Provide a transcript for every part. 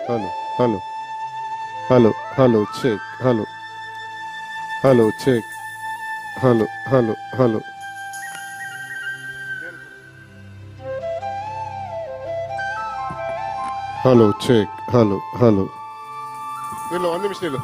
Hello hello hello hello check hello hello check hello hello hello. Hello check hello hello. ನಿಲ್ಲು ಒಂದು ನಿಮಿಷ ನಿಲ್ಲು.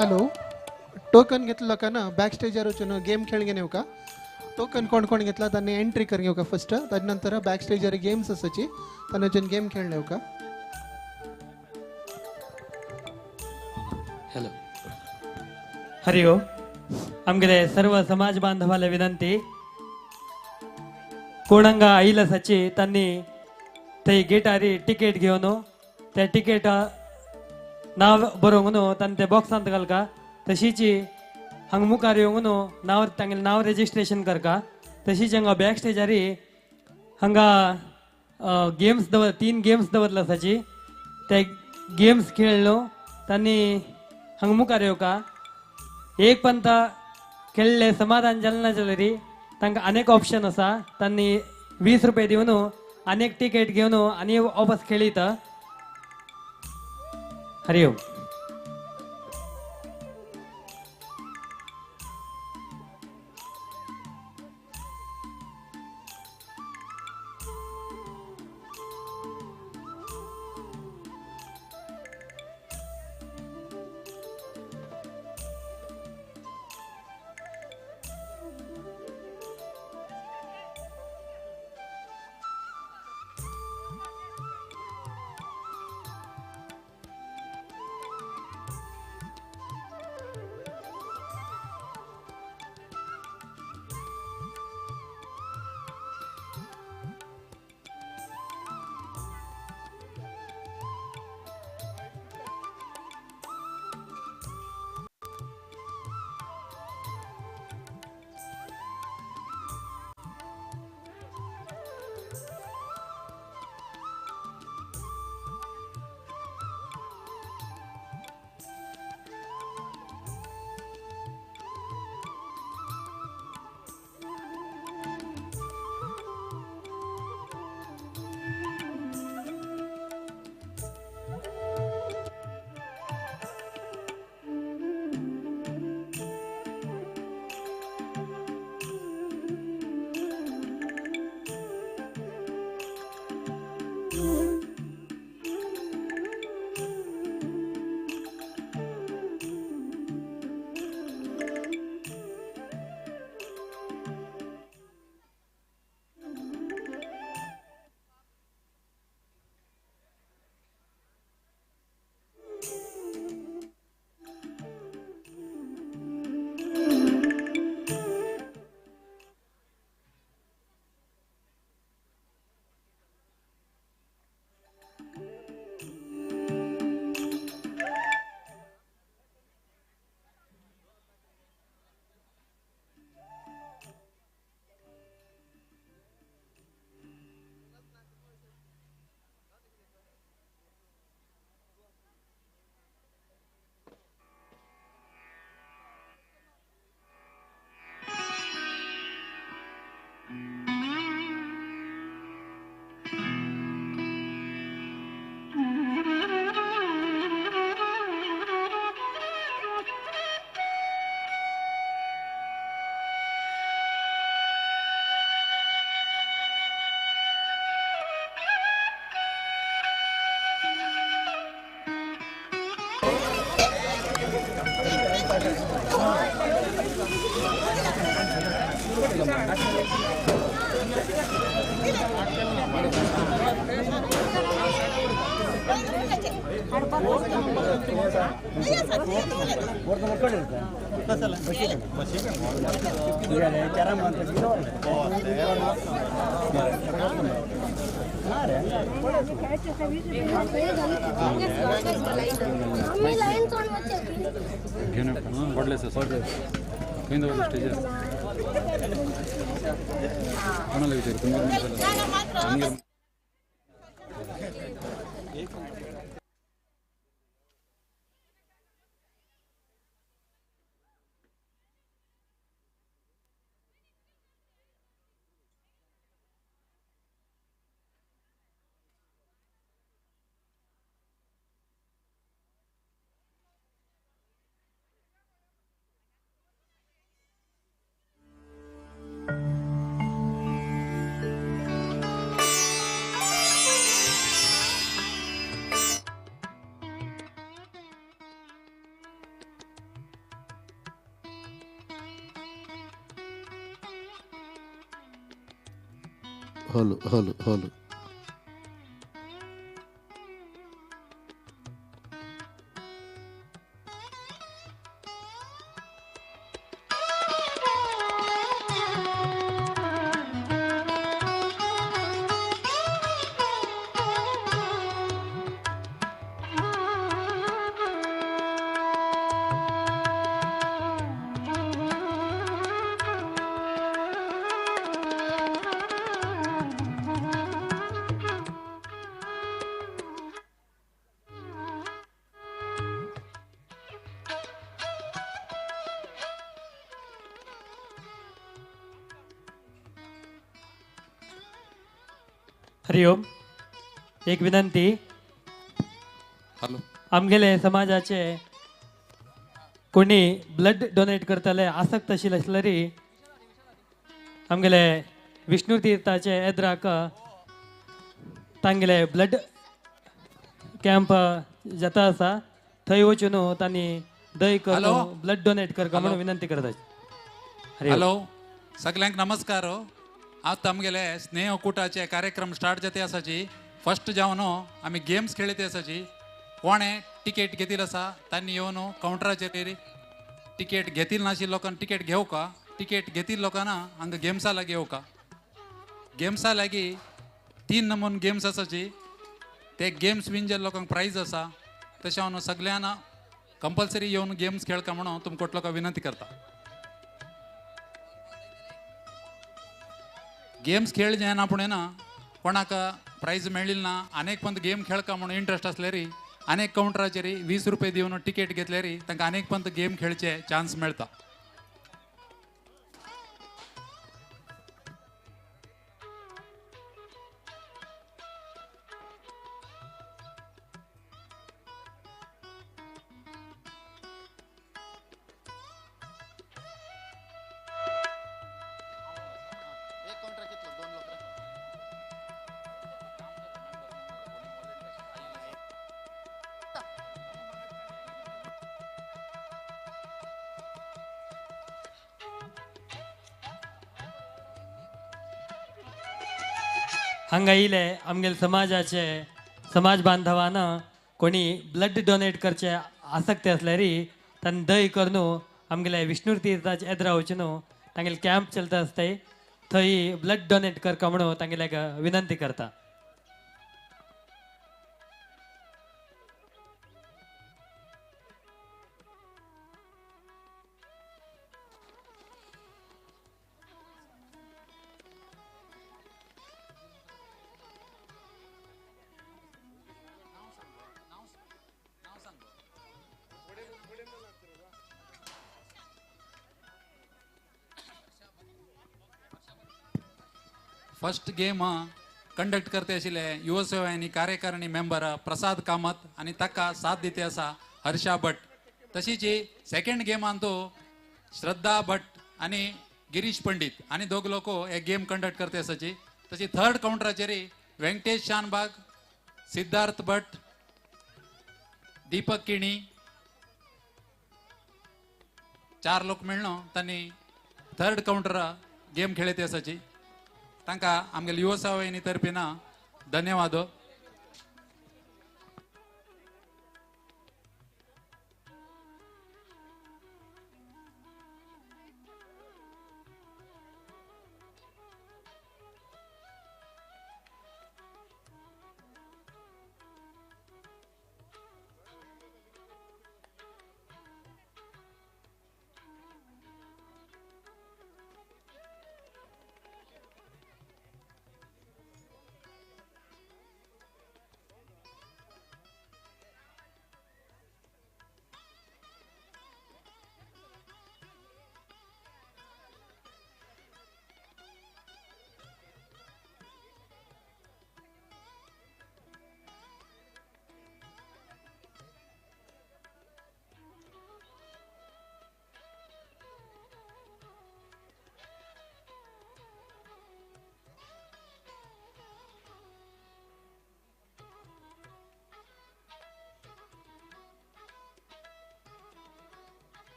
Hello token घेतला का ना बॅक स्टेजार वचून गेम खेळ घेऊ का? टोकन कोण कोण घेतला त्यांनी एंट्री कर घेऊ का फर्स्ट, त्यानंतर बॅक स्टेजार गेम्स असायची त्यांनी वचून गेम खेळ घेऊ का? हॅलो हरिओम. आमगेले सर्व समाज बांधवाला विनंती, कोणंगा आईल आसाची तांणी थंय गेटारी तिकेट घेवन त्या तिकेट नाव बरोवंक न्हू तांणी ते बॉक्सांत घालका. तशीच हांगा मुखार येवंक न्हू नांव तांगेलें नांव रेजिस्ट्रेशन करका. तशीच हांगा बॅक स्टेजारी हांगा गेम्स दवर 3 गेम्स दवरला आसाची ते गेम्स खेळ न्हू तांणी हांगा मुखार येवका. एक पंता खेळ्ळे समाधान जालें ना जाल्यार तांकां अनेक ऑप्शन आसा. तांणी 20 रुपये दिवन अनेक तिकेट घेवन आनी वापस खेळीत. Hariom. Hello hello hello. Hariom. एक विनंती, आमगेले समाजाचे कोणी ब्लड डोनेट करतले आसक्त आशिल्ले आसल्यार आमगेले विष्णू तीर्थाचे एद्राक तांगेले ब्लड कॅम्प जाता आसा थंय वचून तांणी दय करून ब्लड डोनेट करका म्हणून विनंती करता. हॅलो सगळ्यांक नमस्कार. आतां आमगेले स्नेह कूटाचे कार्यक्रम स्टार्ट जाते आसाची. फर्स्ट जावन आमी गेम्स खेळते आसाची. कोणे तिकेट घेतील आसा तांणी येवन कावंटराचेर तिकेट घेतील नाशिल्ले लोकांक तिकेट घेवका, तिकेट घेतील लोकांना हांगा गेम्सा लागीं येवका. गेम्सा लागीं 3 नमून गेम्स आसाची. ते गेम्स विन जाल्ले लोकांक प्रायज आसा. तशें हांव सगळ्यांना कंपल्सरी येवन गेम्स खेळका म्हणून तुमकां लोकांक विनंती करता. गेम्स खेळ जायना पूण ना कोणाक प्रायज मेळिल्ले ना. अनेक पंत गेम खेळका म्हणून इंट्रस्ट आसल्यार अनेक कावंटराचेर 20 रुपये दिवन तिकेट घेतल्यार तांकां अनेक पंत गेम खेळचे चान्स मेळटा. हांगा येयले आमगेले समाजाचे समाज बांधवान कोणी ब्लड डोनेट करचे आसक्ती आसल्यार तांणी दय करून आमगेले विष्णू तीर्थाचे एद्रा वचून तांगेले कॅम्प चलता आसताय थंय ब्लड डोनेट करका म्हणून तांगेल्याक विनंती करता. फर्स्ट गेम कंडक्ट करते आशिल्ले युवसेवा कार्यकारिणी मेंबर प्रसाद कामत आनी ताका साथ दिते आसा हर्षा भट. तशीच सेकंड गेमान तो श्रद्धा भट आनी गिरीश पंडित आनी दोग लोक हे गेम कंडक्ट करते आसाची. तशी थर्ड कावंटराचेर व्यंकटेश शानबाग, सिद्धार्थ भट, दीपक किणी 4 लोक मेळ्ळो तांणी थर्ड कावंटर गेम खेळते आसाची तांकां आमगेले युवा सेवा तर्फेन धन्यवाद.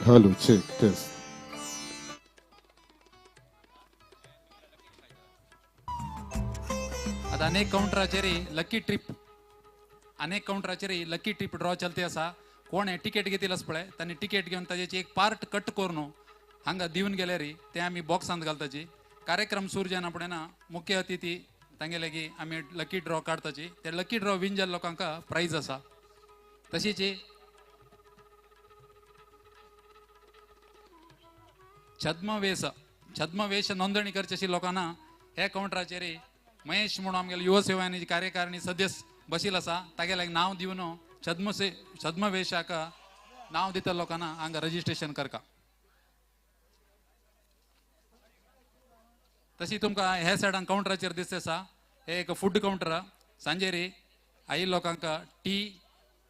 Hello, check, test. आता अनेक काउंटराचेर लकी ट्रिप, अनेक काउंटराचेर लकी ट्रिप ड्रॉ चलते आसा. कोण टिकेट घेतील आसा पळय तांणी टिकेट घेवन ताजेची एक पार्ट कट करून हांगा दिवन गेल्यार ते आमी बॉक्सांत घालताची. कार्यक्रम सुरू जायना फुडें ना मुख्य अतिथी तांगेले की आमी लकी ड्रॉ काडताची. ते लकी ड्रॉ विन जाल्ल्या लोकांक प्रायज आसा. तशीच छद्मवेश छद्मवेश नोंदणी करची अशी लोकांना ह्या काउंटराचेर महेश म्हणून आमगेले युवा सेवानी कार्यकारिणी सदस्य बशील आसा तागेले नांव दिवन छद्मवेशाक नांव दिता लोकांना हांगा रजिस्ट्रेशन करका. तशी तुमकां ह्या सायडान काउंटराचेर दिसता आसा हे एक फूड काउंटर. सांजेरी आई लोकांक टी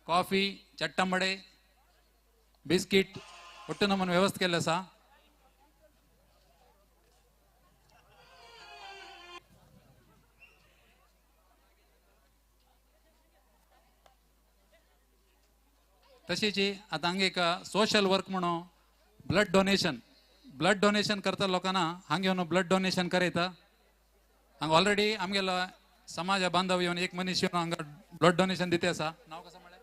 कॉफी चट्टंबडे बिस्कीट ಒಟ್ಟು ನಮ್ಮನ್ನು ವ್ಯವಸ್ಥೆ केल्लें आसा. तशीच आतां हांगा एक सोशल वर्क म्हणून ब्लड डोनेशन, ब्लड डोनेशन करता लोकांना हांगा येवन ब्लड डोनेशन करयता. हांगा ऑलरेडी आमगेलो समाज बांधव येवन एक मनीस येवन हांगा ब्लड डोनेशन दिते आसा. नांव कसं म्हळें?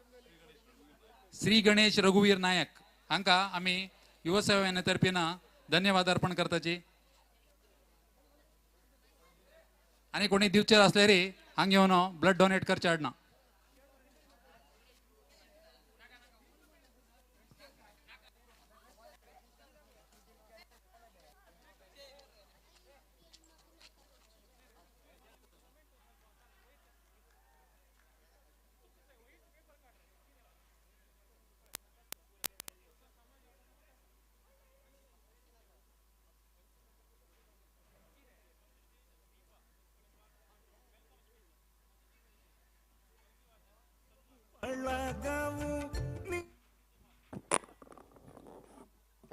श्री गणेश रघुवीर नायक हांकां आमी युवा सेवा तर्फेन धन्यवाद अर्पण करताची. आनी कोणी दिवचे आसल्यार हांगा येवन ब्लड डोनेट करचे हाडना.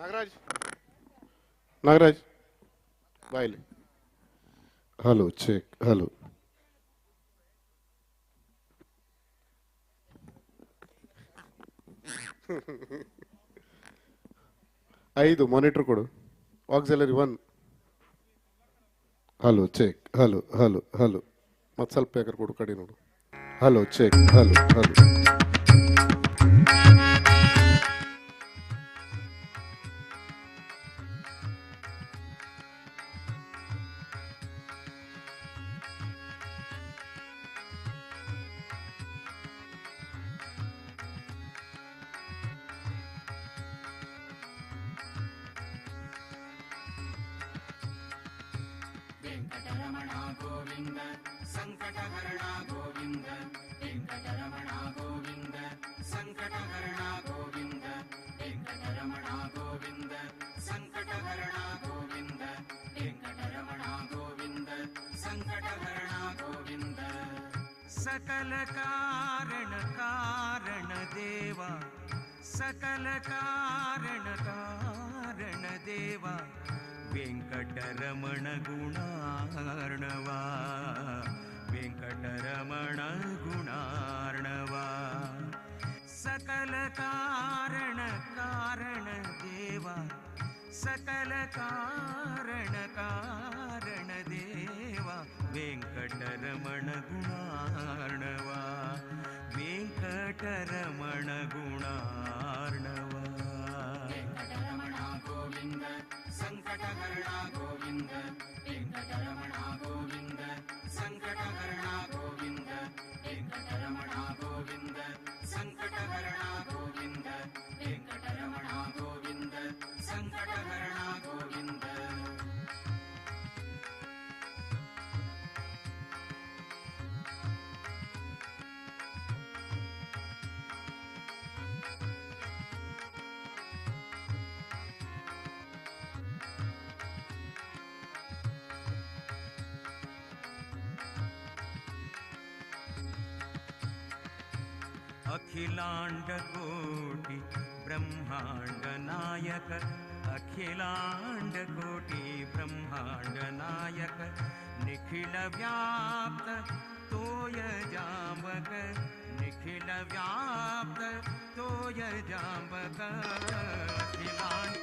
नागराज, नागराज बायले. Hello, check, hello. 5 monitor ಕೊಡು. Auxiliary 1. Hello, check, hello, hello, hello. ಮತ್ತೆ ಸ್ವಲ್ಪ ಬೇಕಾದ್ರೆ ಕೊಡು, ಕಡೆ ನೋಡು. Hello, check, hello, hello. Venkataramana Govinda, Sankataharana Govinda, Venkataramana Govinda. सकल कारण कारण देवा, सकल कारण कारण देवा, वेंकटरमण गुणार्णवा, वेंकटरमण गुणार्णवा। सकल कारण कारण देवा, सकल कारण कारण देवा, वेंकटरमण गुणार्णवा, वेंकटरमण गुणार्णवा। वेंकटरमण गोविंद संकटहरण गोविंद, वेंकटरमण गोविंद संकटहरण गोविंद, वेंकटरमण गोविंद संकटहरण गोविंद, वेंकटरमण गोविंद संकटहरण गोविंद। अखिलांड कोटि ब्रह्मांड नायक, अखिलांड कोटि ब्रह्मांड नायक, निखिल व्याप्त तोय जांबक, निखिल व्याप्त तोय जांबक। अखिलांड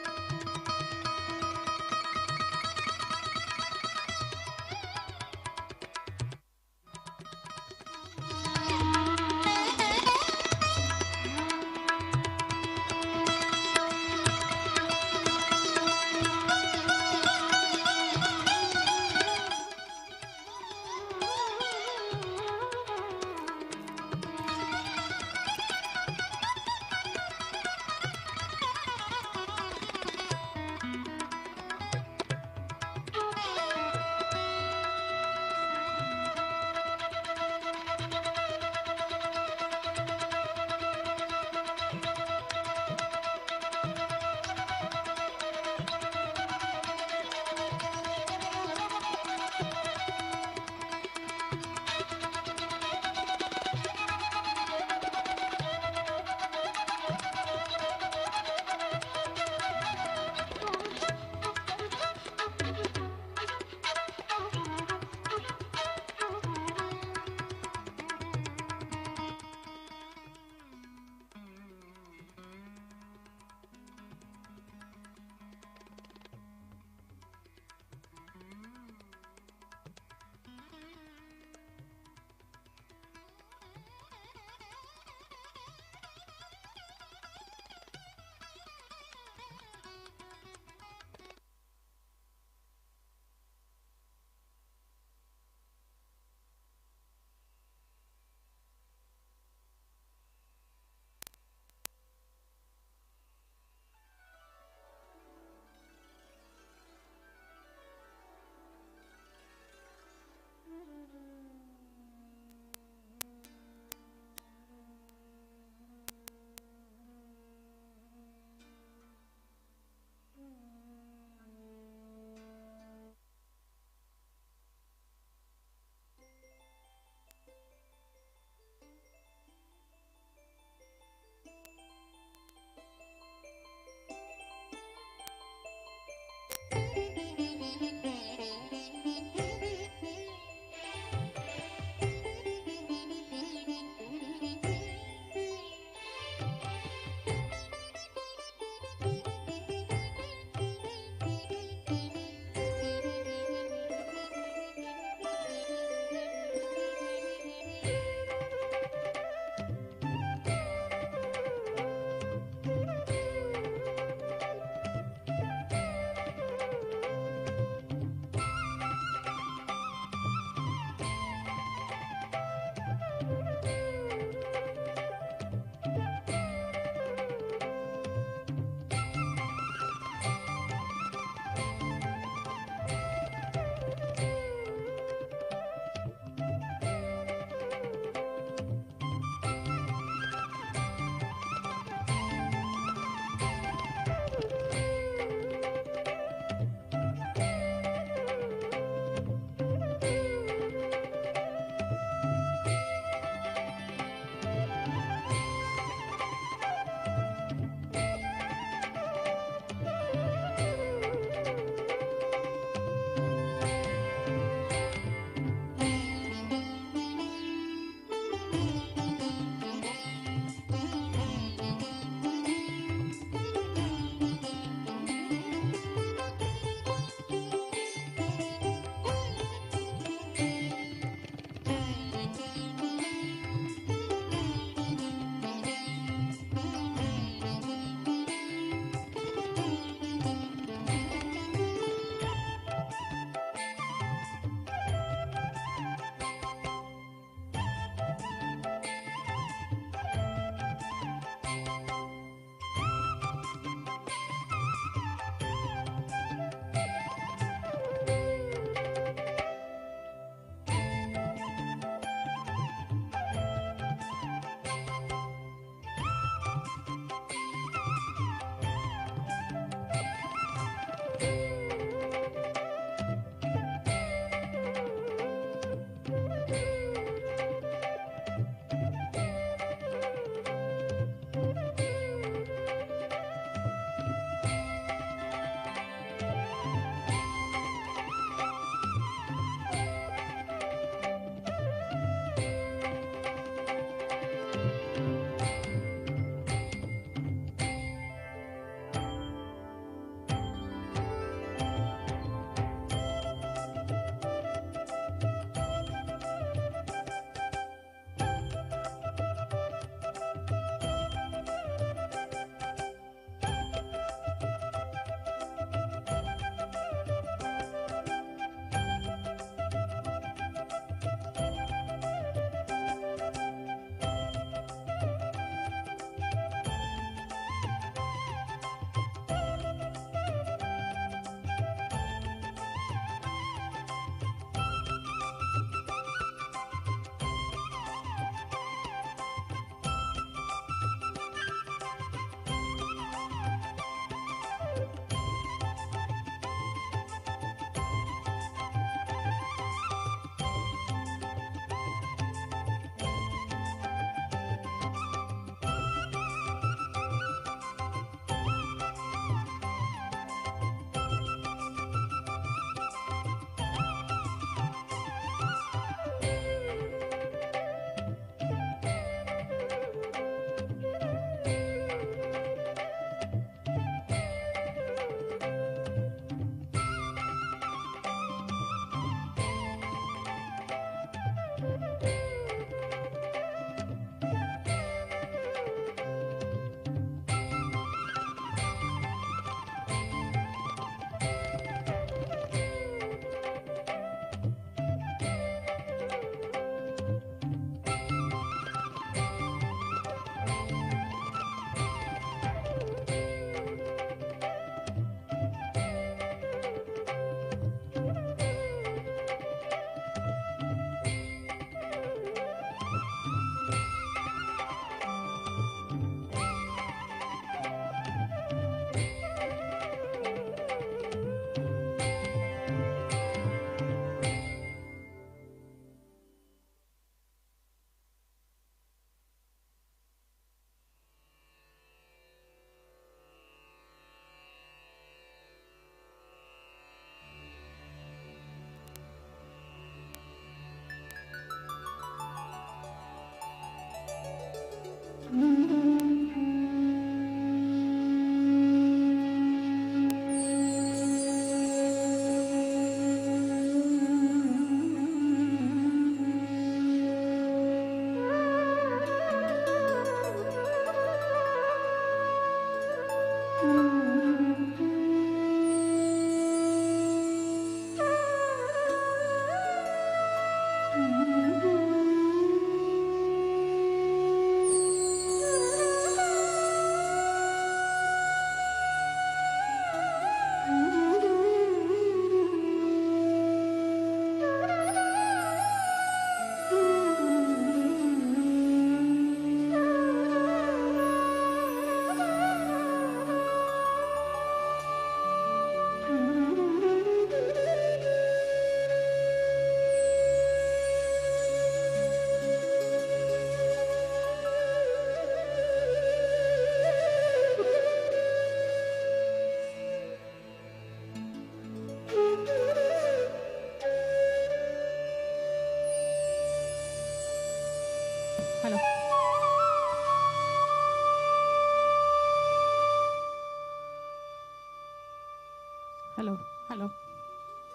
Hello hello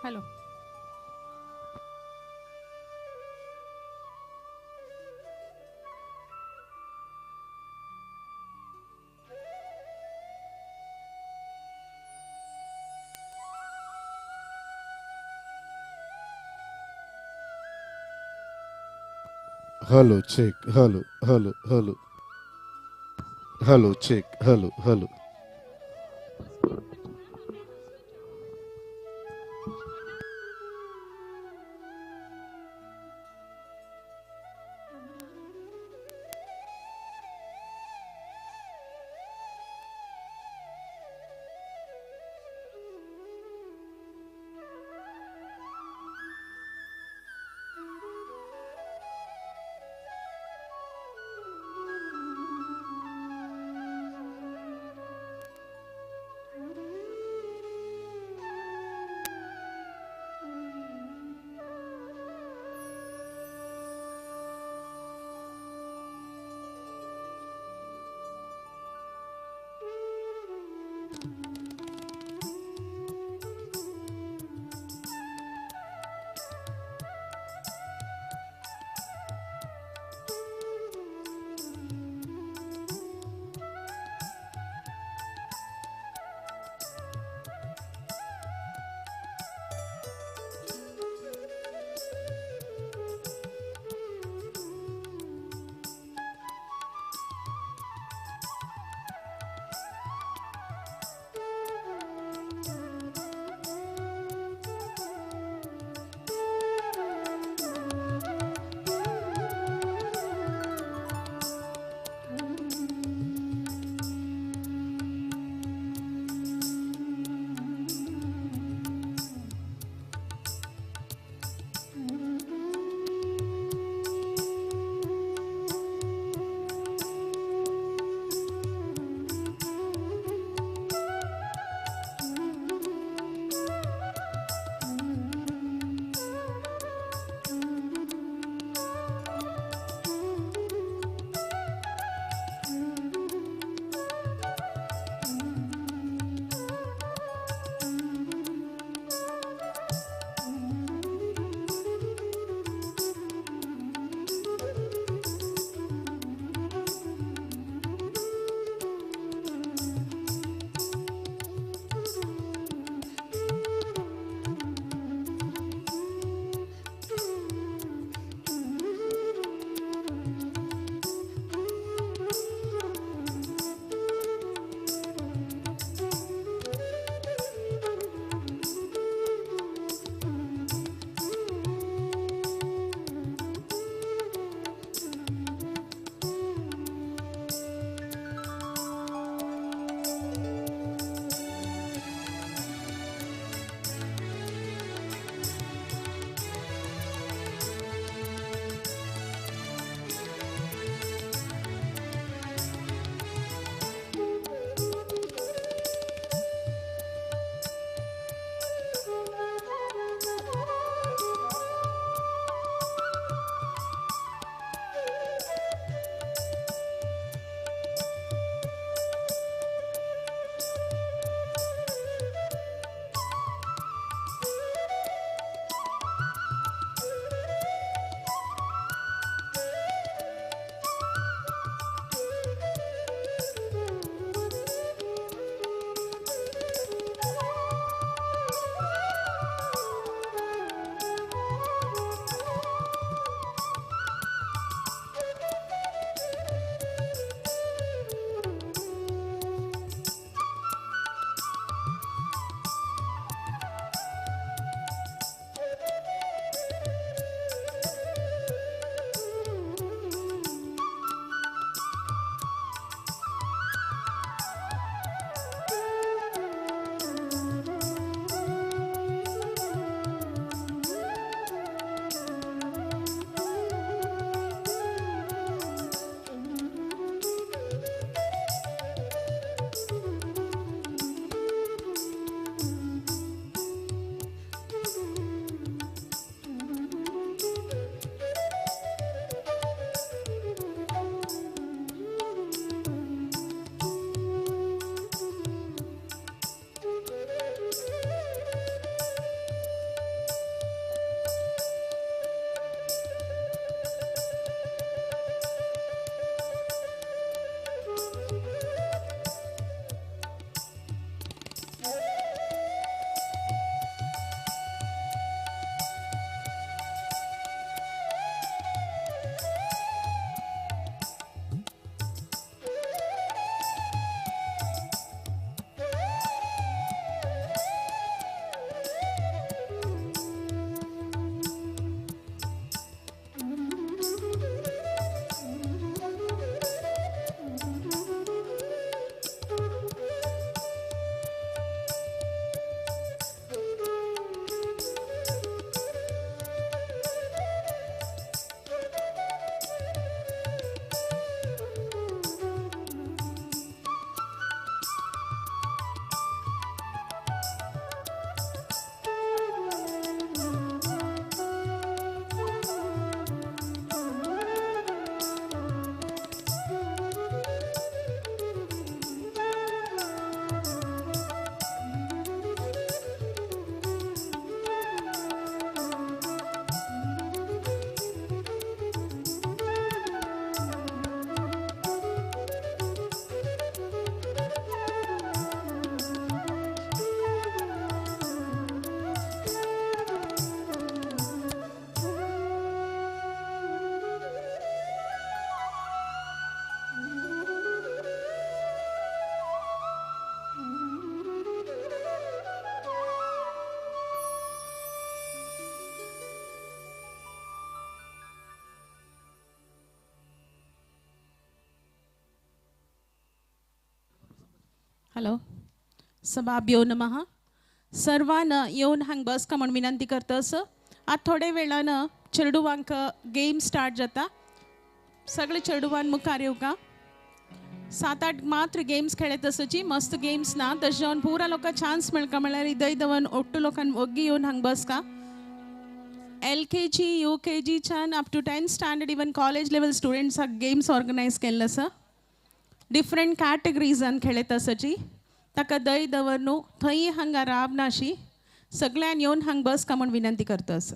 hello. Hello check hello hello hello hello check hello hello. Hello सभाभ्यो नमः. सर्वांना येवन हांग बसका म्हूण विनंती करता. असो आतां थोडे वेळान चेडवांक गेम स्टार्ट जाता. सगळे चेडवान मुखार येवका. 7-8 मात्र गेम्स खेळत आसाची, मस्त गेम्स ना. तशें जावन पुरा लोकांक चान्स मेळका म्हळ्यार इदय दवन ओट्टू लोकांक ओग्गी येवन हांग बसका. LKG UKG च्यान up to 10th standard even college level स्टुडंट्साक games organise केल्ले आसा. डिफरंट कॅटेगरीजान खेळत आसाची. ताका दय दवर न्हू थंय हांगा राब नाशी. सगळ्यान येवन हांग बसका म्हूण विनंती करता. आसा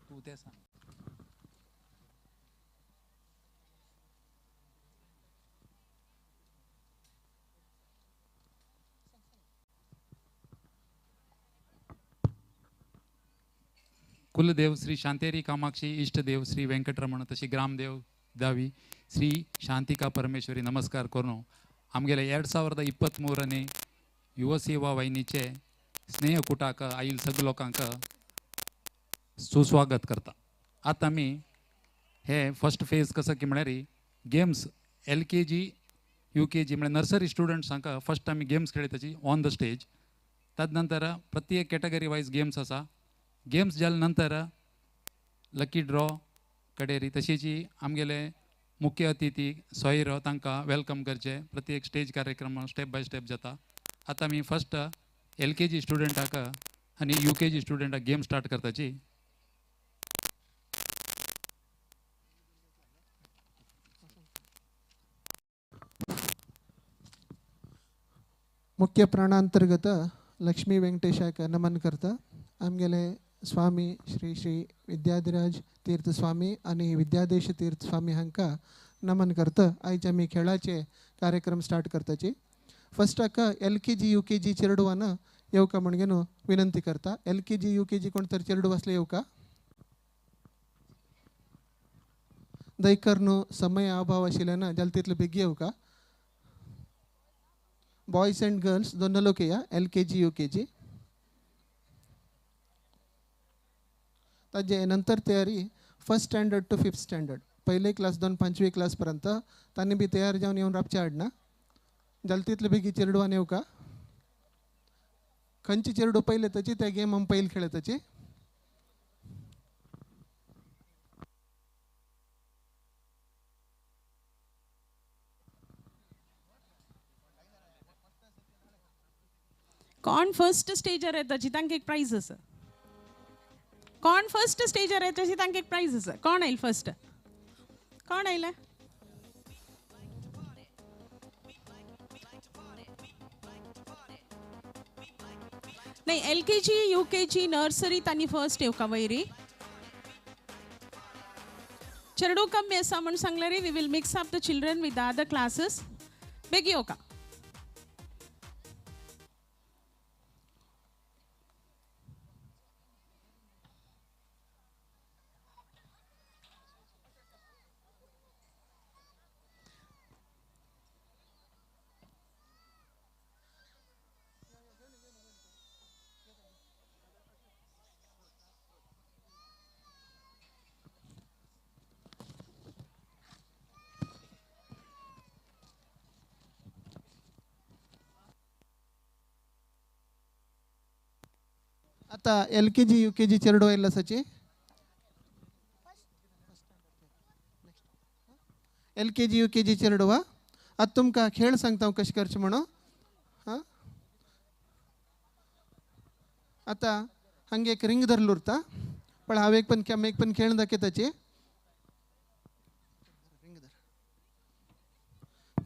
तूं तें सांग. कुलदेव श्री शांतेरी कामाक्षी, इष्टदेव श्री वेंकटरमण, तशी ग्रामदेव दावी श्री शांतिका परमेश्वरी नमस्कार करून आमगेले 2023 युव सेवा वाहिनीचे स्नेहकुटाक आयल सगळे लोकांक सुस्वागत करता. आतां आमी हे फर्स्ट फेज कसो की म्हळ्यार गेम्स LKG UKG म्हळ्यार नर्सरी स्टुडंट्सांक फर्स्ट आमी गेम्स खेळयताची ऑन the stage. तदनंतर प्रत्येक कॅटेगरी वायज गेम्स आसा. गेम्स जाले नंतर लकी ड्रॉ कडेरी तशीच आमगेले मुख्य अतिथी सोयरो तांकां welcome करचे. प्रत्येक स्टेज कार्यक्रम स्टेप बाय स्टेप जाता. आतां आमी फर्स्ट LKG स्टुडंटाक आनी UKG स्टुडंटाक गेम स्टार्ट करताची. मुख्य प्राणांतर्गत लक्ष्मी वेंकटेशाक नमन करता. आमगेले स्वामी श्री श्री विद्याधिराज तीर्थ स्वामी आनी विद्यादेश तीर्थ स्वामी हांकां नमन करता. आयज आमी खेळाचे कार्यक्रम स्टार्ट करताची. फर्स्टाक LKG UKG चेडवान येवका म्हणून विनंती करता. LKG UKG कोण तर चेडू आसले येवका. दयकर न्हू समय अभाव आशिल्ल्यान जाल्यार तितले बेगी येवका. बॉयज अँड गर्ल्स दोन लोक या L K G U K G. ताजे नंतर तयारी first standard to fifth standard, पहिले क्लास दोन पांचवी क्लासपर्यंत तांणी बी तयार जावन येवन राबचे हाडना. जाल्यार तितले बेगी चेरडुवान येवका. खंयची चेरडू पयले ताची त्या गेम आमी पयलीं खेळताची. कोण फर्स्ट स्टेजर येताची तांकां एक प्रायज आसा. कोण फर्स्ट स्टेजर येताची तांकां एक प्रायज आसा. कोण आयल फर्स्ट? कोण आयले? नाही, L K G U K G nursery तांणी फर्स्ट येवका वयरी. चेडू कमी आसा म्हूण सांगलें रे. We will mix up the children with the other classes. बेगी येवका. आता L K G U K G चेरडो आयिल्लो आसाची. L K G U K G चेरडो. आतां तुमकां खेळ सांगता हांव कशें करचें म्हणून. हां, आतां हांगा एक रिंग धरलो उरता, पण हांव एक पण एक पण खेळ दाखयताची. रिंग धर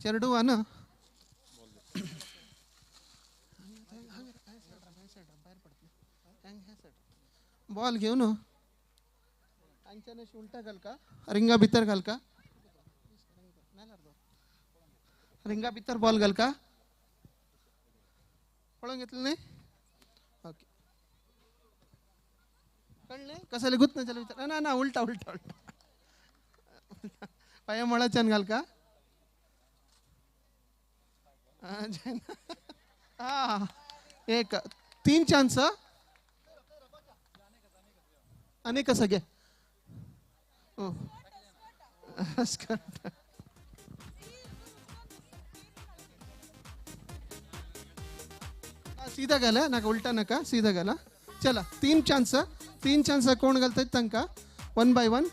चेरडू ना. बॉल घेवन हांगच्यान अशी उलटा घालका, रिंगा भितर घालका, रिंगा भितर बॉल घालका. पळोवंक घेतलें न्ही? ओके, कळ्ळें? कसले गुत ना जाल्यार विचार. ना ना, उलटा उलटा उलटा पांया मळाच्यान घालका. हां, एक तीन चान्स आनी कसं घे. हो, सीधा घाला, नाका उलटा नाका, सीधा घाला. चला, तीन चान्स, तीन चान्स कोण घालतात तांकां वन बाय वन.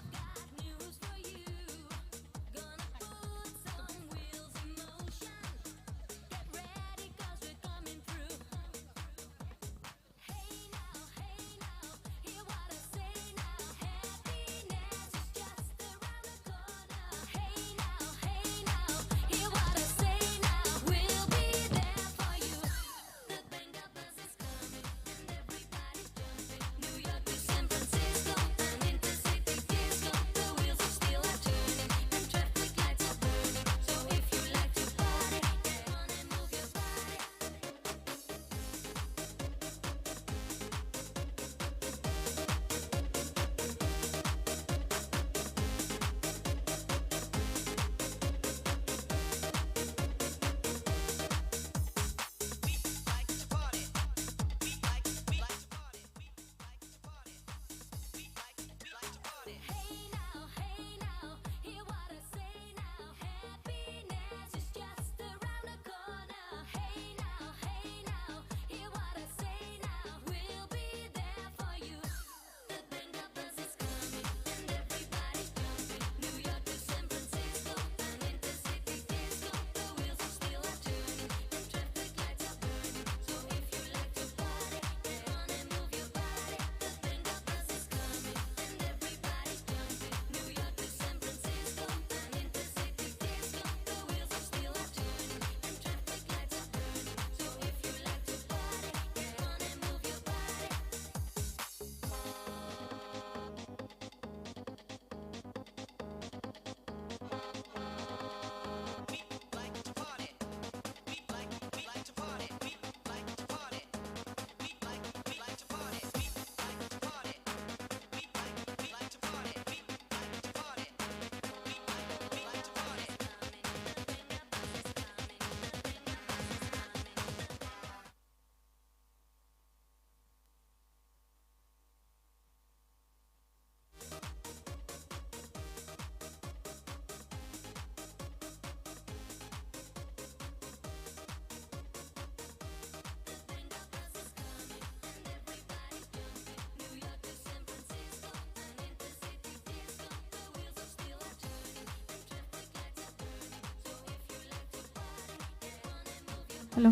हॅलो.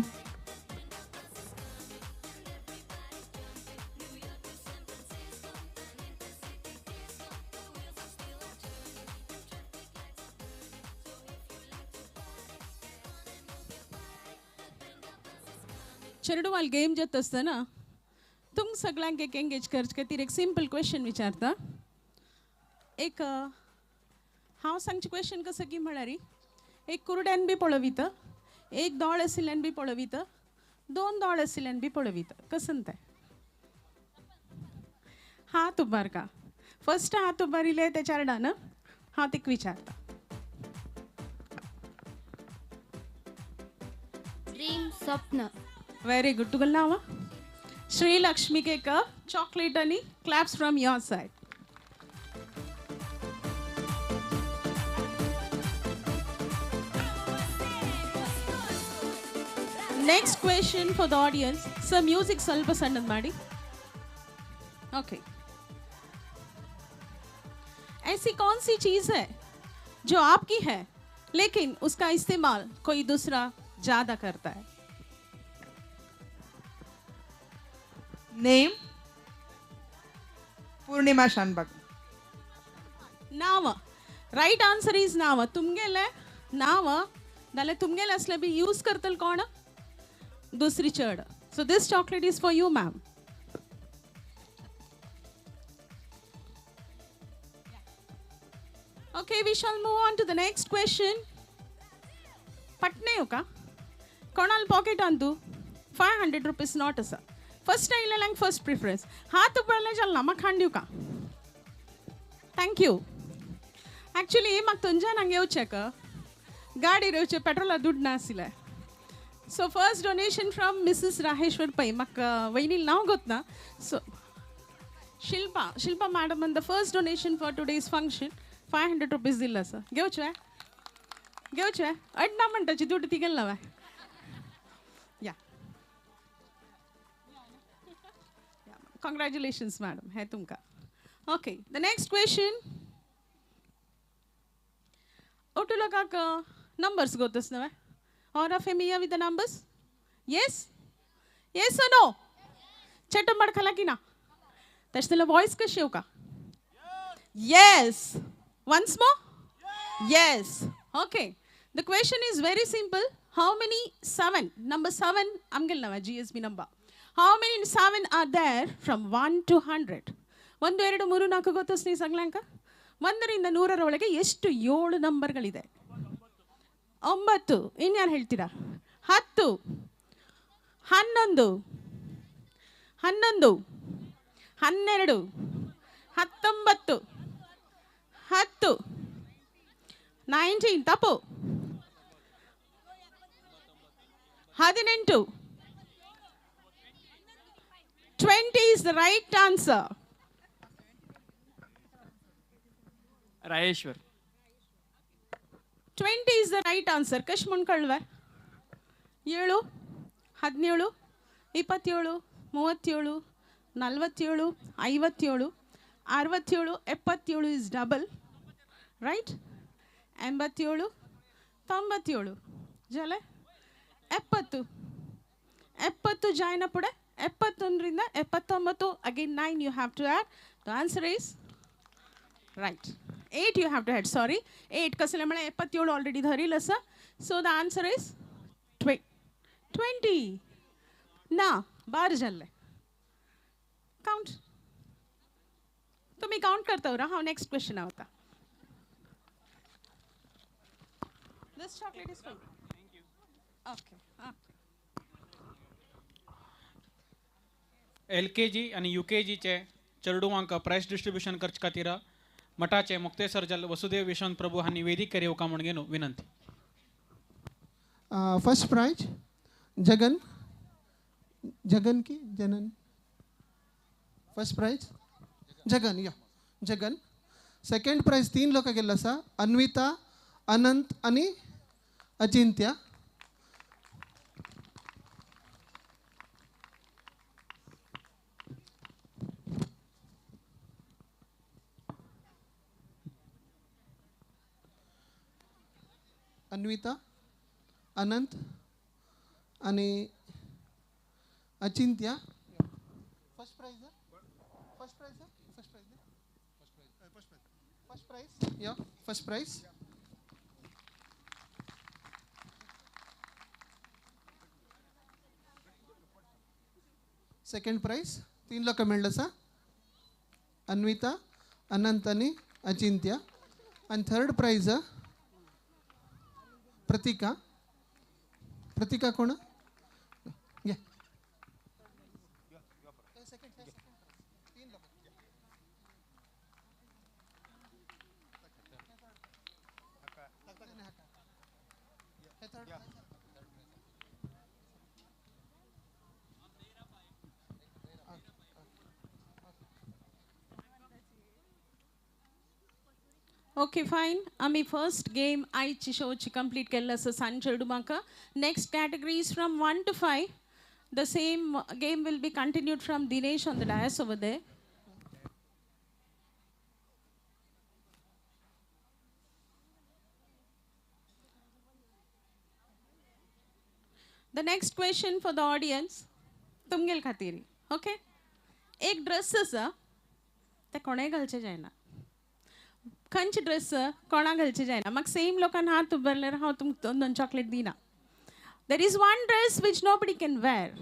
चेरडुवाल गेम जाता आसतना तुमकां सगळ्यांक एक एंगेज करचे खातीर एक सिंपल क्वेश्चन विचारता. एक हांव सांगचें क्वेश्चन कसो की म्हळ्यार एक कुरड्यान बी पळोविता, एक दोळ आशिल्ल्यान बी पळोविता, दोन दोळ आशिल्ल्यान बी पळोविता, कसन तें? हात उबार का फर्स्ट हात उबारिले त्या चारडान हांव तिका विचारता. ड्रीम, स्वप्न. Very good. तुगेलें नांव? श्रीलक्ष्मीक एक चॉकलेट आनी claps from your side. Next question for the audience. Sir music ಸ್ವಲ್ಪ ಸಣ್ಣದು ಮಾಡಿ. ओके. ऐसी कौन सी चीज़ है जो आपकी है लेकिन उसका इस्तेमाल कोई दूसरा ज़्यादा करता है? नेम पूर्णिमा शानबाग. नाव. राईट आन्सर is नाव. तुमगेले नाव नाल्यार तुमगेले असले बी यूज करतले कोण? दुसरी चड. So this chocolate is for you ma'am. Okay, we shall move on to the next question. पटने हो का कोणाल पॉकेट अंतु 500 रुपीज not असा. फर्स्ट आयिल्ल्यांक फर्स्ट प्रिफरन्स. हात उबारले जाल्यार ना म्हाका खाण दिवका. Thank you. Actually म्हाका थंयच्यान हांगा येवचें का गाडयेर येवचें पेट्रोला दुड नाशिल्लें. So first donation from Mrs Raheshwar Pai. म्हाका वयनील नांव गोत ना. सो शिल्पा, शिल्पा मॅडमान the first donation for today's function 500 rupees दिल्लो आसा. घेवचें घेवचें अडना म्हणटाची दुड ती गेल्ला वा. या कॉंग्रॅच्युलेशन्स मॅडम, हे तुमकां. Okay, the next question. ओटू लोकांक नंबर्स गोतस न्हय? All are familiar with the numbers? Yes? Yes or no? चटंबड खाला की ना? तशें जाल्यार वॉयस कशी येवका? Yes. Once more? Yes. Okay. The question is very simple. How many 7? Number 7 आमगेल नवा GSB number. How many 7 are there from 1 to 100? 1 2 3 4 ಗೊತ್ತಸ್ ನೀ ಸಗಲಂಕ? 1 ರಿಂದ 100 ರೊಳಗೆ ಎಷ್ಟು 7 ನಂಬರ್ಗಳಿದೆ? 9. ಇನ್ಯಾರು ಹೇಳ್ತೀರಾ? 10, 11, 11, 12, 19, 10, 19. ತಪ್ಪು. 18. 20 is the right answer. Rayeshwar. 20 is the right answer. कश म्हूण कळ्ळें? 7, 17, 27, 37, 47, 57, 67, 77 is double, right? 87, 97 जालें? 70 70 जायना फुडें 71 ರಿಂದ 79. Again 9 you have to add. The answer is right. 8 you have to add, sorry. 8 कसले म्हळ्यार 77 ऑलरेडी धरिल्ल आसा. So the answer is 20. ना बार जाल्ले. काउंट तुमी काउंट करता उरा. हांव नेक्स्ट क्वेश्चन वता. This chocolate is for you. Thank you. Okay. LKG आनी UKGचे चेरडुवांक प्रायज डिस्ट्रिब्युशन करचे खातीर मठाचे मुक्तेसर जल वसुदेव यशवंत प्रभू हांणी वेदिकेर येवका म्हूण घेवन विनंती. फर्स्ट प्रायज जगन, जगन की जनन? First prize Jagan. या जगन. सेकंड प्रायज 3 लोकां गेल्लो आसा. अन्विता, अनंत आनी अजिंत्या. अन्विता, अनंत आनी Achintya. First prize first prize first prize first prize yo first prize. Second prize 3 लोक मेळ्ळो आसा, अन्विता, अनंत आनी अचिंत्य. आनी थर्ड प्रायज प्रतीका. प्रतीका कोण? घे. ओके फायन, आमी फर्स्ट गेम आयची शोची कंप्लीट केल्लो आसा सान चेडूं. Next category is from 1 to 5. The same game will be continued from Dinesh on the dais over there. The next question for the audience तुमगेल खातीर. ओके, एक ड्रेस आसा ते कोणें घालचें जायना. खंयचे ड्रेस कोणा घालचे जायना. म्हाका सेम लोकान हात उबारल्यार हांव तुमकां 2 चॉकलेट दिना. There is one dress which nobody can wear.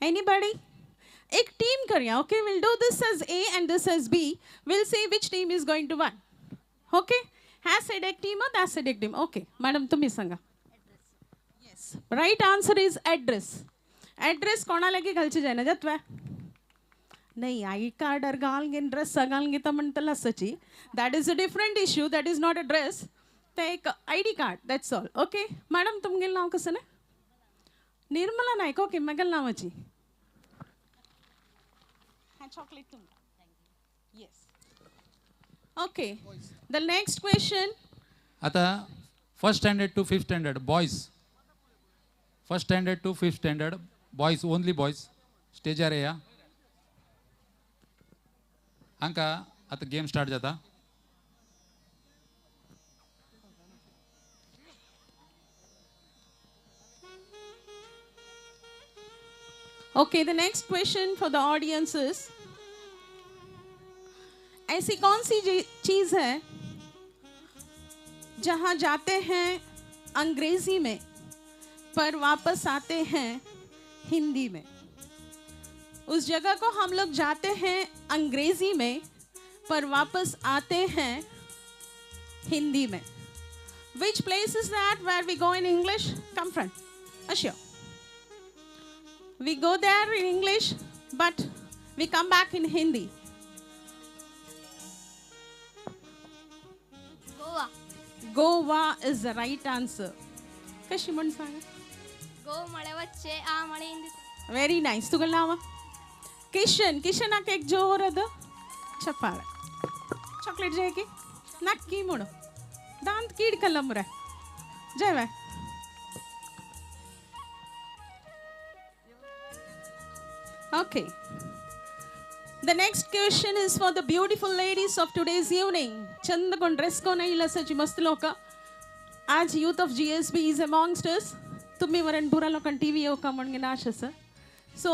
Anybody? एक टीम करया. Okay, will do this as A and this as B. Will see which team is going to win. Okay, ह्या side एक team, त्या side एक team. Okay madam, तुमी सांगा. Yes, right answer is address. Address कोणा लागीं घालचे जायना. जातवे नाही, I कार्डार घाल घेन ड्रेस घालून घेता म्हणटलो आसची. That is a different issue, that is not a dress. ते एक I D card, that's all. Okay madam, तुमगेलें नांव कसलें? निर्मला नायक. ओके, म्हगेलें नांवाची. हां, चॉकलेट तुमकां. Yes. Okay, the next question. आतां first standard to fifth standard boys, first standard to fifth standard boys, only boys स्टेजार येया. हांकां आतां गेम स्टार्ट जाता. Okay, the next question for the audience is, ऐसी कौन सी चीज है जहां जाते हैं अंग्रेजी में पर वापस आते हैं हिंदी में? उस जगह को हम लोग जाते हैं अंग्रेजी में पर वापस आते हैं हिंदी में. Which place is that where we go in English? Come front, Ashok. We go there in English, but we come back in Hindi. Goa. Goa is the right answer. कशी म्हण सांगा? गो म्हळ्यार वच्चें, आ म्हळ्यार हिंदी. Very nice. तुगेलें नांव? किशन. किशनाक एक जोर अद चपाळ. चॉकलेट जाय की? नक्की म्हणून दांत कीड खाल्ला मुरे. जय. Okay. The next question is for the beautiful ladies of today's evening. Chand कोण ड्रेस कोण येईल असाची मस्त लोक. आज youth of GSB is amongst us. तुम्ही वरण पुरा लोकांना टी व्ही येऊ का म्हणून आश आसा. सो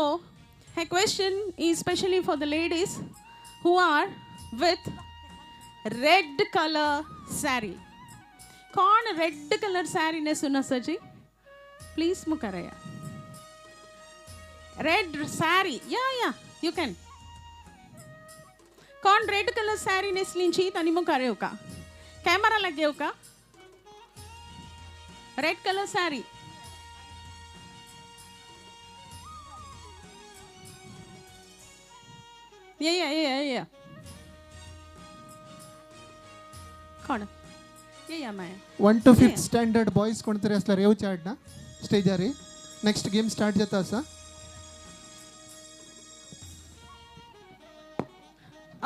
हे question is specially for the ladies who are with red colour sari. कोण रेड कलर सारी नेसून आसाची? प्लीज मुखार या. Red sari, yeah yeah, you can. कोण रेड कलर सारी नेसलींची तांणी मुखार येवका, कॅमेरा लागीं येवका. Red colour sari. ये या ये या कोण ये या Maya. 1 to 5th standard boys कोण तरी असल्यार येवचे हाडना स्टेजार. नेक्स्ट गेम स्टार्ट जाता आसा.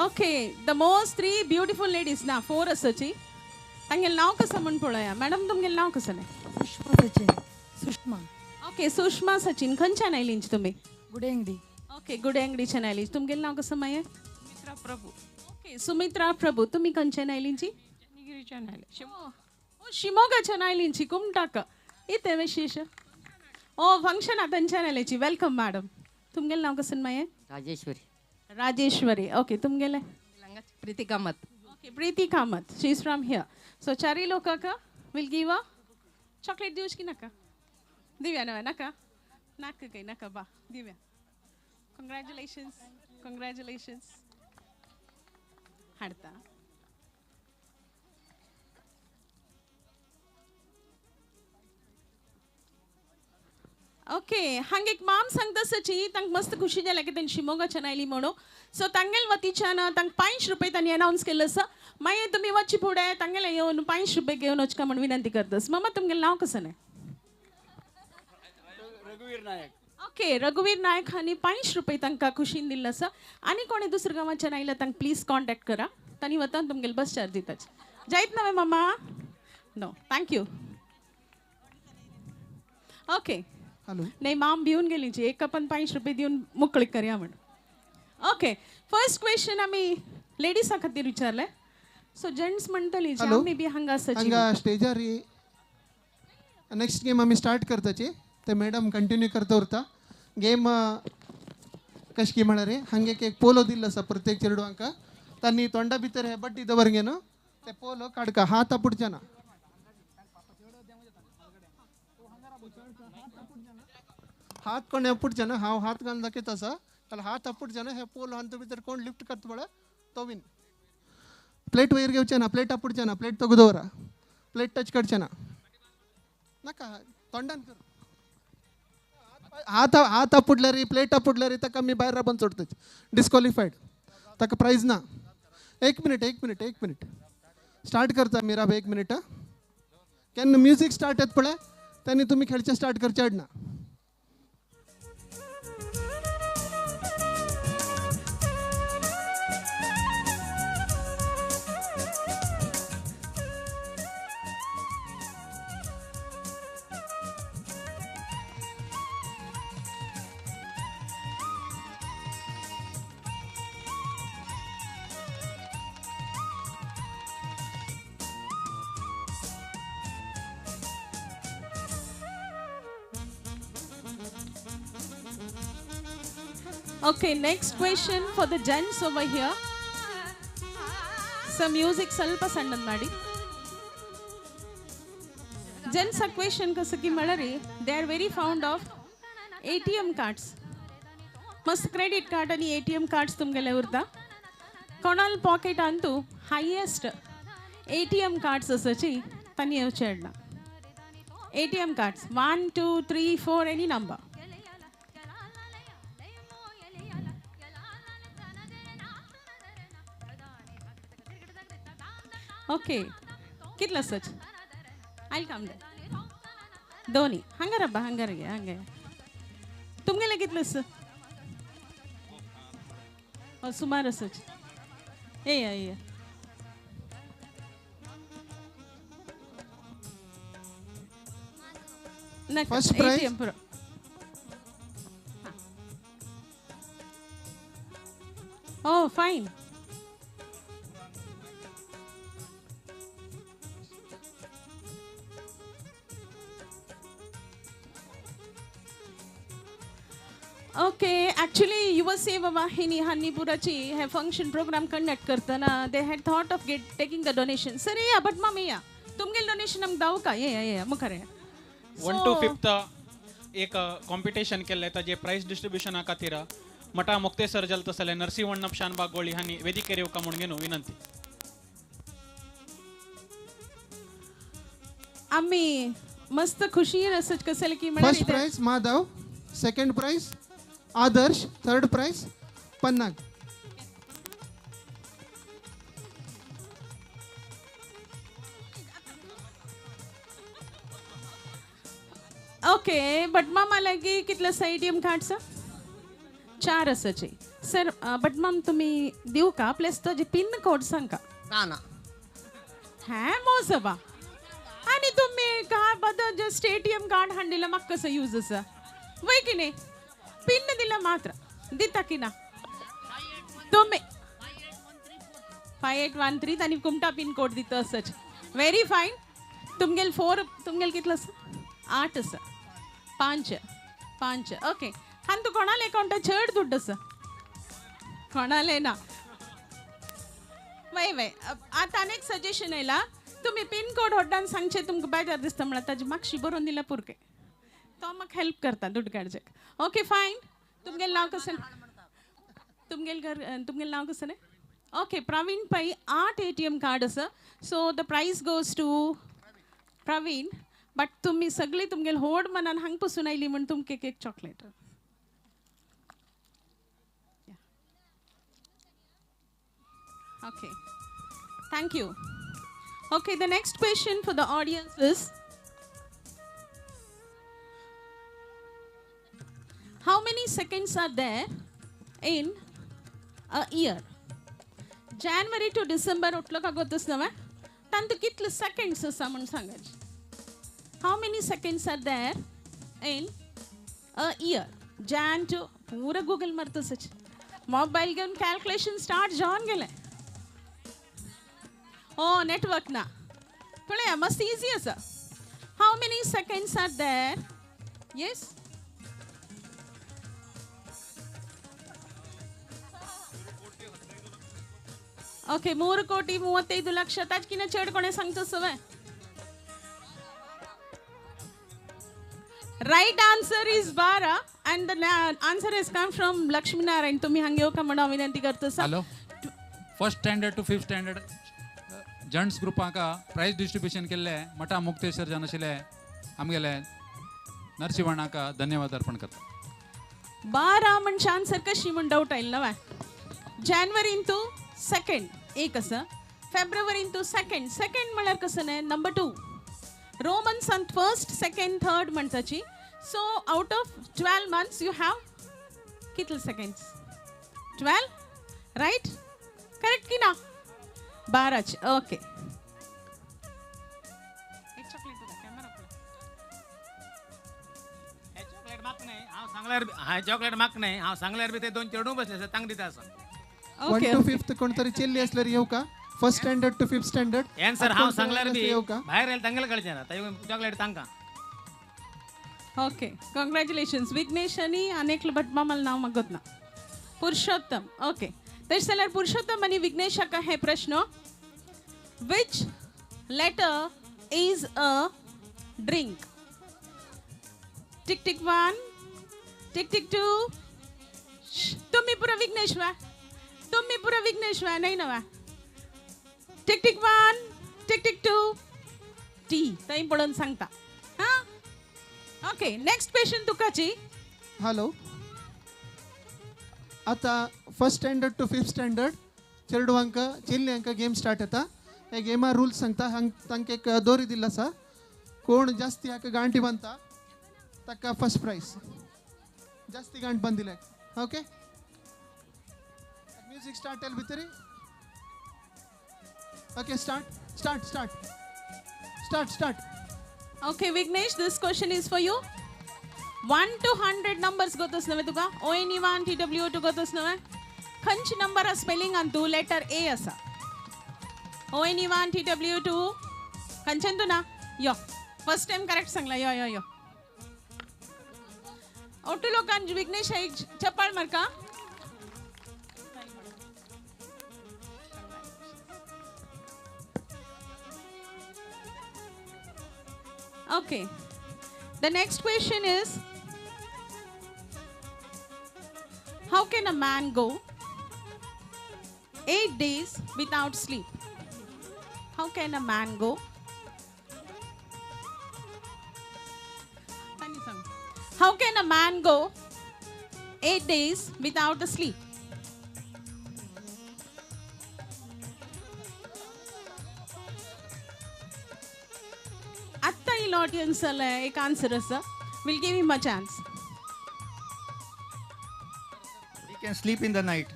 Okay, the most 3 beautiful ladies ना 4 आसाची. तांगेलें नांव कसं म्हण पळोवया. मॅडम, तुमगेलें नांव कसलें? सुषमा सचिन. सुषमा. ओके, सुषमा सचिन. खंयच्यान आयलींची तुमी? गुडेंगडी. ओके, गुडेंगडीच्यान आयली. तुमगेलें नांव कसं मागीर? सुमित्रा प्रभू. ओके, सुमित्रा प्रभू. तुमी खंयच्यान आयलींची? चन्नगिरीच्यान आयले. शिमोगाच्यान आयलींची. कुमटाक. इतें विशेश? ओ फंक्शन आतांच्यान आल्याची. Welcome madam. तुमगेलें नांव कसं मागीर? राजेश्वरी. राजेश्वरी, ओके. तुमगेलें? Preeti Kamat. Okay, Preeti Kamat, she is from here. So चारी लोकांक will give a chocolate दिवच की नाका? दिव्या नव्या नाका नाका काही नाका बा दिव्या. कंग्रॅच्युलेशन्स, कंग्रॅच्युलेशन्स. हाडता. ओके, हांग एक माम सांगता सची तांकां मस्त खुशी जाल्या की तांणी शिमोगाच्यान आयली म्हणून. सो तांगेल वतीच्यान तांकां 5 रुपये तांणी अनावन्स केल्लो आसा. मागीर तुमी वचचे फुडें तांगेले येवन 5 रुपये घेवन वचका म्हूण विनंती करतास. मामा तुमगेलें नांव कसं न्हय? रघुवीर नायक. ओके, रघुवीर नायक हांणी 5 रुपये तांकां खुशीन दिल्लो आसा. आनी कोणी दुसऱ्या गांवाच्यान आयल्या तांकां प्लीज कॉन्टेक्ट करा. तांणी वता तुमगेले बस चार्ज दिताच. जायत नव्हे मामा? No, thank you. Okay, hello. नाही माम भिवून गेली जी एक आपण 5 रुपये देऊन मोकळी करूया म्हणून. ओके, फर्स्ट क्वेश्चन आम्ही लेडीसा खातीर विचारले. सो जेंट्स म्हणटली हॅलो. आमी बी हांगा आसाची. हांगा स्टेजार नेक्स्ट गेम आमी स्टार्ट करताची. ते मॅडम कंटिन्यू करता उरता गेम. कशी की म्हळ्यार हांगा एक पोलो दिल्लो आसा प्रत्येक चेडवांक. तांणी तोंडा भितर हे बड्डी दवरगे न्हू ते पोलो काडका हात आपुडचे ना. हात कोण आपुडचे ना. हांव हात घालून दाखयत आसा जाल्यार हात आपुडचे ना. हे पोलो हातूंत भितर कोण लिफ्ट करता पळय तो विन. प्लेट वयर घेवचे ना, प्लेट आपुडचे ना, प्लेट तगो दवरा, प्लेट टच करचे ना. नाका तोंडान कर. हात हात आपुडल्यार प्लेट आपुडल्यार ताका आमी भायर राबोवन सोडटात. डिस्क्वॉलिफायड. ताका प्रायज ना. एक मिनिट, एक मिनिट, एक मिनिट. स्टार्ट करता आमी राब एक मिनिट. केन्ना म्युजीक स्टार्ट येता पळय तेन्ना तुमी खेळचें स्टार्ट करचें आडना. Okay, next question for the gents over here. So music ಸ್ವಲ್ಪ ಸಣ್ಣದ್ ಮಾಡಿ. ಜೆಂಟ್ಸ್ ಆ ಕ್ವೆಶನ್ ಕಸಕಿ ಮಾಡರಿ. They are very fond of ATM cards. ಮಸ್ತ್ ಕ್ರೆಡಿಟ್ ಕಾರ್ಡ್ आणि ATM cards तुमगेले उरता. कोणाल पॉकेट अंतू हायेस्ट ATM cards आसाची तांणी येवचें हाडला. ATM cards 1 2 3 4 any number. Okay, कितलं सच? आयल काम दे दोन्ही हांगा रब्बा हांगा रे हांगा. तुमगेले कितलं सर? सुमार असच. ये या ये. First prize. ATM पुरो. Oh fine. Okay, actually Yuva Seva Vahini हानीपुराची हे फंक्शन प्रोग्राम कंडक्ट करताना they had thought of get taking the donation. Sir या बट मामी या तुमगेले डोनेशन आमकां दावू का? ये या मुखार या. 1 to 5 एक कॉम्पिटिशन केल्लें ताजे प्रायज डिस्ट्रिब्युशना खातीर मठा मुक्तेसर जल तसले नरसिंहण्णप शानबाग गोळी हांणी वेदिकेर येवका म्हूण घेवन विनंती. आमी मस्त खुशी आसत कसले की first prize Madhav, second prize Adarsh, third prize Pannag. Okay, but मामा लागी कितले ATM cards? 4 आसाचे. सर बट माम तुम्ही दिवू का प्लस तो पिन कोड सांगा. ना ना हॅ मोजबा. आणि तुम्ही का बदल जस्ट ATM card हाडलेलं म्हाका कसं यूज आसा वय की नाही? पिन दिला मात्र दिता की ना तुम्ही? 5813 आणि कुमटा पिन कोड दिता असच. Very fine. तुमगेल 4 तुमगेल कितलं आसा? 8 आसा. 5 5. ओके, हांतू कोणाले अकाउंटार चड दुड्ड आसा? कोणाले ना? वय वय, आतां आनी एक सजेशन येयला, तुमी पिनकोड होड्डान सांगचे, तुमकां बेजार दिसता म्हळ्यार ताजी मागशी बरोवन दिल्या पुरकें, तो म्हाका हेल्प करता दुड्ड काडचेक. Okay fine. तुमगेलें नांव कसलें? तुमगेलें घर, तुमगेलें नांव कसलें? ओके, प्रवीण पै. 8 ATM card आसा, so the prize goes to Praveen. But तुमी सगळीं तुमगेले होड मनान हांग पसून आयली म्हूण तुमकां एक chocolate. Okay, thank you. Okay, the next question for the audience is, how many seconds are there in a year? January to December उठलो का गोतच नव्हे, तांतू कितले सेकंड्स आसा म्हूण सांगायचे. How many seconds are there in a year? Jan to पुरा Google मारतच, mobile घेवन calculation start जावन गेलें. ओ नेटवर्क ना, पळया मस्त इजी आसा. How many seconds are there? Yes, okay, 3,35,00,000. ताजकीन चड कोणें सांगता सवय? Right answer is 12 and the answer is come from Lakshmi Narayan. तुम्ही हांगा येवका म्हूण हांव विनंती करता. Hello, first standard to fifth standard gents ग्रुपाक प्रायज डिस्ट्रिब्युशन केल्ले मठा मुक्तेश्वर जावन आशिल्ले आमगेले नरशिंवणाक धन्यवाद अर्पण करता. 12 म्हणजे आन्सर कशी म्हूण डावट आयलो ना? जानेवारी इंटू सेकंड एक आसा, फेब्रुवारी इंटू सेकंड, सेकंड म्हळ्यार कसं न्हय नंबर 2, रोमन्सान फर्स्ट सेकंड थर्ड म्हणटाची. So out of 12 months you have कितले सेकंड्स? 12, रायट? करेक्ट की ना? 12. ओके, एक चॉकलेट कॅमेरा चॉकलेट माग न्हय, हांव सांगल्यार हांवें चॉकलेट माग न्हय, हांव सांगल्यार बी ते 2 चेडूं बसले आसा, तांकां दिता आसा. 1 to 5 कोण तरी चेल्ली असल्यार येऊ का? First standard to fifth standard answer हांव सांगल्यार बी भायर येयले तांगेले कळचें ना, चॉकलेट तांकां. ओके, कॉंग्रॅच्युलेशन्स विघ्नेश आनी आनेक भट मामाल नांव मागत ना, पुरुषोत्तम. ओके, तशें जाल्यार पुरुषोत्तम आनी विघ्नेशाक हे प्रश्न, which letter is a drink? Tick tick 1, tick tick 2. तुम्ही पुरा विघ्नेश वा, तुम्ही पुरा विघ्नेश वा, नाही ना वा? Tick tick 1, tick tick 2. T थंय पळोवन सांगता. हां, ओके, नेक्स्ट क्वेश्चन तुकाची. हॅलो, आता first standard to fifth standard चेडवांक चेल्ल्यांक game start जाता. हे गेमा रुल्स सांगता. हांग तांकां एक दोरी दिल्लो आसा, कोण जास्ती हाका गांठी बांदता ताका फर्स्ट प्रायज, जास्ती गांठ बांदिल्याक. ओके, म्युजीक स्टार्ट जालें भितरी. Okay, start start start start start. Okay Vighnesh, this question is for you. 1 to 100 numbers गोतस नव्हे तुका? ONE1 TW2 गोतस नव्हे? खंयचे नंबर स्पेलिंग अंतू लेटर ए आसा? ONE1 TW2 खंयच्यान तूं ना? यो फर्स्ट टाइम करेक्ट सांगला. यो यो यो ओटू लोकांक विघ्नेश एक चप्पाळ मारका. Okay, the next question is, how can a man go 8 days without sleep? How can a man go? How can a man go 8 days without a sleep? आत्ता येईल ऑडियन्स एक answer आसा, will give him a chance. He can sleep in the night.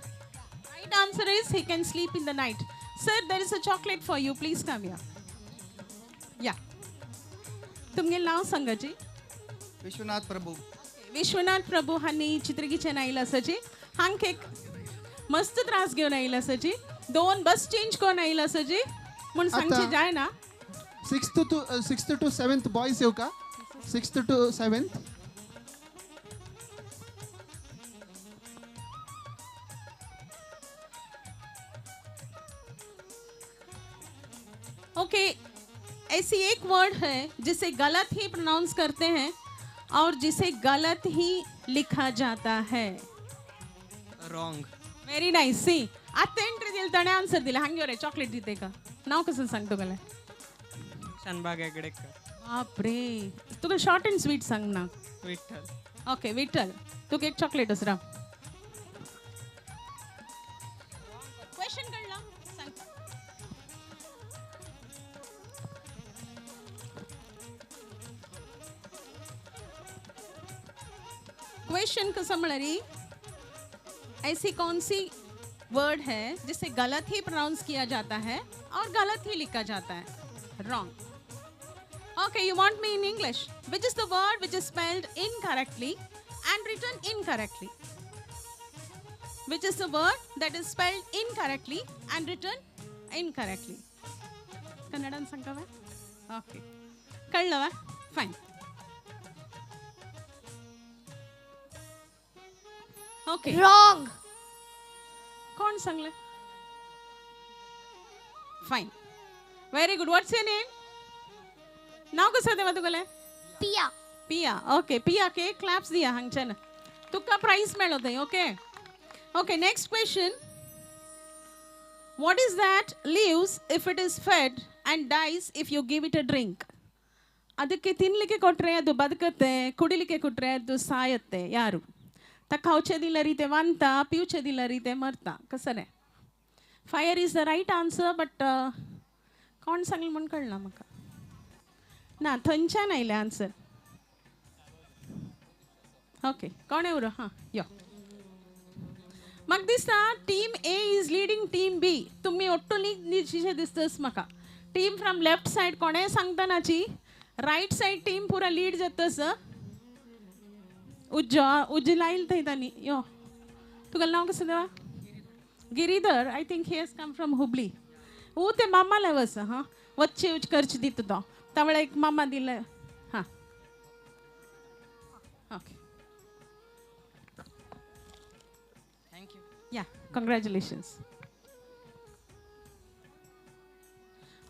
Right answer is he can sleep in the night. Sir, there is a chocolate for you. Please come here. Yeah. तुमगे नाव सांगाची? विश्वनाथ प्रभू. विश्वनाथ प्रभू हांणी चित्रगीच्यान आयला आसाची. हांक एक मस्त त्रास घेवन आयला आसाची. 2 बस चेंज करून आयला आसाची म्हूण सांगचे जायना. 6th to 7th boys येऊ का? 6th to 7th. वर्ड है जिसे गलत ही प्रोनाउंस करते हैं और जिसे गलत ही लिखा जाता है? रॉंग. Very nice. सी आत्ता एंट्री दिली ताणें आन्सर दिला. हांगे रे चॉकलेट दिते का नाव कसं सांग तुगेलें? शानबाग हेगडेकर. बापरे, तुका शॉर्ट अँड स्वीट सांग ना. विठ्ठल. ओके विठ्ठल, तुका एक चॉकलेट राव. क्वेश्चन कळला सांग. क्वेश्चन कसं म्हळ्यार ऐसी कौन सी वर्ड है जिसे गलत ही प्रोनाउंस किया जाता है और गलत ही लिखा जाता है? Wrong. Okay, you want me in English. Which is the word which is spelled incorrectly and written incorrectly? Which is the word that is spelled incorrectly and written incorrectly? कन्नडन सांगवा? Okay, कळलं? Fine. Okay. Wrong. कोण सांगले? Fine, very good. What's your name? नाव कसं देवा तुगेलें? पिया. पिया. Okay, पिया K claps दिया हांगच्यान. तुका प्राइज मेळो थंय. Okay okay, next question. What is that lives if it is fed and dies if you give it a drink? ಅದಕ್ಕೆ ತಿನ್ನಲಿಕ್ಕೆ ಕೊಟ್ಟರೆ ಅದು ಬದುಕತ್ತೆ, ಕುಡಿಲಿಕ್ಕೆ ಕೊಟ್ಟರೆ ಅದು ಸಾಯತ್ತೆ. ಯಾರು ತ खावचेदिला ರೀತೆ ವಂತ, ಪಿವಚेದಿಲ್ಲ ರೀತೆ ಮರ್ತಾ. कसं fire is the right answer, but कोण सांगलें म्हूण कळना म्हाका. ना थंयच्यान आयलें आन्सर. ओके, कोणें उरो? हां यो. म्हाका दिसता team A is leading team B. तुमी ओट्टू लीग दिसतस म्हाका. टीम फ्रॉम लेफ्ट सायड कोणें सांगतानाची, रायट सायड टीम पुरा लीड जातस. उज्जो उज्ज लायल थंय तांणी. यो, तुगेलें नांव कसं देवा? Giridhar. I think he has come from Hubli. ऊ ते मामा लेवस. हां, वच्चे उच खर्च दिता तो तावळ एक मामा दिले. हां okay, thank you. Yeah, congratulations.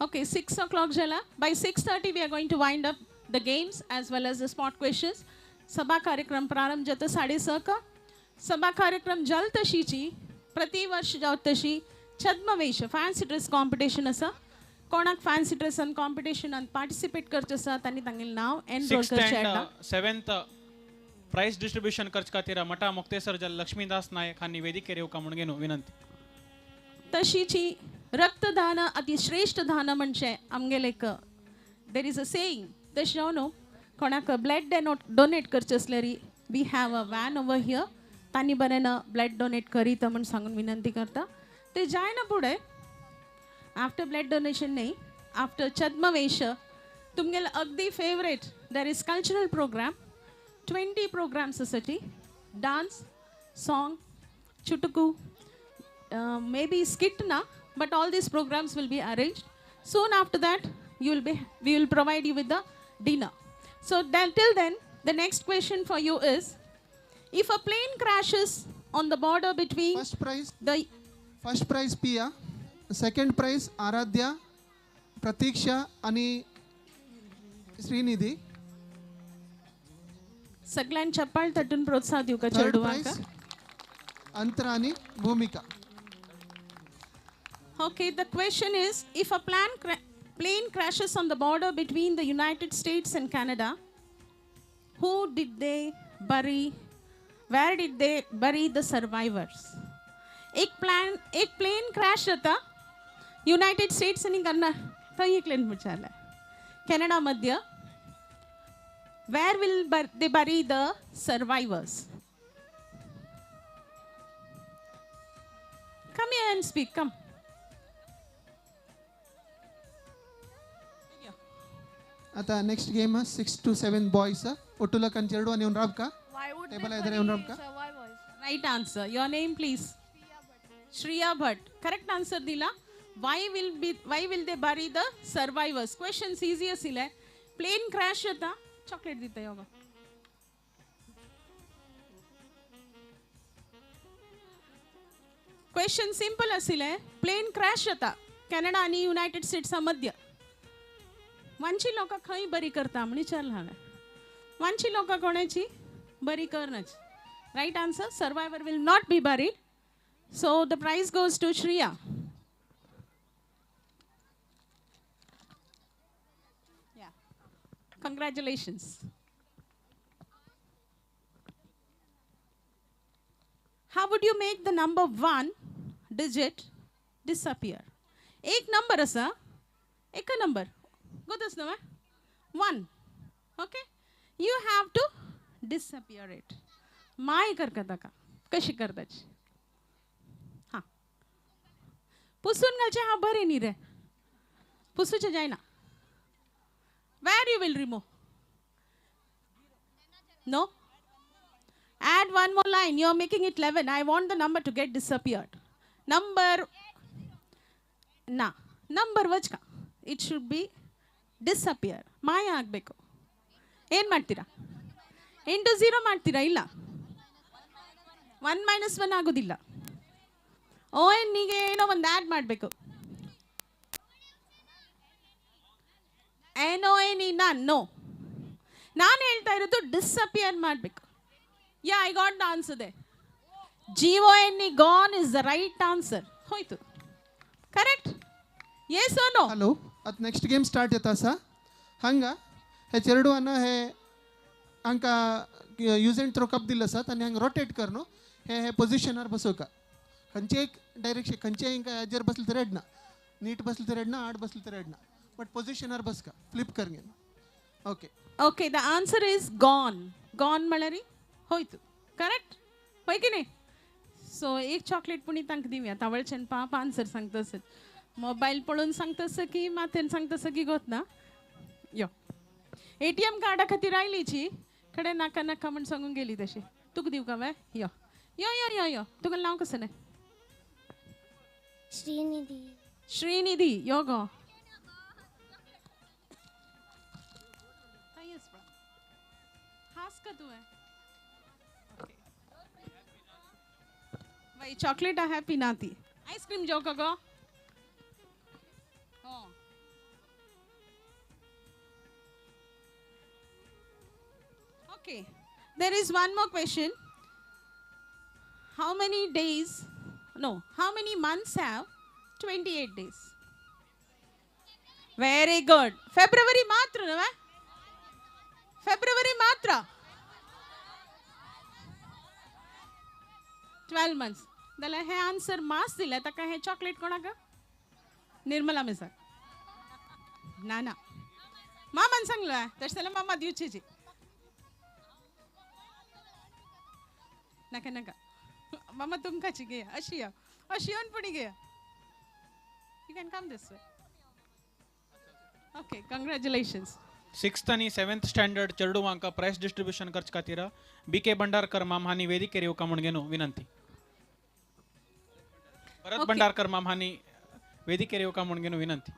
Okay, 6 o'clock झाला. By 6:30 we are going to wind up the games as well as the spot questions. सभा कार्यक्रम प्रारंभ जाता 6:30. सभा कार्यक्रम जल तशीची प्रतिवर्ष जावत तशी छद्मवेश फॅन्सी ड्रेस कॉम्पिटिशन आसा. कोणाक फॅन्सी ड्रेसान कॉम्पिटिशनान पार्टिसिपेट करचें आसा तांणी तांगेलें नांव एनरोल करचें येता. 6th and 7th price distribution करचे खातीर मठा मुक्तेसर जल लक्ष्मीदास नायक हांणी वेदिकेर येवका म्हूण घेवन विनंती. तशीची रक्तदान अतिश्रेष्ठ दान म्हणजे आमगेलें एक there is a saying. तशें जावन न्हू कोणाक ब्लड डोनेट करचें आसल्यार we have a van over here. तांणी बरें ब्लड डोनेट करीत म्हूण सांगून विनंती करता. ते जायना फुडें आफ्टर ब्लड डोनेशन न्ही, आफ्टर छद्मवेश तुमगेले अगदी favourite there is cultural programme. 20 programmes आसाची. डान्स, सॉंग, चुटकू, may be skit ना, but all these programs will be arranged. Soon after that you will be, we will provide you with the dinner. So then, till then, the next question for you is, if a plane crashes on the border between first prize, the first prize Pia, second prize Aradhya, Pratiksha आणि श्रीनिधी. सगळ्यांना चप्पाळ तटून प्रोत्साह दिवका third चेडवांका. Prize अंतरा आणि भूमिका. Okay, the question is, if a plane crashes on the border between the United States and Canada, who did they bury? Where did they bury the survivors? एक plan crash जाता United states आनी Canada, थंय एकल्यान विचारलें, Canada Madhya, where will they bury the survivors? Come here and speak, come. आता next game 6 to 7 boys. ಒಟ್ಟುಲಕ್ ಅಂತ ಎರಡು आणि ರಾಬ್ಕ ಟೇಬಲ್ ಇದ್ದಾರೆ ರಾಬ್ಕ. Right answer. Your name please? Shreya Bhatt. Correct answer दिला. Why will they bury the survivors? Questions easy असिले. Plane crash जाता, chocolate दिता yoga. Question simple असिले. प्लेन क्रॅश जाता कॅनडा आणि युनायटेड स्टेट्सा मध्य. वांची लोकां खंय बरी करता म्हण विचारलां हांवें. वांची लोकां कोणाची बरी करनाची. Right answer, survivor will not be buried. So the prize goes to Shriya. Yeah, congratulations. How would you make the number 1 digit disappear? एक नंबर असा, एक नंबर गोतच ना 1. Okay, you have to disappear it. My करता का कशी करताची? हां, पुसून घालचे. हां बरें न्ही रे, पुसूचे जायना. Where you will remove? No, add one more line. You are making it 11. I want the number to get disappeared. Number na number vachka. It should be disappear. Maya agbeku. En martira? Into 0 martira illa. 1 minus 1 agudilla. O n nige eno ond add madbeku. N O N E none. No. Nanu helta irodu disappear madbeku. Yeah, I got the answer there. G-O-N-E, gone is the right answer. Hoitu. Correct? Yes or no? Hello. At next game start yata sa. Hanga, he cherudu anna he anka use and throw cup dilla sa, tani hang rotate karno, he he position ar basoka. Kanche ek direction, kanche inka ajar basle teredna, neat basle teredna, aad basle teredna. But position ar baska, flip karnge. Okay. Okay, the answer is gone. Gone malari. ಹೋಯ್ತು. Correct होय की नाही? So एक chocolate पुणी तांकां दिवया. तावळच्यान पाप answer सांगता आसत, मोबायल पळोवन सांगता आसत की माथ्यान सांगता आसत की गोत ना. यो ATM कार्डा खातीर आयलीची कडेन नाका नाका म्हण सांगून गेली तशी. तुका दिवं का वे? यो यो यो यो यो तुका नांव कसं नाही? श्रीनिधी. श्रीनिधी यो गो. हास का तू भाई? चॉकलेट हॅपी ना ती. आईस्क्रीम जेव का गो? Okay, there is one more question. How many days, no, how many months have 28 days? Very good. February मात्र ना? February मात्र 12 months. जाल्यार हे आन्सर मास दिले ताका हे चॉकलेट कोणाक? निर्मला मिसाक. ना ना, मामान सांगलो तशें जाल्यार मामा दिवची. नाका नाका, मामा तुमकांची घेया. अशी या, अशी येवन पुणी घेया. You can come this way. Okay, congratulations. 6th आनी 7th standard चेडवांका प्रायज डिस्ट्रिब्युशन करचे खातीर बी के भंडारकर माम हांणी वेदिकेर येवका म्हूण घेवन विनंती. भरत भंडारकर माम हांणी वेदिकेर येवका म्हूण घेवन विनंती.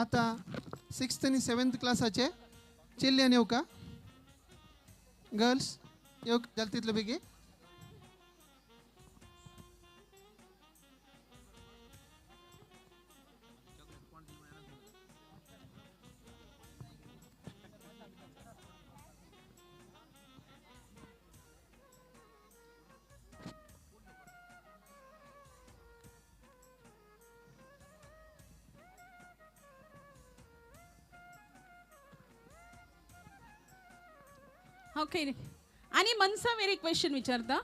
आता 6th आनी 7th क्लासाचे चेल्ल्यान येवका, गर्ल्स येवका जाता तितले बेगीन. ओके, आनी मनसा वेर एक क्वेश्चन विचारता.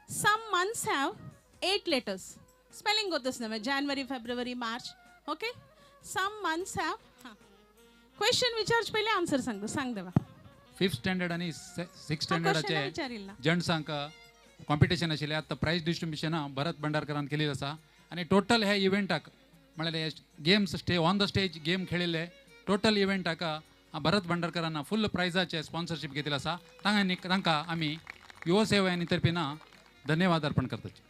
Some months have 8 letters. Spelling होतच नव्हे, January February March. Okay, some months have. हां, क्वेश्चन विचारचे पयलीं आन्सर सांगता, सांग देवा. फिफ्थ स्टँडर्ड आनी सिक्स स्टँडर्डाचे विचारिल्ला जेंट्सांक कॉम्पिटिशन आशिल्लें. आतां प्रायज डिस्ट्रिब्युशन भरत भंडारकरान केलेलें आसा आनी टोटल ह्या इव्हेंटाक म्हळ्यार games stay on the stage game खेळिल्ले टोटल इव्हेंटाक भरत भंडारकरान फुल प्रायजाचे स्पॉन्सरशीप घेतिल्लें आसा. तांकां आमी युवा सेवा आनी तर्फेन धन्यवाद अर्पण करतात.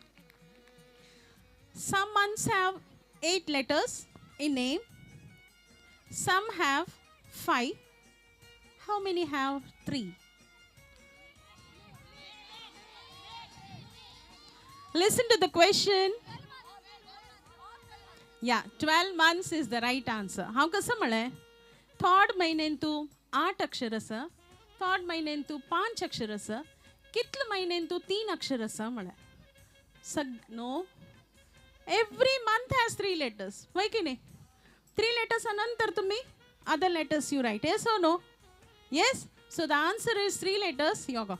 Some months have 8 letters in name, some have 5. How many have 3? Listen to the question. Yeah, 12 months is the right answer. हांव कसं म्हळें, थोड म्हयन्यान तूं 8 अक्षर आसा, थोड म्हयन्यान तूं 5 अक्षर आसा, कितले म्हयन्यान तूं 3 अक्षर आसा म्हळें. No, every month has 3 letters. वय की नाही? 3 letters नंतर तुम्ही other letters you write. Yes or no? Yes. So the answer is 3 letters. Yoga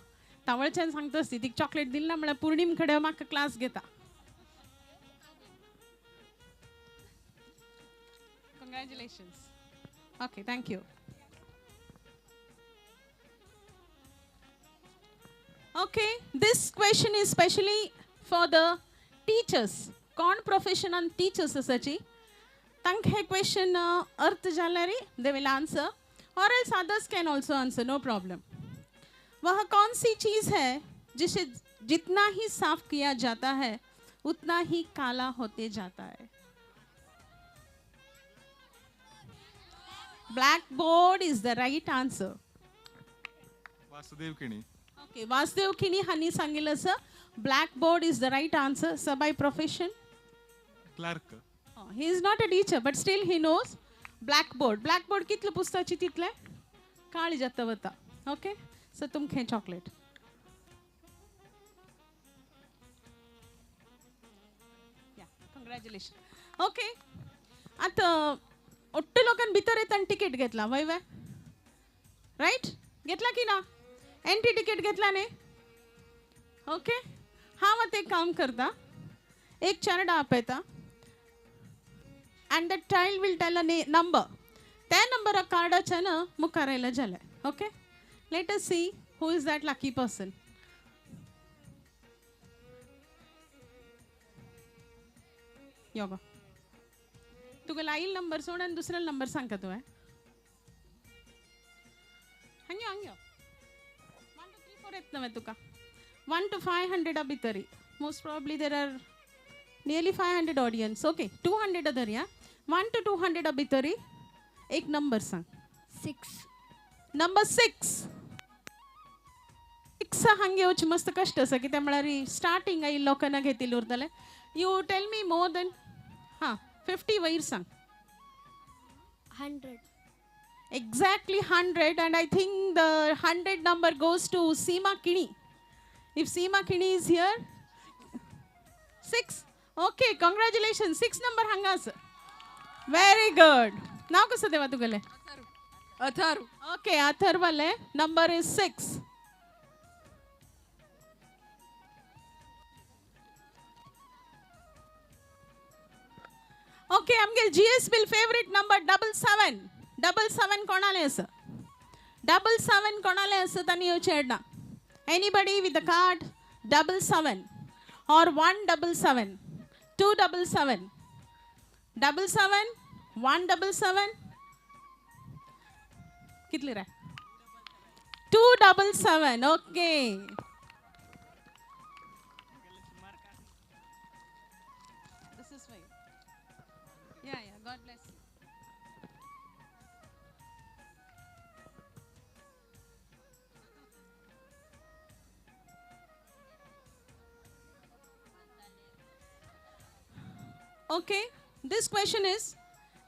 तावळच्यान सांगता असती ती चॉकलेट दिली ना म्हळ्यार पूर्णिम खडे म्हाका क्लास घेता. Congratulations. Okay, thank you. Okay, this question is specially for the teachers. कोण प्रोफेशनान टीचर्स आसाची तांकां हे क्वेश्चन अर्थ जाल्यार they will answer, or else others can also answer, no problem. वह कौन सी चीज़ है जिसे जितना ही साफ किया जाता है उतना ही काला होते जाता है? Blackboard is the right answer. Vasudev Kini. Okay, Vasudev Kini हांणी सांगितलं sir, blackboard is the right answer. Sir, by profession? Clerk. He is not a teacher, but still he knows blackboard. Blackboard कितले पुस्तकाची तितले काळी जाता वता. Okay, so तुमकां chocolate. या, कंग्रॅच्युलेशन. ओके, आतां ओट्ट लोकांनी भितर येताना तिकीट घेतला वय वय, रायट? घेतला की ना? एंट्री तिकीट घेतला न्ही? ओके, हांव आतां एक काम करता, एक चेरडा आपयता and the child will tell a number. त्या नंबरा कार्डाच्यान मुखार आयलें जालें. Okay, let us see who is that lucky person. यो गो, तुका लायल नंबर सोड आनी दुसरो नंबर सांगता तुवें. हांग यो, हांग यो. 1 2 3 4 येत नव्हे तुका. 1 to 500 भितरी. Most probably there are nearly 500 audience. Okay, 200 धरया. 1 to 200 भितरी एक नंबर सांग. 6. नंबर 6. 6 हांग येवचे मस्त कश्ट आसा, कित्याक म्हळ्यार स्टार्टिंग आयिल्ले लोकांना घेतिल्ले उरतले. You tell me more than हां 50 वयर सांग. 100. Exactly 100, and I think the 100 number goes to Seema Kini. If Seema Kini is here, 6. Okay, congratulations. 6 number hanga sir. Very good. Now कसं देवा तुगेले? Atharv. Okay, Atharvale number is 6. Okay, आमगे GS bill favorite number 77. 77 कोणाले आसा? 77 कोणाले आसा तांणी येवचें येडना. Anybody with the card 77 or 177, 277, 77, 177, कितले रे? 277. Okay. This is for you. Yeah, yeah. God bless you. Okay, this question is,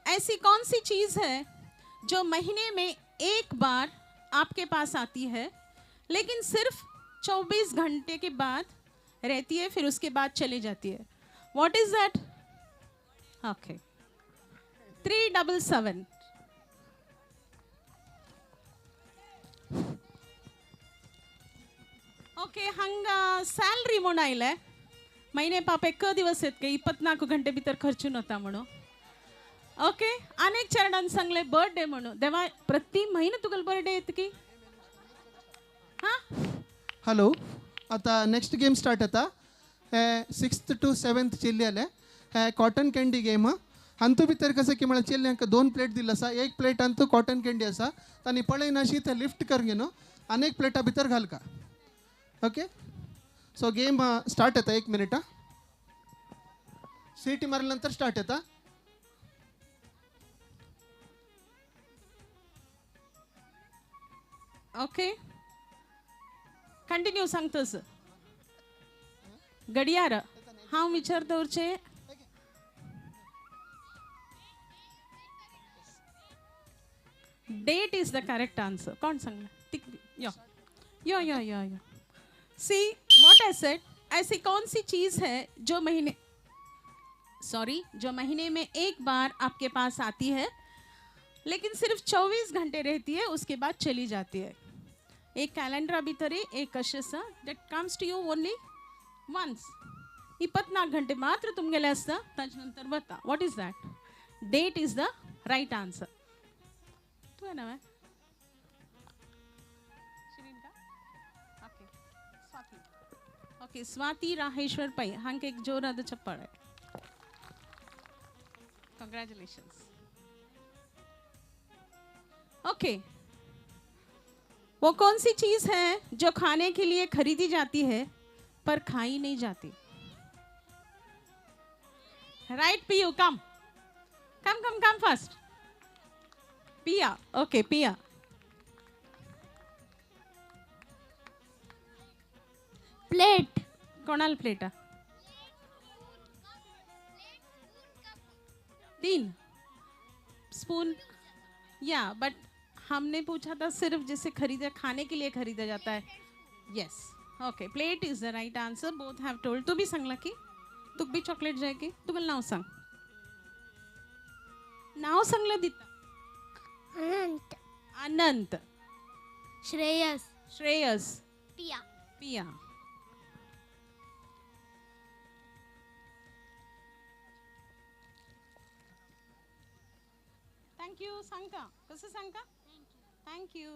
ऐसी कौन सी चीज़ है जो महीने में एक बार आपके पास आती है लेकिन सिर्फ 24 घंटे के बाद रहती है, फिर उसके बाद चली जाती है? What is that? Okay, 377. Okay, हांगा सॅलरी म्हूण आयलें. महिने पाप एक दिवस येत की 24 घंटे भितर खर्चून होता म्हणून. ओके, अनेक चरणान सांगले बर्थडे म्हणून. देवा प्रति महिने तुका बर्थडे येत की? हां. हॅलो, आता नेक्स्ट गेम स्टार्ट जाता. हे 6th to 7th चेल्ली आले. हे कॉटन कॅन्डी गेम. हातूंत भितर कसं की म्हळ्यार चेल्ल्यांक 2 प्लेट दिल्लो आसा. एक प्लेट हातूंत कॉटन कॅन्डी आसा, तांणी पळयनाशी ते लिफ्ट कर घेवन आनी एक प्लेटा भितर घालका. ओके, सो गेम स्टार्ट जाता. 1 मिनिट. सीटी मारल्या नंतर स्टार्ट जाता. ओके, कंटिन्यू सांगतस. गडियार हांव विचार दवरचे. Date is the correct answer. कोण सांगला? यो यो यो यो यो. सी what I said, ऐसी कौन सी चीज़ है जो महीने जो महीने में एक बार आपके पास आती है लेकिन सिर्फ 24 घंटे रहती है, उसके बाद चली जाती है. एक कैलेंडर अभी तरी एक कशें that comes to you only once. 24 घंटे मात्र तुमगेले आसता, ताजे नंतर वता. What is that? Date is the right answer. तुवें नांव ओके, स्वाती. ओके, स्वाती राहेश्वर पै हांकां एक जोराद चप्पल. कंग्रेचुलेशन्स. ओके, वो कौन सी चीज है जो खाने के लिए खरीदी जाती है पर खाई नहीं जाती? Right Piyu, come come come come fast. Piya, okay Piya. Plate. कोणाल प्लेटा? 3 स्पून. या बट हमने पूछा था सिर्फ जिसे खरीदा खाने के लिए खरीदा जाता है. Yes, okay, plate is the right answer. Both have told. तू भी सांगला की तुक भी चॉकलेट जाय की? तुका नाव सांग. नाव सांगलं दिता. अनंत. अनंत. श्रेयस. श्रेयस. पिया. पिया. Thank you. सांगता कसं सांगता? Thank you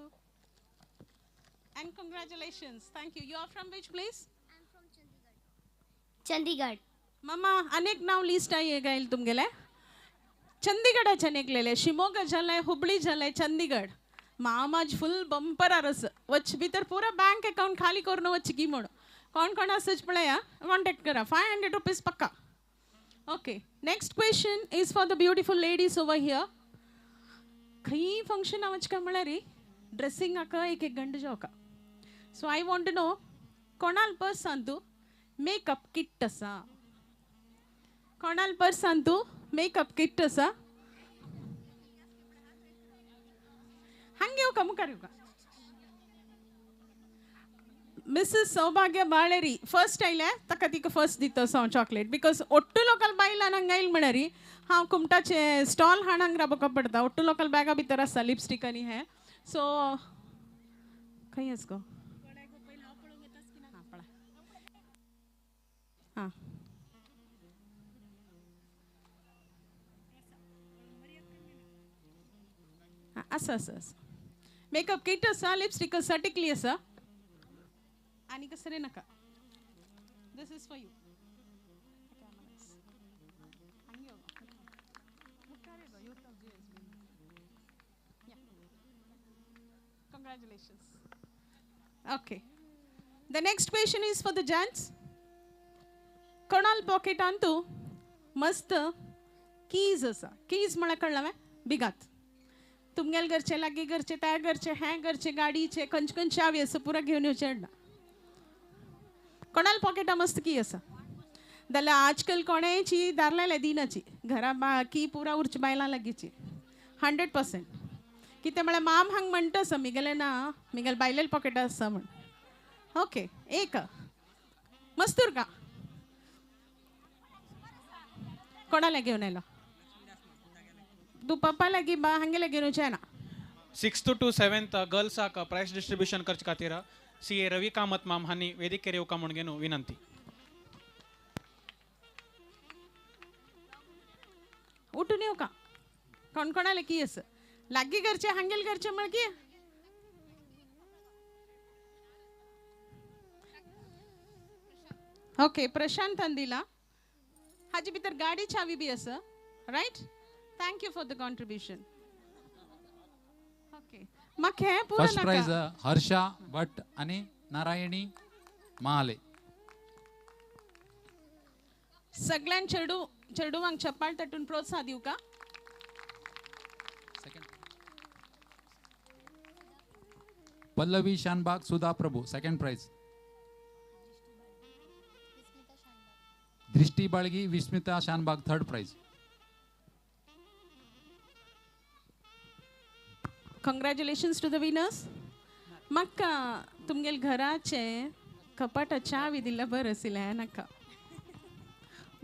and congratulations. Thank you. You are from which place? I am from Chandigarh. Chandigarh. मामा अनेक नाव लिस्ट आहे गाईल तुमगेले. चंदीगडाच्या नेकलेले, शिमोगा झालंय, हुबळी झालंय, चंदीगड. मामाज फुल बंपर आरस वच भितर पुरा बँक अकाउंट खाली करून वच की म्हणून. कोण कोण असंच पळया कॉन्टॅक्ट करा. 500 रुपीज पक्का. Okay, next question is for the beautiful ladies over here. खंय फंक्शन वच काय म्हळ्यार ड्रेसिंग आका एक एक गंड जावका. So I want to know कोणाल पर्सान तूं मेकअप किट आसा? कोणाल पर्सान तूं मेकअप किट आसा? हांगा येवका, मुखार येवका. मिसेस सौभाग्य बाळेरी फर्स्ट आयल्या, ताका तिका फर्स्ट दिता हांव चॉकलेट because ಒಟ್ಟು लोकल बायलान हांगा आयल म्हळ्यार हांव कुमटाचे स्टॉल हाण हांगा राबोवका पडटा. ಒಟ್ಟು लोकल बॅगा भितर आसा लिपस्टीक आनी हें. सो खंय आस गो? हां, आसा आसा आसा. मेकअप किट आसा, लिपस्टीक आसा, टिकली आसा आनी कसरे नाका. This is for you. Congratulations. Okay, the next question is for the gents. कोणाल पॉकेटांतू मस्त कीज आसा. कीज म्हळ्यार कळ्ळें? बिगात तुमगेल घरचे, लागीं घरचे, त्या घरचे, हें घरचे, गाडीचे, खंयचे खंयचे चावी आसा पुरा घेवन येवचें ना. कोणाल पॉकेटा मस्त की आसा जाल्यार आजकाल कोणायची दारलायल्या दिनाची घरा की पुरा उरची बायलां लागींची 100%. कितें म्हळ्यार माम हांग म्हणटा आसा मिगेलें ना, मिगेले बायलेले पॉकेटा आसा म्हण. ओके, एक मस्तूर का कोणाला घेवन आयलो? तूं पप्पा लागीं बा हांगेले घेवन येवचें ना. 6th to 7th गर्ल्साक prize distribution करचे खातीर CA Ravi Kamat माम हांणी वेदिकेर येवका म्हूण घेवन विनंती. उठून येऊ का कोण कोणाले की असं लागी घरचे हांगेल घरचे म्हण की ओके प्रशांतान दिला हाजे भितर गाडी चावी बी असं right thank you for the contribution okay म्हाका हें पुरो फर्स्ट प्राइज नाका हर्षा भट आणि नारायणी महाले. सगळ्यां चेडू चेडूवांक चप्पाळ तटून प्रोत्साह दिवं का. Pallavi Shanbhag Sudha Prabhu second prize. Drishti Balgi Vismita Shanbhag third prize. Congratulations to the winners. म्हाका तुमगेल घराचे कपाटा चावी दिल्ला बरं आशिल्लें नाका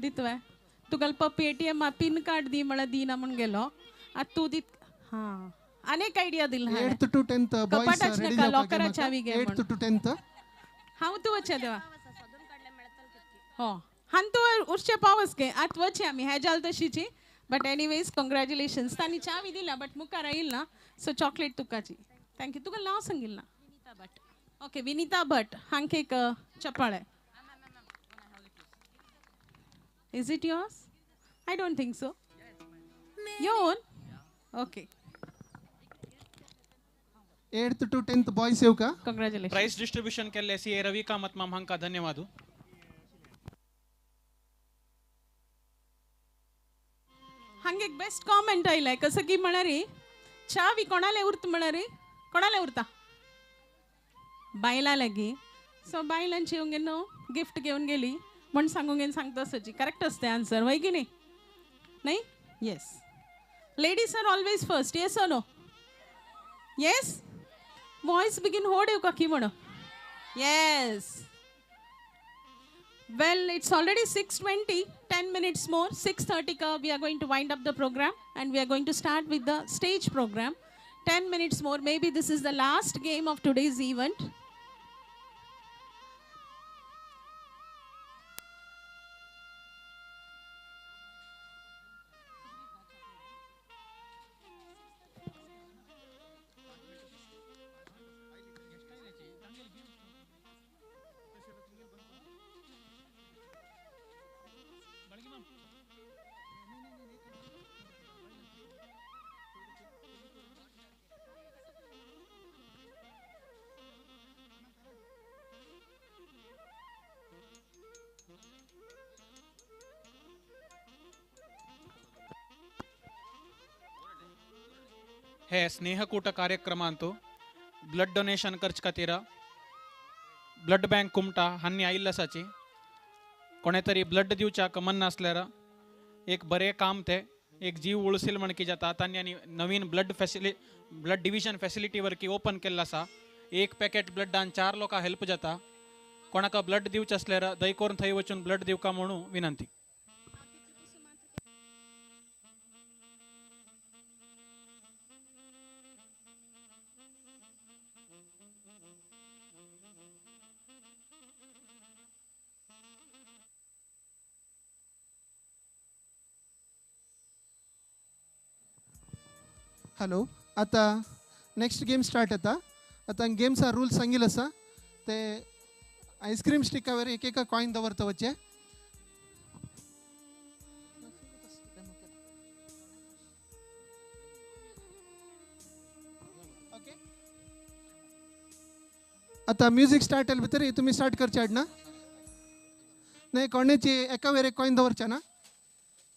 दितवे तुका पप्पी एटीएम पिन कार्ड दी म्हळ्यार दिना म्हूण गेलो आतां तूं दित हां आनी एक आयडिया दिला 8th to 10th boys कपाटाच ready नाका लॉकरा चावी घे 8th to 10th हांव तूं वचया देवा हो हांव तूं उरचें पावस गे आतां वचया आमी हें जाल तशीची बट एनिवेज कॉंग्रॅच्युलेशन्स तांणी चावी दिला बट मुखार आयल ना सो चॉकलेट तुकाची thank you तुका नांव सांगिल ना विनीता भट ओके विनीता भट हांक एक चपाळे is it yours I don't think so your own okay 8th to 10th boys येऊ का कॉंग्रॅच्युलेशन प्राइज डिस्ट्रीब्यूशन केल्ले सी ए रवी कामत माम हांकां धन्यवाद. हांगे एक बेस्ट कॉमेंट आयलाय कसं की म्हणारी चावी कोणाले उरत म्हणारी कोणाले उरता बायला लागी सो बायलांची येवन न्हू गिफ्ट घेवन गेली म्हण सांगूंक घेवन सांगता सजी करेक्ट असते आन्सर वय की न्ही नाही yes ladies are always first yes or no yes voice begin होड येवका की म्हण yes Well, it's already 6:20, 10 minutes more. 6:30 ka we are going to wind up the program and we are going to start with the stage program. 10 minutes more. Maybe this is the last game of today's event. हे स्नेहकूट कार्यक्रमांतु blood donation करचे खातीर blood bank Kumta हांणी आयिल्लो आसाची कोणे तरी blood दिवच्याक मन नासल्यार एक बरें काम तें एक जीव उळसील म्हण की जाता. तांणी आनी नवीन ब्लड डिविजन फॅसिलिटी वरकी ओपन केल्लो आसा. एक पॅकेट ब्लडान 4 लोकांक हेल्प जाता. कोणाक ब्लड दिवचें आसल्यार दय करून थंय वचून ब्लड दिवका म्हणून विनंती. हॅलो आता नेक्स्ट गेम स्टार्ट जाता. आतां गेम्सा रूल्स सांगिल्ले आसा ते आयस्क्रीम स्टिकावर एक एक कॉइन दवरता वचचे. आता म्युझिक स्टार्ट जाले भितर तुमी स्टार्ट करचे हाडना नाही कोणाची एका वेर एक कॉइन दवरचे ना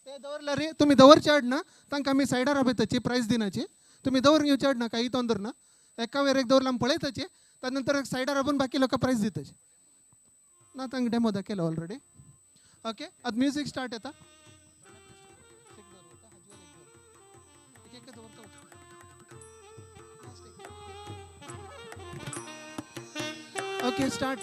ते दवरल्यार रे तुमी दवरचे हाडना तांकां आमी सायडार राबयताची प्रायज दिनाची. तुमी दवरून घेवचे हाडना काही तोंदर ना एका वेर एक दवरला आमी पळयताचे त्या नंतर सायडार राबून बाकी लोकां प्रायज दिताचे ना तांकां डेमो दाखयलो ऑलरेडी. ओके आतां म्युझिक स्टार्ट जाता. Okay start.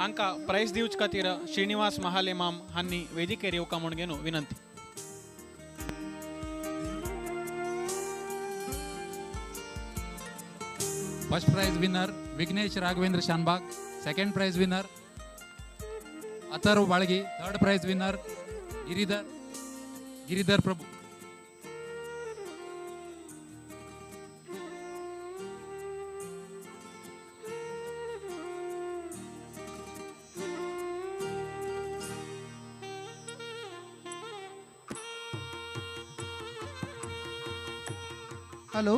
हांकां प्रायज दिवचे खातीर श्रीनिवास महाले माम हांणी वेदिकेर येवका म्हूण घेवन विनंती. First prize winner Vighnesh Raghavendra Shanbhag, second prize winner Atharva Balgi, third prize winner Giridhar Prabhu. Hello,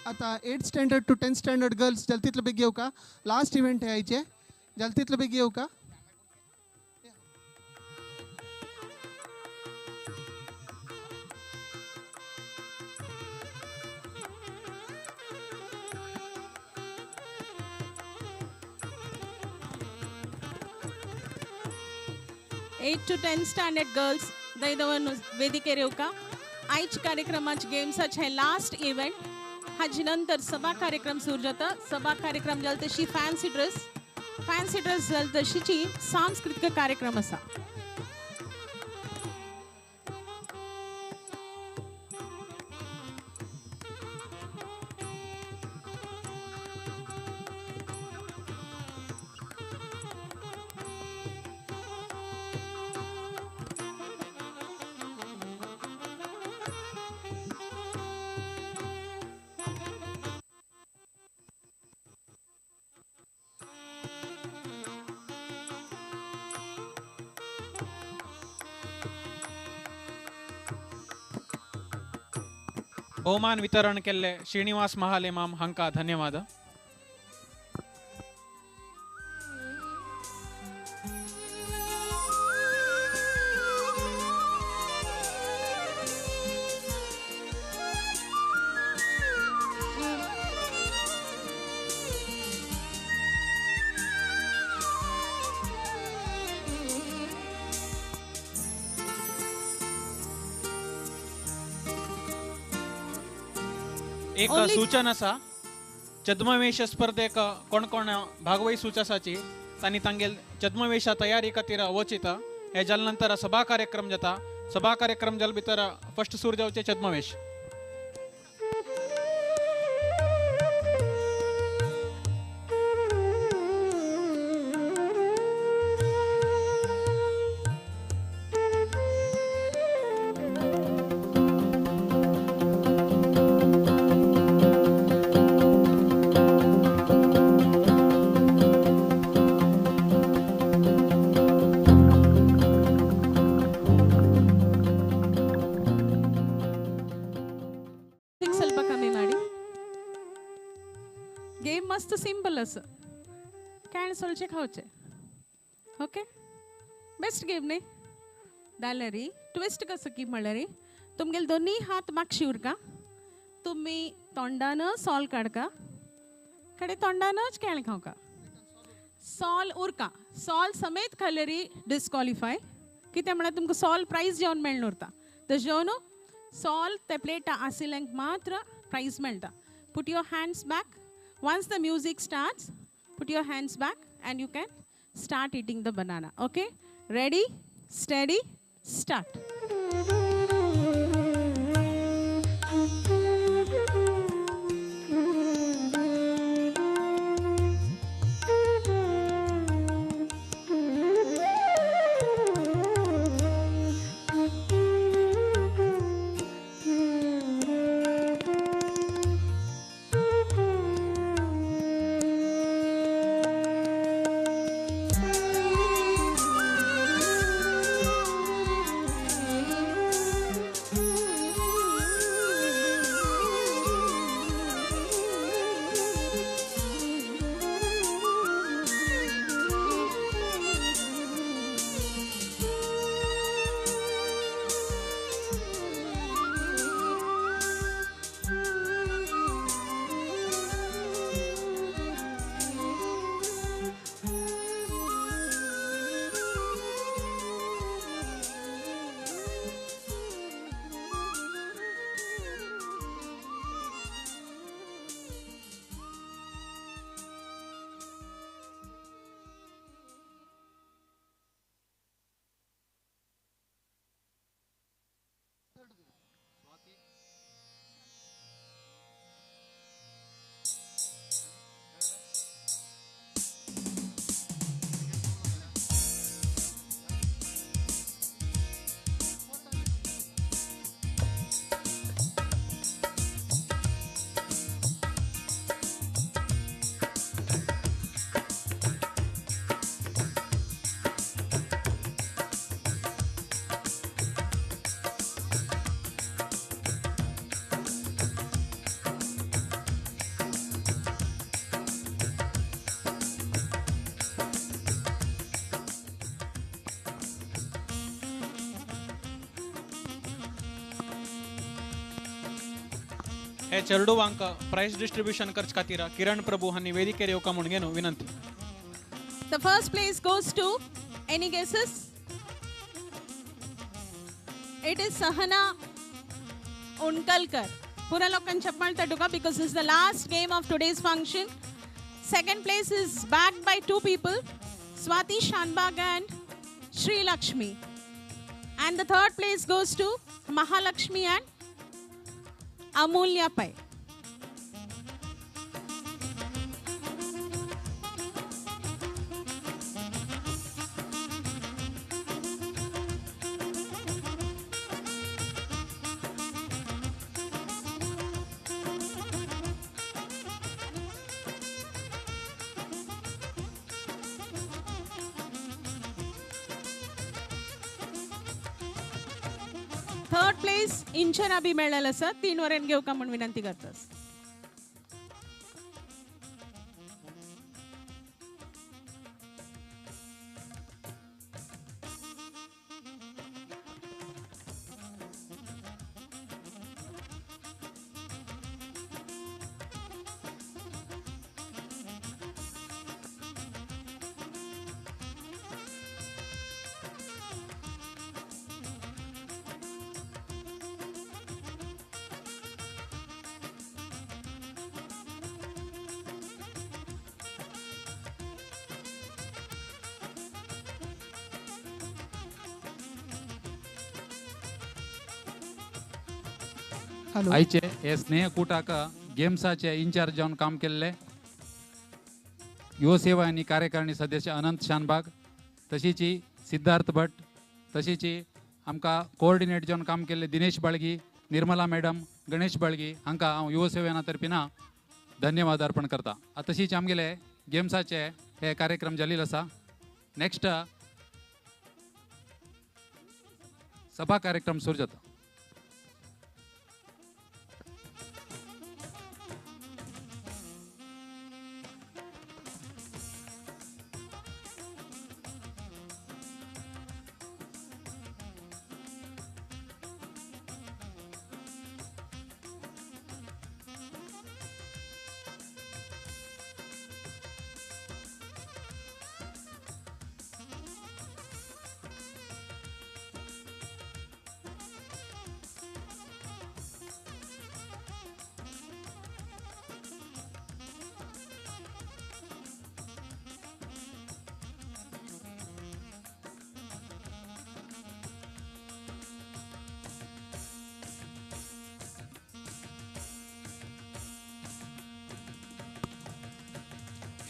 आता 8th standard to 10th standard girls जाल तितले बेगी येवका. लास्ट इव्हेंट हे आयचे, जाल तितले बेगी येवका. Eight to 10th standard girls दैदवन वेदिकेर येवका. आयज कार्यक्रमाचे गेम्साचे हे लास्ट इव्हेंट. हाजे नंतर सभा कार्यक्रम सुरू जाता. सभा कार्यक्रम जाल तशी फॅन्सी ड्रेस जाल तशीची सांस्कृतिक कार्यक्रम आसा. बहुमान वितरण केल्ले श्रीनिवास महाले माम हांकां धन्यवाद. एक सूचना आसा, छद्मवेश स्पर्धेक कोण कोण भागवहिसूच आसाची तांणी तांगेल छद्मवेशा तयारी खातीर वचित. हे जाले नंतर सभा कार्यक्रम जाता. सभा कार्यक्रम जाले भितर फर्स्ट सुरू जावचे छद्मवेश. मस्त सिंपल असं can सोलचे खावचे. ओके, बेस्ट गेम न्ही. जाल्यार ट्विस्ट कसं की म्हणल्यार तुमगेले दोन्ही हात मागशी उरका, तुमी तोंडान सॉल काडका, कडे तोंडानच केळ खावका, सॉल उरका, सॉल समेत खाल्यार डिस्क्वॉलिफाय. कितें म्हळ्यार तुमकां सॉल प्रायज जेवण मेळून उरता. तशें जेवन सॉल ते प्लेटा आशिल्ल्यांक मात्र प्रायज मेळटा. Put your hands back. Once the music starts, put your hands back and you can start eating the banana. Okay? Ready, steady, start. हे चेरडुवांक प्रायज डिस्ट्रिब्युशन करचे खातीर किरण प्रभू हांणी वेदिकेर येवका म्हूण घेवन विनंती. The first place goes to, any guesses? It is Sahana Unkalkar. Pura lokan chappal tatuka because this is the last game of today's function. Second place is backed by two people, Swati Shanbag and Sri Lakshmi. And the third place goes to Mahalakshmi and Amulya Pai. Third place Inchara B मेळ्ळेलं sir 3 वरेन घेवका म्हूण विनंती करतास. आयचे हे स्नेहकूटाक गेम्साचे in-charge जावन काम केल्ले युवसेवा आनी कार्यकारिणी सदस्य अनंत शानबाग, तशीच सिद्धार्थ भट, तशीच आमकां कोऑर्डिनेट जावन काम केल्ले दिनेश बाळगी, निर्मला मॅडम, गणेश बाळगी हांकां हांव युवसेवेना तर्फीन धन्यवाद अर्पण करता. तशीच आमगेले गेम्साचे हे कार्यक्रम जाल्ले आसा. नेक्स्ट सभा कार्यक्रम सुरू जाता.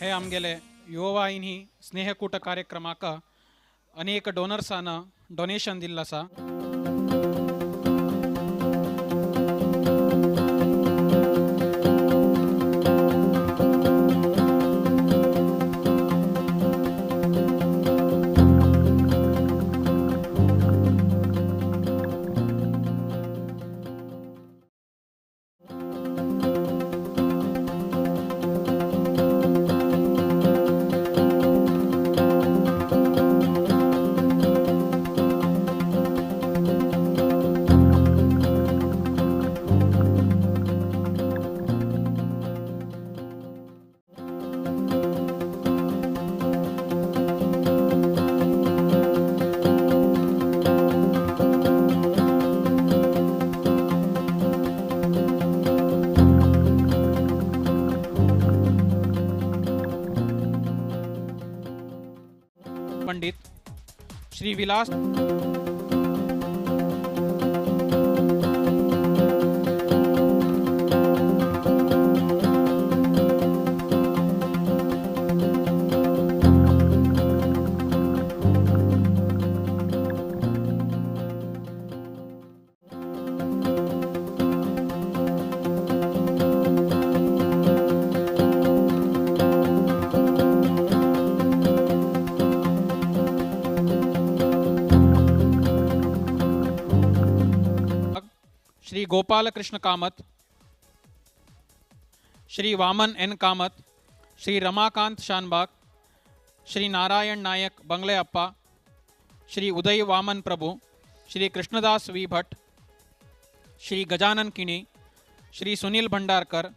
हे आमगेले युववाहिनी स्नेहकूट कार्यक्रमाक अनेक डोनर्सान डोनेशन दिल्लें आसा. पंडित श्री विलास श्री गोपाल कृष्ण कामत, श्री वामन एन कामत, श्री रमाकांत शानबाग, श्री नारायण नायक बंगले अप्पा, श्री उदय वामन प्रभु, Shri Krishnadas we Bhatt, Shri Gajanan Kini, Shri Sunil Bhandarkar,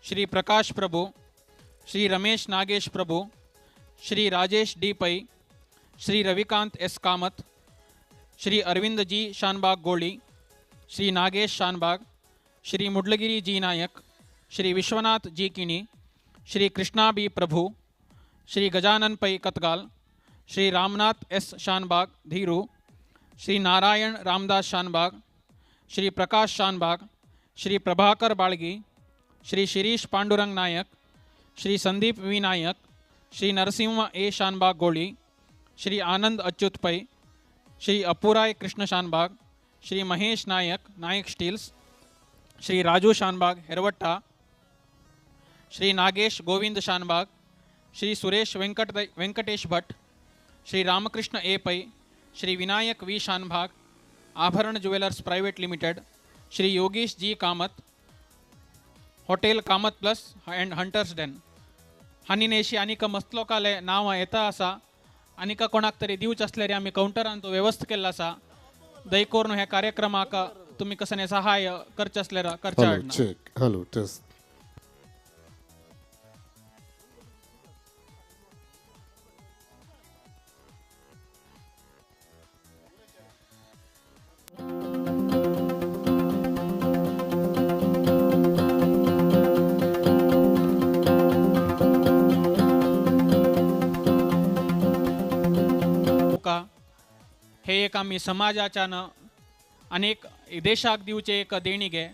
Shri Prakash Prabhu, Shri Ramesh Nagesh Prabhu, Shri Rajesh D Pai, Shri Ravikant S Kamath, Shri Arvind G Shanbhag Goli, Shri Nagesh Shanbhag, Shri Mudlagiri G Nayak, Shri Vishwanath G Kini, Shri Krishna B Prabhu, Shri Gajanan Pai Katgal, Shri Ramnath S Shanbhag Dhiru, Shri Narayan Ramdas Shanbhag, Shri Prakash Shanbhag, Shri Prabhakar Balgi, Shri Shirish Pandurang Nayak, Shri Sandeep V Nayak, Shri Narasimha A Shanbhag Goli, Shri Anand Achyut Pai, Shri Apurai Krishna Shanbhag, Shri Mahesh Nayak, Nayak steels, Shri Raju Shanbhag Hervatta, Shri Nagesh Govind Shanbhag, Shri Suresh Venkatesh Bhat, Shri Ramakrishna A Pai, Shri Vinayak V Shanbhag, Abharan jewellers private limited, Shri Yogish G Kamath, hotel Kamath plus and hunters den. हानिनेशी आनीक मस्त लोकांले नांवां येता आसा, आनीक कोणाक तरी दिवचें आसल्यार आमी कावंटरान तो वेवस्था केल्लो आसा. दय करून ह्या कार्यक्रमाक तुमी कसलें सहाय्य करचें आसल्यार करचें. Hello check, hello test. हे एक आमी समाजाच्यान अनेक देशाक दिवचे एक देणगे.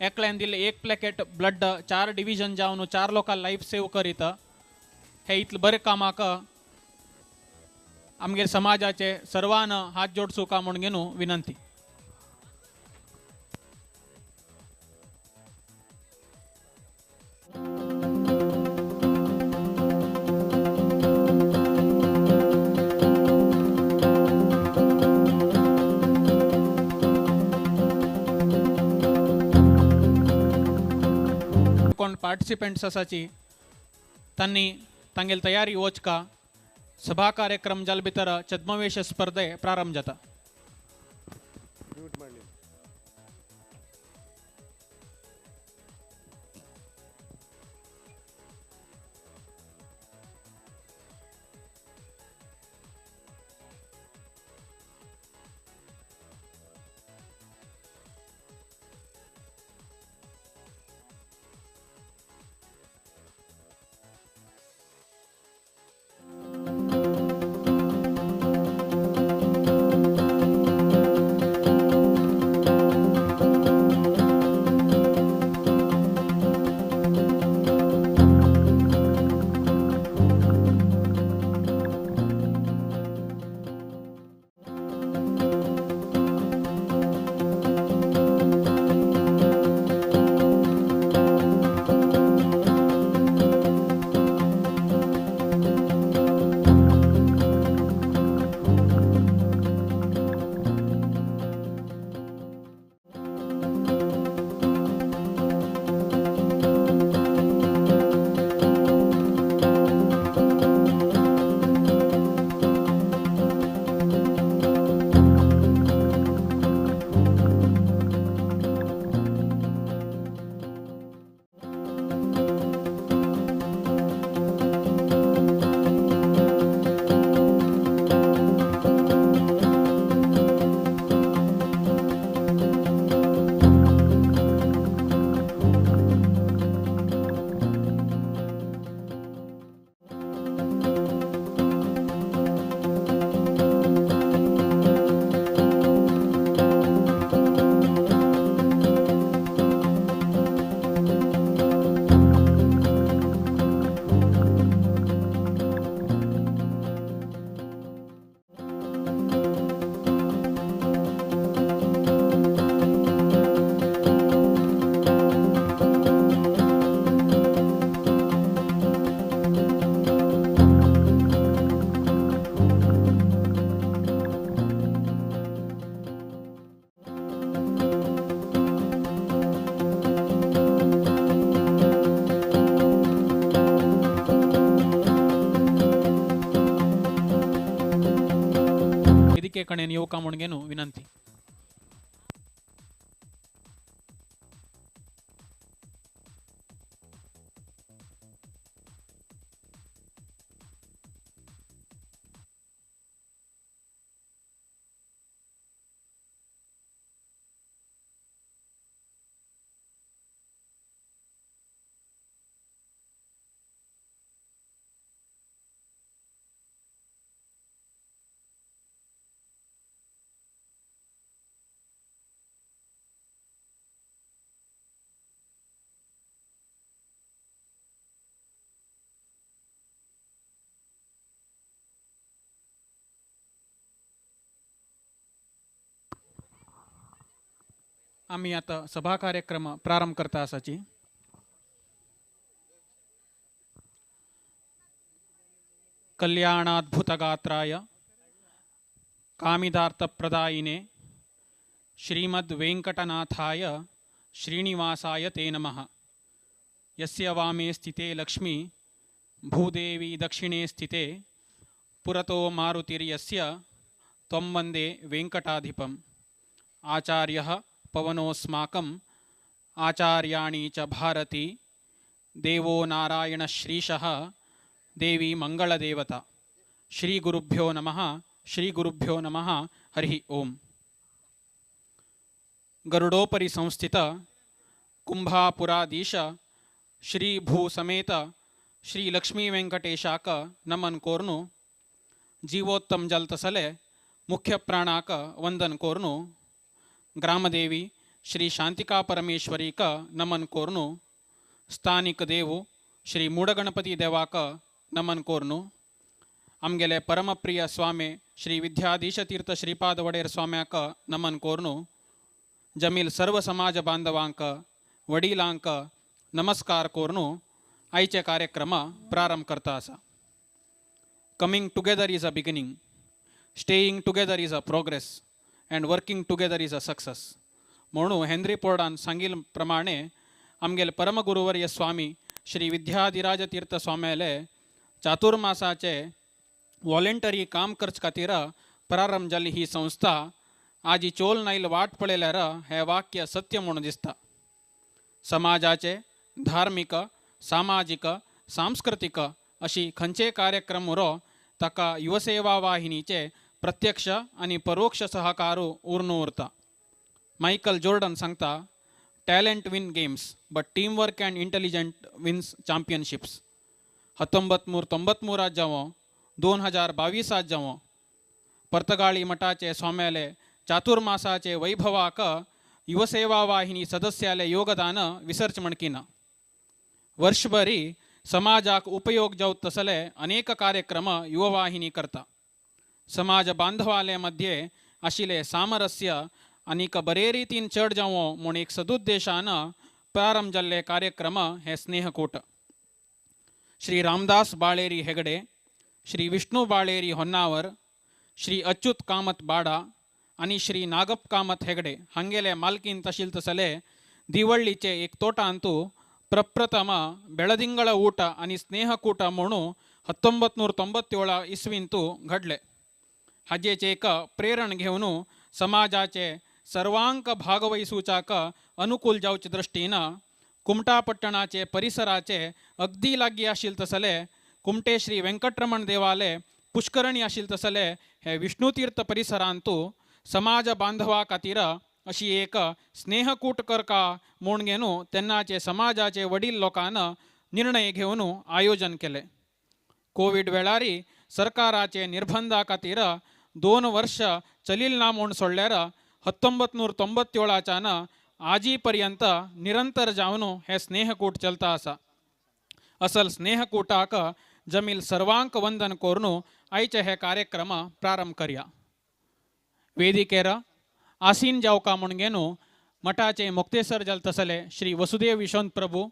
एकल्यान दिल्ले एक प्लॅकेट ब्लड 4 डिविजन जावन 4 लोकां लायफ सेव करीत. हे इतलें बरें कामाक आमगेर समाजाचे सर्वान हात जोडचो म्हूण घेवन विनंती. कोण पार्टिसिपंट्स आसाची तांणी तांगेली तयारी वचका. सभा कार्यक्रम जाले भितर छद्मवेश स्पर्धे प्रारंभ जाता. ವೇದಿಕೆ ಕಣೆ ಯುವಕ ಮುಣ್ಗೇನು ವಿನಂತಿ. आमी आतां सभा कार्यक्रम प्रारंभ करता आसाची. कल्याणाद्भुतगात्राय कामिदार्थप्रदायिने श्रीमद् वेंकटनाथाय श्रीनिवासाय ते नमः. यस्य वामे स्थिते लक्ष्मी भूदेवी दक्षिणे स्थिते पुरतो मारुतिर्यस्य त्वं वन्दे वेंकटाधिपम्. आचार्यः पवनोऽस्माकम् आचार्याणी च भारती देवो नारायणश्रीशः देवी मंगलदेवता. श्री गुरुभ्यो नमः. श्री गुरुभ्यो नमः. हरि ओम. गरुडोपरि संस्थित कुंभापुराधीश श्री भूसमेत श्री लक्ष्मी वेंकटेशाक नमन कोर्नु जीवोत्तम जलतसले मुख्य प्राणाक वंदन कोर्नु ग्रामदेवी श्री शांतिका परमेश्वरीक नमन कोर्नु स्थानिक देवु श्री मूडगणपति देवाक नमन कोर्नु आमगेले परमप्रिय स्वामी श्री विद्याधीशतीर्थ श्रीपाद वडेर स्वाम्याक नमन कोर्नु जमील सर्व समाज बांधवांक वडिलांक नमस्कार कोर्नु आयचे कार्यक्रम प्रारंभ करता आसा. Coming together is a beginning, staying together is a progress and working together is a success म्हणून हेनरी फोर्डान सांगिल प्रमाणे आमगेले परमगुरुवर्य स्वामी श्री विद्याधिराज तीर्थ स्वाम्याले चातुर्मासाचे वॉलेंटरी काम करचे खातीर प्रारंभ जाल्ली ही संस्था आजी चोल नायल वाट पळयल्यार हें वाक्य सत्य म्हणून दिसता. समाजाचे धार्मिक सामाजिक सांस्कृतिक अशी खंयचे कार्यक्रम उरो ताका युवसेवा वाहिनीचे प्रत्यक्ष आनी परोक्ष सहकार उरून उरता. मायकल जोर्डन सांगता, talent win games but team work and intelligent wins championships. 1993 जावं 2022 जावं पर्तगाळी मठाचे स्वाम्याले चातुर्मासाचे वैभवाक युवसेवा वाहिनी सदस्याले योगदान विसर्च म्हणकीना. वर्षभरी समाजाक उपयोग जावत तसले अनेक कार्यक्रम युववाहिनी करता. समाज बांधवाले मध्ये आशिल्ले सामरस्य आनीक बरे रितीन चड जावं म्हूण एक सदुद्देशान प्रारंभ जाल्ले कार्यक्रम हे स्नेहकूट. श्री रामदास बाळेरी हेगडे, श्री विष्णू बाळेरी होन्नावर, श्री अच्युत कामत बाडा आनी श्री नागप कामत हेगडे हांगेले मालकीन तशील तसले दिवळ्ळीचे एक तोटांतू प्रप्रथम ಬೆಳದಿಂಗಳ ಊಟ आनी स्नेहकूट म्हणून 1997 इसवींतू घडले. हाजेचे एक प्रेरण घेवन समाजाचे सर्वांक भागवहिसूचाक अनुकूल जावचे दृष्टीन कुमटा पट्टणाचे परिसराचे अगदी लागीं आशिल्ले तसले कुमटे श्री वेंकटरमण देवाले पुष्करणी आशिल्ले तसले हे विष्णुतीर्थ परिसरांतू समाज बांधवा खातीर अशी एक स्नेहकूट करका म्हूण घेवन तेन्नाचे समाजाचे वडील लोकान निर्णय घेवन आयोजन केले. कोवीड वेळारी सरकाराचे निर्बंधा खातीर 2 वर्ष चलील ना म्हूण सोडल्यार 1997 आजी पर्यंत निरंतर जावन हे स्नेहकूट चलता आसा. असल स्नेहकूटाक जमील सर्वांक वंदन करून आयचे हे कार्यक्रम प्रारंभ करया. वेदिकेर आसीन जावका म्हूण घेवन मठाचे मुक्तेसर जाल तसले श्री वसुदेव विश्वंत प्रभू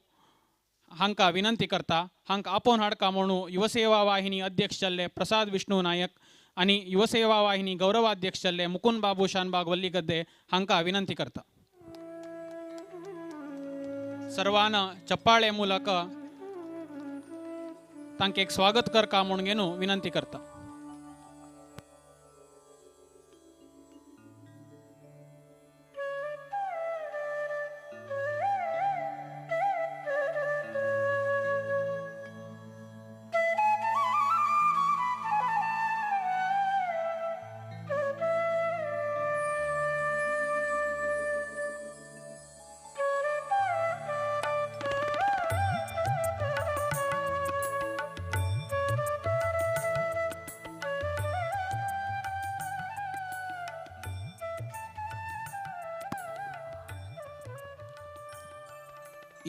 हांकां विनंती करता. हांकां आपोवन हाडका म्हणून युवसेवा वाहिनी अध्यक्ष जाल्ले प्रसाद विष्णू नायक आनी युवसेवा वाहिनी गौरवाध्यक्ष जाल्ले मुकुंद बाबू शानबाग वल्लीगद्दे हांकां विनंती करता. सर्वान चप्पाळे ಮೂಲಕ तांकां एक स्वागत करका म्हूण घेवन विनंती करता.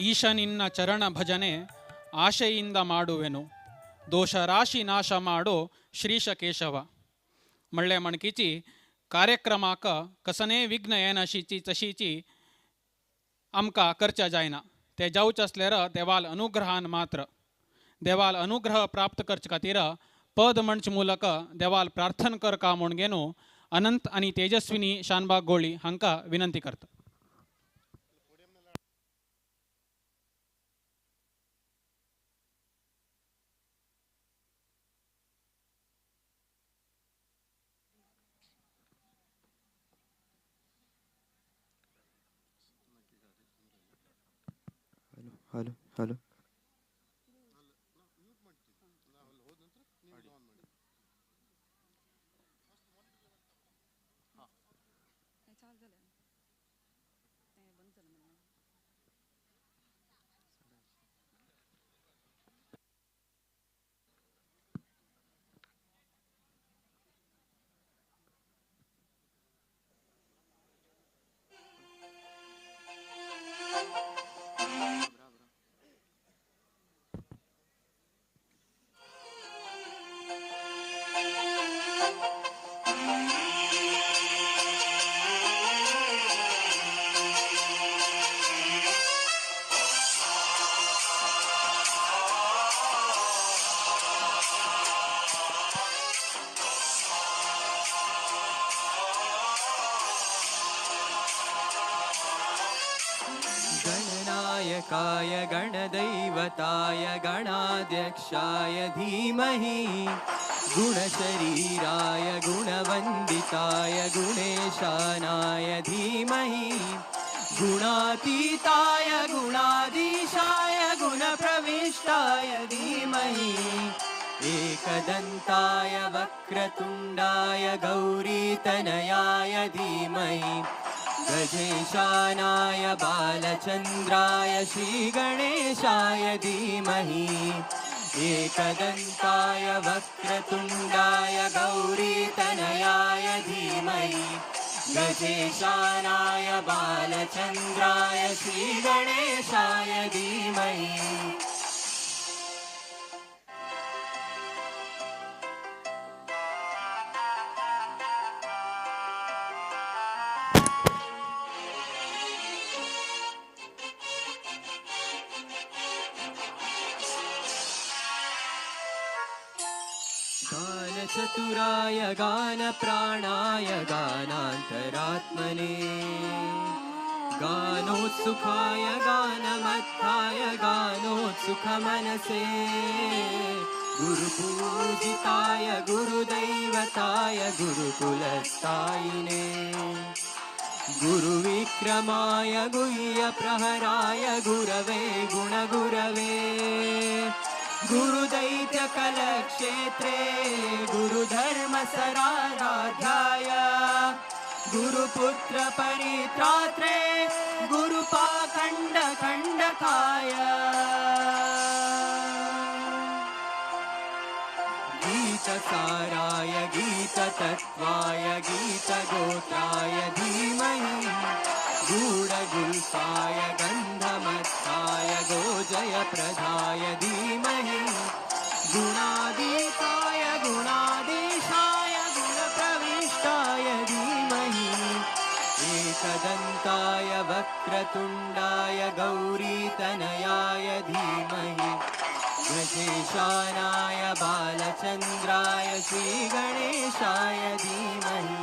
ಈಶ ನಿನ್ನ ಚರಣ ಭಜನೆ ಆಶೆಯಿಂದ ಮಾಡುವೆನು, ದೋಷ ರಾಶಿ ನಾಶ ಮಾಡು ಶ್ರೀಶ ಕೇಶವ. ಮಳ್ಳೆ ಮಣಕಿಚಿ ಕಾರ್ಯಕ್ರಮಾಕ ಕಸನೇ ವಿಘ್ನ ಏನಶಿಚಿ ತಶೀಚಿ आमकां करच्या जायना, ते जावचे आसल्यार देवाल अनुग्रहान मात्र। देवाल अनुग्रह प्राप्त करचे खातीर पद म्हणचे मूलक देवाल प्रार्थना करका म्हूण घेवन अनंत आनी तेजस्विनी शानबाग गोळी हांकां विनंती करता। Hello hello गणनायकाय गणदैवताय गणाध्यक्षाय धीमहि गुणशरीराय गुणवंदिताय गुणेशानाय धीमहि गुणातीताय गुणाधीशाय गुणप्रविष्टाय धीमहि एकदन्ताय वक्रतुण्डाय गौरीतनयाय धीमहि गजेशानाय बालचन्द्राय श्रीगणेशाय धीमहि एकदन्ताय वक्रतुण्डाय गौरीतनयाय धीमहि गजेशानाय बालचन्द्राय श्रीगणेशाय धीमहि। गानचतुराय गानप्राणाय गानान्तरात्मने गानोत्सुखाय गानमत्थाय गानोत्सुखमनसे गुरुपूजिताय गुरुदैवताय गुरुकुलस्थायिने गुरुविक्रमाय गुह्यप्रहराय गुरवे गुणगुरवे गुरुदैत्यकलक्षेत्रे गुरुधर्मसराराध्याय गुरुपुत्रपरित्रात्रे गुरुपाखण्डखण्डकाय गीतसाराय गीततत्त्वाय गीतगोत्राय धीमहि गूढगुल्फाय गन्धमत्ताय गोजयप्रदाय धीमहि गुणादीताय गुणाधीशाय गुणप्रविष्टाय धीमहि एकदन्ताय वक्रतुण्डाय गौरीतनयाय धीमहि गजेशानाय बालचन्द्राय श्रीगणेशाय धीमहि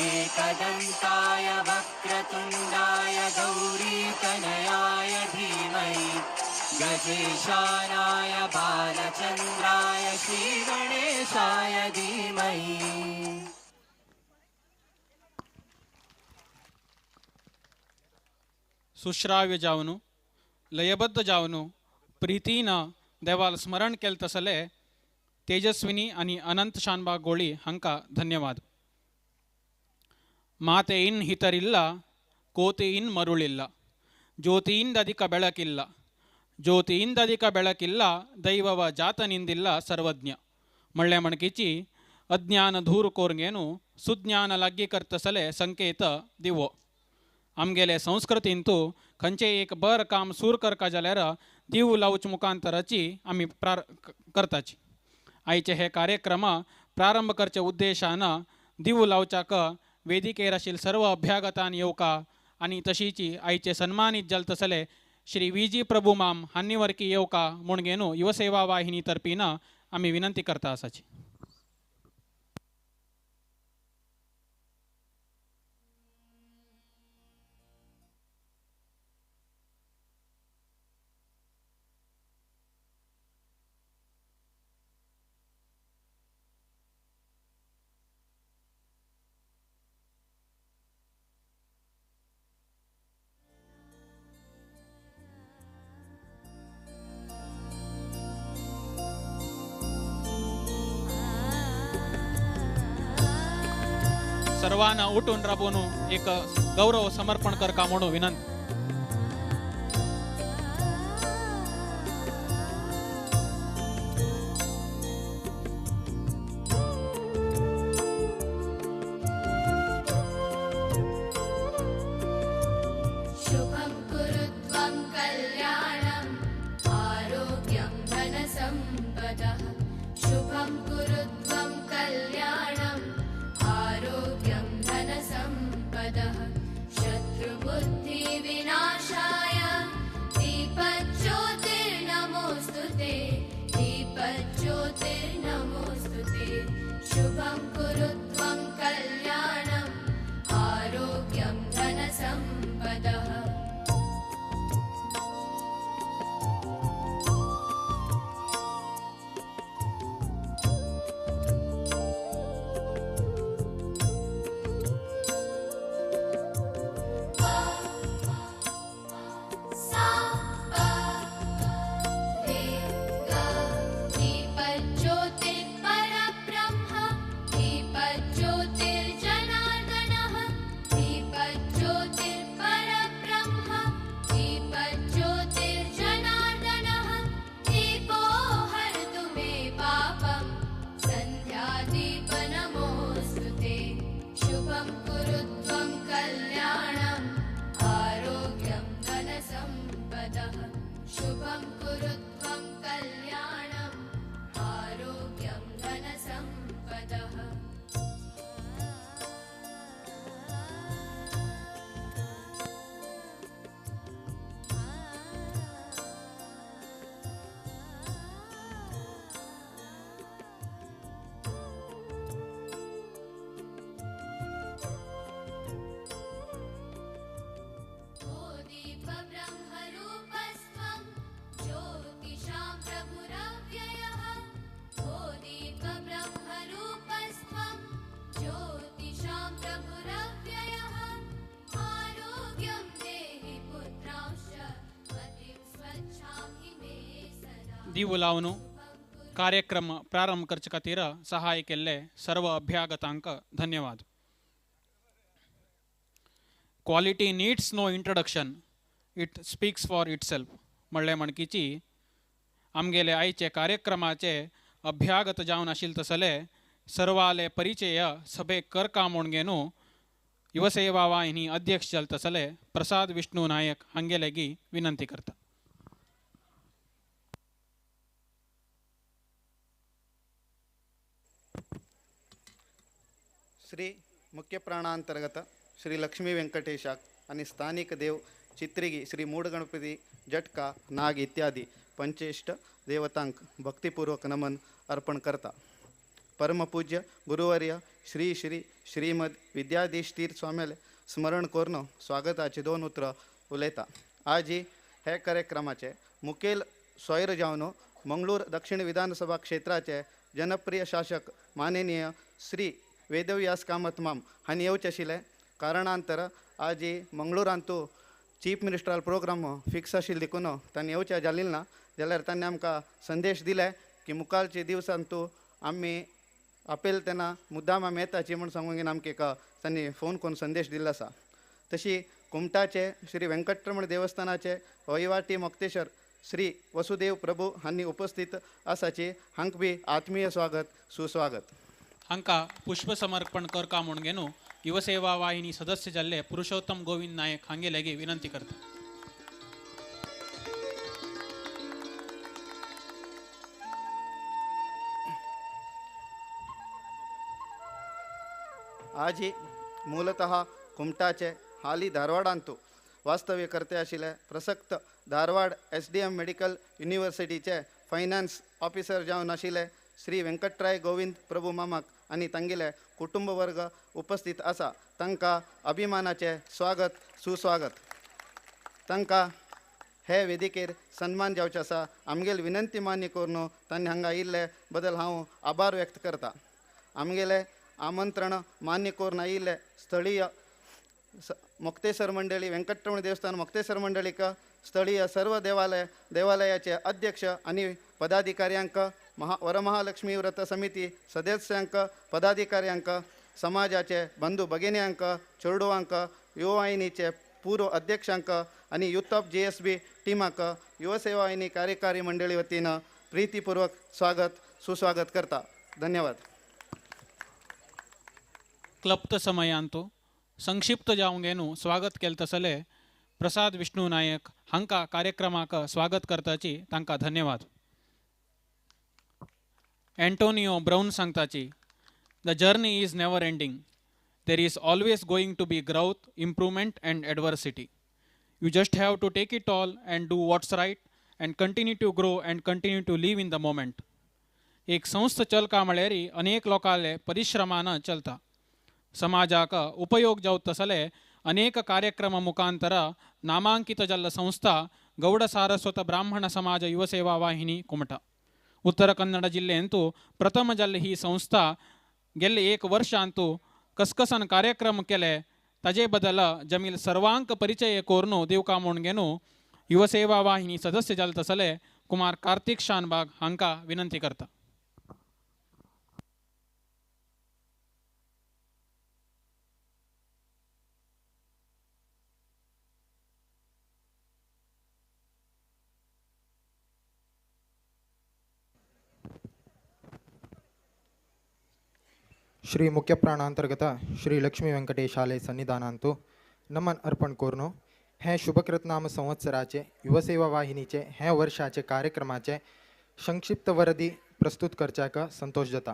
एकदन्ताय वक्रतुण्डाय गौरीतनयाय धीमहि गजेशानाय बालचन्द्राय श्रीगणेशाय धीमहि। सुश्राव्य जावनु लयबद्ध जावनु प्रीतीन देवाल स्मरण केल तसले तेजस्विनी आनी अनंत शानबाग गोळी हांकां धन्यवाद। ಮಾತೆಯಿನ್ ಹಿತರಿಲ್ಲ ಕೋತೆಯಿನ್ ಮರುಳಿಲ್ಲ ಜ್ಯೋತಿಯಿಂದಧಿಕ ಬೆಳಕಿಲ್ಲ ಜ್ಯೋತಿಯಿಂದಧಿಕ ಬೆಳಕಿಲ್ಲ ದೈವವ ಜಾತನಿಂದಿಲ್ಲ ಸರ್ವಜ್ಞ ಮಳ್ಳೆ ಮಣಕಿಚಿ ಅಜ್ಞಾನ ಧೂರು ಕೋರ್ಗೇನು ಸುಜ್ಞಾನ ಲಗ್ಗಿ ಕರ್ತಸಲೆ ಸಂಕೇತ ದಿವೋ। आमगेले संस्कृतींतू खंयचें एक बर काम सूर करका जाल्यार दीव लावच मुखांतराची आमी करताची। आयचे हे कार्यक्रम प्रारंभ करचे उद्देशान दीव लावच्याक वेदिकेर आशिल्ले सर्व अभ्यागतान येवका आनी तशीची आयचे सन्मानीत जाल तसले श्री व्ही जी प्रभू माम हांनी वरकी येवका म्हूण घेवन युवसेवा वाहिनी तर्फीन आमी विनंती करता आसाची. सर्वांना उठून राबून एक गौरव समर्पण करका म्हणून विनंती. शुभं कुरु त्वं कल्याणम् आरोग्यं धनसम्पदः. शुभं कुरु त्वं कल्याणम् आरोग्यं धनसम्पदः. शत्रुबुद्धिविनाशाय दीपज्योतिर्नमोऽस्तु ते. दीपज्योतिर्नमोऽस्तु ते. शुभं कुरु त्वं कल्याणम् आरोग्यं धनसम्पदः. शुभं कुरु त्वं कल्याणम् आरोग्यं धनसम्पदः. दीव लावन कार्यक्रम प्रारंभ करचे खातीर सहाय केल्ले सर्व अभ्यागतांक धन्यवाद. Quality needs no introduction, it speaks for itself म्हणले म्हणकीची आमगेले आयचे कार्यक्रमाचे अभ्यागत जावन आशिल्ले तसले सर्वाले परिचय सभेक करका म्हूण घेवन युवसेवा वाहिनी अध्यक्ष जाल तसले प्रसाद विष्णू नायक हांगेलेगी विनंती करता. श्री मुख्य प्राणांतर्गत श्री लक्ष्मी वेंकटेशाक आणि स्थानिक देव चित्रिगी श्री मूडगणपती जटका नाग इत्यादी पंचेष्ट देवतांक भक्तिपूर्वक नमन अर्पण करता. परमपूज्य गुरुवर्य श्री श्री श्रीमद विद्याधीश तीर्थ स्वाम्याले स्मरण करून स्वागताचे दोन उतरां उलयता. आजी हे कार्यक्रमाचे मुखेल सोयर जावन मंगळूर दक्षिण विधानसभा क्षेत्राचे जनप्रिय शासक माननीय श्री वेदव्यास कामत माम हांणी येवचें आशिल्लें. कारणांतर आजी मंगळूरांतू चीफ मिनिस्टराल प्रोग्राम फिक्स आशिल्लो देखून तांणी येवचें जालें ना, जाल्यार तांणी आमकां संदेश दिले की मुखारच्या दिवसांतू आमी आपेल तेन्ना मुद्दाम आमी येताची म्हूण सांगून आमकां एक तांणी फोन करून संदेश दिल्लो आसा. तशी कुमटाचे श्री वेंकटरमण देवस्थानाचे वहिवाटी मोक्तेश्वर श्री वसुदेव प्रभू हांणी उपस्थित आसाची, हांकां बी आत्मीय स्वागत सुस्वागत. हांकां पुष्प समर्पण करका म्हूण घेवन युवसेवा वाहिनी सदस्य जाल्ले पुरुषोत्तम गोविंद नायक हांगेलेगी विनंती करता. आजी मूलतः कुमटाचे हाली धारवाडांतू वास्तव्य करते आशिल्ले प्रसक्त धारवाड SDM medical युनिव्हर्सिटीचे फायनान्स ऑफिसर जावन आशिल्ले श्री वेंकटराय गोविंद प्रभू मामाक आनी तांगेले कुटुंब वर्ग उपस्थित आसा. तांकां अभिमानाचें स्वागत सुस्वागत. तांकां हे वेदिकेर सन्मान जावचो आसा. आमगेल विनंती मान्य करून तांणी हांगा आयिल्ले बदल हांव आभार व्यक्त करता. आमगेले आमंत्रण मान्य करून आयिल्ले स्थळीय मोक्तेसर मंडळी वेंकटरमण देवस्थान मोक्तेसर मंडळीक स्थळीय सर्व देवालयाचे अध्यक्ष आनी पदाधिकाऱ्यांक वरमहालक्ष्मी व्रत समिती सदस्यांक पदाधिकाऱ्यांक समाजाचे बंधू भगिन्यांक चेडवांक युववाहिनीचे पूर्व अध्यक्षांक आनी युथ ऑफ GSB टिमाक युवसेवाहिनी कार्यकारी मंडळी वतीन प्रीतीपूर्वक स्वागत सुस्वागत करता. धन्यवाद. क्लप्त समयांतु संक्षिप्त जावंगेनु स्वागत केल तसले प्रसाद विष्णू नायक हांका कार्यक्रमाक स्वागत करताची तांकां धन्यवाद. एंटोनियो ब्राऊन सांगताची, the journey is never ending. There is always going to be growth, improvement and adversity. You just have to take it all and do what's right and continue to grow and continue to live in the moment. एक संस्था चलका म्हळ्यार अनेक लोकांले परिश्रमान चलता. समाजाक उपयोग जावत तसले अनेक कार्यक्रम मुखांतर नामांकित जाल्ल संस्था गौड सारस्वत ब्राह्मण समाज युवसेवा वाहिनी कुमटा. उत्तर कन्नड जिल्लेंतु प्रथम जाल्ल ही संस्था गेल्ले एक वर्षांतु कसकसन कार्यक्रम केले ताजे बदल जमील सर्वांक परिचय कोरनु दिवका म्हूण घेनु युवसेवा वाहिनी सदस्य जाल तसले कुमार कार्तिक शानबाग हांका विनंती करता. श्री मुख्यप्राणांतर्गत श्री लक्ष्मी वेंकटेशालय सन्निधानांतु नमन अर्पण कोरनो हे शुभकृतनाम संवत्सराचे युवसेवा वाहिनीचे हे वर्षाचे कार्यक्रमाचे संक्षिप्त वरदी प्रस्तुत करच्याक संतोष जाता.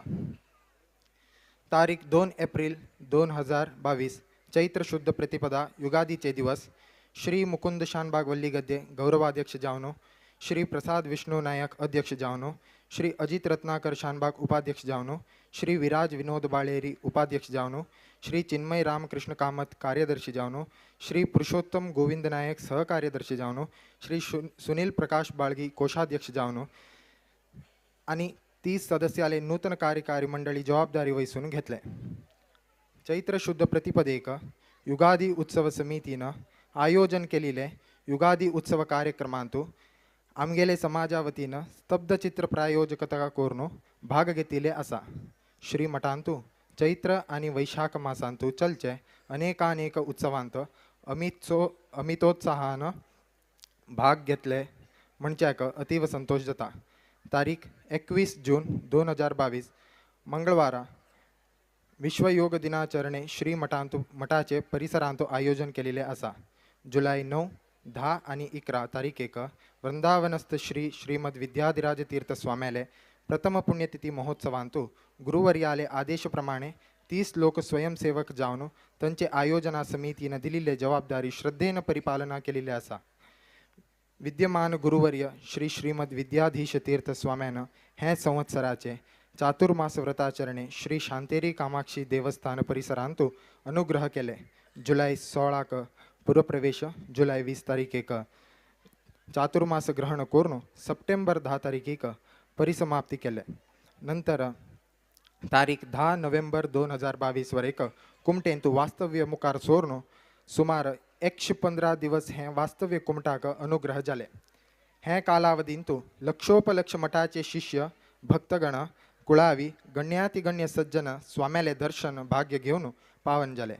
तारीख 2 एप्रिल 2022 चैत्र शुद्ध प्रतिपदा युगादीचे दिवस श्री मुकुंद शानबाग वल्लीगद्दे गौरवाध्यक्ष जावनो, श्री प्रसाद विष्णू नायक अध्यक्ष जावनो, श्री अजित रत्नाकर शानबाग उपाध्यक्ष जावनो, श्री विराज विनोद बाळेरी उपाध्यक्ष जावनो, श्री चिन्मय रामकृष्ण कामत कार्यदर्शी जावनो, श्री पुरुषोत्तम गोविंद नायक सहकार्यदर्शी जावनो, श्री सुनील प्रकाश बाळगी कोषाध्यक्ष जावनो आनी 30 सदस्याले नूतन कार्यकारी मंडळी जबाबदारी वहिसून घेतले. चैत्र शुद्ध प्रतिपदेक युगादी उत्सव समितीनं आयोजन केलेले युगादी उत्सव कार्यक्रमांतु आमगेले समाजा वतीन स्तब्धचित्र प्रायोजकता कोरनो भाग घेतिले आसा. श्री मठांतु चैत्र आनी वैशाख मासांतु चलचे अनेकानेक उत्सवांत अमितोत्साहान भाग घेतले म्हणच्याक अतीव संतोष जाता. तारीख 21 जून 2022 मंगळवारा विश्वयोग दिनाचरणे श्री मठांतु मठाचे परिसरांतु आयोजन केलेले आसा. जुलय 9, 10 आनी 11 तारीखेक वृंदावनस्थ श्री श्रीमद विद्याधिराज तीर्थ स्वाम्याले प्रथम पुण्यतिथी महोत्सवांतु गुरुवर्याले आदेश प्रमाणे 30 लोक स्वयंसेवक जावन तांचे आयोजना समितीन दिलेले जबाबदारी श्रद्धेन परिपालना केलेले आसा. विद्यमान गुरुवर्य श्री श्रीमद विद्याधीश तीर्थ स्वाम्यान हे संवत्सराचे चातुर्मास व्रताचरणे श्री शांतेरी कामाक्षी देवस्थान परिसरांतु अनुग्रह केले. जुलय 16 पुरप्रवेश, जुलय 20 तारीखेक चातुर्मास ग्रहण करून सप्टेंबर 10 तारीखेक परिसमाप्ती केले. नंतर तारीख 10 नोव्हेंबर 2022 वरेक कुमटेंतु वास्तव्य मुखार सोरनो सुमार 115 दिवस हे वास्तव्य कुमटाक अनुग्रह जाले. हे कालावधींतु लक्षोपलक्ष मठाचे शिष्य भक्तगण कुळावी गण्यातिगण्य सज्जन स्वाम्याले दर्शन भाग्य घेवन पावन जाले.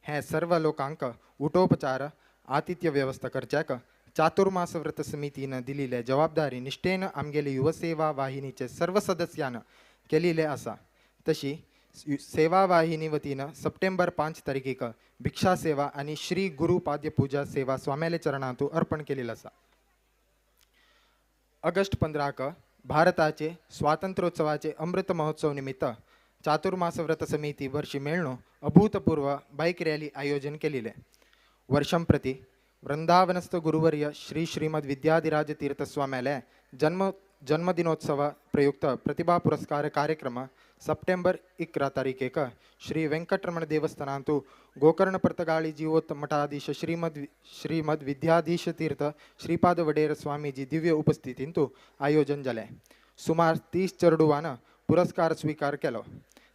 हे सर्व लोकांक उटोपचार आतिथ्य व्यवस्था करच्याक चातुर्मास व्रत समितीन दिलेले जबाबदारी निष्ठेन आमगेले युवसेवा वाहिनीचे सर्व सदस्यान केलेले आसा. तशी सेवा वाहिनी वतीन सप्टेंबर 5 तारीखेक भिक्षा सेवा आनी श्री गुरु पाद्य पूजा सेवा स्वाम्याले चरणांतु अर्पण केलेले आसा. ऑगस्ट 15 भारताचे स्वातंत्र्योत्सवाचे अमृत महोत्सव निमित्त चातुर्मास व्रत समिती वर्षी मेळनो अभूतपूर्व बाईक रॅली आयोजन केलेले. वर्षं प्रति वृंदावनस्थ गुरुवर्य श्री श्रीमद विद्याधिराज तीर्थस्वाम्याले जन्मदिनोत्सव प्रयुक्त प्रतिभा पुरस्कार कार्यक्रम सप्टेंबर 11 तारीखेक श्री वेंकटरमण देवस्थानांतु गोकर्ण पर्तगाळी जीवोत्तम मठाधीश श्रीमद विद्याधीश तीर्थ श्रीपाद वडेर स्वामीजी दिव्य उपस्थितींतु आयोजन जालें. सुमार 30 चेडवान पुरस्कार स्वीकार केलो.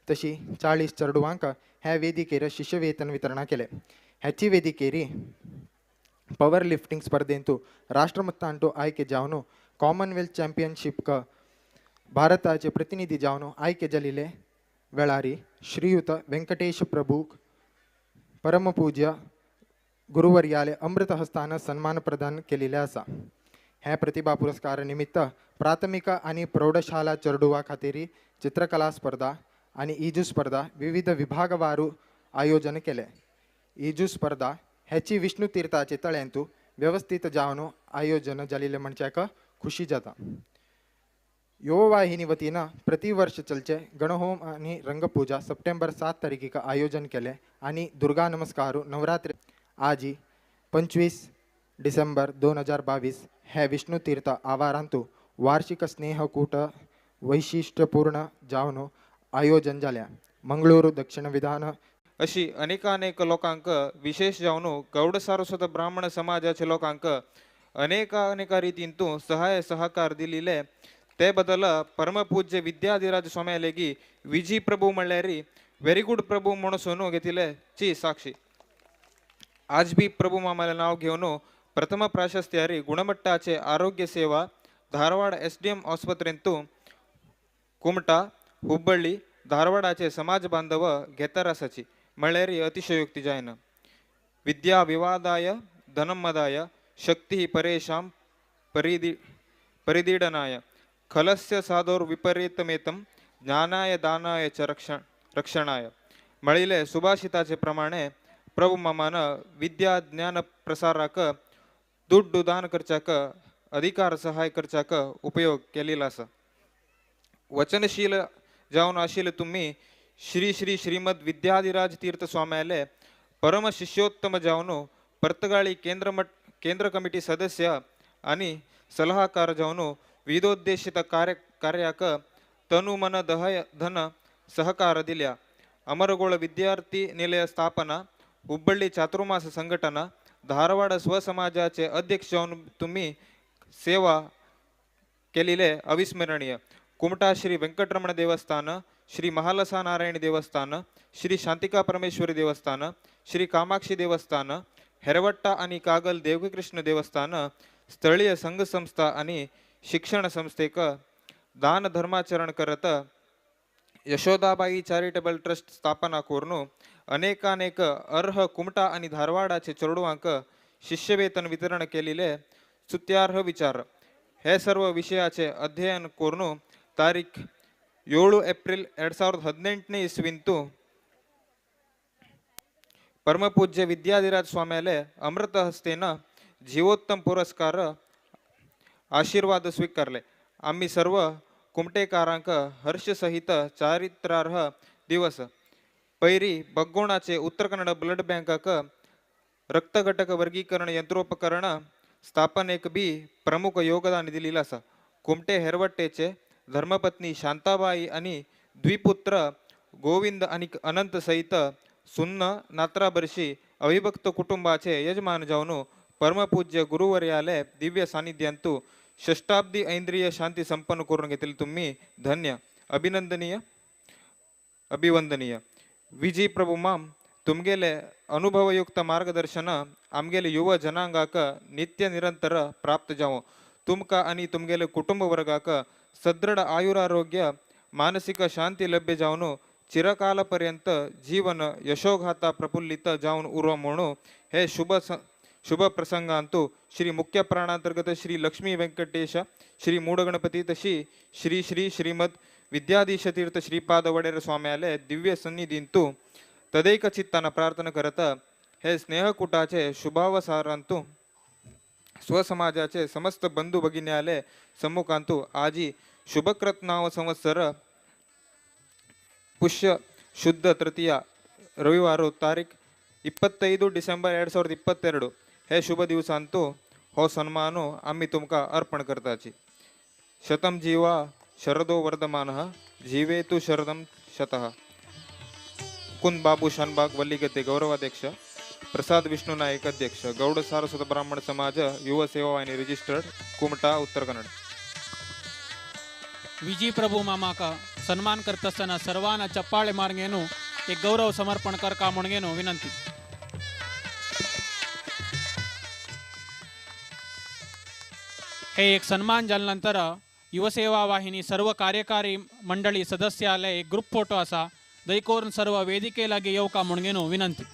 तशी 40 चेडवांक ह्या वेदिकेर शिष्यवेतन वितरणा केलें. ह्याची वेदिकेरी पवर लिफ्टिंग स्पर्धेंतु राष्ट्रमत्तांतु आयके जावन कॉमनवेल्थ चॅम्पियनशिप भारताचे प्रतिनिधी जावन आयके जाल्ले वेळारी श्रीयुत वेंकटेश प्रभू परमपूज्य गुरुवर्याले अमृत हस्तान सन्मान प्रदान केलेले आसा. हे प्रतिभा पुरस्कार निमित्त प्राथमिक आनी प्रौढशाला चेडवा खातीर चित्रकला स्पर्धा आनी इजू स्पर्धा विविध विभागवारू आयोजन केले. इजू स्पर्धा ह्याची विष्णू तीर्थाचे तळ्यांतु व्यवस्थित जावन आयोजन जाल्लें म्हणच्याक खुशी जाता. युववाहिनी वतीन प्रतिवर्ष चलचे गणहोम आनी रंगपूजा सप्टेंबर 7 तारखेक आयोजन केले आनी दुर्गा नमस्कारू नवरात्री आजी 25 डिसेंबर 2022 हे विष्णू तीर्थ आवारांतु वार्षिक स्नेहकूट वैशिष्ट्यपूर्ण जावन आयोजन जाल्या. मंगळूरू दक्षिण विधान अशी अनेकानेक लोकांक विशेष जावन गौड सारस्वत ब्राह्मण समाजाचे लोकांक अनेकानेक रितींतु सहाय सहकार दिलेले ते बदल परमपूज्य विद्याधिराज स्वाम्यालेगी विजी प्रभू म्हणल्यार व्हेरी गुड प्रभू म्हणून घेतिले ची साक्षी. आज बी प्रभू मामाले नाव घेवन प्रथम प्राशस्त्यारी गुणमट्टाचे आरोग्य सेवा धारवाड SDM आस्पत्रेंतु कुमटा हुब्बळ्ळी धारवाडाचे समाज बांधव घेतर आसाची म्हळ्यार अतिशयोक्ती जायना. विद्या विवादाय धनमदाय शक्ती परेशां परिदीडनाय खलस्य साधोर विपरीतमेतम ज्ञानाय दानाय च रक्षणाय म्हळिले सुभाषिताचे प्रमाणे प्रभू मामान विद्या ज्ञान प्रसाराक दुड्डू दान करच्याक अधिकार सहाय करच्याक उपयोग केलेला आसा. वचनशील जावन आशिल्ले तुम्ही श्री श्री श्रीमद विद्याधिराज तीर्थ स्वाम्याले परम शिष्योत्तम जावन पर्तगाळी केंद्र कमिटी सदस्य आणि सलाहाकार जावन विविधोद्देशित कार्याक तनु मन दहय धन सहकार दिल्या. अमरगोळ विद्यार्थी निलय स्थापना हुब्बळ्ळी चातुर्मास संघटना धारवाड स्वसमाजाचे अध्यक्ष जावन तुम्ही सेवा केलेले अविस्मरणीय. कुमटा श्री वेंकटरमण देवस्थान श्री महालसा नारायण देवस्थान श्री शांतिका परमेश्वरी देवस्थान श्री कामाक्षी देवस्थान हेरवट्टा आणि कागल देवकृष्ण देवस्थान स्थळीय संघसंस्था आणि शिक्षण संस्थेक दान धर्माचरण करत यशोदाबाई चॅरिटेबल ट्रस्ट स्थापना करून अनेकानेक अर्ह कुमटा आणि धारवाडाचे चेडवांक शिष्यवेतन वितरण केलेले स्तुत्यार्ह विचार. हे सर्व विषयाचे अध्ययन करून तारीख 7 एप्रिल 2018 इस्वींतु परमपूज्य विद्याधिराज स्वाम्याले अमृत हस्तेन जीवोत्तम पुरस्कार आशीर्वाद स्वीकारले. आम्ही सर्व कुमटेकारांक हर्षसहित चारित्रार्ह दिवस. पैरी बग्गोणाचे उत्तर कन्नड ब्लड बँकाक रक्तघटक वर्गीकरण यंत्रोपकरण स्थापनेक बी प्रमुख योगदान दिलेलं आसा. कुमटे हेरवट्टेचे धर्मपत्नी शांताबाई आणि द्विपुत्र गोविंद आणि अनंत सहित सुन्न नात्राबर्शी अविभक्त कुटुंबाचे यजमान जावन परमपूज्य गुरुवर्याले दिव्य सानिध्यांतु षष्टाब्दी ऐंद्रिय शांती संपन्न करून घेतली तुम्ही धन्य अभिनंदनीय अभिवंदनीय. विजी प्रभू माम तुमगेले अनुभवयुक्त मार्गदर्शन आमगेले युव जनांगाक नित्य निरंतर प्राप्त जावो. तुमका आणि तुमगेले कुटुंब वर्गाक सदृढ आयुरारोग्य मानसिक शांती लभ्य जावन चिरकालपर्यंत जीवन यशोगाथा प्रफुल्लित जावन उरो म्हणून हे शुभ प्रसंगांतु श्री मुख्य प्राणांतर्गत श्री लक्ष्मी वेंकटेश श्री मूडगणपती तशी श्री श्री श्रीमद विद्याधीश तीर्थ श्रीपाद वडेर स्वाम्याले दिव्य सन्निधींतु तदैक चित्तान प्रार्थना करत हे स्नेहकूटाचे शुभावसारांतु स्वसमाजाचे समस्त बंधू भगिन्याले सम्मुखांतु आजी शुभकृत नाव संवत्सर पुष्य शुद्ध तृतीया रविवार तारीख 25 डिसेंबर 2022 हे शुभ दिवसांतू हो सन्मान आमी तुमकां अर्पण करताची. शतम जीवा शरदो वर्धमानः जीवेतु शरदं शतः. कुंद बाबू शानबाग वल्लीगद्दे गौरवाध्यक्ष, प्रसाद विष्णू नायक अध्यक्ष, गौड सारस्वत ब्राह्मण समाज युव सेवा वाहिनी रजिस्टर्ड, कुमटा, उत्तर कन्नड. विजी प्रभू मामाका सन्मान करतासतना सर्वांना चप्पाळे मारंगेनु एक गौरव समर्पण करका म्हणगेनु विनंती. हे एक सन्मान जाल्यानंतर युवसेवा वाहिनी सर्व कार्यकारी मंडळी सदस्य आले एक ग्रुप फोटो असा दयकोरून सर्व वेदिके लागी येवका म्हणगेनु विनंती.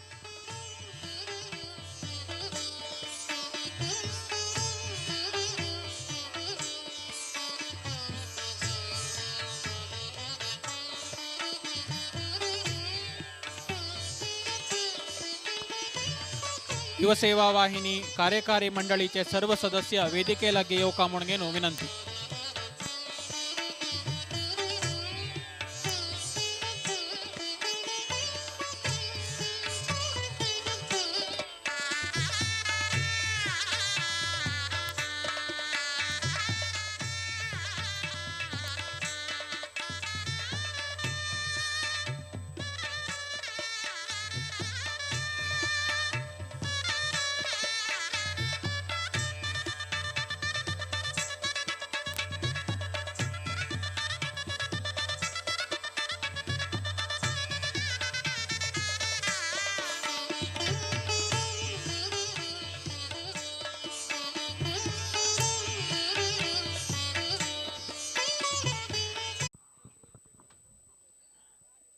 युवसेवा वाहिनी कार्यकारी मंडळीचे सर्व सदस्य वेदिके लागी येवका म्हणगेनु विनंती.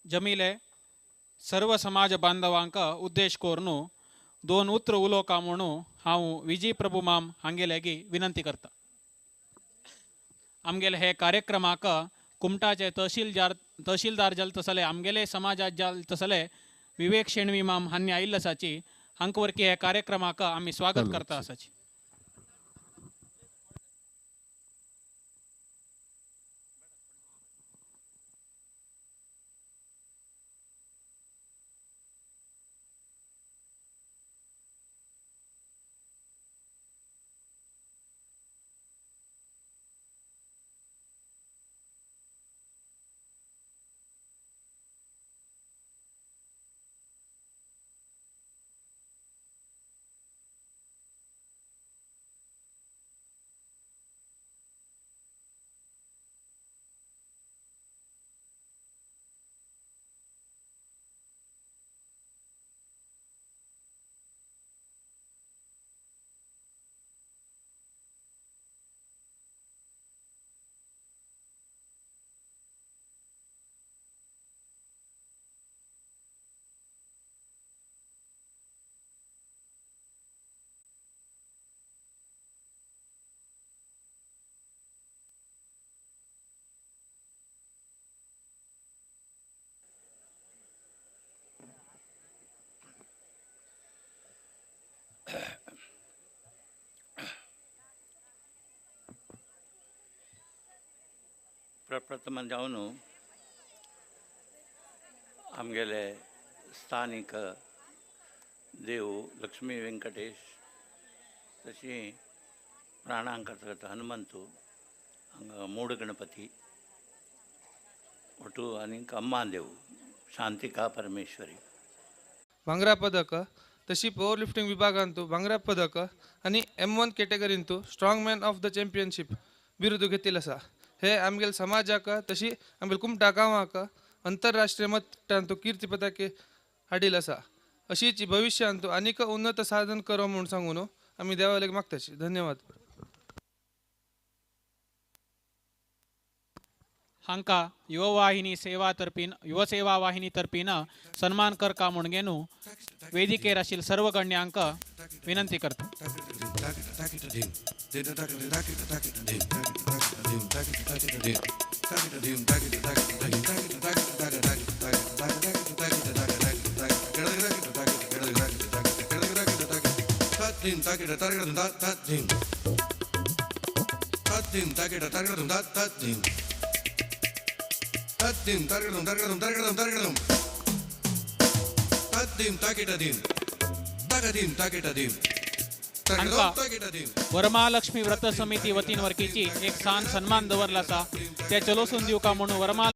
जमिले सर्व समाज बांधवांक उद्देश करून दोन उत्र उलोवका म्हणून हांव विजय प्रभू माम हांगेलेगी विनंती करता. आमगेले हे कार्यक्रमाक कुमटाचे तहसीलदार जाल तसले आमगेले समाजात जाल तसले विवेक शेणवी माम हांणी आयिल्ले आसाची हांक वरकी हे कार्यक्रमाक आमी स्वागत करता आसाची. प्रप्रथम जावन आमगेले स्थानीक देव लक्ष्मी वेंकटेश तशी प्राणांक हनुमंतू हांगा मूड गणपती ಒಟ್ಟು आनीक अम्मा देव शांतिका परमेश्वरी. भांगरा पदक तशी पॉवर लिफ्टिंग विभागांतू भांगरा पदक आनी M1 कॅटेगरींतू strong man of the championship बिरुद घेतिल्लें आसा. हे आमगेले समाजाक तशी आमगेले कुमटा गांवाक अंतरराष्ट्रीय मट्टांतू कीर्ती पताके हाडिल्लें आसा. अशीच भविष्यांतू आनीक उन्नत साधन करो म्हूण सांगून आमी देवाक मागताची. धन्यवाद. हांका युववाहिनी सेवा तर्फीन युवसेवा वाहिनी तर्फीन सन्मान करका म्हूण घेवन वेदिकेर आशिल्ले सर्व गण्यांक विनंती करता. Tadim, tagadum, tagadum, tagadum, tagadum. Tadim, tagadum. हांकां वरमालक्ष्मी व्रत समिती वतीन वर्कीची एक सान सन्मान दवरला आसा ते चलोसून दिवका म्हणून वरमा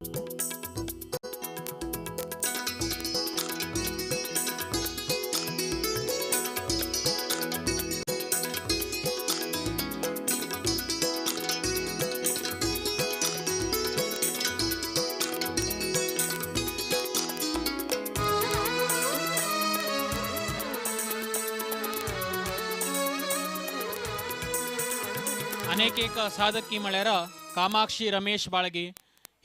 अनेक एक साधकी म्हळ्यार कामाक्षी रमेश बाळगी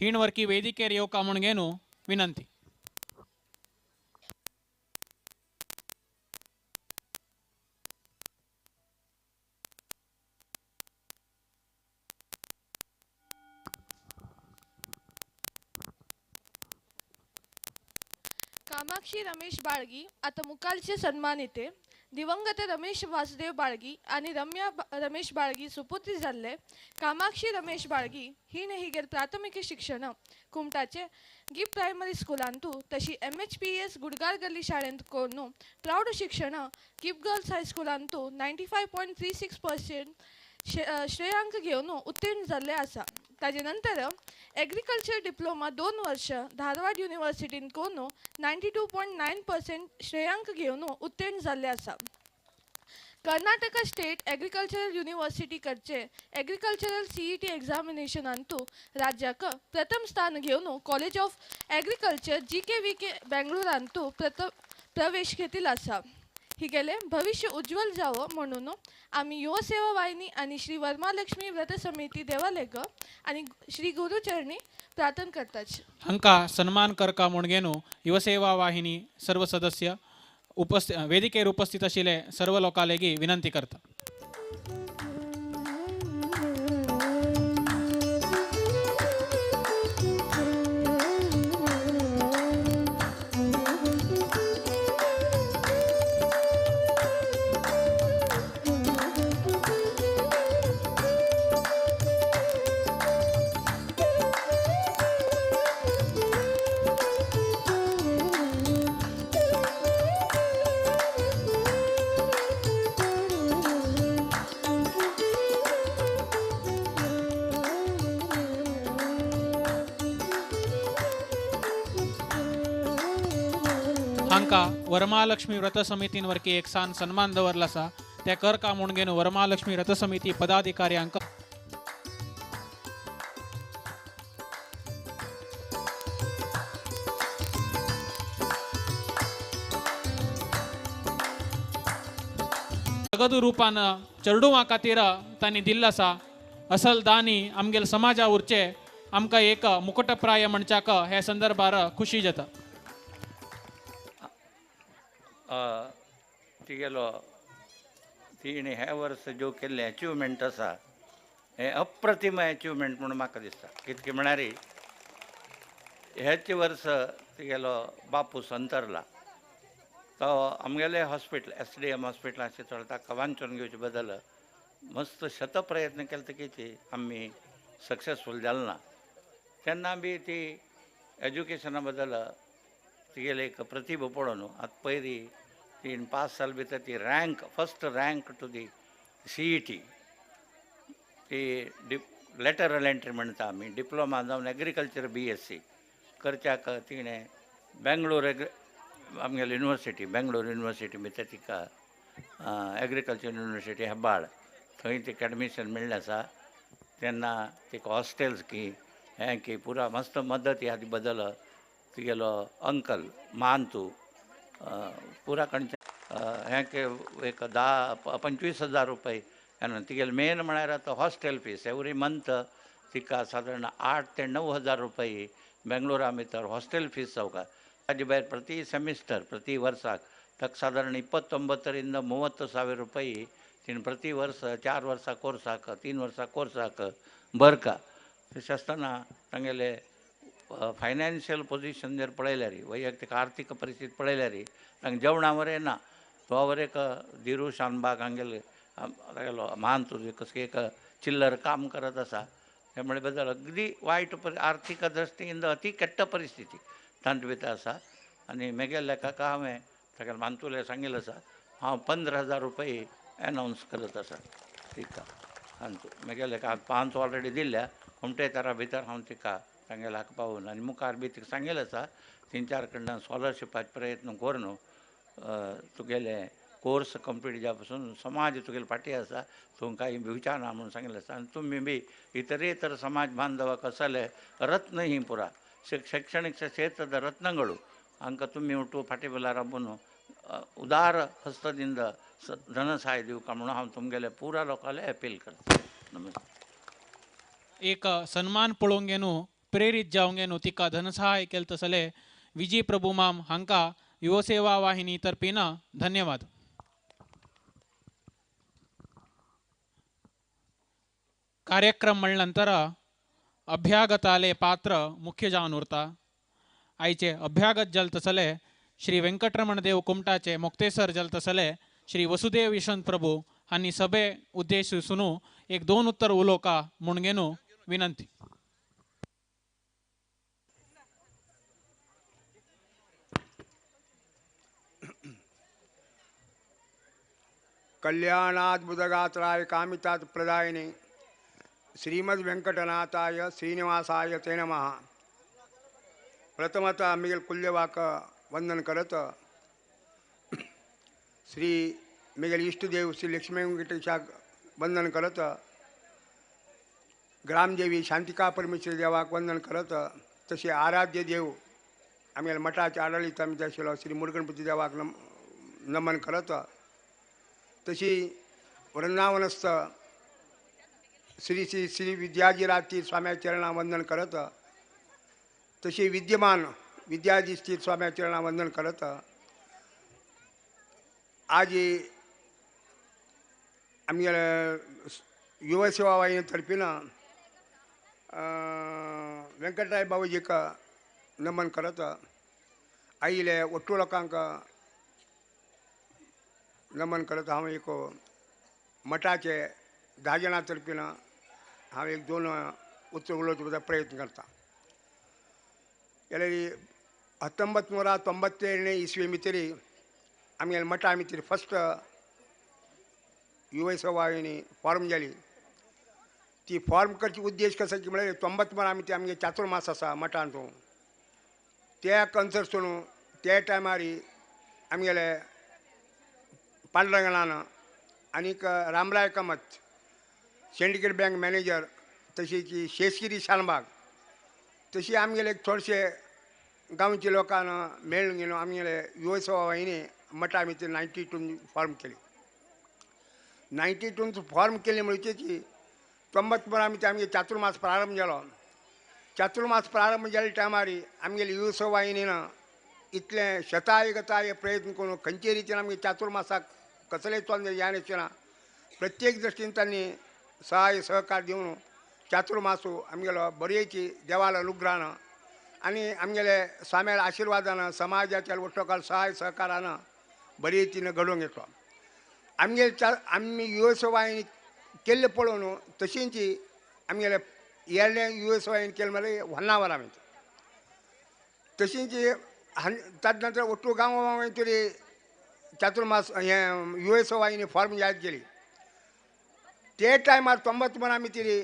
हिणवर्की ವೇದಿಕೆಯ येवका म्हूण घेवन विनंती. कामाक्षी रमेश बाळगी आता मुखालचे सन्मानिते दिवंगत रमेश वासुदेव बाळगी आणि रम्या रमेश बाळगी सुपुत्री जाल्ले कामाक्षी रमेश बाळगी हिणे हिगेर प्राथमिक शिक्षण कुमटाचे गिफ्ट प्रायमरी स्कुलांतू तशी MHPS Gudgar गल्ली शाळेंत करून प्रौढ शिक्षण गिफ्ट गर्ल्स हायस्कुलांतू 95.36% श्रेयांक घेवन उत्तीर्ण जाल्ले आसा. ताजे नंतर एग्रीकल्चर डिप्लोमा 2 वर्ष धारवाड युनिव्हर्सिटीन करून 92.9% श्रेयांक घेवन उत्तीर्ण जाल्ले आसा. कर्नाटका स्टेट एग्रीकल्चरल युनिव्हर्सिटी कडचे एग्रीकल्चरल CET एग्जामिनेशनांतू राज्याक प्रथम स्थान घेवन कॉलेज ऑफ एग्रीकल्चर GKVK बेंगळुरांतू प्रवेश घेतिल्लो आसा. हिगेले भविष्य उज्ज्वल जावो म्हणून आमी युवसेवा वाहिनी आनी श्री वरमालक्ष्मी व्रत समिती देवालेग आनी श्री गुरुचरणी प्रार्थना करतात. हांकां सन्मान करका म्हूण घेवन युवसेवा वाहिनी सर्व सदस्य वेदिकेर उपस्थित आशिल्ले सर्व लोकां लेगीत विनंती करता. हांकां वरमालक्ष्मी व्रत समितीन वरकी एक सान सन्मान दवरला आसा ते करका म्हूण घेवन वरमालक्ष्मी व्रत समिती पदाधिकारी हांकां नगद रूपान चेडवां खातीर तांणी दिल्लो आसा. असल दानी आमगेले समाजा उरचे आमकां एक मुकुटप्राय म्हणच्याक हे संदर्भार खुशी जाता. तिगेलो तिणें हे वर्स ज्यो केल्लें एचिवमेंट आसा हें अप्रतिम एचिवमेंट म्हणून म्हाका दिसता. कितकें म्हळ्यार हेच वर्स तिगेलो बापूस अंतरला तो आमगेले हॉस्पिटल SDM हॉस्पिटलाचेर चलता ताका वांचून घेवचे बदल मस्त शत प्रयत्न केले तकीच आमी सक्सेसफूल जाले ना. तेन्ना बी ती एज्युकेशना बदल तिगेले एक प्रतिभा पळोवन आतां पयली 3-5 साल भितर ती rank first rank to the CET ती लेटरल एंट्री म्हणटा आमी डिप्लोमा जावन एग्रीकल्चर BSc करच्याक तिणें बेंगळूर आमगेली युनिवर्सिटी बेंगळूर युनिवर्सिटी भितर तिका एग्रीकल्चर युनिवर्सिटी हेब्बाळ थंय तिका एडमिशन मेळ्ळें आसा. तेन्ना तिका हॉस्टेल्स की हें की पुरा मस्त मदत ह्या बदल तिगेलो अंकल मानतू पुरा खंयच्या हें एक 10-25 हजार रुपये तिगेले मेन म्हळ्यार आतां हॉस्टेल फीस एवरी मंथ तिका सादारण 8 ते 9 हजार रुपये बेंगळुरा भितर हॉस्टेल फीस जावका. ताजे भायर प्रति सेमिस्टर प्रति वर्साक ताका सादारण 29 30 ಸಾವಿರ रुपये तिणें प्रति वर्स 4 वर्सां कोर्साक 3 वर्सां कोर्साक भरका. तशें आसतना तांगेले फायनान्शियल पोजिशन जर पळयल्यार वैयक्तीक आर्थीक परिस्थिती पळयल्यार तांकां जेवणा वरें ना. तो वर एक दिरू शानबाग हांगेले तागेलो महान तुजें कसलें एक चिल्लर काम करत आसा त्यामुळे बदल अगदी वायट आर्थीक दृश्टीन अति केट्ट परिस्थिती तांचे भितर आसा. आनी मेगेल्या लेखाक हांवें तागेले मानतुले सांगिल्लें आसा हांव 15,000 रुपये अनावन्स करत आसा तिका. आनी म्हगेले 5 ऑलरेडी दिल्या कुमटेकारा भितर हांव तिका तांगेल्या हाका पावून आनी मुखार बी तिका सांगेलें आसा 3-4 कडल्यान स्कॉलरशिपाचे प्रयत्न करून तुगेले कोर्स कंप्लीट जावपा पासून समाज तुगेले फाटी आसा तूं कांय भिवचा ना म्हणून सांगिल्लें आसा. आनी तुमी बी इतरेतर समाज बांधवाक असले रत्न ही पुरा शैक्षणिक क्षेತ್ರದ ರತ್ನಗಳು ಅಂಕ ತುಂಬಿ ಉಂಟು फाटी राबून उदार हस्तದಿಂದ धन सहाय दिवका म्हणून हांव तुमगेले पुरा लोकांले अपील करता. नमस्कार. एक सन्मान पळोवंक न्हू प्रेरीत जावंक न्हू तिका धनसहाय केले तसले विजय प्रभू माम हांकां युवसेवा वाहिनी तर्फीन धन्यवाद. कार्यक्रम म्हणल्या नंतर अभ्यागताले पात्र मुख्य जावन उरता. आयचे अभ्यागत जल तसले श्री वेंकटरमण देव कुमटाचे मोक्तेसर जल तसले श्री वसुदेव यशवंत प्रभू हांणी सभे उद्देश सुनू एक 2 उत्तर उलोवका म्हूण घेनू विनंती. कल्याणाद्भुतगात्राय कामितात प्रदायिने श्रीमद वेंकटनाथाय श्रीनिवासाय ते नमः. प्रथमतः मिगेल कुल्यवाक वंदन करत श्री मिगेल इष्टदेव श्री लक्ष्मी वेंकटेशाक वंदन करत ग्रामदेवी शांतिका परमेश्वर देवाक वंदन करत तशें आराध्य देव आमगेल्या मठाचे आडळीत आमी आशिल्लो श्री मुरगणपती देवाक नमन करत तशी वृंदावनस्थ श्री श्री श्री विद्याधिराज स्वाम्या चरणा वंदन करत तशी विद्यमान विद्याधिष्ठित स्वाम्या चरणा वंदन करत आज आमगेले युवसेवा वाहिनी तर्फीन वेंकटराय बाबूजीक नमन करत आयिल्ले ಒಟ್ಟು लोकांक नमन करत हांव एक मठाचे 10 जाणां तर्फीन हांव एक 2 उतर उलोवचो प्रयत्न करता. जाल्यार 1997 इस्वी भितर आमगेले मठा भितर फस्ट युवसेवा वाहिनी फॉर्म जाली. ती फॉर्म करची उद्देश कसो की म्हळ्यार 90 आमी ते आमगे चातुर्मास आसा मठांत त्या कन्सर्सून त्या टायमार आमगेले पांडुरंगणान आनीक Ramrai Kamat syndicate bank manager तशीच शेषगिरी शानबाग तशी आमगेले थोडशे गांवचे लोकांक मेळून घेवन आमगेले युवसेवा वाहिनी मठा भितर 92 फॉर्म केली. 92 फॉर्म केली म्हणची 90 आमी आमगे चातुर्मास प्रारंभ जालो. चातुर्मास प्रारंभ जाले टायमार आमगेले युवसेवा वाहिनीन इतलें शतायगताय प्रयत्न करून खंयचे रितीन आमगे चातुर्मासाक कसलेय तोंड जायनासतना प्रत्येक दृश्टीन तांणी सहाय सहकार दिवन चातुर्मासू आमगेलो बरेची देवाल अनुग्रहान आनी आमगेले स्वाम्याल्या आशिर्वादान समाजाच्या वट्टोकाल सहाय सहकारान बरे रितीन घडोवन घेतलो. आमगेले आमी युवसेवा वाहिनी केल्लें पळोवन तशींच आमगेले येल्ले युवसेवा वाहिनी केलें म्हळ्यार होन्नावर आमी तशींच ताजे नंतर ಒಟ್ಟು गांव तरी चातुर्मास हें युवसेवा वाहिनी फॉर्म जायत गेली. ते टायमार 90 आमी तरी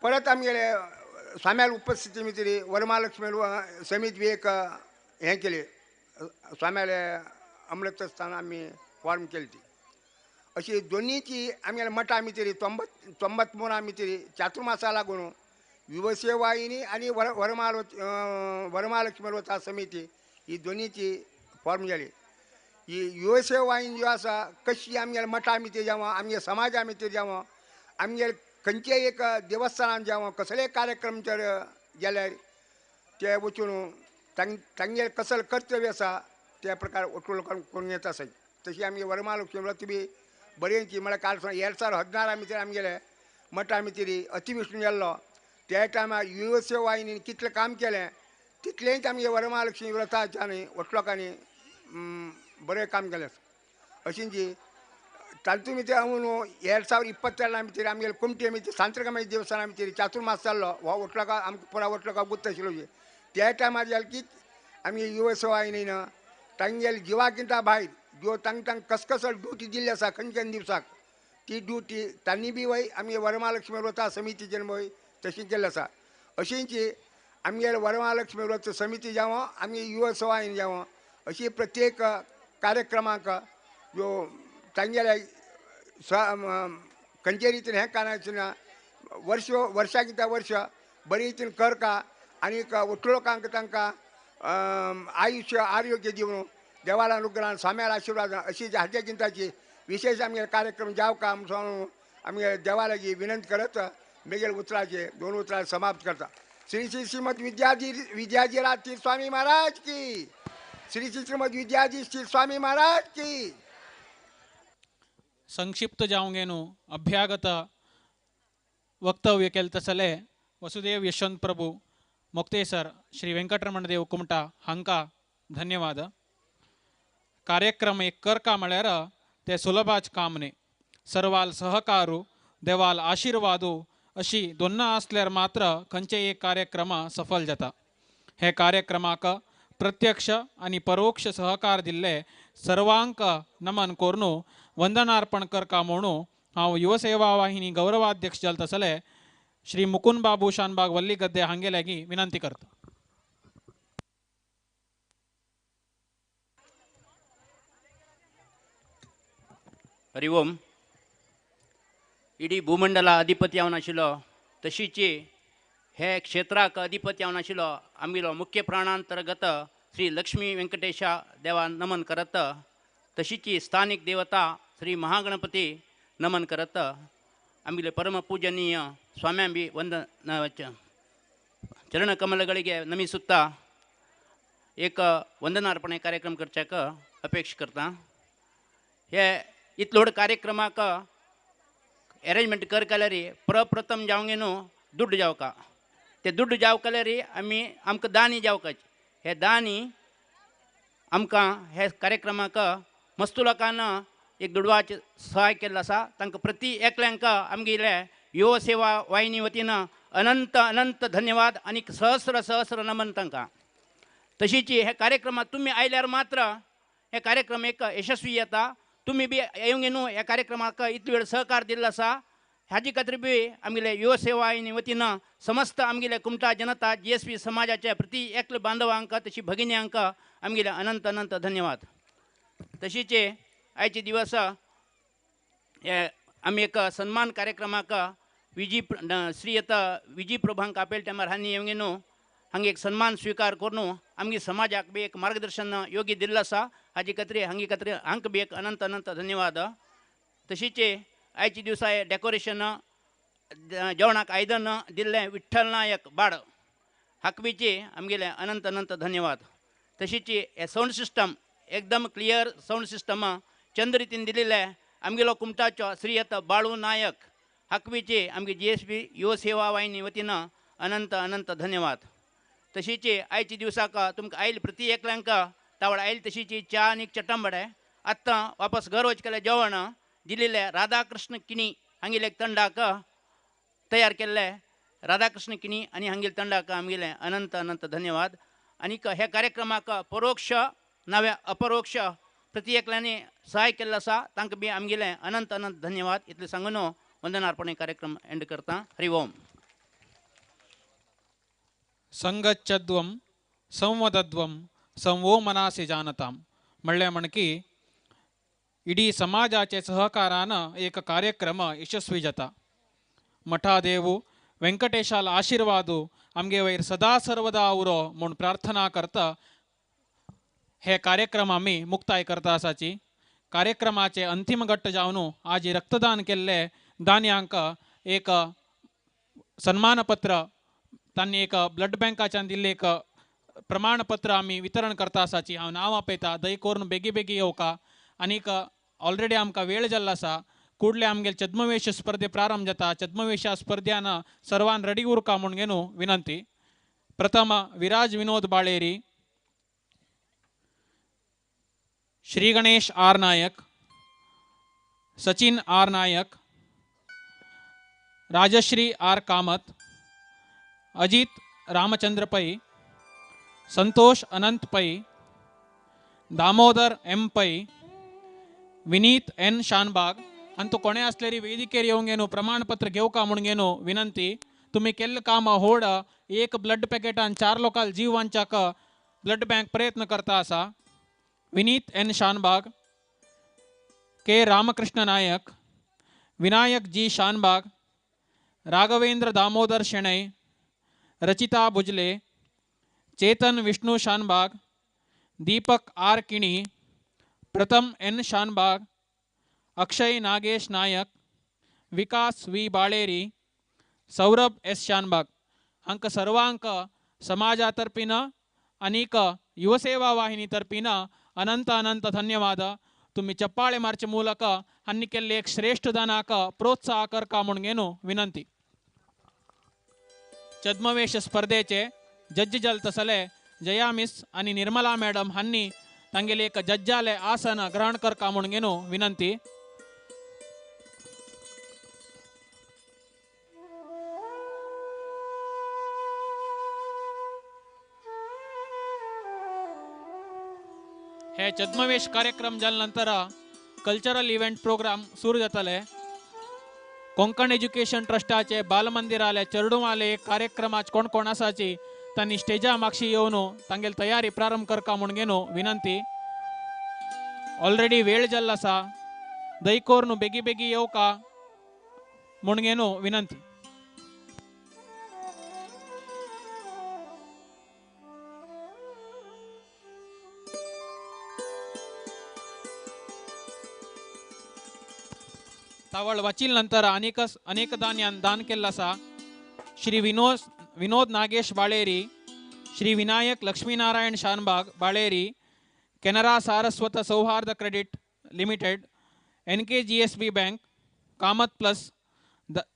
परत आमगेले स्वाम्याल उपस्थिती भितर वरमालक्ष्मी समिती बी एक हें केली स्वाम्याले अमृतस्थान आमी फॉर्म केली ती. अशी दोनीची आमगेले मठा भितर 93 आमी तरी चातुर्मासा लागून युवसेवा वाहिनी आनी वरमालक्ष्मी व्रता समिती ही दोनीची फॉर्म जाली. ही युवसेवा वाहिनी ज्यो आसा कशी आमगेले मठा भितर जावं आमगे समाजा भितर जावं आमगेले खंयचेय एक देवस्थानान जावं कसलेय कार्यक्रम जर जाल्यार ते वचून तांगेले कसले कर्तव्य आसा त्या प्रकार ಒಟ್ಟು लोकांक करून येता आसा. तशी आमगे वरमालक्ष्मी व्रत बी बरेंची म्हळ्यार काल 2016 भितर आमगेले मठा भितर अतिविष्णू जाल्लो त्या टायमार युवसेवा वाहिनीन कितलें काम केलें तितलेंच आमगे वरमालक्ष्मी व्रताच्यानी ಒಟ್ಟು लोकांनी बरें काम केलें. अशीं जी तातूंत भितर हांव 2022 भितर आमगेले कुमटे भितर सांत्रकामाई देवस्थाना भितर चातुर्मास जाल्लो हो ಒಟ್ಟು लोकांक आमकां पुरा ಒಟ್ಟು लोकांक गुत्त आशिल्लो. त्या टायमार जालें की आमगे युवसेवा वाहिनीन तांगेले जिवाकिंता भायर ज्यो तांकां कसकसट ड्युटी दिल्ली आसा खंयच्या दिवसाक ती ड्युटी तांणी बी वय आमगे वरमालक्ष्मी व्रता समितीचेर वय तशी केल्ली आसा. अशींची आमगे वरमालक्ष्मी व्रत समिती जावं आमगे युवा सवायन जावं अशी प्रत्येक कार्यक्रमाक ज्यो तांगेल्या खंयचे रितीन हें कारणाचें वर्ष वर्षाक त्या वर्ष बरे रितीन करका आनीक उठलो लोकांक तांकां आयुष्य आरोग्य दिवन देवाला अनुग्रहान स्वाम्याला आशीर्वाद अशी हाजे चिंताची विशेष आमगे कार्यक्रम जावका म्हणून आमगे देवालागी विनंती करत मेगेल उतराचे दोन उतरां समाप्त करता. श्री श्री श्रीमद विद्याधिराज तीर्थ स्वामी महाराज की, श्री श्री श्रीमद विद्याधीश तीर्थ स्वामी महाराज की. संक्षिप्त जावंगेनु अभ्यागत वक्तव्य केल्तसले वसुदेव यशवंत प्रभु मोक्तेसर श्री वेंकटरमण देव कुमटा हांका धन्यवाद. कार्यक्रम एक करका म्हळ्यार ते सुलभाच काम न्ही, सर्वाल सहकारू देवाल आशीर्वादू अशी दोन्ना आसल्यार मात्र खंयचे एक कार्यक्रम सफल जाता. हे कार्यक्रमाक प्रत्यक्ष आनी परोक्ष सहकार दिल्ले सर्वांक नमन करून वंदनार्पण करका म्हणून हांव युवसेवा वाहिनी गौरवाध्यक्ष जाल तसले श्री मुकुंद बाबू शानबाग वल्ली गद्दे हांगे लागी विनंती करता. हरि ओम. इडी भूमंडला अधिपती जावन आशिल्लो तशीची हे क्षेत्राक अधिपती जावन आशिल्लो आमगेलो मुख्य प्राणांतर्गत श्री लक्ष्मी वेंकटेशा देवा नमन करत, तशीची स्थानिक देवता श्री महागणपती नमन करत, आमगेले परम पूजनीय स्वाम्यां बी वंदन चरणकमलಗಳಿಗೆ नमिಸುತ್ತಾ एक वंदनार्पणे कार्यक्रम करच्याक अपेक्षा करता. हे इतलोड कार्यक्रमाक अरेंजमेंट कर केल्यार प्रप्रथम जावंगे न्हू दुड्ड जावका, ते दुड्ड जावकल्यार आमी आमकां दानी जावकाच, हे दानी आमकां हे कार्यक्रमाक मस्तू लोकांना एक दुडवाचें सहाय केल्लो आसा. तांकां प्रति एकल्यांक आमगेले युव सेवा वाहिनी वतीन अनंत अनंत धन्यवाद आनी सहस्र सहस्र नमन तांकां. तशीच हे कार्यक्रमात तुमी आयल्यार मात्र हे कार्यक्रम एक यशस्वी येता. तुमी बी येवंक न्हू ह्या कार्यक्रमाक इतलो वेळ सहकार दिल्लो आसा हाजी खातीर बी आमगेले युव सेवा वाहिनी वतीन समस्त आमगेले कुमटा जनता जी एस पी समाजाचे प्रति एकले बांधवांक तशी भगिन्यांक आमगेले अनंत अनंत धन्यवाद. तशीच आयचे दिवस हे आमी एक सन्मान कार्यक्रमाक विजी श्री आतां विजी प्रभांक आपयल टायमार हांणी येवंक न्हू हांगे एक सन्मान स्विकार करून आमगे समाजाक बी एक मार्गदर्शन योग्य दिल्लो आसा हाजी खातीर हांगे खातीर हांकां बी एक अनंत अनंत धन्यवाद. तशीच आयचे दिवसा हे डेकोरेशन जेवणाक आयदन दिल्लें विठ्ठल नायक बाड हाकबीचे आमगेले अनंत अनंत धन्यवाद. तशीच हे सावंड सिस्टम एकदम क्लियर सावंड सिस्टम चंद्र रितीन दिल्लें आमगेलो कुमटाचो श्री बाळू नायक हाकबीचे आमगे जी एस पी युव सेवा वाहिनी वतीन अनंत अनंत धन्यवाद. तशीच आयचे दिवसाक तुमकां आयल प्रति एकल्यांक तावळ आयल तशीची च्या आनी चटंबडे आत्तां वापस घर वचकेलें जेवण दिल्लें राधाकृष्ण किणी हांगेले एक तंडाक तयार केल्लें राधाकृष्ण किणी आनी हांगेले तंडाक आमगेले अनंत अनंत धन्यवाद. आनीक ह्या कार्यक्रमाक परोक्ष नाव्या अपरोक्ष प्रति एकल्यांनी सहाय केल्लो आसा तांकां बी आमगेले अनंत अनंत धन्यवाद. इतलें सांगून वंदनार्पणे कार्यक्रम एंड करता. हरि ओम. संगच्छध्वं संवदध्वं संवो मनासी जानतां म्हणलें म्हणकी इडी समाजाचे सहकारान एक कार्यक्रम यशस्वी जाता. मठादेवू वेंकटेशाल आशीर्वादू आमगे वयर सदा सर्वदा उरो म्हूण प्रार्थना करता हे कार्यक्रम आमी मुक्ताय करता आसाची. कार्यक्रमाचे अंतिम गट्ट जावन आज रक्तदान केल्ले दान्यांक एक सन्मानपत्र तांणी एक ब्लड बँकाच्यान दिल्लें एक प्रमाणपत्र आमी वितरण करता आसाची. हांव नांव आपयता दय करून बेगी बेगी येवका. आनीक ऑलरेडी आमकां वेळ जाल्लो आसा. कुडले आमगेले छद्मवेश स्पर्धे प्रारंभ जाता. छद्मवेशा स्पर्ध्यान सर्वान रेडी उरका म्हूण घेवन विनंती. प्रथम Viraj Vinod Baleri, Shri Ganesh R Naik, Sachin R Naik, Rajshri R Kamat, Ajit Ramachandra Pai, Santosh Anant Pai, Damodar M Pai, Vineet N Shanbhag अंतू कोणे आसलेरी ವೇದಿಕೆಗೆ येवंगेನು प्रमाणपत्र घेवका म्हणून विनंती. तुम्ही केल्ले काम होड एक ब्लड पॅकेटान 4 लोकाल जीव वांचाक ब्लड बँक प्रयत्न करता आसा. Vineet N Shanbhag, K Ramakrishna Nayak, Vinayak G Shanbhag, Raghavendra Damodar Shenoy, Rachita Bhujle, Chetan Vishnu Shanbhag, Deepak R Kini, Pratham N Shanbhag, Akshay Nagesh Nayak, Vikas V Baleri, Saurabh S Shanbhag हांकां सर्वांक समाजा तर्फीन आनीक युवसेवा वाहिनी तर्फीन अनंत अनंत धन्यवाद. तुम्ही चप्पाळे मारचे ಮೂಲಕ हांणी केल्ले एक श्रेष्ठ दानाक प्रोत्साह करका म्हूण विनंती. छद्मवेश स्पर्धेचे जज्ज जल तसले जया मिस आनी निर्मला मॅडम हांणी तांगेले एक जज्जाले आसन ग्रहण करका म्हूण विनंती. हे छद्मवेश कार्यक्रम जाले नंतर कल्चरल इव्हेंट प्रोग्राम सुरू जातले. कोंकण एज्युकेशन ट्रस्टाचे बालमंदिराले चेरडुवाले एक कार्यक्रमाच कोण कोण आसाची तांणी स्टेजा मागशी येवन तांगेली तयारी प्रारंभ करका म्हूण विनंती. ऑलरेडी वेळ जाल्लो आसा, दयकोर न्हू बेगी बेगी येवका म्हूण विनंती. तावळ वाचील नंतर अनेक दान्यान दान केल्लो आसा. Shri Vinod Nagesh बाळेरी, Shri Vinayak Laxminarayan Shanbhag Baleri, Canara Saraswat Sauhardha credit limited, NKGSB bank, Kamath plus,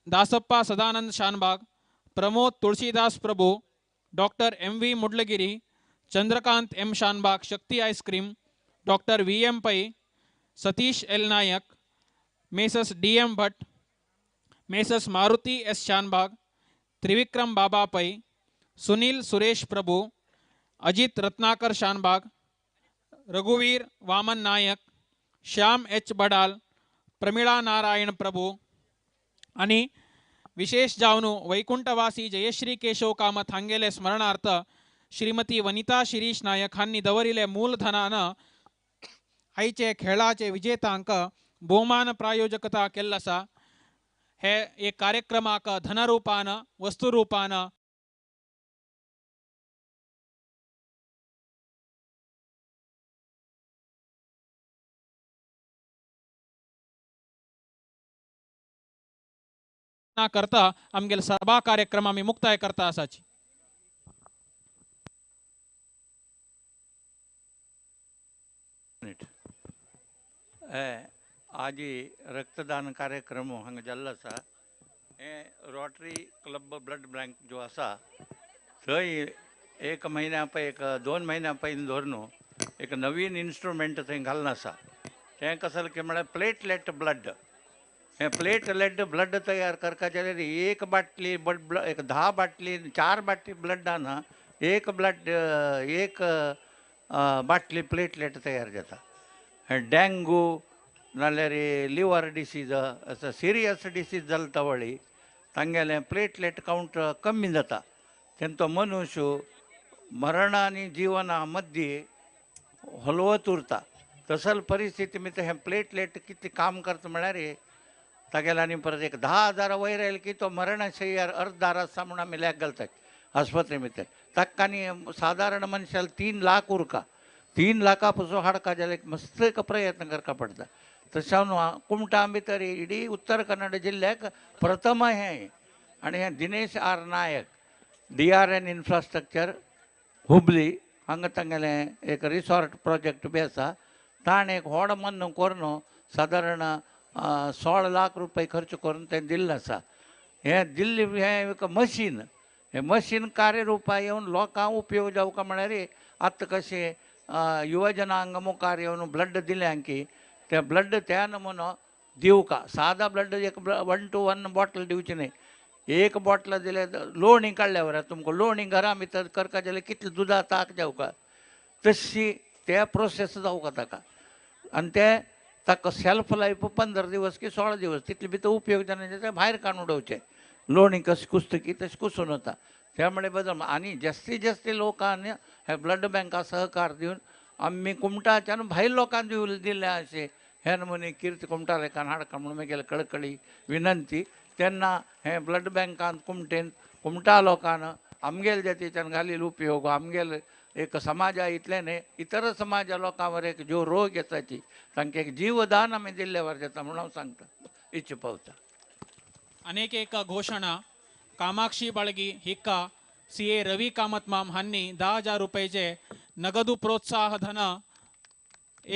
Dasappa Sadanand Shanbhag, Pramod Tulsidas Prabhu, doctor M V Mudlagiri, Chandrakant M Shanbhag, Shakti ice cream, doctor V M Pai, Satish L Nayak, Messrs D M Bhat, Messrs Maruti S Shanbhag, Trivikram Baba Pai, Sunil Suresh Prabhu, Ajit Ratnakar Shanbhag, Raghuveer Vaman Nayak, Shyam H Badal, Pramila Narayan Prabhu आनी विशेष जावन वैकुंठवासी जयश्री केशव कामत हांगेले स्मरणार्थ श्रीमती वनिता शिरीष नायक हांणी दवरिले मूलधनान आयचे खेळाचे विजेतांक भोवमान प्रायोजकता केल्लो आसा. हे एक कार्यक्रमाक धनरूपान वस्तुरूपान करता आमगेले सभा कार्यक्रम आमी मुक्ताय करता आसाची. आजी रक्तदान कार्यक्रम हांगा जाल्लो आसा. हें रोटरी क्लब ब्लड बँक जो आसा थंय एक म्हयन्या पय एक 2 म्हयन्या पयलीं धरून एक नवीन इन्स्ट्रुमेंट थंय घालून आसा. तें कसलें की म्हळ्यार प्लेटलेट ब्लड. हें प्लेटलेट ब्लड तयार करपाचें जाल्यार एक बाटली ब्लड एक 10 बाटली 4 बाटली ब्लडान एक ब्लड एक बाटली प्लेटलेट तयार जाता. डेंगू नाल्यार लिवर डिसीज असो सिरियस डिसीज जाल तवळी तांगेलें प्लेटलेट कावंट कमी जाता. तेन्ना तो मनुष्य मरण आनी जिवना मद्दीं हलवत उरता. तसल परिस्थिती भितर हें प्लेटलेट कितलें काम करता म्हळ्यार तागेल्या आनी परत एक 10,000 वयर आयले की तो मरणाशय्यार अर्दार आसा म्हूण आमी लेख घालतात आस्पत्रे भितर. ताका आनी सादारण मनशाक 3 लाख उरका. 3 लाखा पसून हाडका जाल्यार मस्त एक प्रयत्न करपा पडटा. तशें न्हू कुमटा भितर इडी उत्तर कन्नड जिल्ल्याक प्रथम हें आनी हें Dinesh R Nayak DRN infrastructure Hubli हांगा तांगेलें एक रिसॉर्ट प्रोजेक्ट बी आसा. ताणें एक व्हड मन करून सादारण 16 लाख रुपये खर्च करून तें दिल्लें आसा. हें दिल्ली हें एक मशीन, हें मशीन कार्यरुपा येवन लोकांक उपयोग जावका म्हळ्यार आतां कशें युवजनांग मुखार येवन ब्लड दिलें की तें ब्लड त्या नमुनो दिवका. सादा ब्लड एक 1 to 1 bottle दिवची न्हय. एक बॉटल दिले लोणी काडल्या बरें तुमकां लोणी घरा भितर करका जाल्यार कितले दुदा ताक जावका तशी ते प्रोसेस जावका ताका. आनी ते ताका शेल्फ लायफ 15 दिवस की 16 दिवस तितले भितर उपयोग जाना ते भायर काडून उडोवचे. लोणी कशी कुसता की तशें कुसून वता. त्यामुळे बदल आनी जास्तीत जास्त लोकांनी हे ब्लड बँका सहकार दिवन आमी कुमटाच्यान भायर लोकांक दिल्ले अशें हे नमुने कीर्ती कुमटा लेखान हाडका म्हणून मागीर कळकळी विनंती. तेन्ना हे ब्लड बँकान कुमटेन कुमटा लोकांन आमगेले जातीच्यान घालील उपयोग आमगेले एक समाजा इतलें न्ही इतर समाजा लोकांवर एक ज्यो रोग येताची तांकां एक जीवदान आमी दिल्ले वर जाता म्हणून हांव सांगता इच्छा पावता. अनेक एक घोषणा. कामाक्षी बाळगी हिका CA Ravi Kamat माम हांणी 10,000 रुपयाचे नगदू प्रोत्साह धन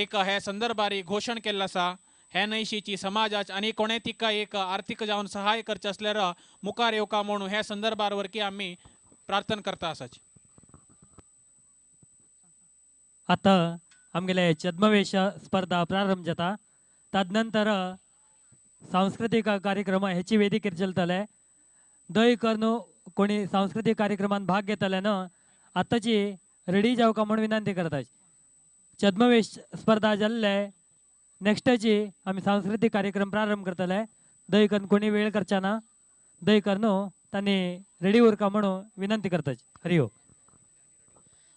एक हे संदर्भारी घोषण केल्लो आसा. हे नैशीची समाजाच आनी कोणे तिका एक आर्थिक जावन सहाय करचें आसल्यार मुखार येवका म्हणून हे संदर्भार वरकी आमी प्रार्थना करता आसाची. आता आमगेले छद्मवेश स्पर्धा प्रारंभ जाता. तदनंतर सांस्कृतिक कार्यक्रम हेची वेदिकेर चलतले. दय करून कोणी सांस्कृतिक कार्यक्रमात भाग घेतले ना आताची रेडी जावका म्हणून विनंती करता. छद्मवेश स्पर्धा जाल्ले नेक्स्टाची आमी सांस्कृतिक कार्यक्रम प्रारंभ करतले. दय करून कोणी वेळ करचा ना, दय करून तांणी रेडी उरका म्हणून विनंती करता. हरि ओम.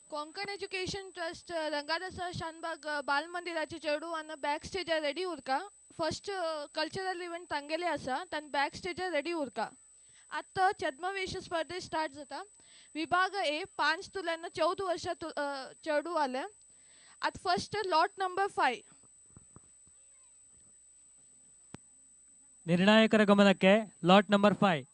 कोंकण एज्युकेशन ट्रस्ट रंगादासा शानबाग बाल मंदिराचे चेडू बॅक स्टेजार रेडी उरका. फर्स्ट कल्चरल इव्हेंट तांगेले आसा तांणी बॅक स्टेजार रेडी उरका. आतां छद्मवेश स्पर्धे स्टार्ट जाता. विभाग ए 5 तुल्यान 14 वर्षां चेडू आले. आतां फर्स्ट लॉट नंबर 5. ನಿರ್ಣಾಯಕರ ಗಮನಕ್ಕೆ ಲಾಟ್ ನಂಬರ್ 5.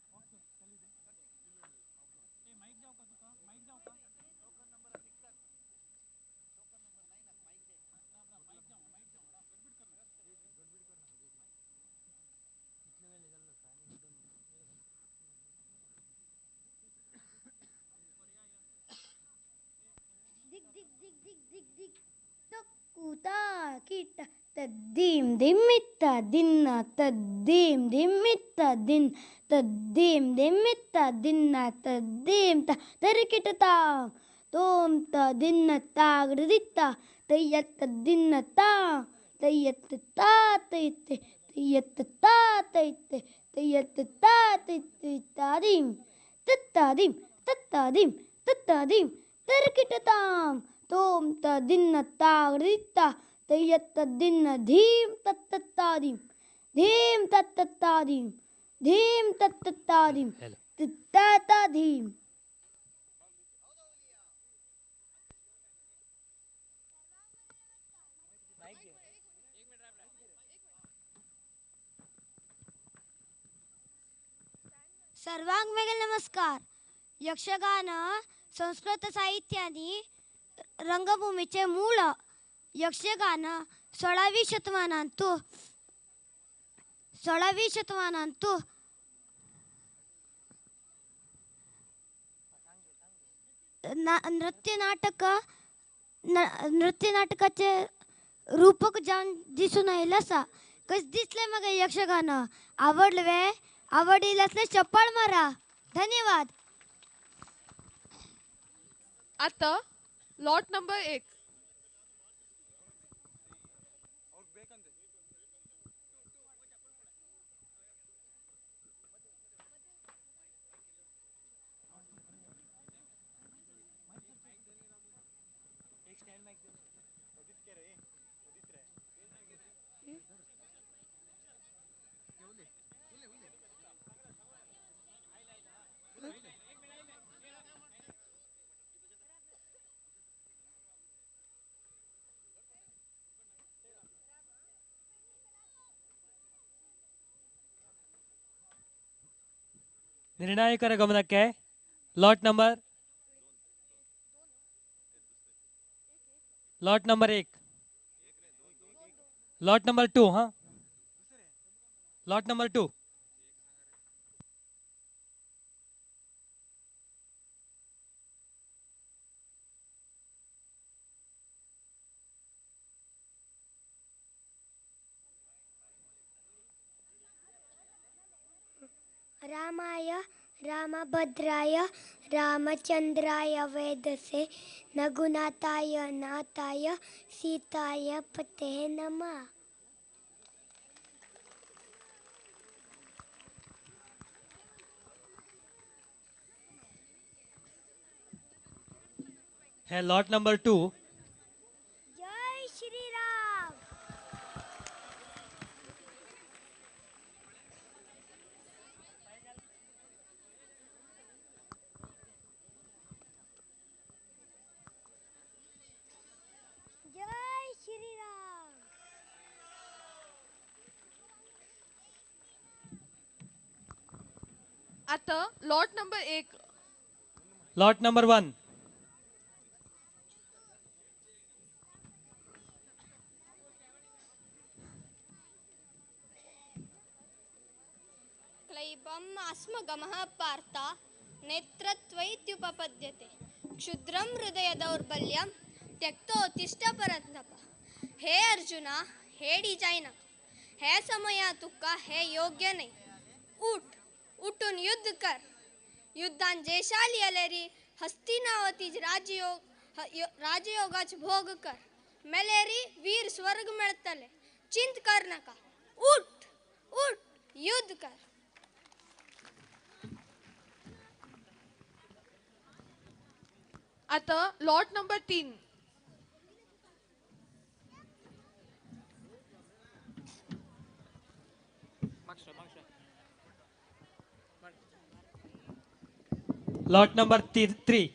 कीट तद्दीम दिमित्त दिन्न तद्दीम दिमित्त दिन तद्दीम दिमित्त दिन्न तद्दीम त तर्किटतां तोम त दिन्न तागृदित्त तय्यत्त दिन्न ता तय्यत्त ता तय्यत्ते तय्यत्त ता तय्यत्ते तय्यत्त ता तय्यत्ते तादीम तत्तादीम तत्तादीम तत्तादीम तर्किटतां तोम त दिन्न तागृदित्त तय्यत्त दिन्न धीम तत्तत्तादीम धीम तत्तत्तादीम धीम तत्तत्तादीम तत्ताधीम. सर्वांग मेघल नमस्कार. यक्षगान संस्कृत साहित्य आणि रंगभूमीचे मूळ यक्षगान 16वी शतमानांतु 16वी शतमानांतु नृत्य नाटकाचे रूपक जावन दिसून आयिल्लें आसा. कशें दिसलें म्हाका यक्षगान? आवडलें वे? आवडिल्लें आसल्यार चप्पल मारा. धन्यवाद. आतां लॉट नंबर 1. ನಿರ್ಣಾಯಕರ ಗಮನಕ್ಕೆ ಲಾಟ್ ನಂಬರ್ 1, ಲಾಟ್ ನಂಬರ್ 2, हाँ ಲಾಟ್ ನಂಬರ್ 2. रामाय रामभद्राय रामचंद्राय वेदसे रघुनाथाय नाथाय सीताय पते नमः. हे लॉट नंबर 2. जय श्रीराम. जय श्रीराम. आता लॉट नंबर 1. Lot number 1. क्लैबम् अस्मगमः पार्थ नेत्रत्वैत्युपपद्यते क्षुद्रं हृदय दौर्बल्यं त्यक्तोत्तिष्ठ परन्तप. हे अर्जुना, हे डिजायना, हे समया तुका हे योग्य नाही. उठ, उठून युद्ध कर. युद्धान जयशाली अलेरी हस्तिनावती राजयोगाच भोग कर. मेलेरी वीर स्वर्ग मेळतले. चिंत कर नका. उठ उठ युद्ध कर. आता लॉट नंबर 3. Lot number 3.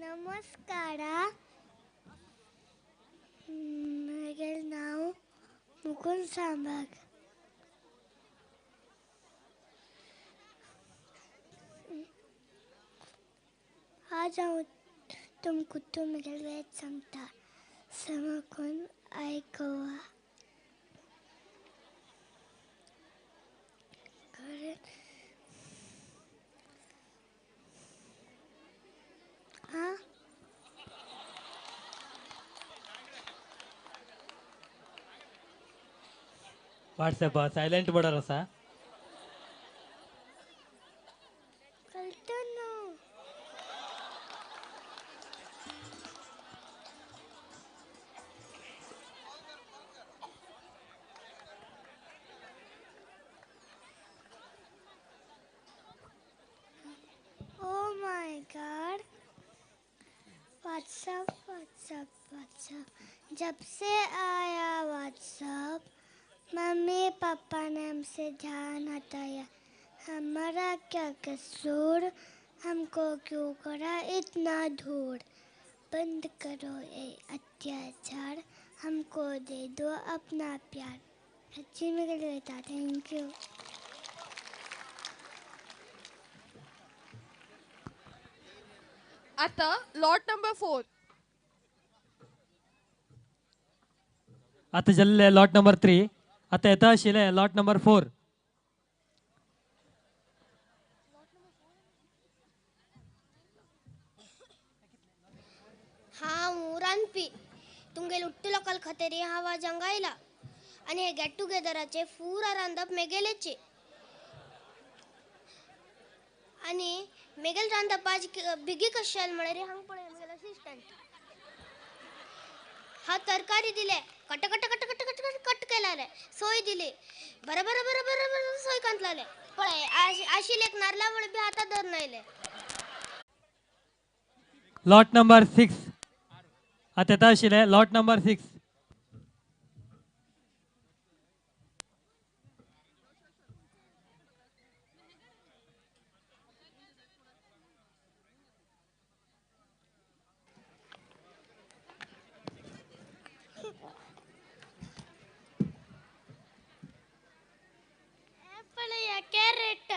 नमस्कार. म्हगेलें नांव मुकुंद सांबाग. आज हांव तुमकां तुमगेलें वेद सांगता, समकून आयकवा. हाँ व्हॉट्सएप सायलेंट मोडार आसा. कळटा न्हू. Oh my God. WhatsApp WhatsApp WhatsApp, जब से आया व्हाट्सअप, मम्मी पापा ने हमसे ध्यान हटाया. हमारा क्या कसूर, हमको क्यों करा इतना दूर. बंद करो ये अत्याचार, हमको दे दो अपना प्यार. अच्छी में बेटा, thank you. आता लॉट नंबर 4. आता जाल्ले लॉट नंबर 3. आता येता आशिल्ले लॉट नंबर 4. हांव रांदपी. तुमगेले उट्टू लोकाल खातीर हांव आज हांगा आयला आनी हे गेट टुगेदराचें पुरा रांदप मेगेलेचें आनी मेगेल रांदप आज बेगी कशें जालें म्हळ्यार हांगा पळय म्हगेलो असिस्टंट. हांव तरकारी दिले, cut cut cut cut cut cut cut केलाले, सोय दिली, बरं बरं बरं बरं बरं सोय कांतलाले. पळय आशिल्ले एक नारला वळ बी आतां धरून आयले. Lot number 6. आता येता आशिल्ले लॉट नंबर 6. पळया कॅरेट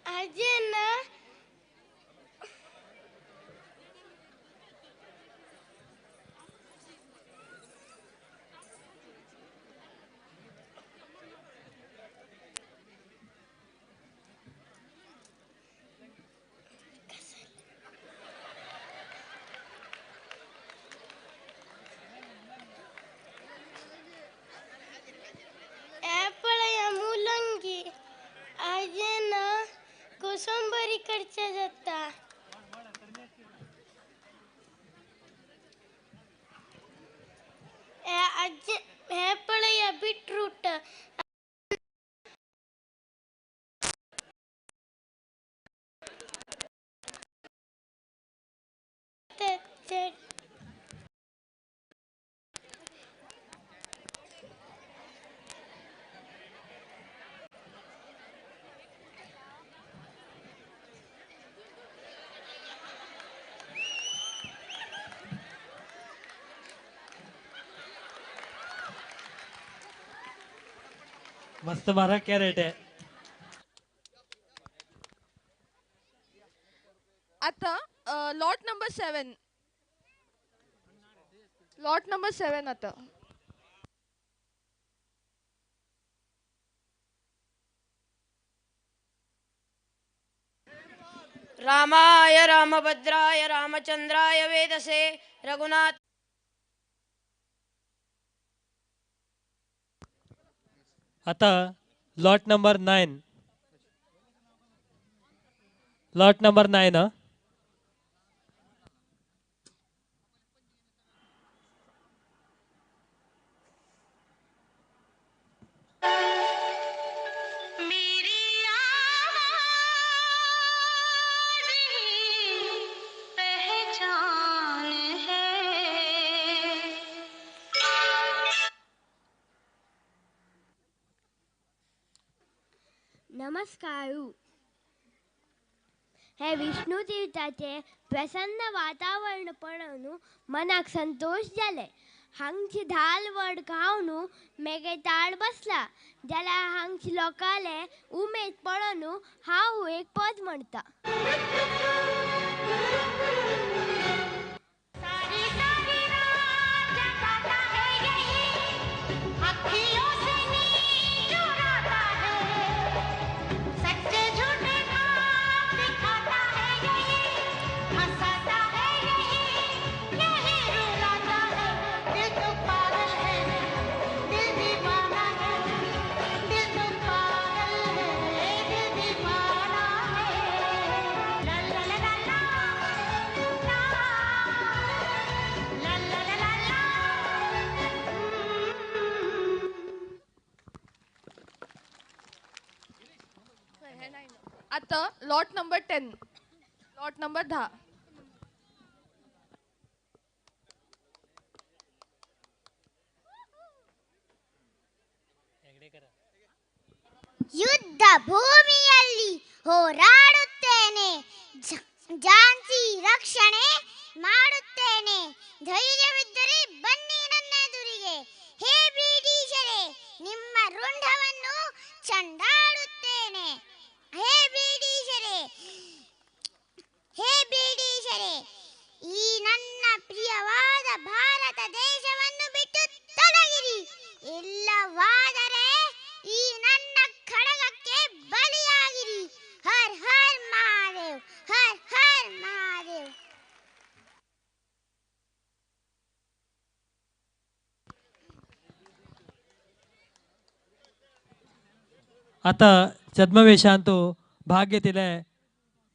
आजेन कोसंबरी करच्या जाता. हे पळया बीटरूट, मस्त 12 कॅरेट आहे. आता लॉट नंबर 7, लॉट नंबर 7 आता. रामाय रामभद्राय रामचंद्राय वेदसे रघुनाथ. आता लॉट नंबर 9, लॉट नंबर 9. नमस्कार. हे विष्णू तीर्थाचे प्रसन्न वातावरण पळोवन मनाक संतोष जाले. हांगची धाल वड खावन मेगे ताळ बसला जाल्यार हांगची लोकांले उमेद पळोवन हांव एक पद म्हणटा. आता लॉट नंबर 10, लॉट नंबर 10. ಯುದ್ಧ ಭೂಮಿಯಲ್ಲಿ ಹೋರಾಡುತ್ತೇನೆ, ಝಾನ್ಸಿ ರಕ್ಷಣೆ ಮಾಡುತ್ತೇನೆ. ಧೈರ್ಯವಿದ್ದರೆ ಬನ್ನಿ ನನ್ನ ಎದುರಿಗೆ. ಹೇ ಬ್ರಿಟಿಷರೇ, ನಿಮ್ಮ ರುಂಡವನ್ನು ಚಂಡಾಡುತ್ತೇನೆ. ಹೇ ಬ್ರಿಟಿಷರೇ, ಹೇ ಬ್ರಿಟಿಷರೇ, ಈ ನನ್ನ ಪ್ರಿಯವಾದ ಭಾರತ ದೇಶವನ್ನು ಬಿಟ್ಟು ತೊಲಗಿರಿ. ಇಲ್ಲವಾದರೆ ಈ ನನ್ನ ಖಡ್ಗಕ್ಕೆ ಬಲಿಯಾಗಿರಿ. ಹರ್ ಹರ್ ಮಹಾದೇವ್, ಹರ್ ಹರ್ ಮಹಾದೇವ್. आता छद्मवेशांतु भाग घेतिले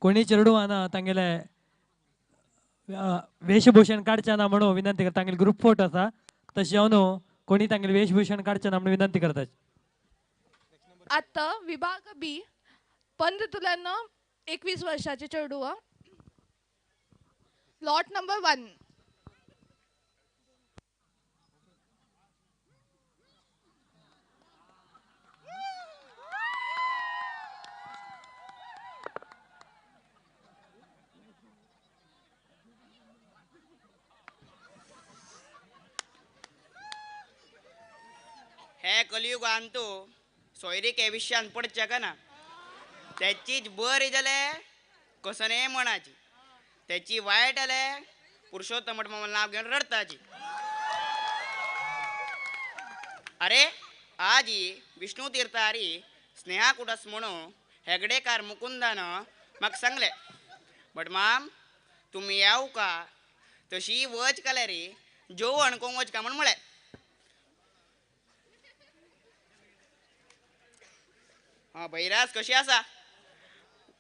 कोणी चेडवान तांगेले वेशभूषण काडचे ना म्हणून विनंती करता. तांगेले ग्रुप फोटो आसा तशें जावन कोणी तांगेले वेशभूषण काडचे ना म्हणून विनंती करता. आता विभाग बी 15 तुल्यांना 21 वर्षाचे चेडूआ, लॉट नंबर 1. हे कलियुगांतू सोयरीके विश्यान पडचे ना, त्याचीच बरी जाले कसने म्हणाची, त्याची वायट जाले पुरुषोत्तम मामा नाव घेवन रडताची. अरे आजी विष्णू तीर्थारी स्नेहा कुटस म्हणून हेगडेकार मुकुंदान म्हाका सांगले, बट माम तुमी येव का तशी वच काल्यारी जेवण कोंग वच का म्हण म्हळें. हा बैरास कशी आसा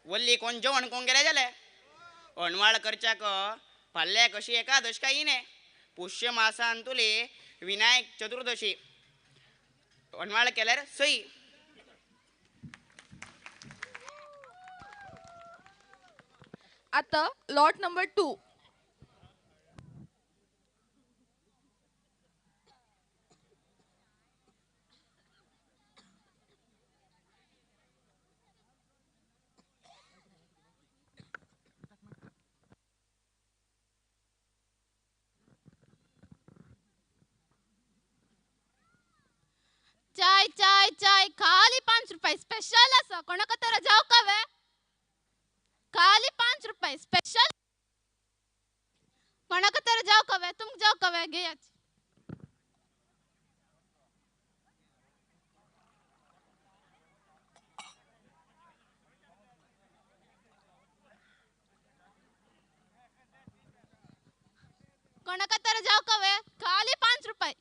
वल्ली कोण जेवण कोण गेले जाले अणवाळ करच्याक फाल्यां कशी एकादश काय इने पुष्य मासान तुले विनायक चतुर्दशी अणवाळ केल्यार सई. आता लॉट नंबर 2. चाय चाय चाय खा कोणाक तर जाव कावे खाली 5 रुपये स्पेशल. कोणाक तर जाव कावे तुमक जाव कावे घेयात. कोणाक तर जाव कावे खाली 5 रुपये.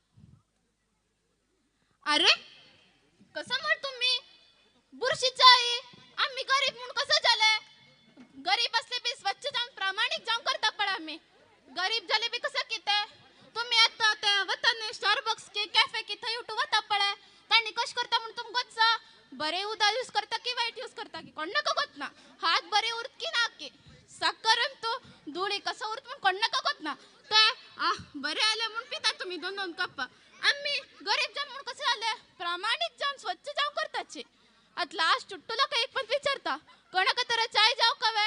अरे कसं म्हण तुम्ही बुरशीचा आई आम्ही गरीब म्हणून कसं झालं? गरीब असले बी स्वच्छ जाऊन प्रामाणिक जाऊन करता पण आम्ही गरीब झाले बी कसं किते तुम्ही आता ते वतन स्टारबक्स के कॅफे की थंय उठू वता पळे तांणी कश करता म्हणून तुमकां गोत्सा बरे उदक यूज करता की वायट यूज करता की कोण नका गोत ना. हात बरे उरत की ना की साकर तो धुळी कसं उरत म्हणून कोण नका गोत ना. ते बरे आले म्हणून पिता तुम्ही 2-2 कप. आम्ही गरीब जाऊन म्हणून कसं झालं? प्रामाणिक जाऊन स्वच्छ जाऊन करताचे. आत लास्ट चुट्टूला काही एक पण विचारता कोणाक तर चाय जाव कवे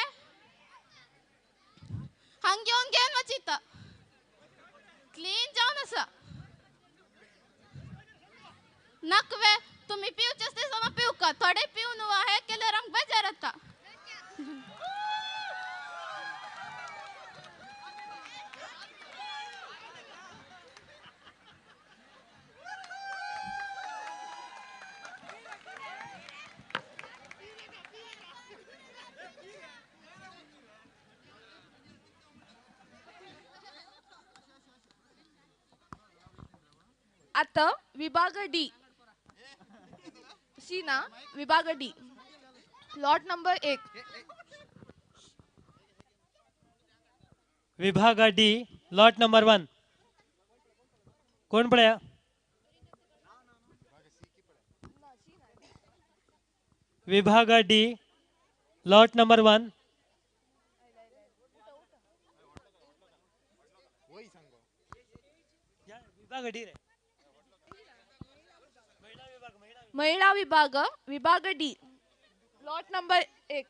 हांग घेवन घेवन वचिता क्लीन जावन आसा नकवे तुम्ही पिवचे आसले जाल्यार पिवका थोडे पिवन हे केल्यार आमकां बेजार जाता. आता विभाग डी सीना विभाग डी लॉट नंबर 1. विभाग डी लॉट नंबर 1 कोण पळया? विभाग डी लॉट नंबर 1. विभाग डी रे महिला विभाग विभाग डी लॉट नंबर 1.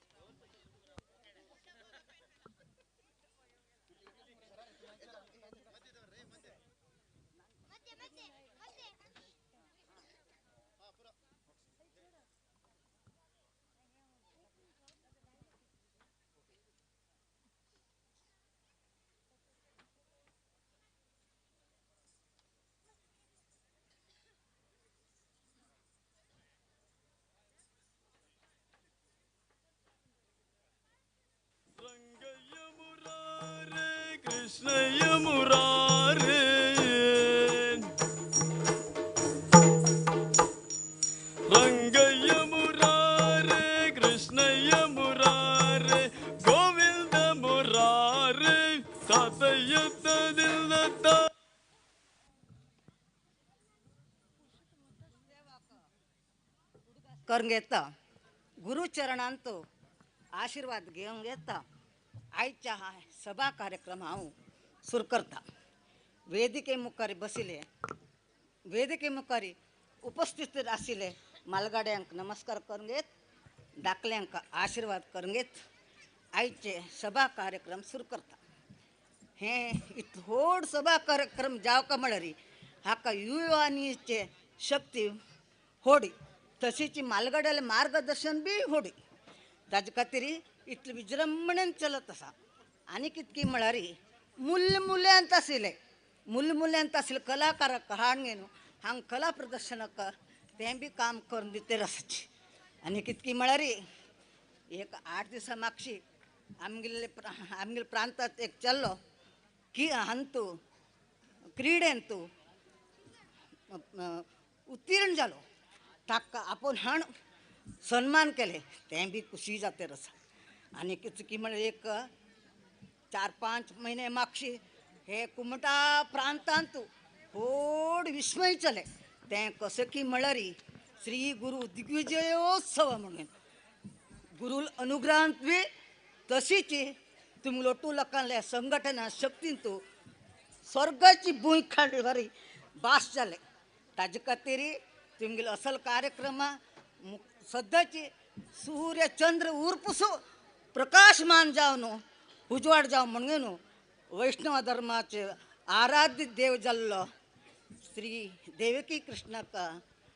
कृष्णय मुरारे रंगय मुरारे कृष्णय मुरारे गोविंद मुरारे तातय तदिलता. करून घेता गुरुचरणांतो आशीर्वाद घेवन घेता आयच्या सभा कार्यक्रम हांव सुरू करता. वेदिके मुखार बशिल्ले वेदिके मुखार उपस्थित आशिल्ले मालगाड्यांक नमस्कार करून घेत दाखल्यांक आशीर्वाद करून घेत आयचे सभा कार्यक्रम सुरू करता. हे इतलो व्हड सभा कार्यक्रम जावका म्हळ्यार हाका युवानीचे शक्ती होडी तशीच मालगाड्याले मार्गदर्शन बी होडी ताजे खातीर इतलें विजृंभणेन चलत आसा. आनी कितकी म्हळ्यार मुल्य मुल्यांत आशिल्ले मुल्य मुल्यांत आशिल्ले कलाकाराक हाडून न्हू हांगा कला प्रदर्शनाक तें बी काम करून दितेर आसाची. आनी कितकी म्हळ्यार एक 8 दिसां मागशी आमगेले आमगेले प्रांतांत एक चल्लो की हांतू क्रिडेंतू उत्तीर्ण जालो ताका आपोवन हाण सन्मान केले तें बी खुशी जातेर आसा. आनी कितकी म्हळ्यार एक 4-5 म्हयने मागशी हे कुमटा प्रांतांत व्हड विस्मय चले तें कशें की म्हळ्यार श्री गुरु दिग्विजयोत्सव म्हणून गुरुल अनुग्रहांत बी तशीच तुमलो टू लोकांले संघटना शक्तींत स्वर्गाची भूंय खाली भास जाले. ताजे खातीर तुमगेलो असल कार्यक्रम सद्याची सूर्य चंद्र उरपुसो प्रकाशमान जावन उजवाड जावं म्हणून न्हू वैष्णव धर्माचे आराध्य देव जाल्लो श्री देवकी कृष्णाक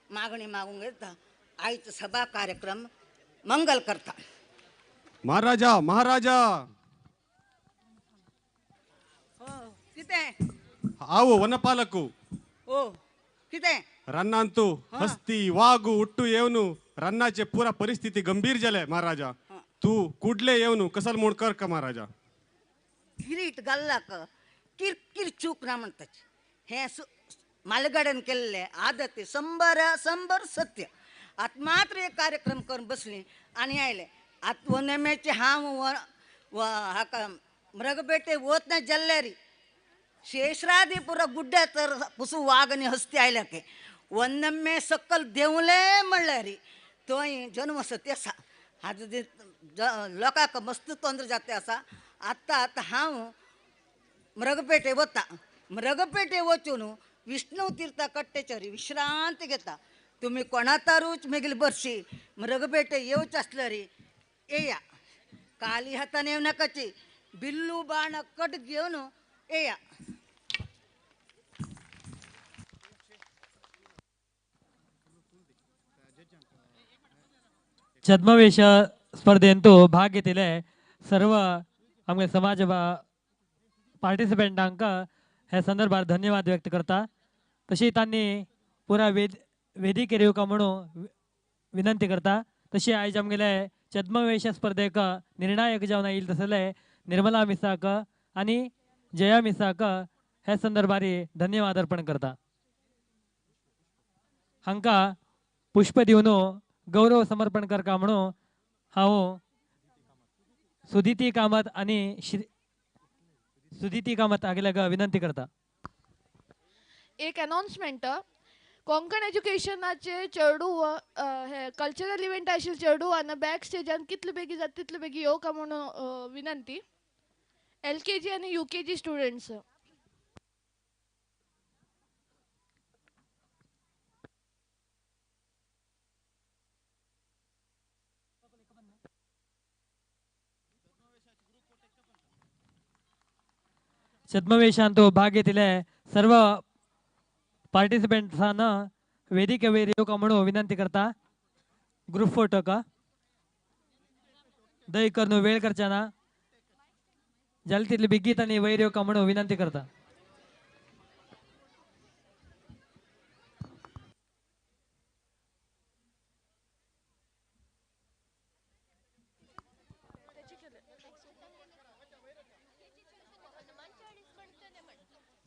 मागणी मागूंक येता. आयचो सभा कार्यक्रम मंगल करता. महाराजा महाराजा कितें आవు वनपालकु ओ कितें रन्नांतु हस्ती वागु उट्टू येवनु रन्नाचे पुरा परिस्थिती गंभीर जाले महाराजा. तू कुडले येवनु कसल मोड कर का महाराजा. किरीट गल्लाक किरकिर चूक ना म्हणतात. हे मालगाड्यान केल्ले आदती शंबर शंबर सत्य. आत मात्र एक कार्यक्रम करून बसली आनी आयले. आत वनमेचे हांव हाका मृगबेटे वत ना जल्ल्यारी शेषरादी पुरा गुड्ड्या तर पुसू वाग आनी हस्ती आयल्या की वन्नम्मे सकल देंवले म्हणल्यारी थंय जन्म सत्य आसा. आतां लोकांक मस्त तोंद्र जाता आसा. आतां आतां हांव मृगपेटे वता. मृगपेटे वचून विष्णू तीर्था कट्टेचेर विश्रांती घेता. तुमी कोणातारूच मेगेली बरशी मृगपेटे येवचे आसल्यारी येया. काली हातान येव नाकाची बिल्लू बाण कट घेवन येया. छद्मवेश स्पर्धेंतु भाग घेतिले सर्व आमगे समाज पार्टिसिपेंटांक हे संदर्भात धन्यवाद व्यक्त करता. तशी तांणी पुरा वेदिकेर येवका म्हणून विनंती करता. तशी आयज आमगेले छद्मवेश स्पर्धेक निर्णायक जावन आयिल्ले तसले निर्मला मिसाक आनी जया मिसाक हे संदर्भार धन्यवाद अर्पण करता. हांकां पुष्प दिवन गौरव समर्पण करका म्हणून हांव सुदिती कामत आनी श्री सुदिती कामत हागेल्याक विनंती करता. एक अनाउन्समेंट. कोंकण एज्युकेशनाचे चेडू हे कल्चरल इव्हेंट आशिल्ले चेडू आनी बॅक स्टेजान कितले बेगी जाता तितले बेगी येवका म्हणून विनंती. LKG आनी UKG students. छद्मवेशांतु भाग घेतिले सर्व पार्टिसिपेंट्सांना वेदिकेवयर येवका म्हणून विनंती करता. ग्रुप फोटो का दय करून वेळ करच्या ना जाले तितले बेगीत आनी वयर येवका म्हणून विनंती करता.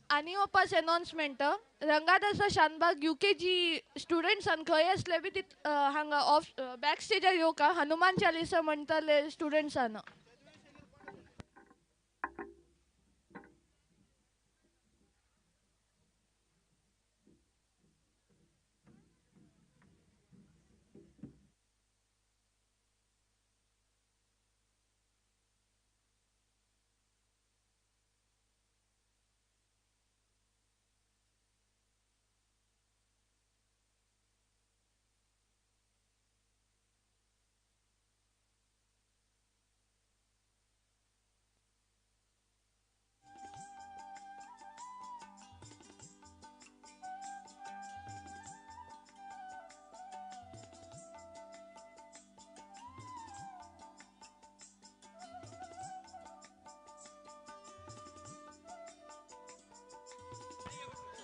आनी ओपास अनाउन्समेंट. रंगादासा शानबाग UKG स्टुडंट्सान खंय आसले बी तित हांगा ऑफ बॅक स्टेजार येवका हनुमान चालीसा म्हणटले स्टुडंट्सान.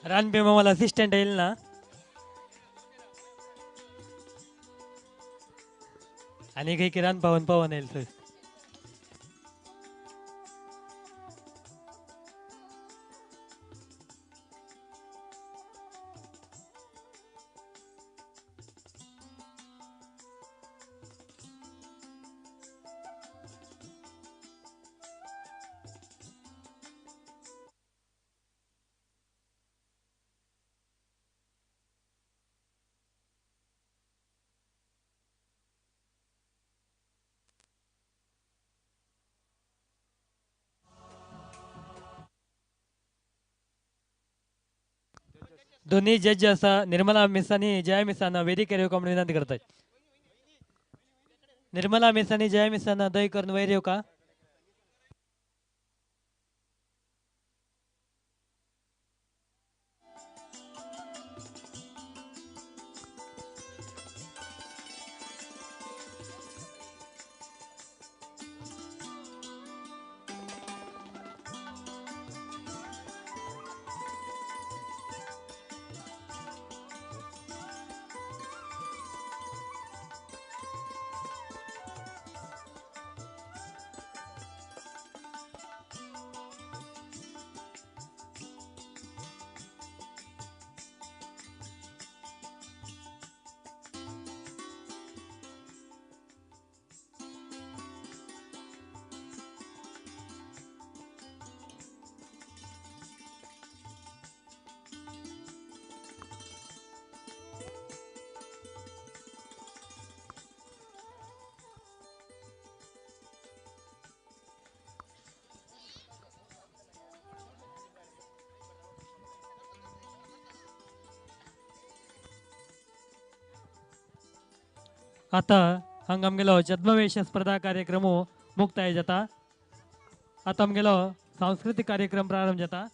रानपी मामाला असिस्टंट येईल ना आणि काही किराण पावन पावन येईल सर. दोन्ही जज असा निर्मला मिस आणि जया मिसांना वेदिकेर येवका म्हणून विनंती करतात. निर्मला मिस आणि जया मिसांना दय करून वयर येवका. आता हांगा आमगेलो छद्मवेश स्पर्धा कार्यक्रम मुक्ताय जाता. आता आमगेलो सांस्कृतिक कार्यक्रम प्रारंभ जाता.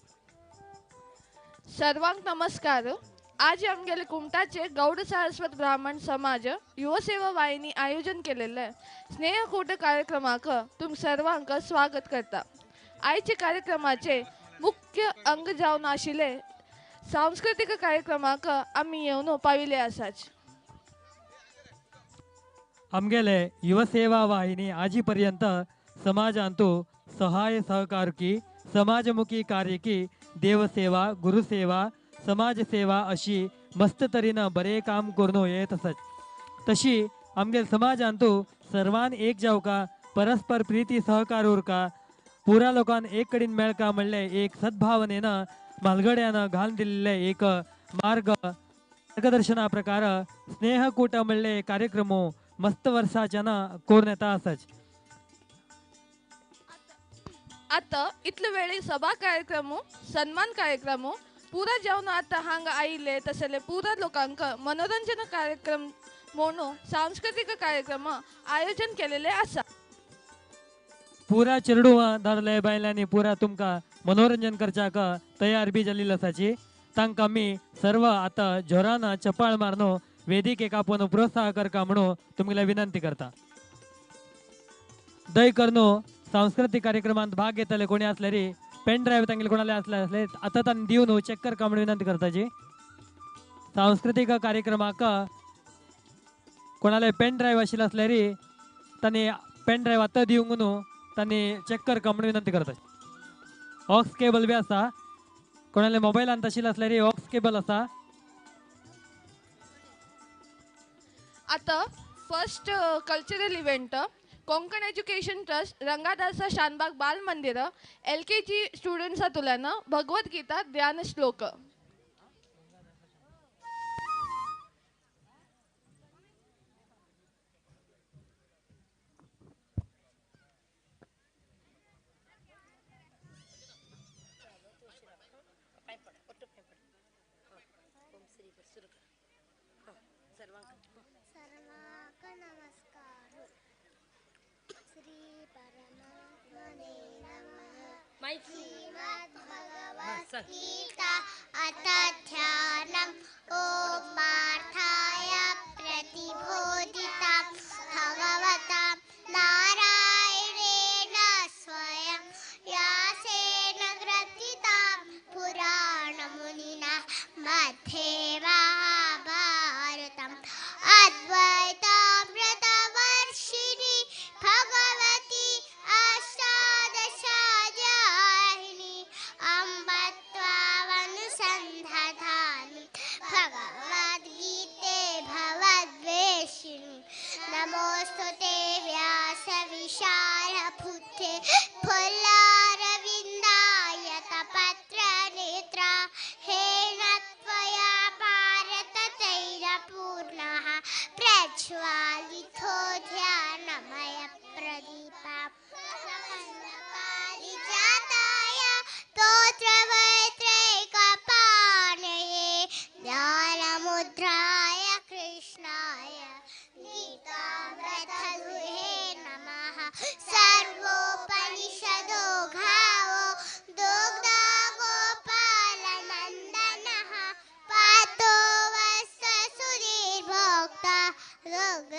सर्वांक नमस्कार. आज आमगेले कुमटाचे गौड सारस्वत ब्राह्मण समाज युवसेवा वाहिनी आयोजन केलेले स्नेहकूट कार्यक्रमाक तुम सर्वांक स्वागत करता. आयचे कार्यक्रमाचे मुख्य अंग जावन आशिल्ले सांस्कृतिक कार्यक्रमाक आमी येवन पाविल्ले आसाच. आमगेले युवसेवा वाहिनी आजीपर्यंत समाजांतु सहाय सहकारकी समाजमुखी कार्यकी देवसेवा गुरुसेवा समाजसेवा अशी मस्त तरेन बरे काम करून येत आसत. तशी आमगेले समाजांतु सर्वान एक जावका परस्पर प्रीती सहकार उरका पुरा लोकान एक कडेन मेळका म्हणले एक सद्भावनेन म्हालगड्यान घालून दिल्ले एक मार्ग मार्गदर्शना प्रकार स्नेहकूट म्हणले कार्यक्रम मस्त वर्साच्यान करून येता आसच. आता इतले वेळी सभा कार्यक्रम सन्मान कार्यक्रम पुरा जेवण आता हांगा आयिल्ले तसले पुरा लोकांक मनोरंजन कार्यक्रम म्हणून सांस्कृतिक कार्यक्रम आयोजन केलेले आसा. पुरा चेडुवा दादले बायलांनी पुरा तुमकां मनोरंजन करच्याक तयार बी जाल्ली आसाची. तांकां आमी सर्व आतां जोरान चपाळ मारून वेदिकेक आपोवन प्रोत्साह करका म्हणून तुमगेले विनंती करता. दय करून सांस्कृतिक कार्यक्रमांत भाग घेतले कोणी असले पेन ड्रायव्ह तांगेले कोणाले असले असले आतां तांणी दिवन चेक करका म्हणून विनंती करताची. सांस्कृतिक कार्यक्रमाक कोणाले पेन ड्रायव्ह आशिल्ले असल्यार तांणी पेन ड्रायव्ह आतां दिवंक न्हू तांणी चेक करका म्हणून विनंती करता. ऑक्स केबल बी आसा, कोणाले मोबायलांत आशिल्ले असल्यार ऑक्स केबल आसा. आतां first cultural event Konkan education trust Rangadasa Shanbhag Bal Mandir LKG स्टुडंट्सा तुल्यान Bhagavad Gita ध्यान श्लोक. श्रीमद्भगवद्गीता अथ ध्यानम् ॐ पार्थाय प्रतिबोधितां भगवता नारायणेन स्वयं व्यासेन ग्रथितां पुराणमुनिना मध्ये महाभारतम् अद्वैतामृतवर्षिणि भगवती अष्टादशाध्यायिनी अम्ब त्वामनुसन्धधामि भगवद्गीते भवद्वेषिणि. नमोऽस्तु ते व्यासविशालबुद्धे फुल्लारविन्दायतपत्रनेत्रा हेन त्वया भारततैलपूर्णः प्रज्वालितो ध्यानमयप्रदीपा पारिजाताय स्तोत्रवैत्रैकपाणये ज्ञानमुद्राय कृष्णाय गीतामृतदुहे नमः. सर्वोपनिषदो घावो दुग्धा गोपालनन्दनः पातो वत्ससुधीर्भोक्ता दुग्धं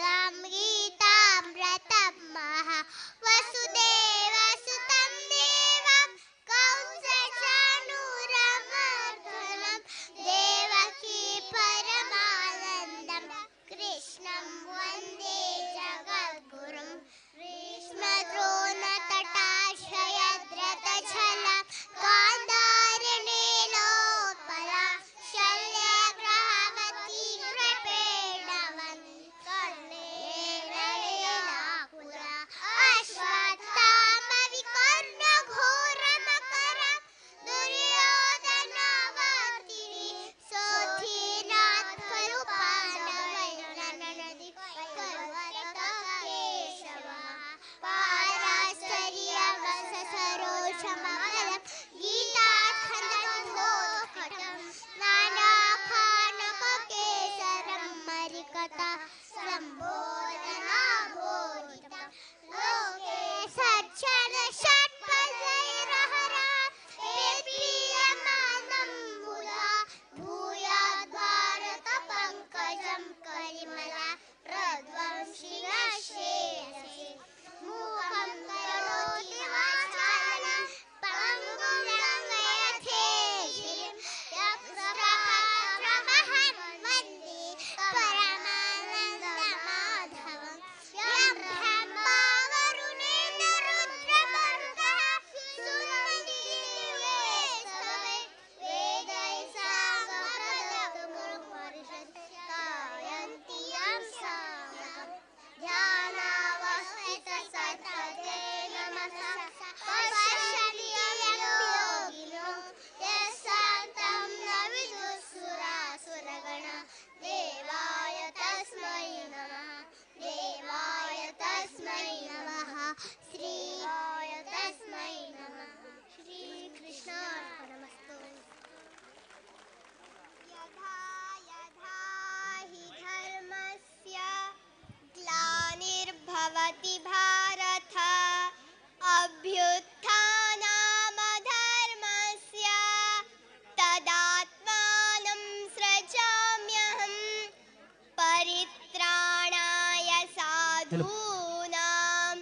साधूनां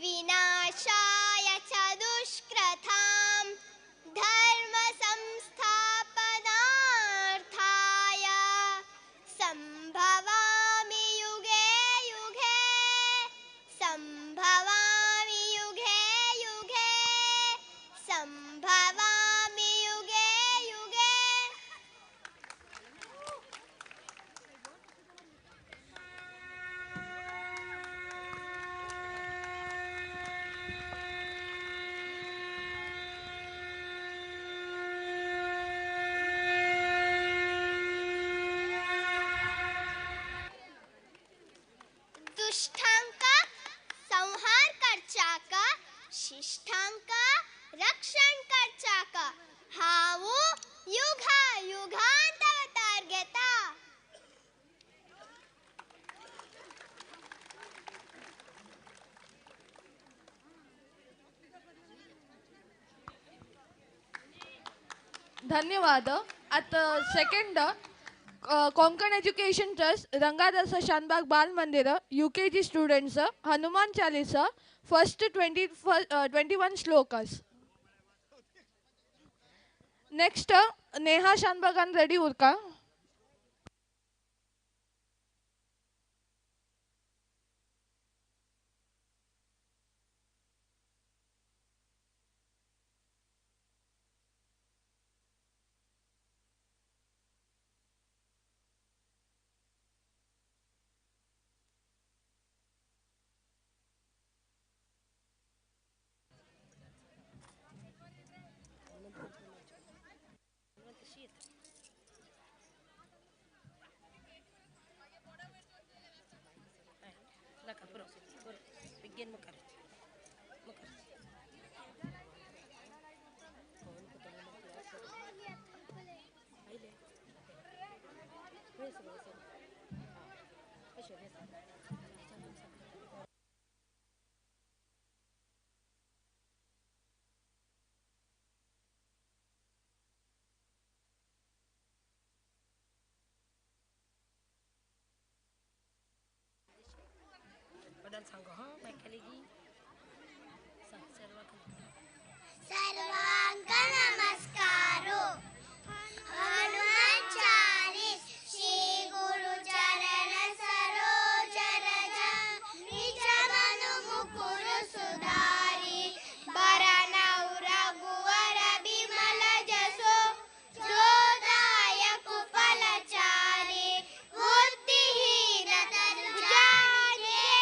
विनाशाय च दुष्कृतां धर्म संस्थापनार्थाय संभवामि युगे युगे संभवामि युगे युगे संभवामि युगे युगे। दुष्टांका संहार करचाक शिष्टांका रक्षण करचाक हांव युगा युगांत अवतार घेता। धन्यवाद। आता second Konkan education trust Rangadasa Shanbhag Bal Mandir UKG students Hanuman Chalisa first 21 shlokas. Next Neha शानबागान ready उरका। सर्वांग नमस्कारो। हनुमान चालीस श्री गुरु चरण सरोज रज निज मनु मुकुर सुधारी बरनउँ रघुवर बिमल जसो जो दायक फलचारी बुद्धिहीन तनु जानिके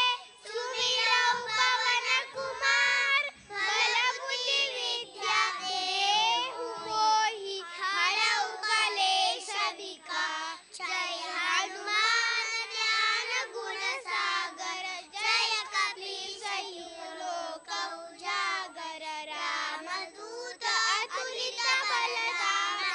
सुमिरौ पवन कुमार बल बुद्धि विद्या देहु मोहि हरौ कलेश विकार। जय हनुमान ज्ञान गुण सागर जय कपीश लोक उजागर रामदूत अतुलित बलधामा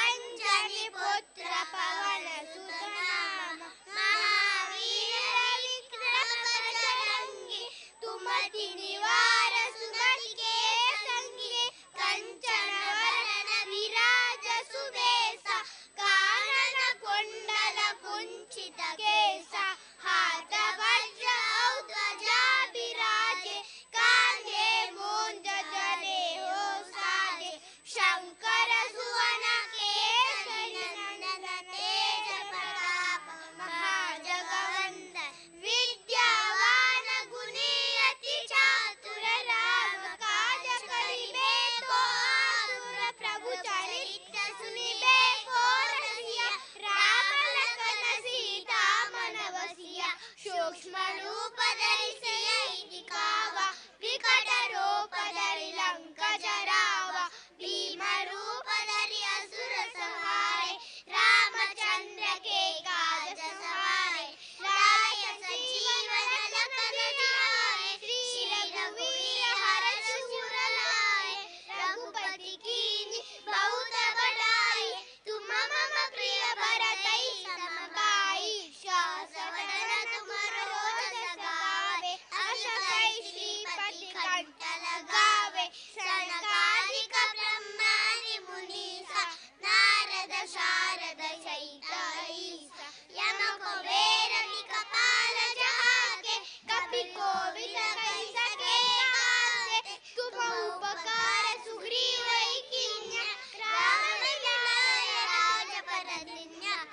अंजनी पुत्र पवन सुत नामा महावीर विक्रम बजरंगी तुमति निवार सुमति के संगी कंचन वरन विराज सुबेसा कानन कुंडल कुंचित केसा हाथ वज्र औ ध्वजा बिराजे कांधे मुंज जनेऊ साजे शंकर सुवन केसरी नंदन तेज प्रताप महाजगवंदन विद्यावान गुणी अति चातुर राम काज करिबे को आतुर प्रभु चरित्र सुनिबे को रसिया राम लखन सीता मन बसिया।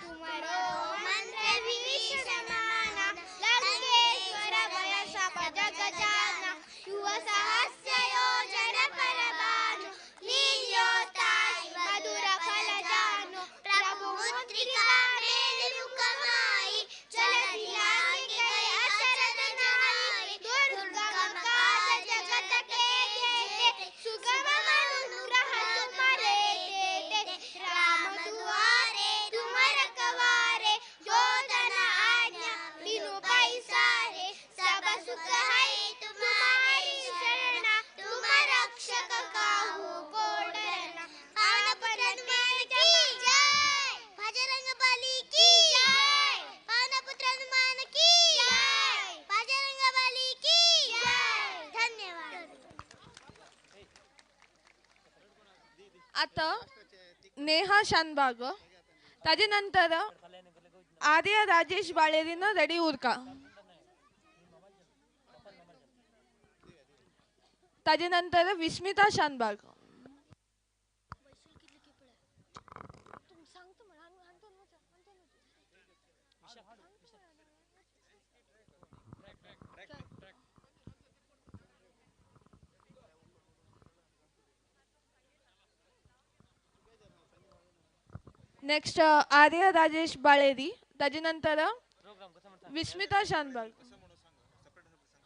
तुम्हारो मंत्र विभीषण माना, लंकेश्वर भय सब जग जाना। युग सहस्र योजन पर भानु, लील्योताहि मधुर फल जानु। प्रभु मुद्रिका मेलि मुख माहि, चलति लंका अचरज नाहि। दुर्गम काज जगत के जेते, सुगम अनुग्रह तुम्हारे तेते। राम दुआरे तुम रखवारे, जो जन आज्ञा बिनु पैसारे। सब सुख है तुम्हारी शरणा, तुम रक्षक काहू को डरना। पावन हनुमान की जय, बजरंग बली की जय, पावनपुत्र हनुमान की जय, बजरंग बली की जय। धन्यवाद। आतां नेहा शानबाग, ताजे नंतर आर्य राजेश बाळेरीन रेडी उरका। ताजे नंतर विस्मिता शानबाग। नेक्स्ट आर्य राजेश बाळेरी, ताजे नंतर विस्मिता शानबाग।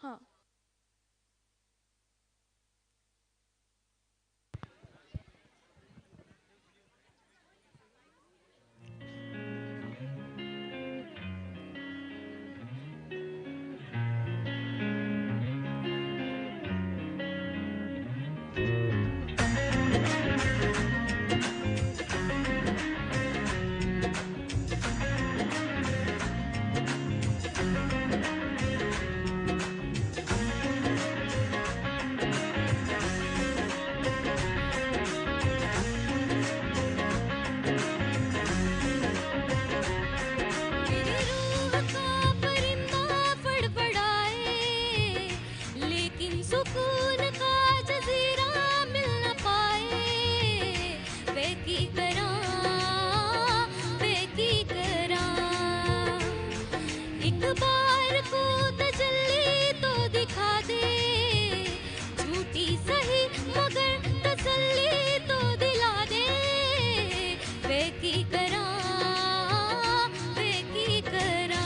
हां, मेरी रूह का परिंदा फड़फड़ाए, लेकिन सुकून का जजीरा मिल न पाए। वे की करा, वे की करा, एक बार को तजल्ली तो दिखा दे, झूठी सही मगर तसल्ली तो दिला दे। वे की करा, वे की करा,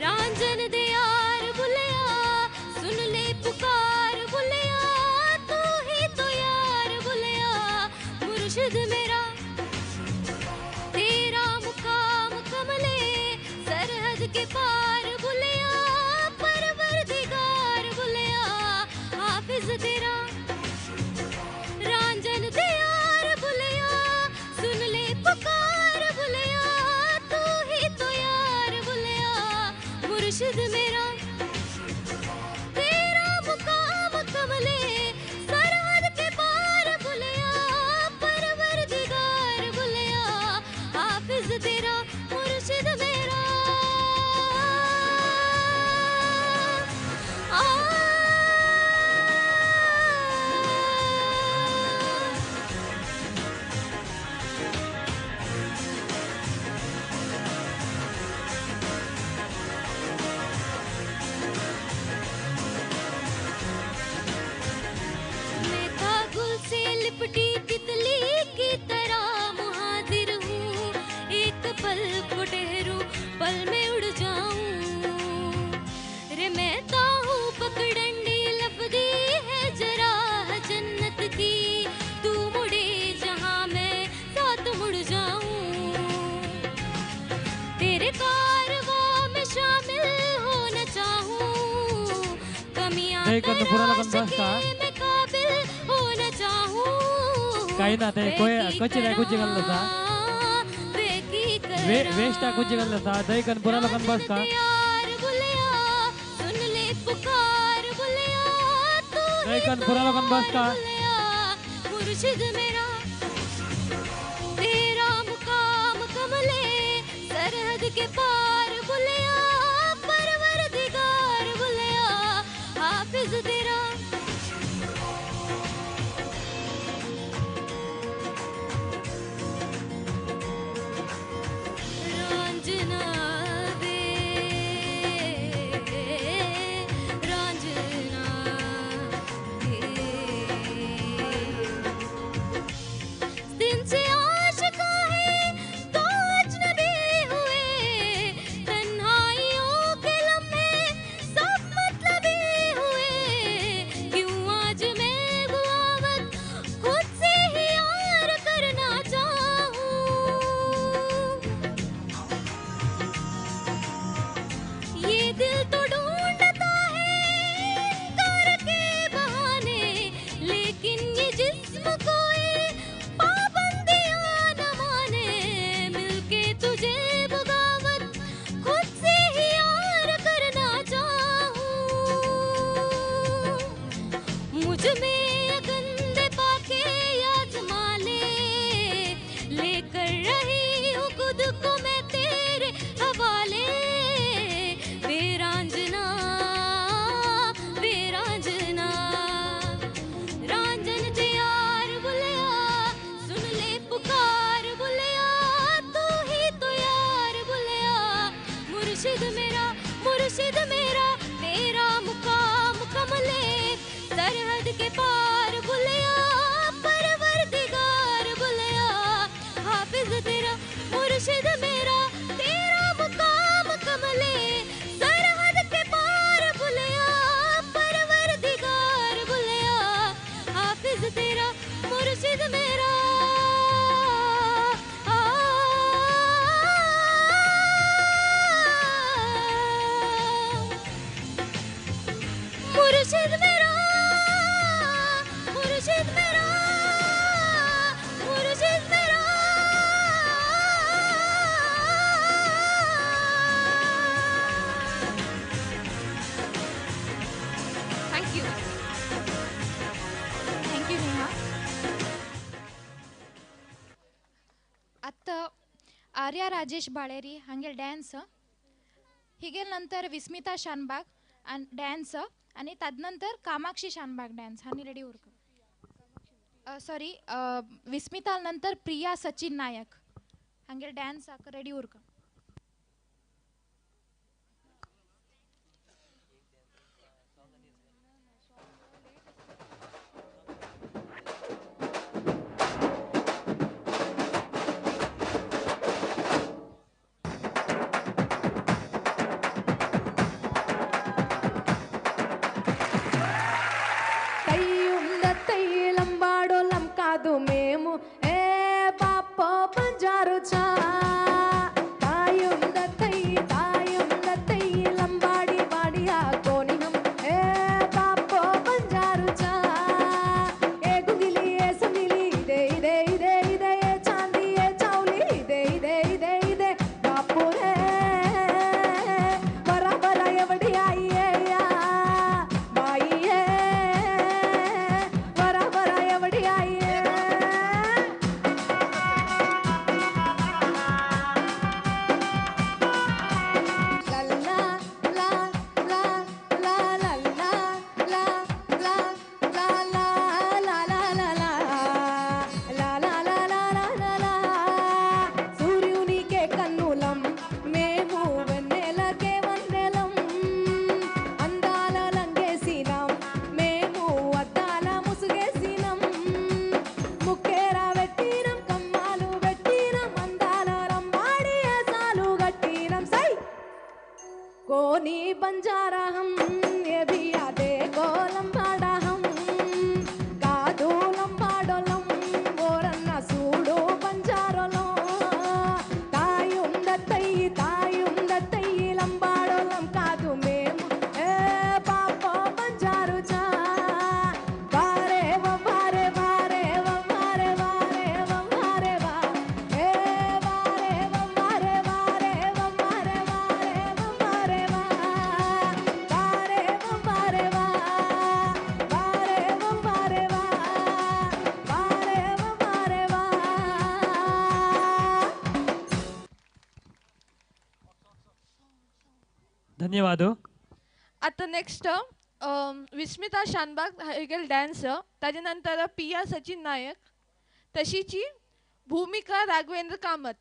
रांझन दे यार बुलिया, सुन ले पुकार बुलिया, तू ही तो यार बुलिया, मुर्शिद मेरा। तेरा मुकाम कमले सरहद के पार बुलिया, परवरदिगार बुलिया, हाफिज तेरा। रांझन दे यार बुलिया, सुन ले पुकार बुलिया, तू ही तो यार बुलिया, मुर्शिद मेरा। तेरा मुकाम कमले सरहद के पार बुलिया, परवरदिगार बुलिया, हाफिज तेरा, मुर्शिद मेरा। आ मैं कागुल से लिपटी तितली की तरह मुहाजिर हूँ, एक पल को ठहरूं पल में उड़ जाऊं। रे मैं ताहू पकड़ंडी लफदी है जरा जन्नत की, तू मुड़े जहाँ मैं साथ मुड़ जाऊं। तेरे कारवां में शामिल होना चाहूं, कमियां जय कर्ण पुराला तराश बंद के मैं काबिल होना चाहूं। काही ना ते कोय कच्चे दाखवची गल्ल आसा, वे की वे वेस्ट दाखवची गल्ल आसा। दही कनपुरा लोकांक बस का यार बुलिया, सुन ले पुकार बुलिया, तू दही ही तो कनपुरा लोकांक बस का। बुलिया, मुर्शिद मेरा। तेरा मुकाम कमले सरहद के पार बुलिया, परवरदिगार बुलिया, हाफिज तेरा। मुर्शिद मेरा, मुर्शिद मेरा, तेरा मुकाम कमले सरहद के पार बुलिया, परवरदिगार बुलिया। हाफिज तेरा मुर्शिद मेरा, तेरा मुकाम कमले सरहद के पार बुलिया, परवरदिगार बुलिया। हाफिज तेरा मुर्शिद मेरा। मुर्शिद मेरा, मुर्शिद मेरा, मुर्शिद मेरा। Thank you. Thank you Neha. आतां आर्या राजेश बाळेरी हांगेल डॅन्स, हिगेल नंतर विस्मिता शानबाग आनी डॅन्स, आनी तदनंतर कामाक्षी शानबाग डॅन्स हांणी रेडी उरक. सॉरी, विस्मिता नंतर प्रिया सचिन नायक हांगेल डॅन्साक रेडी उरक. కాదు మేము ఏ బాపో బంజారు చా తాయుంద తై తాయుంద తై లంబాడి వాడియా కోని హం ఏ బాపో బంజారు చా ఏ గుగిలి ఏ సంగిలి ఇదే ఇదే ఇదే ఇదే ఏ చాంది ఏ చౌలి ఇదే ఇదే ఇదే ఇదే బాపు రే బరాబర ఎవడి ఆయి యా బాయి ఏ బరాబర ఎవడి ఆయి. సూర్యునికే కన్నులం మేము వెన్నెలకే వన్నెలం అందాల లంగేసినాం మేము అద్దాల ముసుగేసినాం ముక్కేరా పెట్టినాం కమ్మాలు పెట్టినాం అందాల రంబాడి సాలు గట్టినాం సై కోని బంజారా హం ఏ భీ ఆదే కోలంబాడా హం కాదు లంబాడోలం ఓరన్న సూడు బంజారోలం తాయుంద తయ్యి తాయుంద తయ్యి లంబాడోలం కాదు మేము ఏ పాపో బంజారు చా వారే వారే వారే వారే వారే వారే వా ఏ వారే వారే వారే వారే వారే వారే వా వారే వారే వా వారే వారే వా వారే వారే వా. धन्यवाद. आतां नेक्स्ट विस्मिता शानबाग हिगेल डॅन्स, ताजे नंतर पिया सचिन नायक, तशीची भूमिका राघवेंद्र कामत.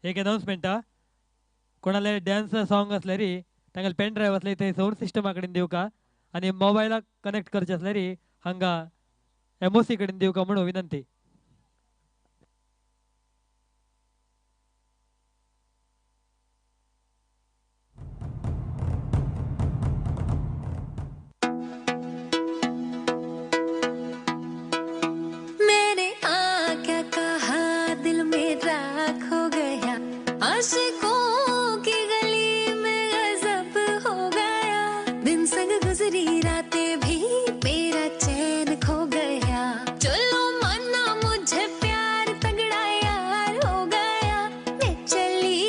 एक अनाउन्समेंट, कोणाले डॅन्स सॉंग असल्यारी तांगेले पेन ड्रायव्ह असले ते साऊंड सिस्टमा कडेन दिवका आनी मोबायलाक कनेक्ट करचे असल्यारी हांगा एमओसी कडेन दिवका म्हणून विनंती. मैंने आ क्या कहा दिल मेरा खो गया, आशिकों की गली में गजब हो गया, दिन संग गुजरी रातें भी मेरा चैन खो गया, चलो माना मुझे प्यार तगड़ा यार हो गया, मैं चली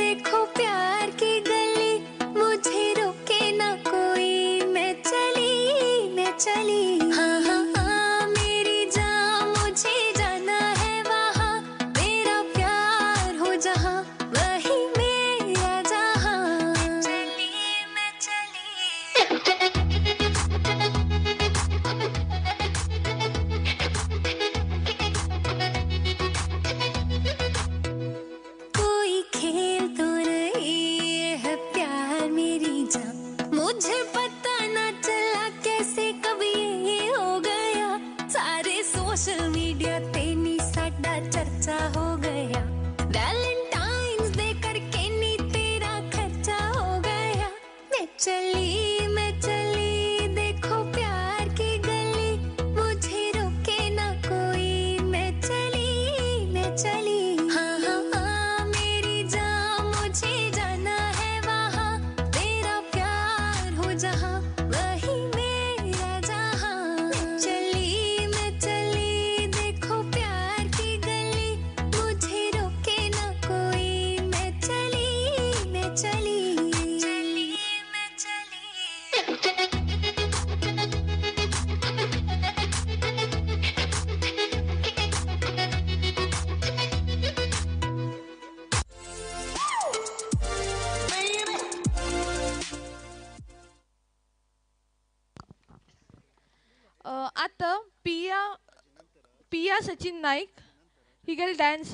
देखो प्यार की गली, मुझे रोके ना कोई, मैं चली हाँ हाँ हाँ मेरी जान मुझे जाना है वहाँ, मेरा प्यार हो जहाँ। सिया सचिन नाईक हिगेल डान्स,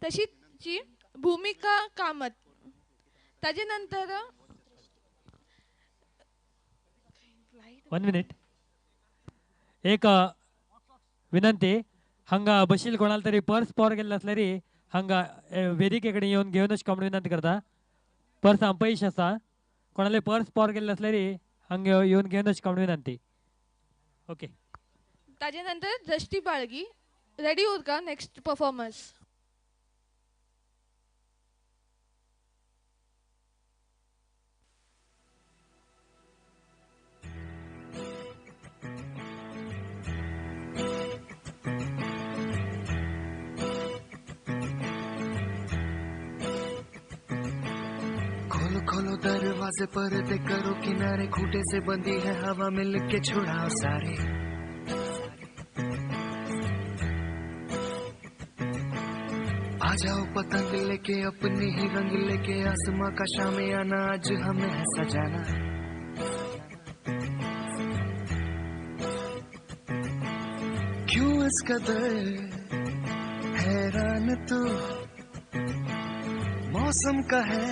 तशीच भूमिका कामत, ताजे नंतर 1 मिनिट एक विनंती, हांगा बशील कोणाला तरी पर्स पॉर गेल्ले असल्यारी हांगा वेदिकेकडे येवन घेवनच का म्हणून विनंती करता. पर्स आम पयशे आसा, कोणाले पर्स पॉर गेल्ले असल्यारी हांगा येवन घेवनच का म्हणून विनंती. ओके, ताजे नंतर दृष्टी बाळगी रेडी उरका नेक्स्ट परफॉर्मन्स. खोलो खोलो दरवाजे पर्दे करो किनारे, खूंटे से बंधी है हवा मिल के छुड़ाओ सारे। आ जाओ पतंग लेके अपने ही रंग लेके, आसमां का शामियाना आज हमें है सजाना। क्यों इस कदर हैरान तू, मौसम का है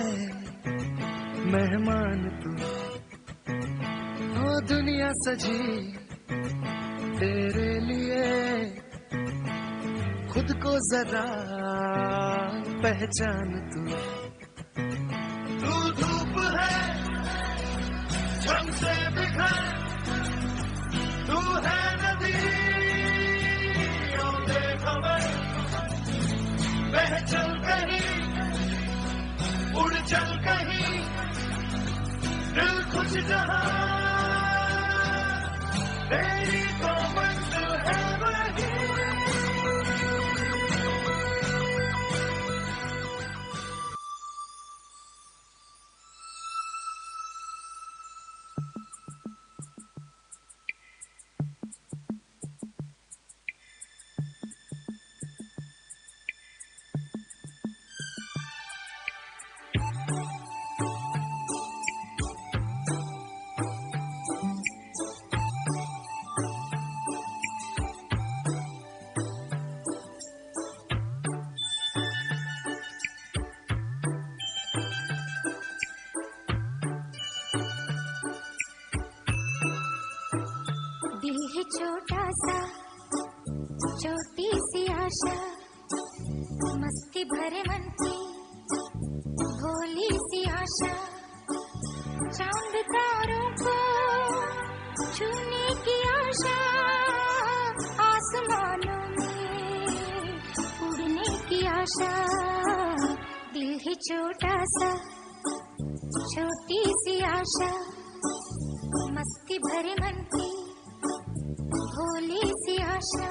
मेहमान तू। ओ दुनिया सजी तेरे लिए, खुद को जरा पहचान तू। तू धूप है झंग से बिखर, तू है नदी बेखबर, बह चल कहीं उड़ चल कहीं, दिल खुश जहां तेरी तो मंजिल है वही। छोटा सा छोटी सी आशा, मस्ती भरे मन की भोली सी आशा, चांद तारों को छूने की आशा, आसमानों में उड़ने की आशा। दिल ही छोटा सा छोटी सी आशा, मस्ती भरे मन की भोली सी आशा,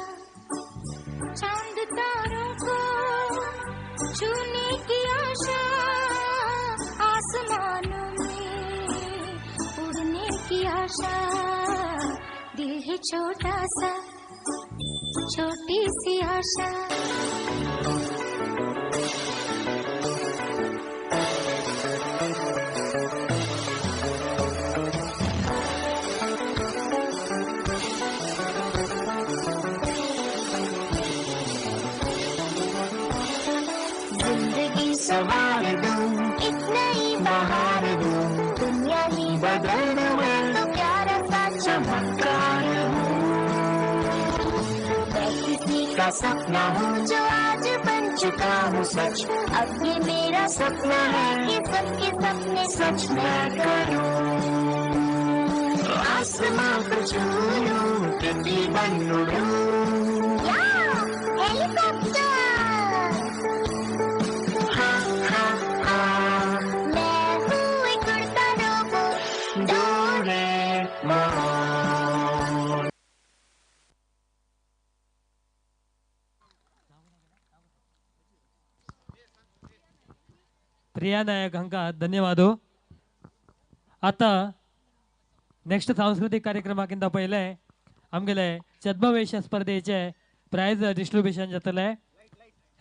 चांद तारों को छूने की आशा, आसमानों में उड़ने की आशा। दिल ही छोटा सा छोटी सी आशा। सवार दूं एक नई बहार दूं, दुनिया ही बदल दूं मैं तो प्यारा सा चमत्कार हूँ। मैं किसी का सपना हूँ जो आज बन चुका हूँ सच, अब ये मेरा सपना है कि सबके सपने सच मैं करूँ। आसमां को छू लूं, तितली बन उड़ूं, हेलीकॉप्टर प्रिया नायक हांकां धन्यवाद. आतां नेक्स्ट सांस्कृतीक कार्यक्रमाक पयलें आमगेले छद्मवेश स्पर्धेचे प्रायज डिस्ट्रिब्युशन जातलें.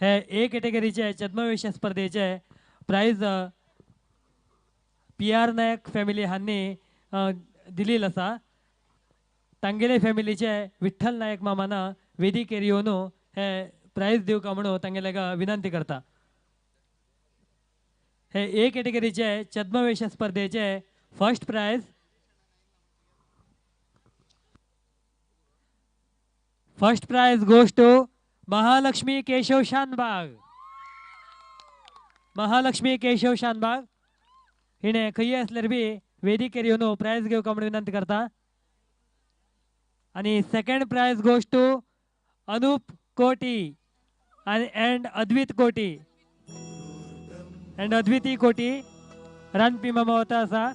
हे ए कॅटेगरीचे छद्मवेश स्पर्धेचे prize P R Naik family हांणी दिलेलो आसा. तांगेले फॅमिलीचे विठ्ठल नायक मामान वेदिकेर येवन हे प्रायज दिवका म्हणून तांगेल्या विनंती करता. हे ए कॅटेगरीचे छद्मवेश स्पर्धेचे first prize goes to Mahalakshmi Keshav Shanbhag. Mahalakshmi Keshav Shanbhag हिणे खंय आसल्यार बी वेदिकेर येवन प्रायज घेवका म्हणून विनंती करता. आनी second prize goes to Anup Koti and Advait Koti and Adviti Koti रांदपी मामा वता आसा.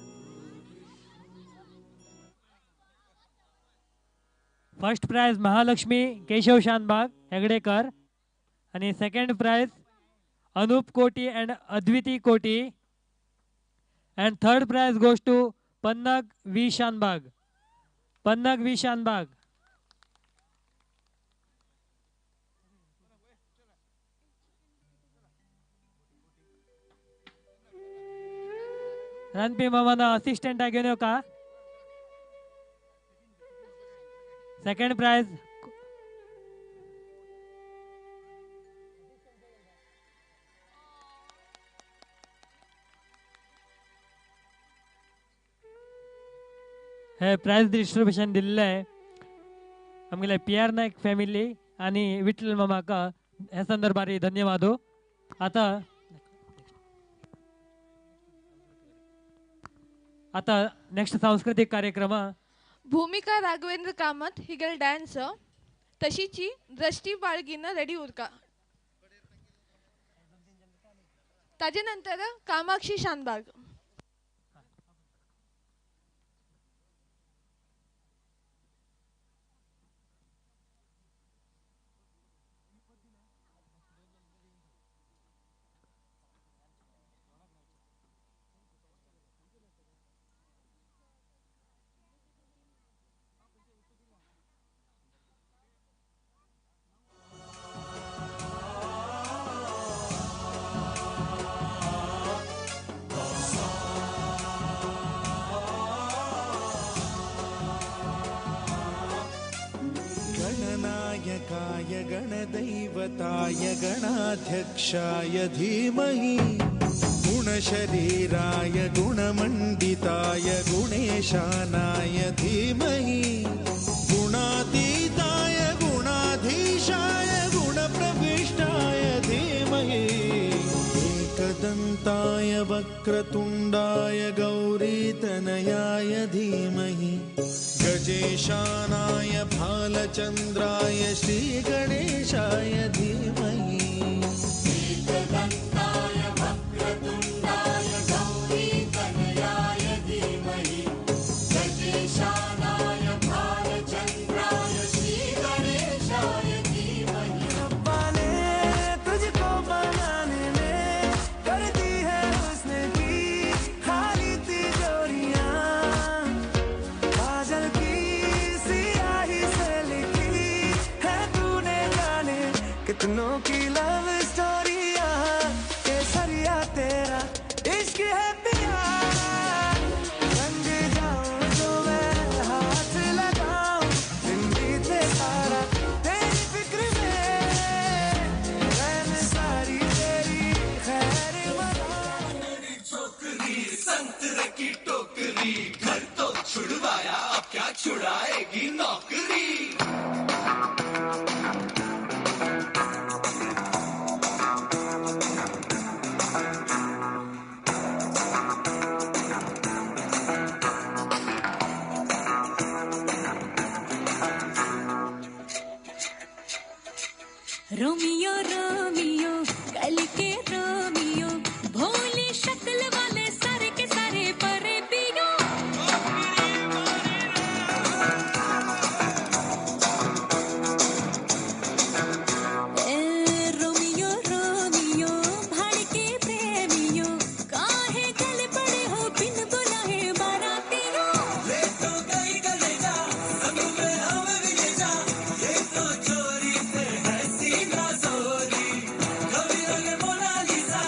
फर्स्ट प्रायज महालक्ष्मी केशव शानबाग हेगडेकर आनी second prize Anup Koti and Adviti Koti and third prize goes to Pannag V Shanbhag. Pannag V Shanbhag. रांदपी मामाना असिस्टंटा घेवन येवका. Second prize हे prize distribution दिल्लें आमगेले P R Naik family आनी विठ्ठल मामाक हे संदर्भार धन्यवाद. आतां आतां नेक्स्ट सांस्कृतीक कार्यक्रम. भूमिका राघवेंद्र कामत हिगेल डान्स तशीची दृष्टी बाळगीन रेडी उरका. ताजे नंतर कामाक्षी शानबाग. गणनायकाय गणदैवताय गणाध्यक्षाय धीमहि गुणशरीराय गुणमण्डिताय गुणेशानाय धीमहि गुणातीताय गुणाधीशाय गुणप्रविष्टाय धीमहि एकदन्ताय वक्रतुण्डाय गौरीतनयाय धीमहि गजेशानाय भालचन्द्राय श्रीगणेशाय धीमहि. एकदन्ताय वक्रतुण्डाय गौरीतनयाय धीमहि गजेशानाय भालचन्द्राय श्रीगणेशाय धीमहि. अब्बा ने तुझको बनाने में कर दी है उसने की खाली तिजोरियां काजल की सियाही से लिखी है तूने जाने कितनों की लव स्टोरियां. केसरिया तेरा इश्क है पिया रंग जाऊं जो मैं हाथ लगाऊं दिन बीते सारा तेरी फिक्र में रैन सारी तेरी खैर मनाऊं. मेरी छोकरी संतरे की टोकरी घर तो छुड़वाया अब क्या छुड़ाएगी नौकरी. रोमियो रोमियो कल के रोमियो भोली शक्ल वाले सारे के सारे परे पियो. ए रोमियो रोमियो भाड़ के प्रेमियो काहे गल पड़े हो बिन बुलाए बारातियों. ले तो गई कलेजा संग में हमें भी ले जा ये तो चोरी से है सीना सोरी कभी रंग मोनालिसा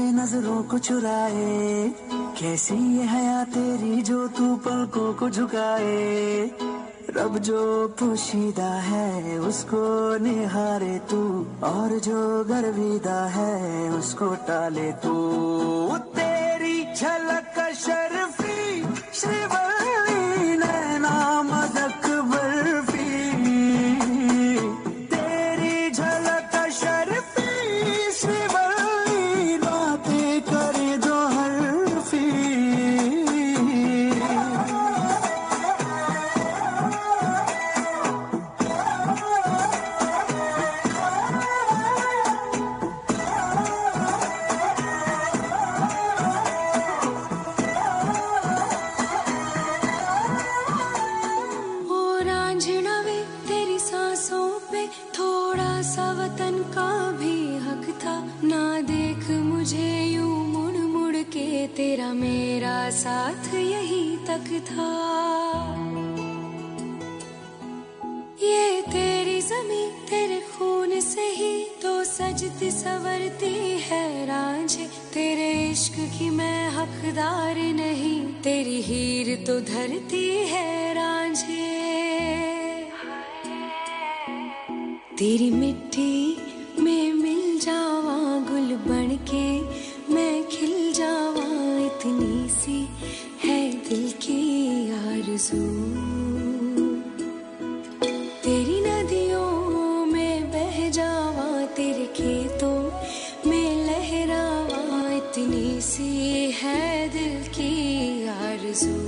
ये नजरों को चुराए, कैसी ये हया तेरी जो तू पलकों को झुकाए। रब जो पोशीदा है उसको निहारे तू, और जो गर्विदा है उसको टाले तू। तेरी झलक शर्फी श्रीवल्ली नैना मदक बर्फी, तेरी झलक शर्फी श्रीवल्ली बातें करे जो हरफी। ओ रांझणा वे तेरी सांसों पे थोड़ा सा वतन का भी हक था, ना देख मुझे यूं मुड़ मुड़ के तेरा मेरा साथ यही तक था। ये तेरी जमीन तेरे खून से ही तो सजती संवरती है रांझे, तेरे इश्क की मैं हकदार नहीं, तेरी हीर तो धरती है रांझे। तेरी मिट्टी में मिल जावा गुल बन के मैं खिल जावा, इतनी सी है दिल की आरज़ू। तेरी नदियों में बह जावा तेरे खेतों में लहरावा, इतनी सी है दिल की आरज़ू।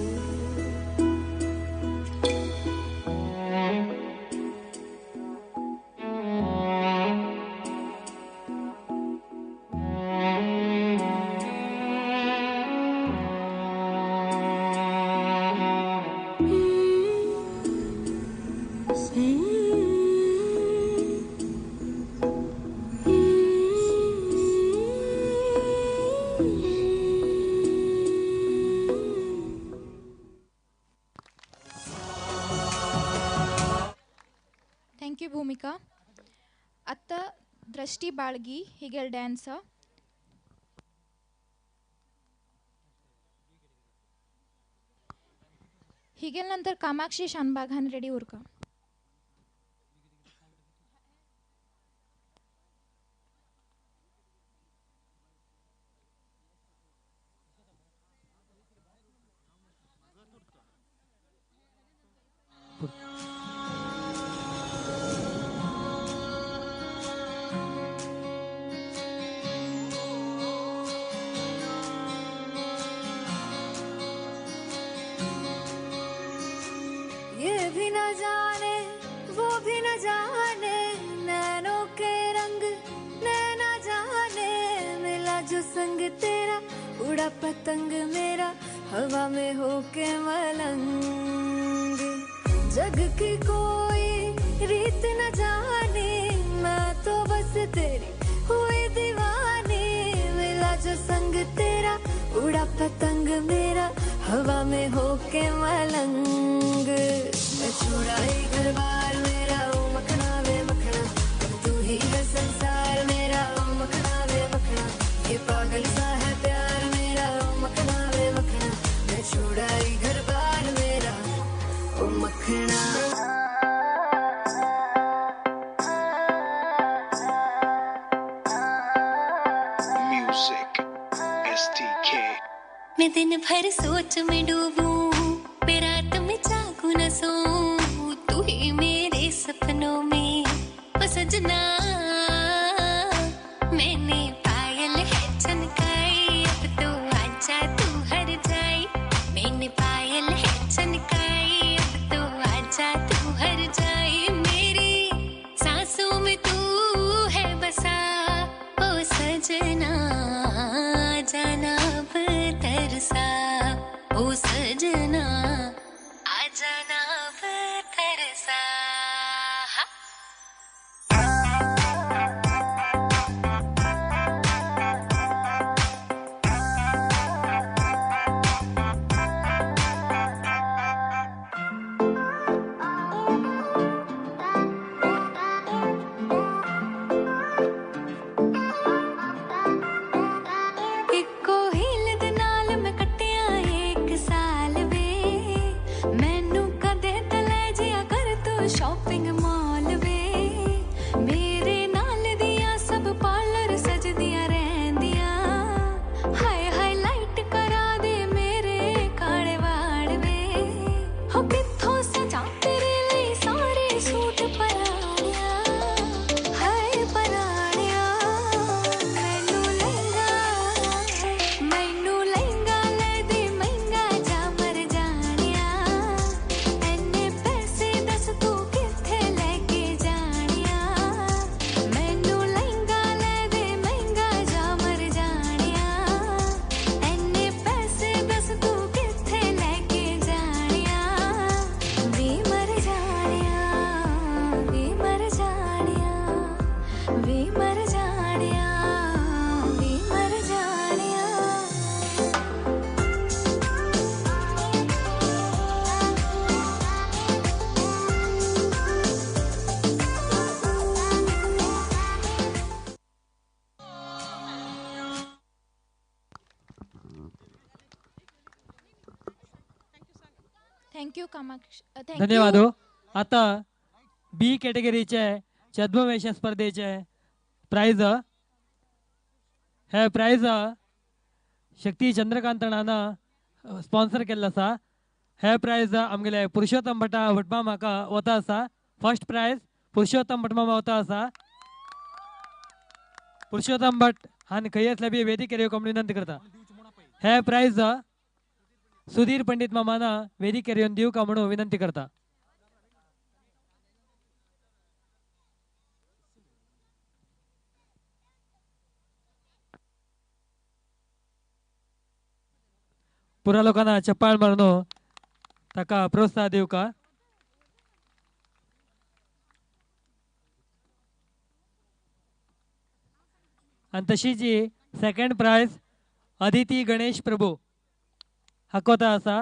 Thank you भूमिका. आत्ता दृष्टी बाळगी हिगेल डॅन्स. हिगेल नंतर कामाक्षी शानबाग हान रेडी उरका. ये भी न जाने वो भी न जाने, नैनों के रंग नैना जाने, मिला जो संग तेरा उड़ा पतंग मेरा, हवा में होके मलंग। जग की कोई रीत न जाने, मैं तो बस तेरी हुई दीवानी, मिला जो संग तेरा उड़ा पतंग मेरा, हवा में होके मलंग। मैं छोड़ा ही घर बार मेरा ओ मखना वे मखना, अब तू ही है संसार मेरा ओ मखना वे मखना, ये पागल सा है प्यार मेरा ओ मखना वे मखना, मैं छोड़ा ही घर बार मेरा ओ मखना। Music STK. मैं दिन भर सोच में डूबूं, मैं रात में जागूं न सोऊं, तू ही मेरे सपनों में ओ सजना। मैंने पायल है चनकाई, अब तो आजा तू हर जाए, मैंने पायल है चनकाई, अब तो आजा तू हर जाए, मेरी सांसों में तू है बसा ओ सजना, जाना अब तरसा ओ सजना, आ जाना अब तरसा। Thank you Kamakshi. धन्यवाद. आता बी कॅटेगरीचे छद्मवेश स्पर्धेचे प्राइज, हे प्राइज शक्ती चंद्रकांत स्पॉन्सर केल्लो आसा. हे प्राइज आमगेले पुरुषोत्तम भटा भटमामाका वता आसा. फर्स्ट प्राइज पुरुषोत्तम भटमामा वता आसा. पुरुषोत्तम भट हान खंय आसल्यार बी वेदिकेर येवंक म्हूण विनंती करता. हे प्राइज सुधीर पंडित मामाना वेदिकेर येवन दिवका म्हणून विनंती करता. पुरा लोकांना चप्पाळ मारून ताका प्रोत्साह दिवका. आनी तशीच सेकंड प्रायज अदिती गणेश प्रभू हाका आसा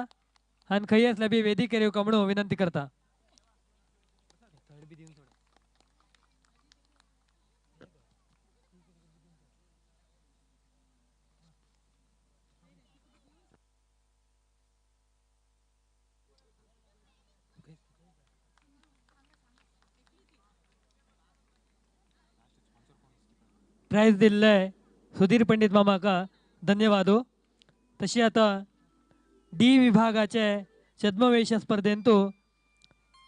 आनी खंय आसल्यार बी वेदिकेर येवका म्हणून विनंती करता. प्रायज दिल्ले सुधीर पंडित मामाका धन्यवाद. तशी आता डी विभागाचे छद्मवेश स्पर्धेंतु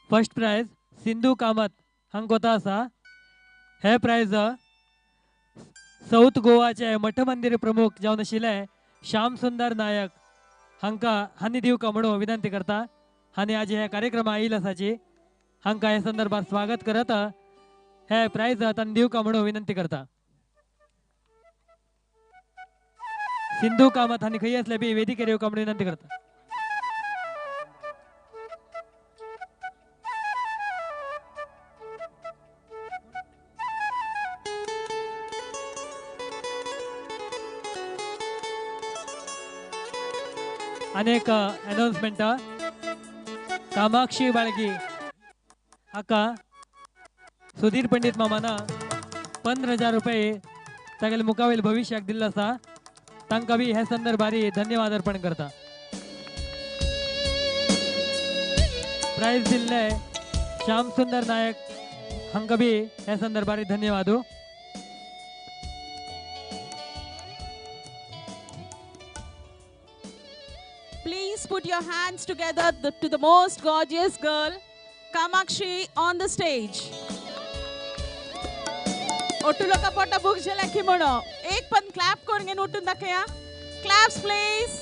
फर्स्ट प्रायज सिंधू कामत हांकां आसा. हे प्रायज साऊथ गोवाचे मठ मंदिर प्रमुख जावन आशिल्ले श्याम सुंदर नायक हांकां हांणी दिवका म्हणून विनंती करता. आनी आज हे कार्यक्रम आयिल्ल आसाची हांकां हे संदर्भात स्वागत करत हे प्रायज तांणी दिवका म्हणून विनंती करता. सिंधू कामत हांणी खंय आसले बी वेदिकेर येवका म्हणून विनंती करता. अनेक अनाउन्समेंट. कामाक्षी बाळगी हाका सुधीर पंडित मामाना 15,000 रुपये तागेले मुखावेल भविष्याक दिल्लो आसा. तांकां बी हे संदर्भार धन्यवाद अर्पण करता. प्रायज दिल्ले श्याम सुंदर नायक हांकां बी हे संदर्भार धन्यवाद. Please put your hands together to the most gorgeous girl, Kamakshi, on the stage. ಒಟ್ಟು ಲೋಕ ಪೋಟ ಬುಕ್ ಜಲಕ್ಕಿ ಮಣೋ ಏಕ್ ಪನ್ ಕ್ಲಾಪ್ ಕೊರಂಗೆ ನೋಟುನ್ ದಕ್ಕಯ. Claps please.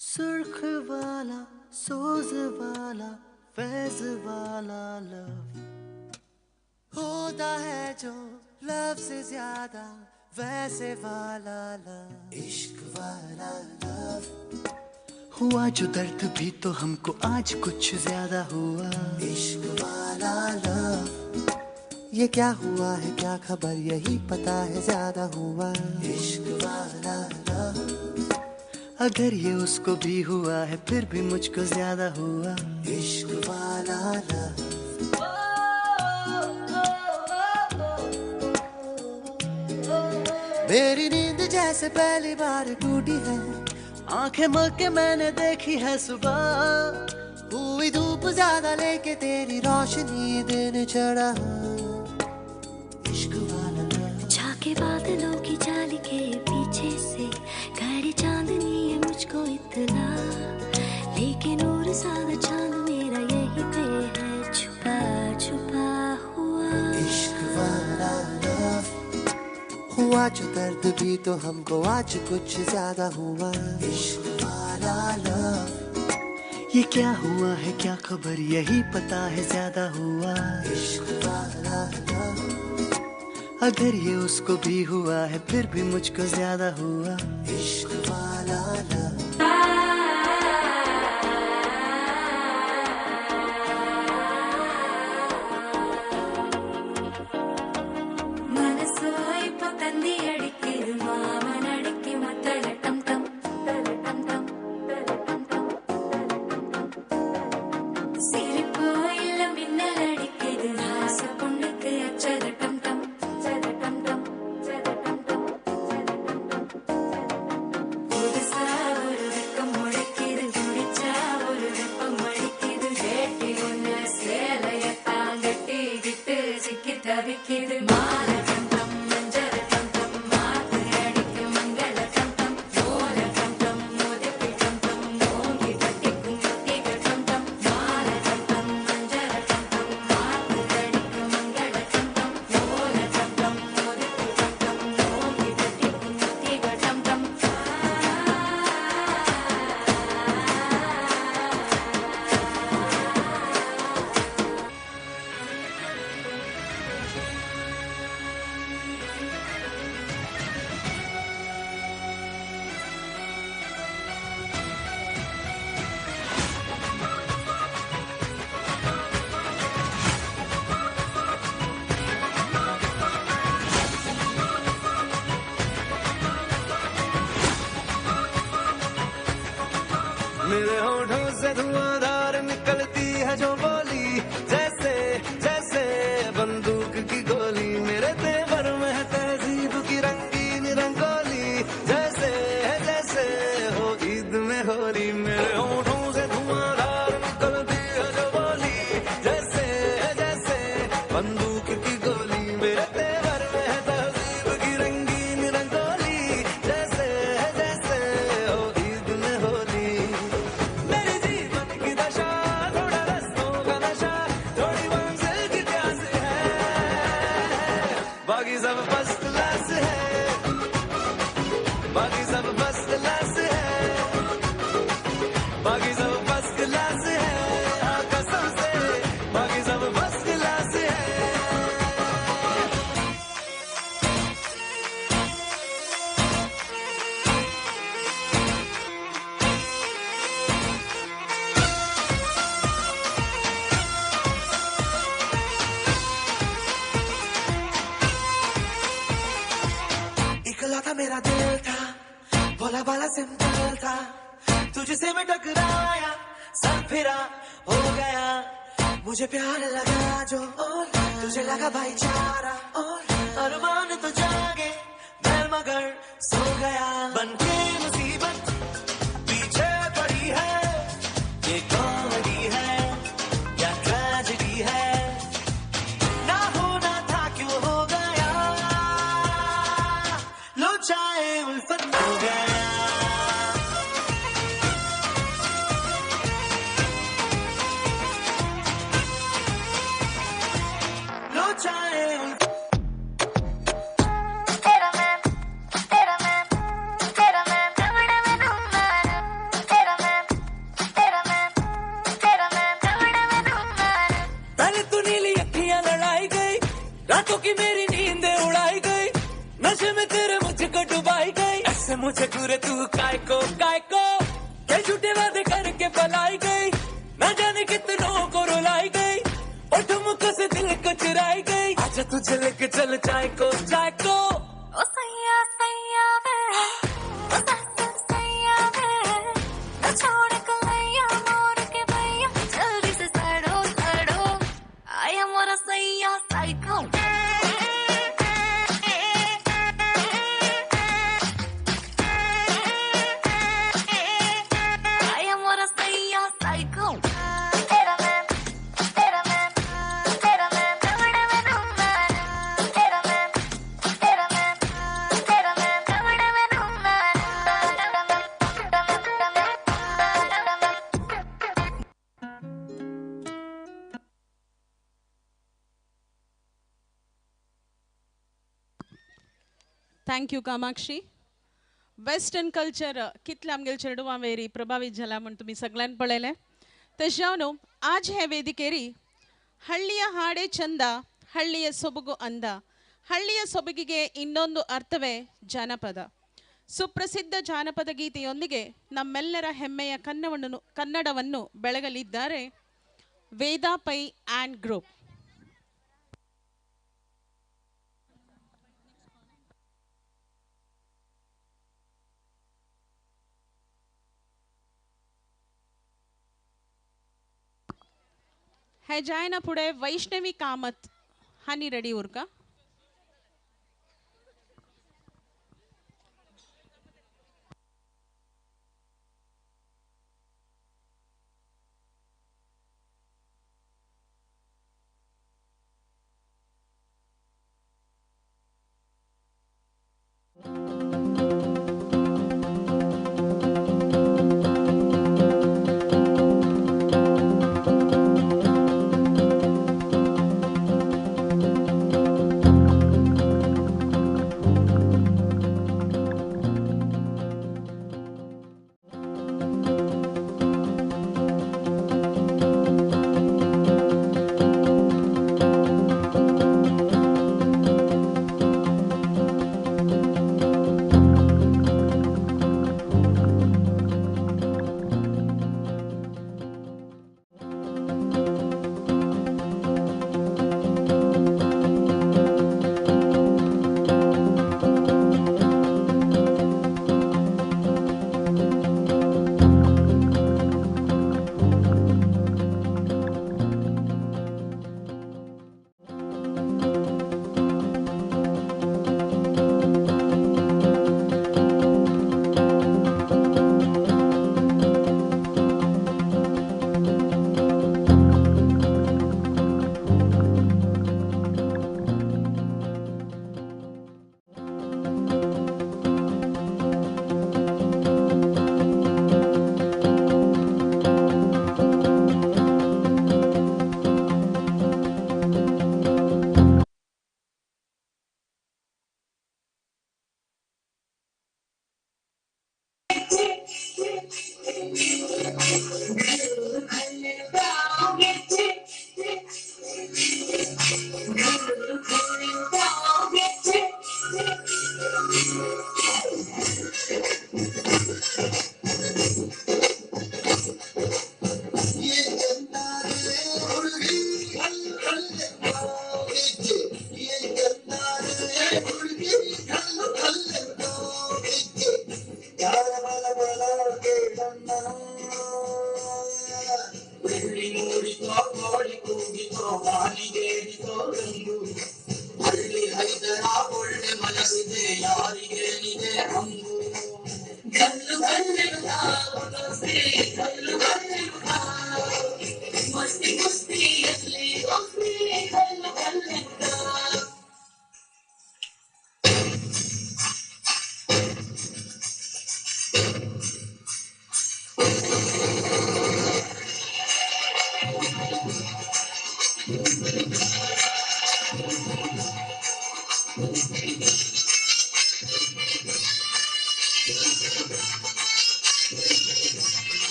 सुर्ख वाला सोज वाला फैज वाला लव होता है जो लव से ज्यादा वैसे वाला लव, इश्क वाला लव हुआ जो दर्द भी तो हमको आज कुछ ज्यादा हुआ, इश्क वाला लव। ये क्या हुआ है क्या खबर यही पता है ज्यादा हुआ, इश्क वाला लव। अगर ये उसको भी हुआ है फिर भी मुझको ज्यादा हुआ, इश्क वाला लव। मेरी नींद जैसे पहली बार टूटी है, आंखें मल के मैंने देखी है सुबह, हुई धूप ज्यादा लेके तेरी रोशनी दिन चढ़ा, इश्क वाला लव। झाके बादलों की जाली के पीछे से घर चांदनी है मुझको इतना, लेकिन और सारा चांद मेरा यहीं पे है छुपा छुपा हुआ, इश्क वाला लव हुआ जो दर्द भी तो हमको आज कुछ ज्यादा हुआ, इश्क वाला लव। ये क्या हुआ है क्या खबर यही पता है ज्यादा हुआ, इश्क वाला लव। अगर ये उसको भी हुआ है फिर भी मुझको ज्यादा हुआ, इश्क वाला लव। மனசோ இப்ப தந்தி அடிக்குது மாமன் அடிக்கு மத்தள டம் டம். मेरे होठों से धुआंधार निकलती है जो बोली, जैसे जैसे बंदूक की गोली। मेरे तेवर में है तहजीब की रंगीन रंगोली, जैसे जैसे हो ईद में होली। मेरे होठों से धुआंधार निकलती है जो बोली, जैसे जैसे बंदूक की गोली। मेरे तेवर में है तहजीब की रंगीन रंगोली, जैसे जैसे हो ईद में होली। मेरे जीवन की दशा थोड़ा रस्तों का नशा, थोड़ी मंजिल की प्यास है, बाकी सब फर्स्ट क्लास है, बाकी सब फर्स्ट क्लास है, बाकी सब फर्स्ट क्लास है, हाँ कसम से बाकी सब फर्स्ट क्लास है। इकलौता मेरा दिल था, भोला भाला सिंपल था, तुझसे मैं टकराया, सर फिरा हो गया। मुझे प्यार लगा जो तुझे लगा भाईचारा, अरमान तो जागे मैं मगर सो गया। बनके मुसीबत पीछे पड़ी है, ये कॉमेडी है या ट्रेजेडी है, ना होना था क्यों हो गया, लो चाहे उल्फत हो गया। लो चाहे उल्फत। पहले तू नीली अखियां लड़ाई गई, रातों की मेरी नींद उड़ाई गई, नशे में तेरे मुझको डुबाई गई। ऐसे मुझे घूरे तू काय को ये झूठे वादे करके पलाई गई, ना जाने कितनों को रुलाई गई, और तुमको से दिल को चुराई गई। आजा तुझे लेके चल चाय को ओ सैया सैया वे, ओ सैया सैया वे, ना छोड़ कलैया मोर के भैया, जल्दी से सड़ो सड़ो, आया मोरा सैया साइको। आया मोरा सैया psycho. Thank you Kamakshi. Western culture कितले आमगेले चेडवां वेरी प्रभावीत जाला म्हूण तुमी सगळ्यान पळयलें. तशें न्हू आज हे ವೇದಿಕೆರಿ ಹಳ್ಳಿಯ ಹಾಡೆ ಚಂದ, ಹಳ್ಳಿಯ ಸೊಬಗು ಅಂದ, ಹಳ್ಳಿಯ ಸೊಬಗಿಗೆ ಇನ್ನೊಂದು ಅರ್ಥವೇ ಜಾನಪದ. ಸುಪ್ರಸಿದ್ಧ ಜಾನಪದ ಗೀತೆಯೊಂದಿಗೆ ನಮ್ಮೆಲ್ಲರ ಹೆಮ್ಮೆಯ ಕನ್ನಡವನ್ನು ಬೆಳಗಲಿದ್ದಾರೆ ವೇದಾ ಪೈ ಆ್ಯಂಡ್ ಗ್ರೂಪ್. हे जायना फुडें वैष्णवी कामत हांणी रेडी उरका.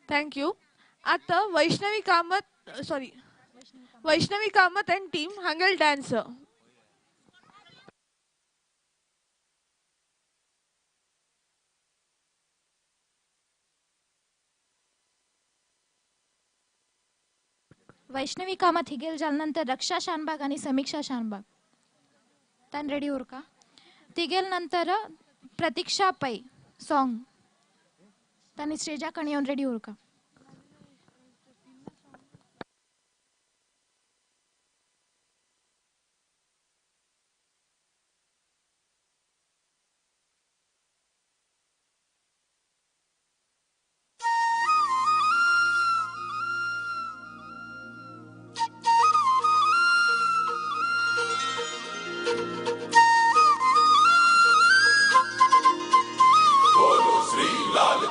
Thank you. आता Vaishnavi Kamat, sorry Vaishnavi Kamat and team हांगेल dance. Vaishnavi Kamat हिगेल जाल्यानंतर रक्षा शानबाग आणि समीक्षा शानबाग तान रेडी उरका. तिगेल नंतर प्रतीक्षा पै सॉन्ग तांणी स्टेजा कण येवन रेडी उरका.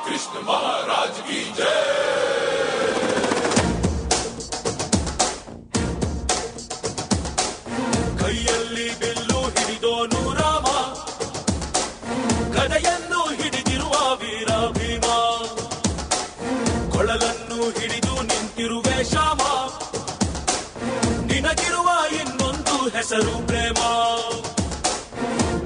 कृष्ण महाराज की जय. ಕೈಯಲ್ಲಿ ಬಿಲ್ಲು ಹಿಡಿದೋನು ರಾಮ, ಗದೆಯನ್ನು ಹಿಡಿದಿರುವ ವೀರ ಭೀಮ, ಕೊಳಲನ್ನು ಹಿಡಿದು ನಿಂತಿರುವ ಹೆಸರು ಪ್ರೇಮ.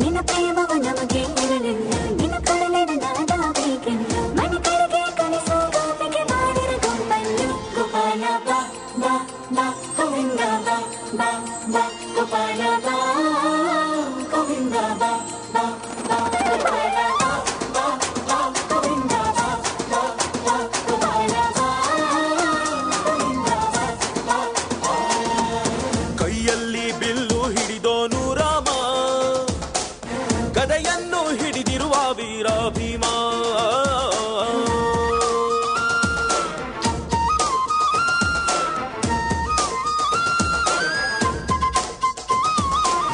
ನಿನ್ನ ಪ್ರೇಮವು ನಮಗೆ ಇರಲೆಂದು, ನಿನ್ನ ಕೊಡಲೆನ ನಾದಾಬೇಕೆಂದು, ಮನೆ ಕಡೆಗೆ ಕಲಿಸೋ ಗಾಪಿಗೆ ಮಾಡಿರ ಗುಂಪನ್ನು. ಗೋಪಾಲ ಬಾ ಬಾ ಬಾ ಗೋವಿಂದ ಬಾ ಬಾ ಬಾ ಗೋಪಾಲ ಬಾ ಗೋವಿಂದ ಬಾ ಬಾ ಬಾ ಗೋಪಾಲ ಬಾ ಬಾ ಬಾ ಗೋವಿಂದ ಬಾ ಬಾ ಬಾ ಗೋಪಾಲ ಬಾ ಗೋವಿಂದ ಬಾ ಬಾ ಬಾ. ಕೈಯಲ್ಲಿ ಬಿಲ್ಲು ಹಿಡಿದೋನು ರಾಮ, ಗದೆಯನ್ನು ಹಿಡಿದಿರುವ ವೀರ ಭೀಮ.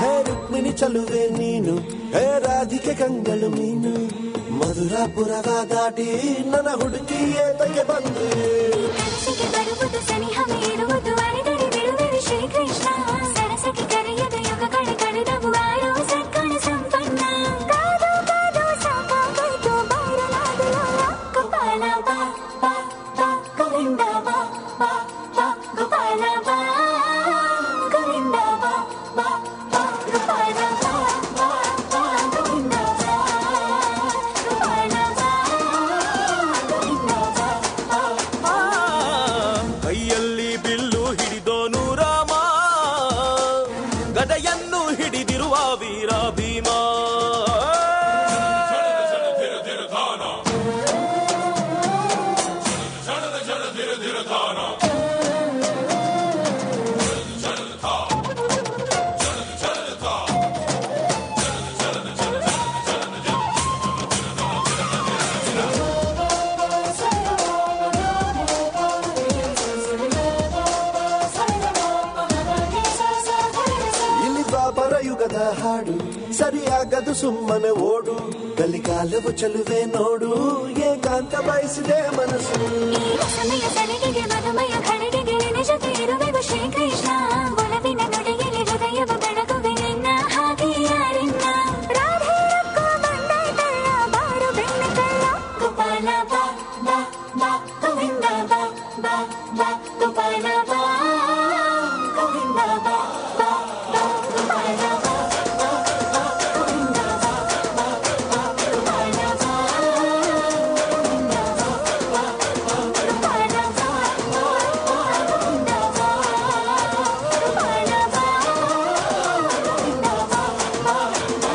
ಹೇ ರುಕ್ಮಿಣಿ ಚಲುವೆ ನೀನು, ಹೇ ರಾಧಿಕೆ ಕಂಗಳು ಮೀನು, ಮಧುರಾಪುರವ ದಾಟಿ ನನ್ನ ಹುಡುಕಿ ಏತಕ್ಕೆ ಬಂದೆ. ಕನಸಿಗೆ ಬರುವುದು ಸನಿಹವೇ ಇರುವುದು ಅರೆದರೆ ಬಿಡುವೆವು ಶ್ರೀಕೃಷ್ಣ. ಸರಸಕ್ಕೆ ಕರೆಯದ ಯುಗಗಳ ಕರೆದವು ಆರೋ ಸದ್ಗುಣ ಸಂಪನ್ನ. ಕಾದು ಕಾದು ಸಾಕಾಗೋಯ್ತು ಬಾರಲಾದಲೋಲ. ಗೋಪಾಲ ಬಾ ಬಾ ಬಾ ಗೋವಿಂದ ಬಾ ಬಾ ಬಾ ಗೋಪಾಲ ಬಾ ಗೋವಿಂದ ಬಾ ಬಾ ಬಾ ಗೋಪಾಲ ಬಾ ಬಾ ಬಾ ಗೋವಿಂದ ಬಾ ಗೋಪಾಲ ಬಾ ಗೋವಿಂದ ಬಾ ಬಾ ಬಾ. ಕೈಯಲ್ಲಿ ಬಿಲ್ಲು ಹಿಡಿದೋನು ರಾಮ, ಗದೆಯನ್ನು ಹಿಡಿದಿರುವ ವೀರ ಭೀಮ. ಇಲ್ಲಿ ದ್ವಾಪರ ಯುಗದ ಹಾಡು, ಸರಿಯಾಗದು ಸುಮ್ಮನೆ ಓಡು, ಕಲಿಕಾಲವು ಚಲುವೆ ನೋಡು, ಏಕಾಂತ ಬಯಸಿದೆ ಮನಸ್ಸು. ಈ ರಸಮಯ ಸಲಿಗೆಗೆ ಮಧುಮಯ ಘಳಿಗೆಗೆ ನಿನ್ನ ಜೊತೆ ಇರುವೆವು ಶ್ರೀಕೃಷ್ಣ. ಒಲವಿನ ನುಡಿಯಲ್ಲಿ ಹೃದಯವ ಬೆಳಗುವೆ ನಿನ್ನ ಹಾಗೆ ಯಾರಿನ್ನ. ರಾಧೆ ರಕ್ಕ ಬಂದಾಯ್ತಲ್ಲ ಬಾರು ಬೆನ್ನ ಕಳ್ಳ. ಗೋಪಾಲ ಬಾ ಬಾ ಬಾ ಗೋವಿಂದ ಬಾ ಬಾ ಬಾ ಗೋಪಾಲ ಬಾ ಗೋವಿಂದ ಬಾ ಬಾ ಬಾ ಗೋಪಾಲ ಬಾ ಬಾ ಬಾ ಗೋವಿಂದ ಬಾ ಬಾ ಬಾ ಗೋಪಾಲ ಬಾ ಗೋವಿಂದ ಬಾ ಬಾ ಬಾ ಗೋಪಾಲ ಬಾ ಬಾ ಬಾ ಗೋವಿಂದ ಬಾ ಗೋಪಾಲ ಬಾ ಗೋವಿಂದ ಬಾ ಬಾ ಬಾ.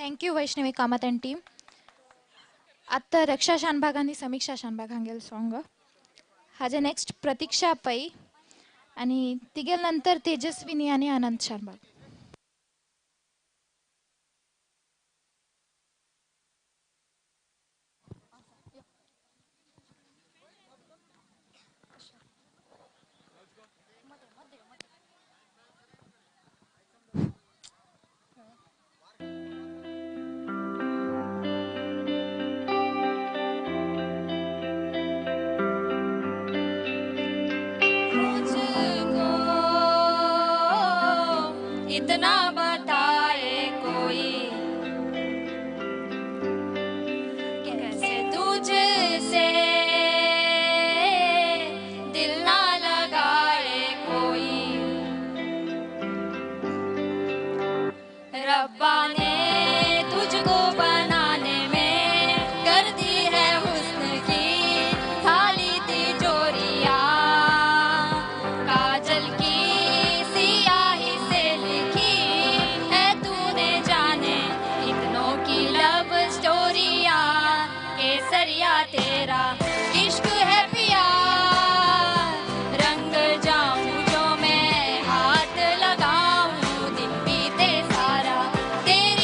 Thank you Vaishnavi Kamath and team. आत्तां रक्षा शानभाग आनी समीक्षा शानभाग हांगेले सॉंग. हाजे नेक्स्ट प्रतीक्षा पै आनी तिगेल नंतर तेजस्विनी आनी अनंत शानभाग. मुझको इतना बताए कोई, कैसे तुझसे दिल ना लगाए कोई। रब्बा ने तुझको बनाने में कर दी है हुस्न की थाली तिजोरिया। काजल की सियाही से लिखी है तूने जाने कितनों की लव स्टोरिया। केसरिया तेरा इश्क है पिया, रंग जाऊं जो मैं हाथ लगाऊं, दिन बीते सारा तेरे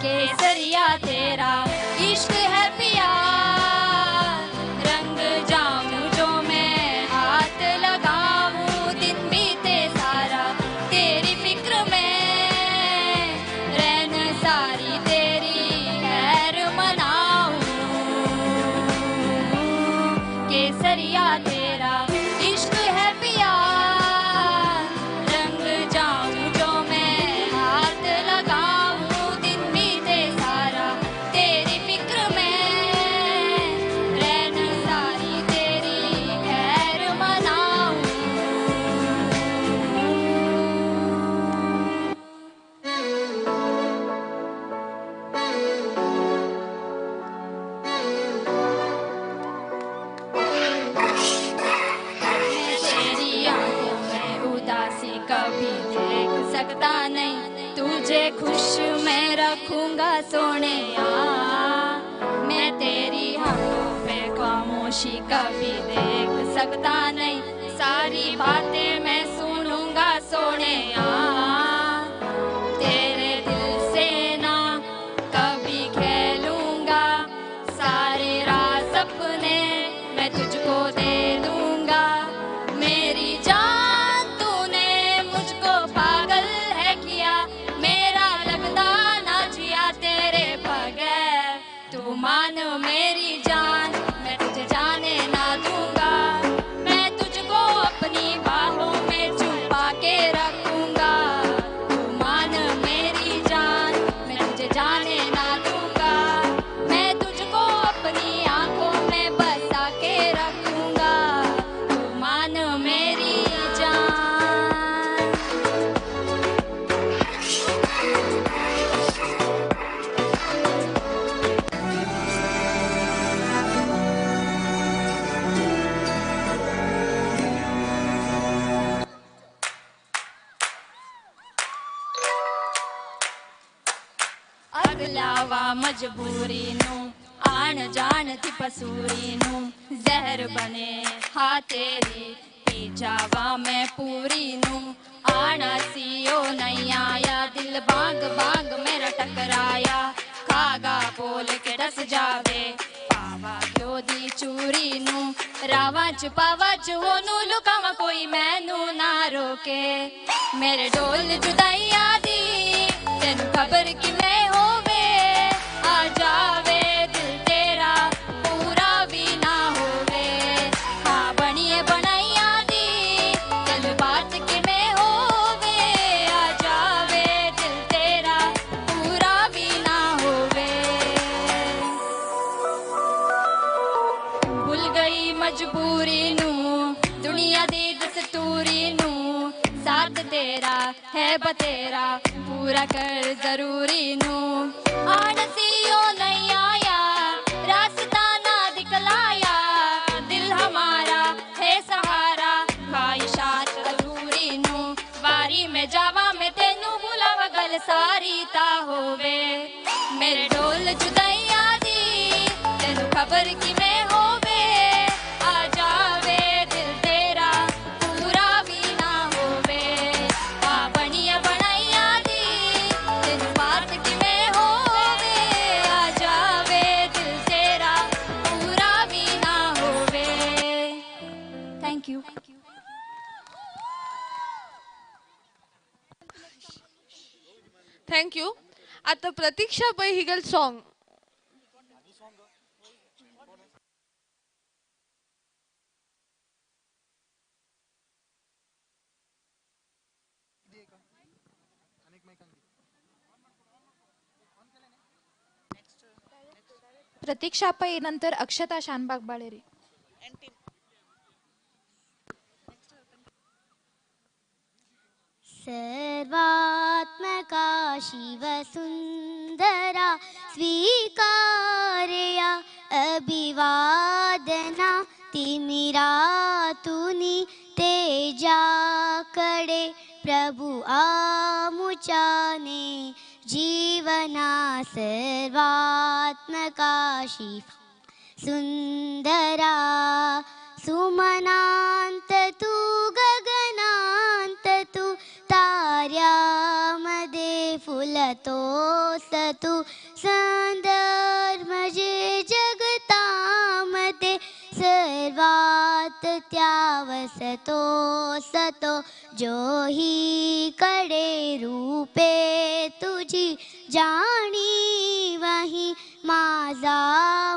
केसरिया तेरा इश्क है पिया, रंग जाऊं जो मैं हाथ लगाऊं, दिन बीते सारा तेरी फिक्र में, रहन सारी तेरी खैर मनाऊं, केसरिया तेरा इश्क है पिया, रंग जाऊं जो मैं हाथ लगाऊं, दिन बीते सारा तेरी फिक्र में, रहन सारी तेरी खैर मनाऊं। मैं तेरी आंखों में उदासी कभी देख सकता नहीं, तुझे खुश मैं रखूंगा सोने, मैं तेरी आंखों पे खामोशी कभी देख सकता नहीं, सारी बातें मैं सुनूंगा सोने, तेरे दिल से ना कभी खेलूंगा, सारे राज अपने मैं तुझको दे दूंगा, मेरी जान तूने मुझको पागल है किया, मेरा लगता ना जिया तेरे बगैर, तू मान मेरी जान मैं तुझे जाने ना दूंगा, मैं तुझको अपनी बाहों में छुपा के रखूंगा, तू मान मेरी जान मैं तुझे जाने ना दूंगा, मैं तुझको अपनी आंखों में बसा के रखूंगा, तू मान मेरी जान। अगलावा मजबूरी नू, आन जान थी पसूरी नू, जहर बने हा तेरी पी जावा मैं पूरी नू, आना सीओ नहीं आया, दिल बाग बाग मेरा टकराया, खागा बोल के डस जावे पावा क्यों दी चूरी नू, रावा च पावा च ओनू लुकावा कोई मैनू ना रोके, मेरे डोल जुदाई आदि तेनू खबर किवें होवे, आ जावे दिल तेरा पूरा भी ना होवे, हाँ बणिए बनाई आदि गल बात किवें होवे, आ जावे दिल तेरा पूरा भी ना होवे। भुल गई मजबूरी नू, दुनिया दी दस्तूरी नू, साथ तेरा है बतेरा पूरा कर जरूरी नू, आन सीओ नहीं आया रास्ता ना दिखलाया, दिल हमारा है सहारा ख्वाहिशात अधूरी नू, वारी में जावा मैं तेनू बुलावा गल सारी ता होवे, मेरे डोल जुदाई आदि तेनू खबर किवें होवे, आ जावे दिल तेरा पूरा भी ना होवे, आ बणिया बनाई आदि तेनू बात किवें होवे, आ जावे दिल तेरा पूरा भी ना होवे। Thank you. Thank you. आता प्रतीक्षा पै हिगल सॉन्ग. प्रतीक्षा पै नंतर अक्षता शानबाग बाळेरी. सर्वात्मका शिवसुन्दरा स्वीकारया अभिवादना तिमिरातुनी तेजाकडे प्रभु आमुचाने जीवना सर्वात्मका शिव सुन्दरा सुमनांत तू गगनांत तू ताऱ्यामध्ये फुल वसतो सतू सुंदर म्हजे जगतामध्ये सर्वात त्या वसतो सतो जोही कडे रूपे तुझी जाणीवही माझा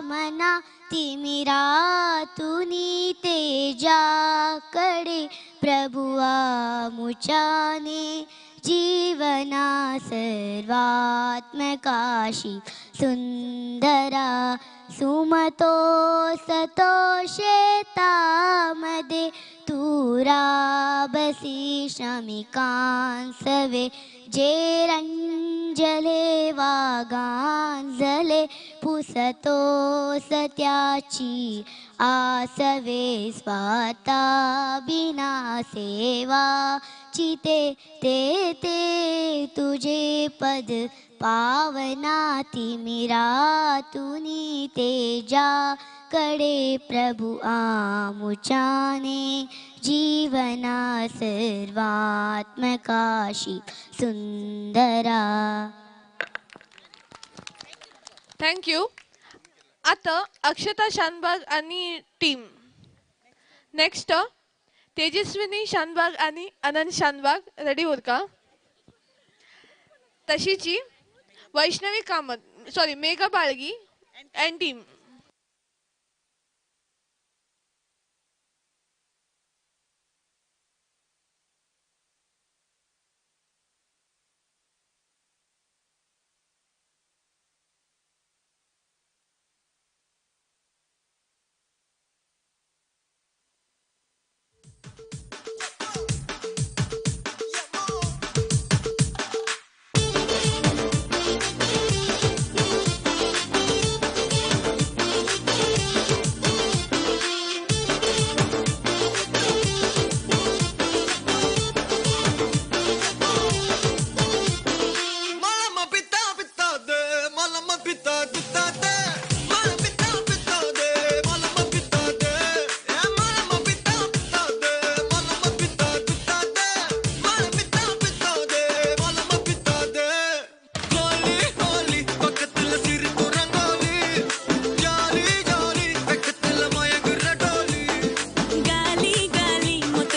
मना तिमिरातुनी तेजाकडे प्रभुआ मुचाने जीवना सर्वात्मकाशी सुंदरा सुमतो सतो शेतामध्ये तुरा बसी शमिकांसवे जे रंजले वागांजले पुसतो सत्याची आसवे स्वाता बिना सेवा चिते ते ते तुझे पद पावना तिमिरातुनी तेजाकडे प्रभु आमुचाने जीवना सर्वात्मकाशी सुंदरा. Thank you. आता अक्षता शानबाग आणि टीम. नेक्स्ट तेजस्विनी शानबाग आणि अनंत शानबाग रेडी उरका. तशीची Vaishnavi Kamat, sorry Megha Balgi and team. गाली गाली मत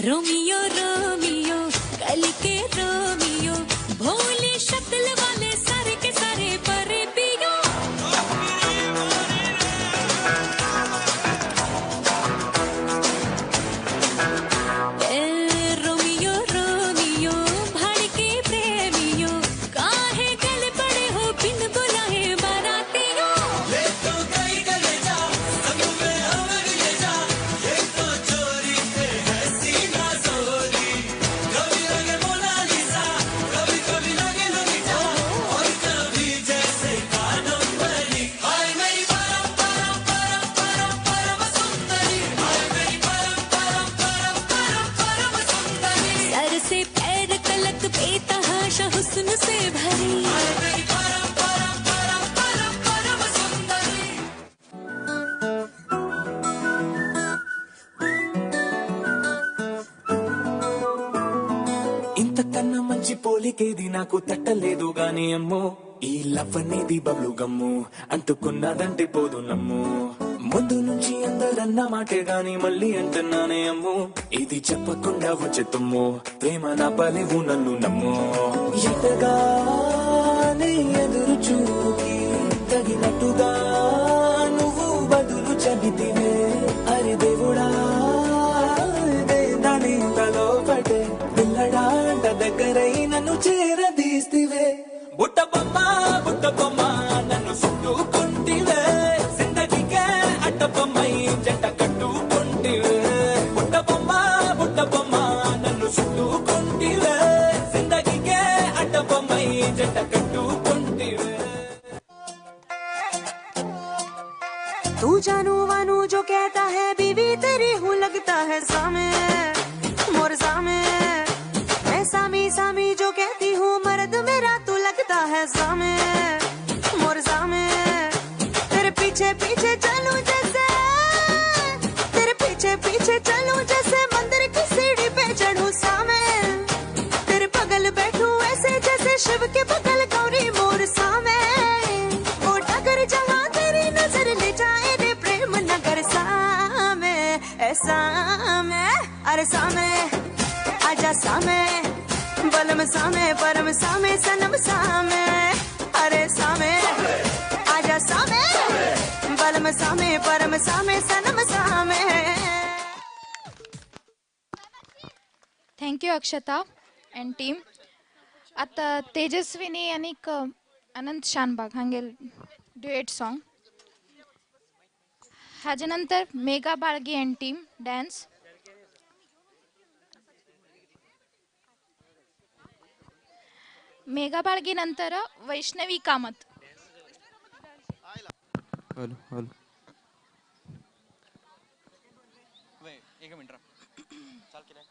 रोमियो रोमियो कल के रोमियो, भोली शक्ल वाले सारे के सारे परे पियो। ए रोमियो रोमियो भाड़ के प्रेमियो, काहे गल पड़े हो बिन बुलाए बारातियों। ले तो गई कलेजा, संग में हमें भी ले जा, ये तो चोरी पे है सीना जोरी। कभी लगे मोनालिसा, कभी कभी लगे लोलिटा, और कभी जैसे कादम्बरी। हाय मेरी परम परम परम परम परम सुंदरी, हाय मेरी परम परम परम परम परम सुंदरी। सर से पैर तलक बेतहाशा हुस्न से भरी। हाय मेरी परम परम परम परम परम सुंदरी। ఇంతకన్నా మంచి పోలికేది నాకు తట్టలేదు గాని అమ్మో, ఈ లవ్ అనేది బబ్లు గమ్ము, అంటుకున్నదంటే పోదు నమ్ము. ముందు నుంచి అందరన్న మాటే గాని మళ్ళీ అంటున్నానే అమ్ము, ఇది చెప్పకుండా వచ్చే తుమ్ము, ప్రేమ నా పలేవు నన్ను నమ్ము. ఎటగానే ఎదురు చూకి తగినట్టుగా నువ్వు బదులు చెబితివే, అరే దేవుడా తలో పటే పిల్లడాంట దగ్గరై నన్ను చేరదీస్తివే. బుట్ట బొమ్మ బుట్ట బొమ్మ నన్ను చుట్టుకుంటివే, జిందగీకే అట్ట బొమ్మై జంట కట్టుకుంటివే. బుట్ట బొమ్మ బుట్ట బొమ్మ నన్ను చుట్టుకుంటివే, జిందగీకే అట్ట బొమ్మై జంట కట్టుకుంటివే. तू जानू वानू जो कहता है बीवी तेरी हूँ लगता है सामे मोर सामे, मैं सामी सामी जो कहती हूँ मर्द मेरा तू लगता है सामे मोर सामे। तेरे पीछे पीछे चलूं जैसे, तेरे पीछे पीछे चलूं जैसे मंदिर की सीढ़ी पे चढ़ूं सामे, तेरे बगल बैठूं ऐसे जैसे शिव के बगल गौरी मोर सामे। वो डगर जहाँ तेरी नजर ले जाए रे प्रेम नगर सामे, ऐ सामे अरे सामे आजा सामे, बलम सामे परम सामे सनम सामे, अरे सामे आजा सामे, बलम सामे परम सामे सनम सामे। Thank you Akshata and team. आतां तेजस्विनी आनीक अनंत शानबाग हांगेल ड्युएट सॉन्ग. हाजे नंतर Megha Balgi and team dance. Megha Balgi नंतर Vaishnavi Kamat. Hello hello एक मिनट चाल केलं.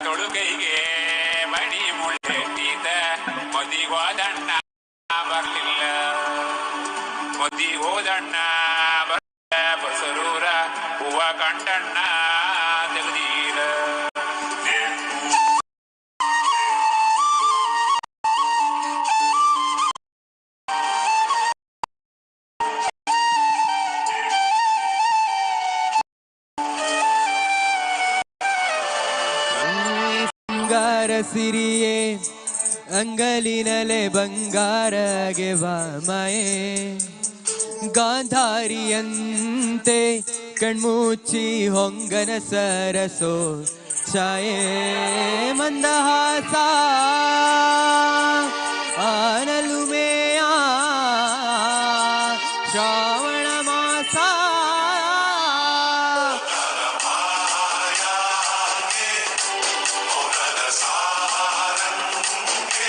ತೊಡುಕೈಗೆ ಮಣಿ ಮುಳ್ಳೆಟ್ಟಿದ ಮದಿಗೋದಣ್ಣ ಬರ್ಲಿಲ್ಲ, ಮದಿಗೋದಣ್ಣ ಬಸರೂರ ಹೂವ ಕಂಡಣ್ಣ ತೆಗೆದೀರ. ಸಿರಿಯೇ ಅಂಗಲಿನಲೆ ಬಂಗಾರಗೆ ವಾಮಯೇ, ಗಾಂಧಾರಿಯಂತೆ ಕಣ್ಮುಚ್ಚಿ ಹೊಂಗನ ಸರಸೋ ಛಾಯೆ, ಮಂದಹಾಸ ಆನಲುಮೆಯ ಶ್ರಾವಣ ಮಾಸ. Thank you.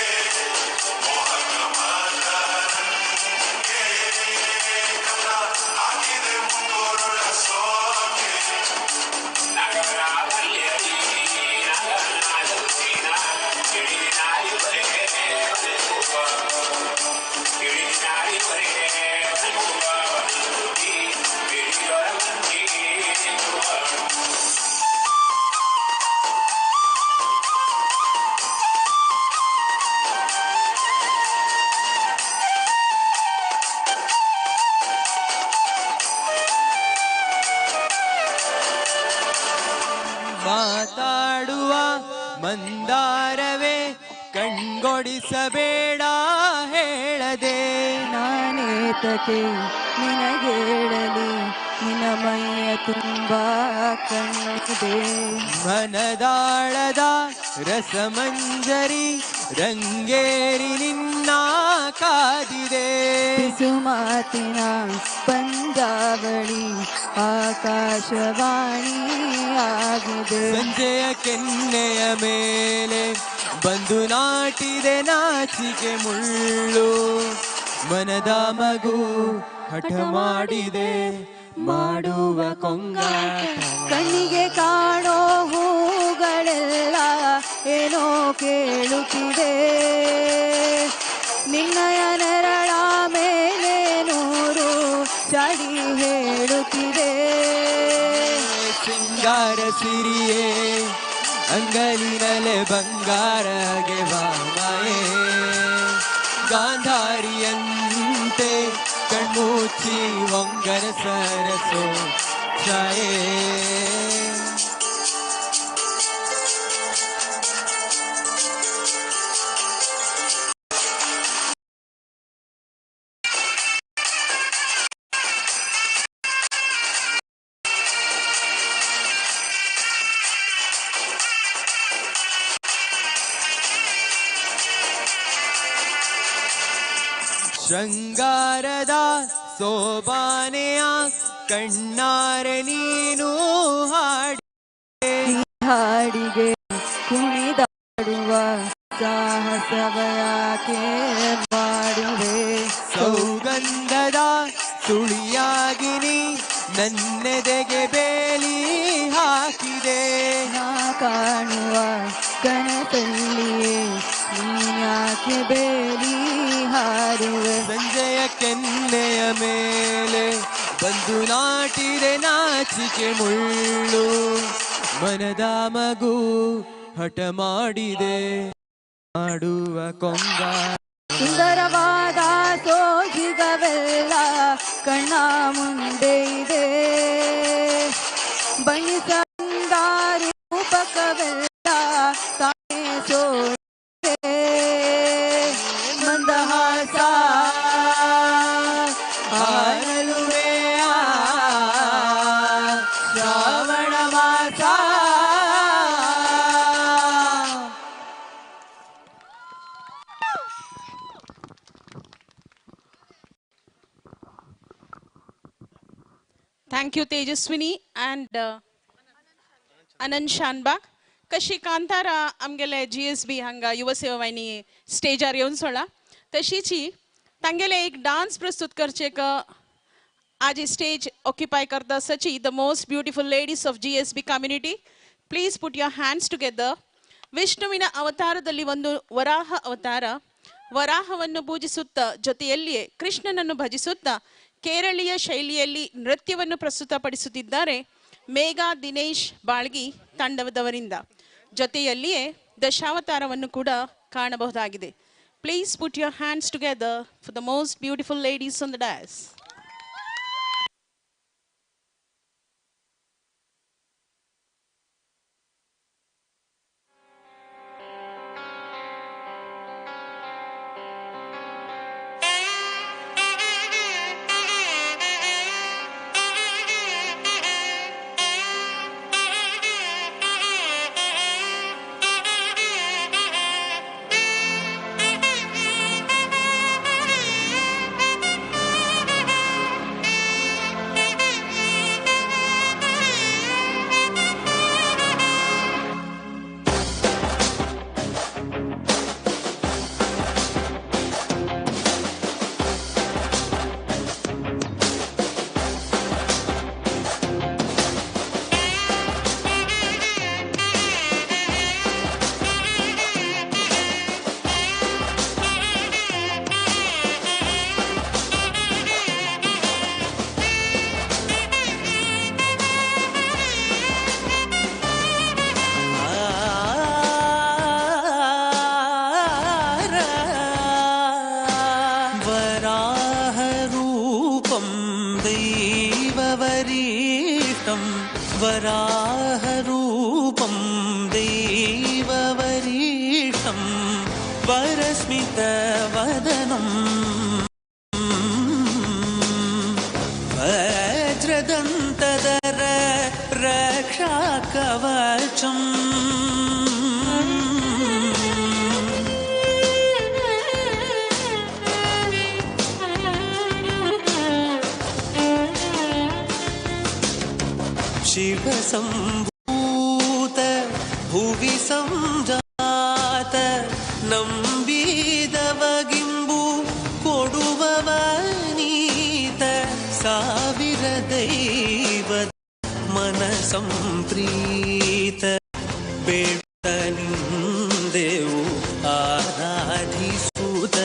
ಮಂದಾರವೇ ಕಣ್ಗೊಡಿಸಬೇಡ ಹೇಳದೆ. ನಾನೇತಕೆ ನಿನಗೇಳಲಿ ನಿನ್ನ ಮೈಯ ತುಂಬ ಕಣ್ಣಿದೆ. ಮನದಾಳದ ರಸಮಂಜರಿ ರಂಗೇರಿ ನಿನ್ನ ಕಾದಿದೆ. ಪಿಸುಮಾತಿನ ಪಂಜಾವಳಿ ಆಕಾಶವಾಣಿ ಆಗಿದೆ. ಸಂಜೆಯ ಕೆನ್ನೆಯ ಮೇಲೆ ಬಂದು ನಾಟಿದೆ ನಾಚಿಕೆ ಮುಳ್ಳು. ಮನದ ಮಗು ಹಠ ಮಾಡಿದೆ ಮಾಡುವ ಕೊಂಗಾಟ. ಕಣ್ಣಿಗೆ ಕಾಣೋ ಹೂಗಳೆಲ್ಲ ಏನೋ ಕೇಳುತ್ತಿದೆ. ನಿನ್ನಯ ನೆರಳ ಮೇಲೆ ನೂರು ಚಡಿ ಹೇಳುತ್ತಿದೆ. ಸಿಂಗಾರ ಸಿರಿಯೇ ಅಂಗಲಿನಲೆ ಬಂಗಾರಗೆ ವಾಮಾಯೇ. ಗಾಂಧಾರಿಯಂತೆ ಕಣ್ಮುಚ್ಚಿ ಒಂಗನ ಸರಸೋ ಛಾಯೆ. ಶೃಂಗಾರದ ಸೋಬಾನೆಯ ಕಣ್ಣಾರೆ ನೀನು ಹಾಡಿ. ಹಾಡಿಗೆ ಕುಣಿದಾಡುವ ಸಾಹಸವಯಾಕೆ ಮಾಡುವೆ. ಸೌಗಂಧದ ಸುಳಿಯಾಗಿನಿ ನನ್ನೆದೆಗೆ ಬೇಲಿ ಹಾಕಿದೆ. ನಾ ಕಾಣುವ ಕನಸಲ್ಲಿಯೇ ನೀನ್ಯಾಕೆ ಬೇಲಿ ಹಾರುವೆ. ಸಂಜೆಯ ಕೆನ್ನೆಯ ಮೇಲೆ ಬಂದು ನಾಟಿದೆ ನಾಚಿಕೆ ಮುಳ್ಳು. ಮನದ ಮಗು ಹಠ ಮಾಡಿದೆ ಮಾಡುವ ಕೊಂಗ. ಸುಂದರವಾದ ಸೋಜಿಗವೆಲ್ಲ ಕಣ್ಣ ಮುಂದೆ ಇದೆ. ಬಣ್ಣಿಸಂದ ರೂಪಕವೆಲ್ಲ ತಾನೇ ಸೋದೆ. ಮಂದಹಾಸ ಆನಲುವೆಯ ಶ್ರಾವಣ ಮಾಸ. Thank you Tejaswini and Anand Shanbhag. कशी कांतारा आमगेले GSB हांगा युव सेवा वाहिनी स्टेजार येवन सोडला तशीची तांगेले एक डान्स प्रस्तुत करचे आज स्टेज ऑक्युपाय करता सची the most beautiful ladies of GSB community. Please put your hands together. ವಿಷ್ಣುವಿನ ಅವತಾರದಲ್ಲಿ ಒಂದು ವರಾಹ ಅವತಾರ. ವರಾಹವನ್ನು ಪೂಜಿಸುತ್ತಾ ಜೊತೆಯಲ್ಲಿಯೇ ಕೃಷ್ಣನನ್ನು ಭಜಿಸುತ್ತಾ ಕೇರಳೀಯ ಶೈಲಿಯಲ್ಲಿ ನೃತ್ಯವನ್ನು ಪ್ರಸ್ತುತಪಡಿಸುತ್ತಿದ್ದಾರೆ ಮೇಘಾ ದಿನೇಶ್ ಬಾಳ್ಗಿ ತಂಡದವರಿಂದ. ಜೊತೆಯಲ್ಲಿಯೇ ದಶಾವತಾರವನ್ನು ಕೂಡ ಕಾಣಬಹುದಾಗಿದೆ. Please put your hands together for the most beautiful ladies on the dais. वराहरूपं दैववरीष्टं वरस्मित वदनम वज्रदन्तधर रक्षाकवचम् शिवसम्भूत भुवि संजात ನಂಬಿದವಗಿಂಬು ಕೊಡುವವನೀತ ಸಾವಿರ ದೈವ ಮನ ಸಂಪ್ರೀತ ಬೇಡ ನಿಂದೆವು ಆರಾಧಿಸುತ್ತ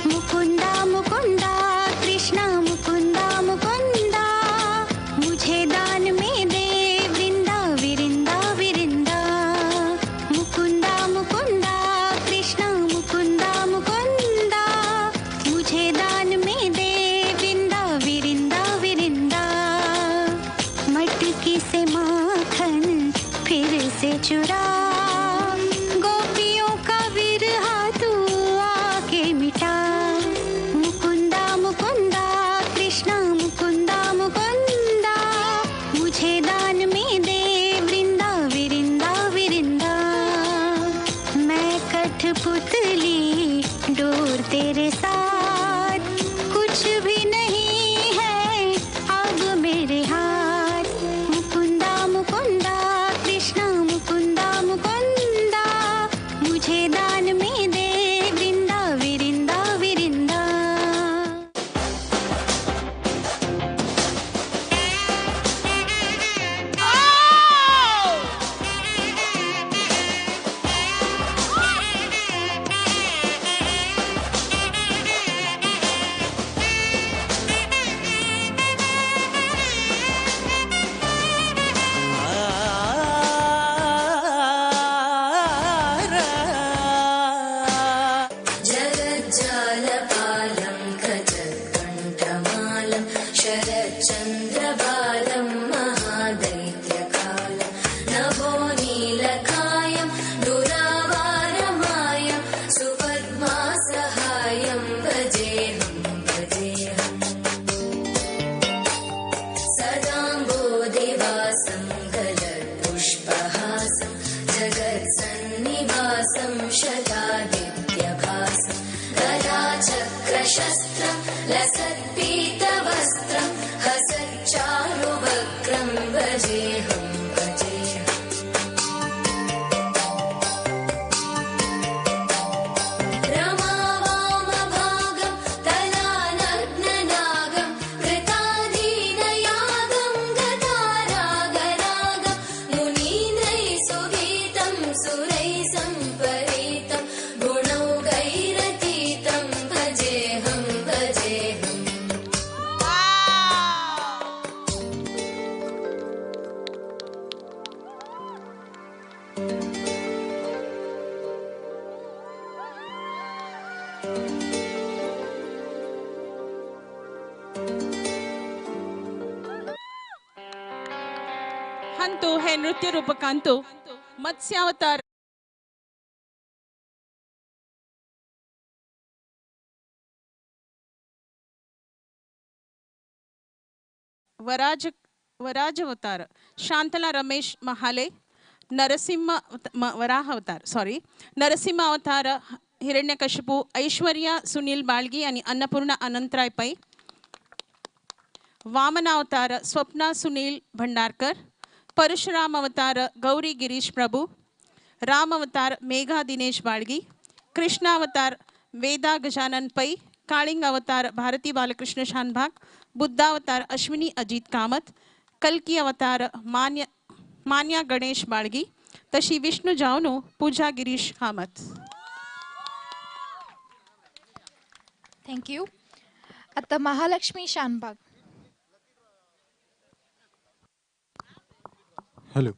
मुकुंदा मुकुंदा कृष्णा मुकुंदा मुकुंदा मुझे दान में दे वृंदा विरिंदा विरिंदा मुकुंदा मुकुंदा कृष्णा मुकुंदा मुकुंदा मुझे दान में दे वृंदा विरिंदा विरिंदा मटकी से माखन फिर से चुरा गोपियों का विरहा तू आके मिटा मुकुंदा मुकुंदा कृष्णा मुकुंदा मुकुंदा मुझे दान में दे वृंदा विरिंदा विरिंदा मैं कठपुतली डोर तेरे साथ कुछ भी नहीं है अब मेरे हाथ मुकुंदा मुकुंदा कृष्णा मुकुंदा मुकुंदा मुझे दान में दे वृंदा विरिंदा विरिंदा जगज्जालपालं खचकण्ठमालं शरच्चन्द्रबालं महादैत्यकालं नभो नीलकायं दुरावारमायं सुपद्मासहायं भजेऽहं भजेऽहम् सदाम्बोधिवासं गलत्पुष्पहासं जगत्सन्निवासं शतादित्यभासं गदाचक्रशस्त्रं लसत्पीतवस्त्रं हसच्चारुवक्रं भजेऽहं भजेऽहम् रमावामभागं तलानग्ननागं कृताधीनयागं गतारागरागं मुनीन्द्रैः सुगीतं सुरैः सम्परीतं गुणौघैरतीतं भजेऽहं भजेऽहम् हंतु हे नृत्य रूपकांतु मत्स्यावतार वराज वराजवतार शांतला रमेश महाले नरसिंह वराह अवतार सॉरी नरसिंह अवतार हिरण्यकशिपू ऐश्वर्या सुनील बाळगी आणि अन्नपूर्णा अनंतराय पै. वामन अवतार स्वप्ना सुनील भंडारकर. परशुराम अवतार गौरी गिरीश प्रभू. राम अवतार मेघा दिनेश बाळगी. कृष्ण अवतार वेदा गजानन पै. काळिंग अवतार भारती बालकृष्ण शानभाग. बुद्धावतार अश्विनी अजित कामत. कल्की अवतार मान्या गणेश बाळगी. तशी विष्णू जावनू पूजा गिरीश कामत. Thank you. आता महालक्ष्मी शानबाग. हॅलो.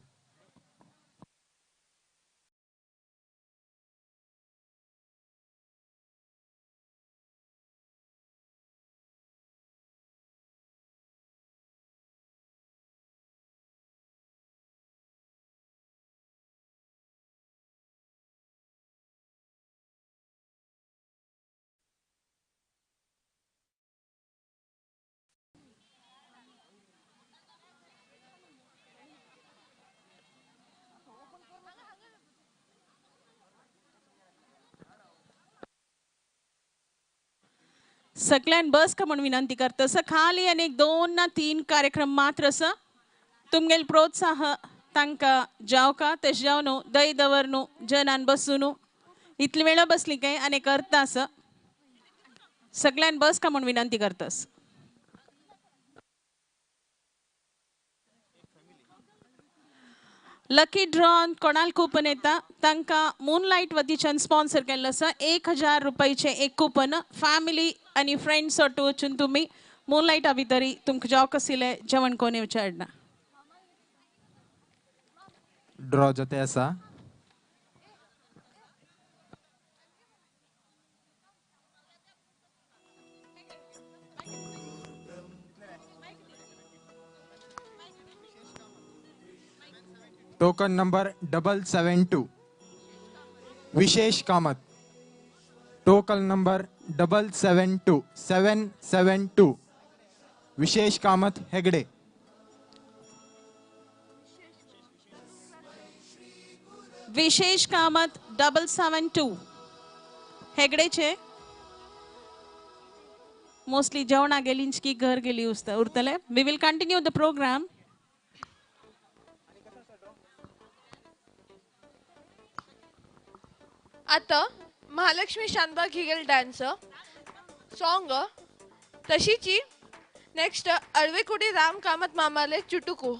सगळ्यां बस का म्हणून विनंती करतो. स खाली आणि 2 ना 3 कार्यक्रम मात्र स तुमगेल प्रोत्साह तांकां जावका तशें जावन न्हू दय दवर न्हू जनान बसूं न्हू इतली वेळ बसली काय आनी करता स सगळ्यां बस का म्हणून विनंती करतस. लकी ड्रॉन कोणाल कूपन येता तांकां मूनलायट वतीच्यान स्पॉन्सर केल्लो आसा 1000 रुपयाचें एक कूपन. फॅमिली आनी फ्रेंड्स ओटू वचून तुमी मूनलायटा भितरी तुमकां जावं आशिल्लें जेवण कोण येवचें हाडना. ड्रॉ जाते आसा. Token number 772 Vishesh Kamat. Token number 772 772 Vishesh Kamat Hegde. Vishesh Kamat 772 हेगडेचे mostly जेवणा गेली की घर गेली उरतले. We will continue the programme. आता महालक्ष्मी शानबाग हिगेल डान्स सॉंग तशीची नेक्स्ट अळवेकुडी राम कामत मामाले चुटुकू.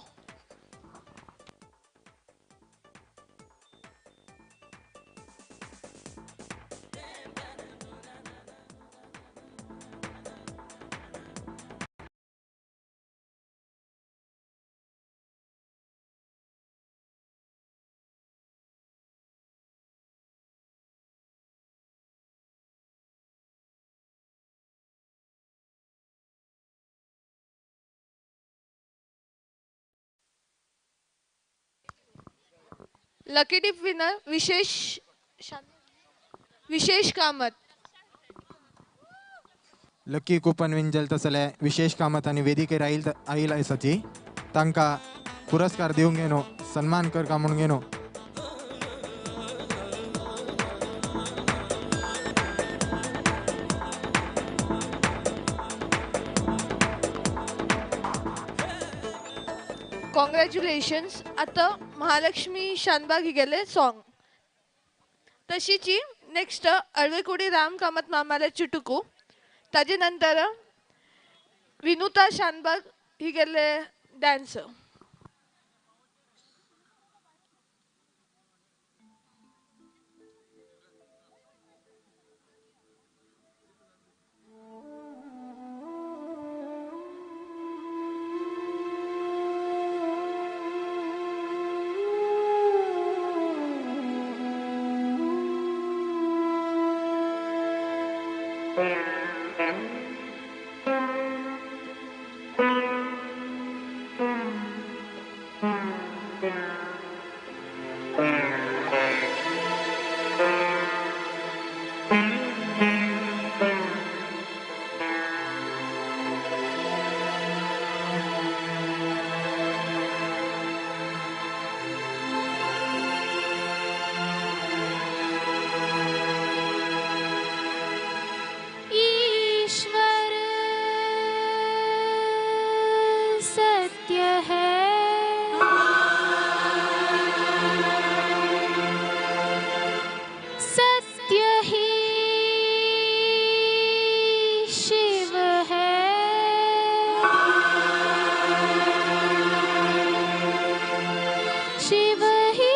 Lucky dip winner Vishesh Kamat. Lucky coupon win जालें तसले विशेष कामत आनी वेदिकेर आयल आसा ती तांकां पुरस्कार दिवंक घेनो सन्मान करका म्हूण घेनो. कॉंग्रॅच्युलेशन्स. आता महालक्ष्मी शानबाग हिगेले सॉंग तशीची नेक्स्ट अळवेकुडी राम कामत मामाले चुटुकू. ताजे नंतर विनुता शानबाग हिगेले डान्स. सत्य ही शिव है, शिव ही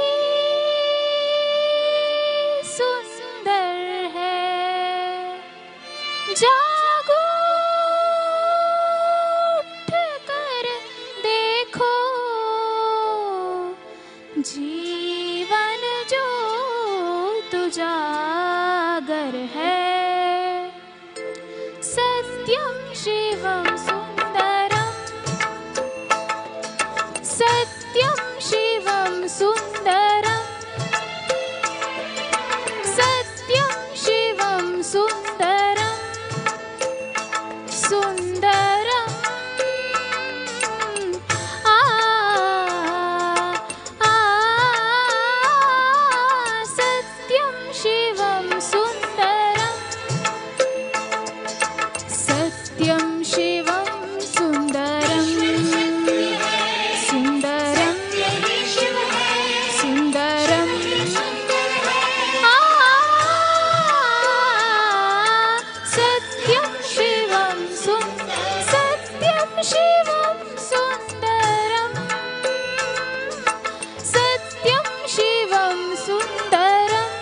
सुंदर है। जागो उठ कर देखो, जीवन ज्योत उजागर है। सत्यम शिवम सुंदरम, सत्यम शिवम सुंदरम, सत्यम शिवम सुंदरम, सुंदरम। आ आ सत्यम शिवम सुंदरम, सत्यम शिवम सुंदरम, सुंदरम सुंदरम। आ सत्यम शिवम सत्यम शिवम सुंदरम, सत्यम शिवम सुंदरम।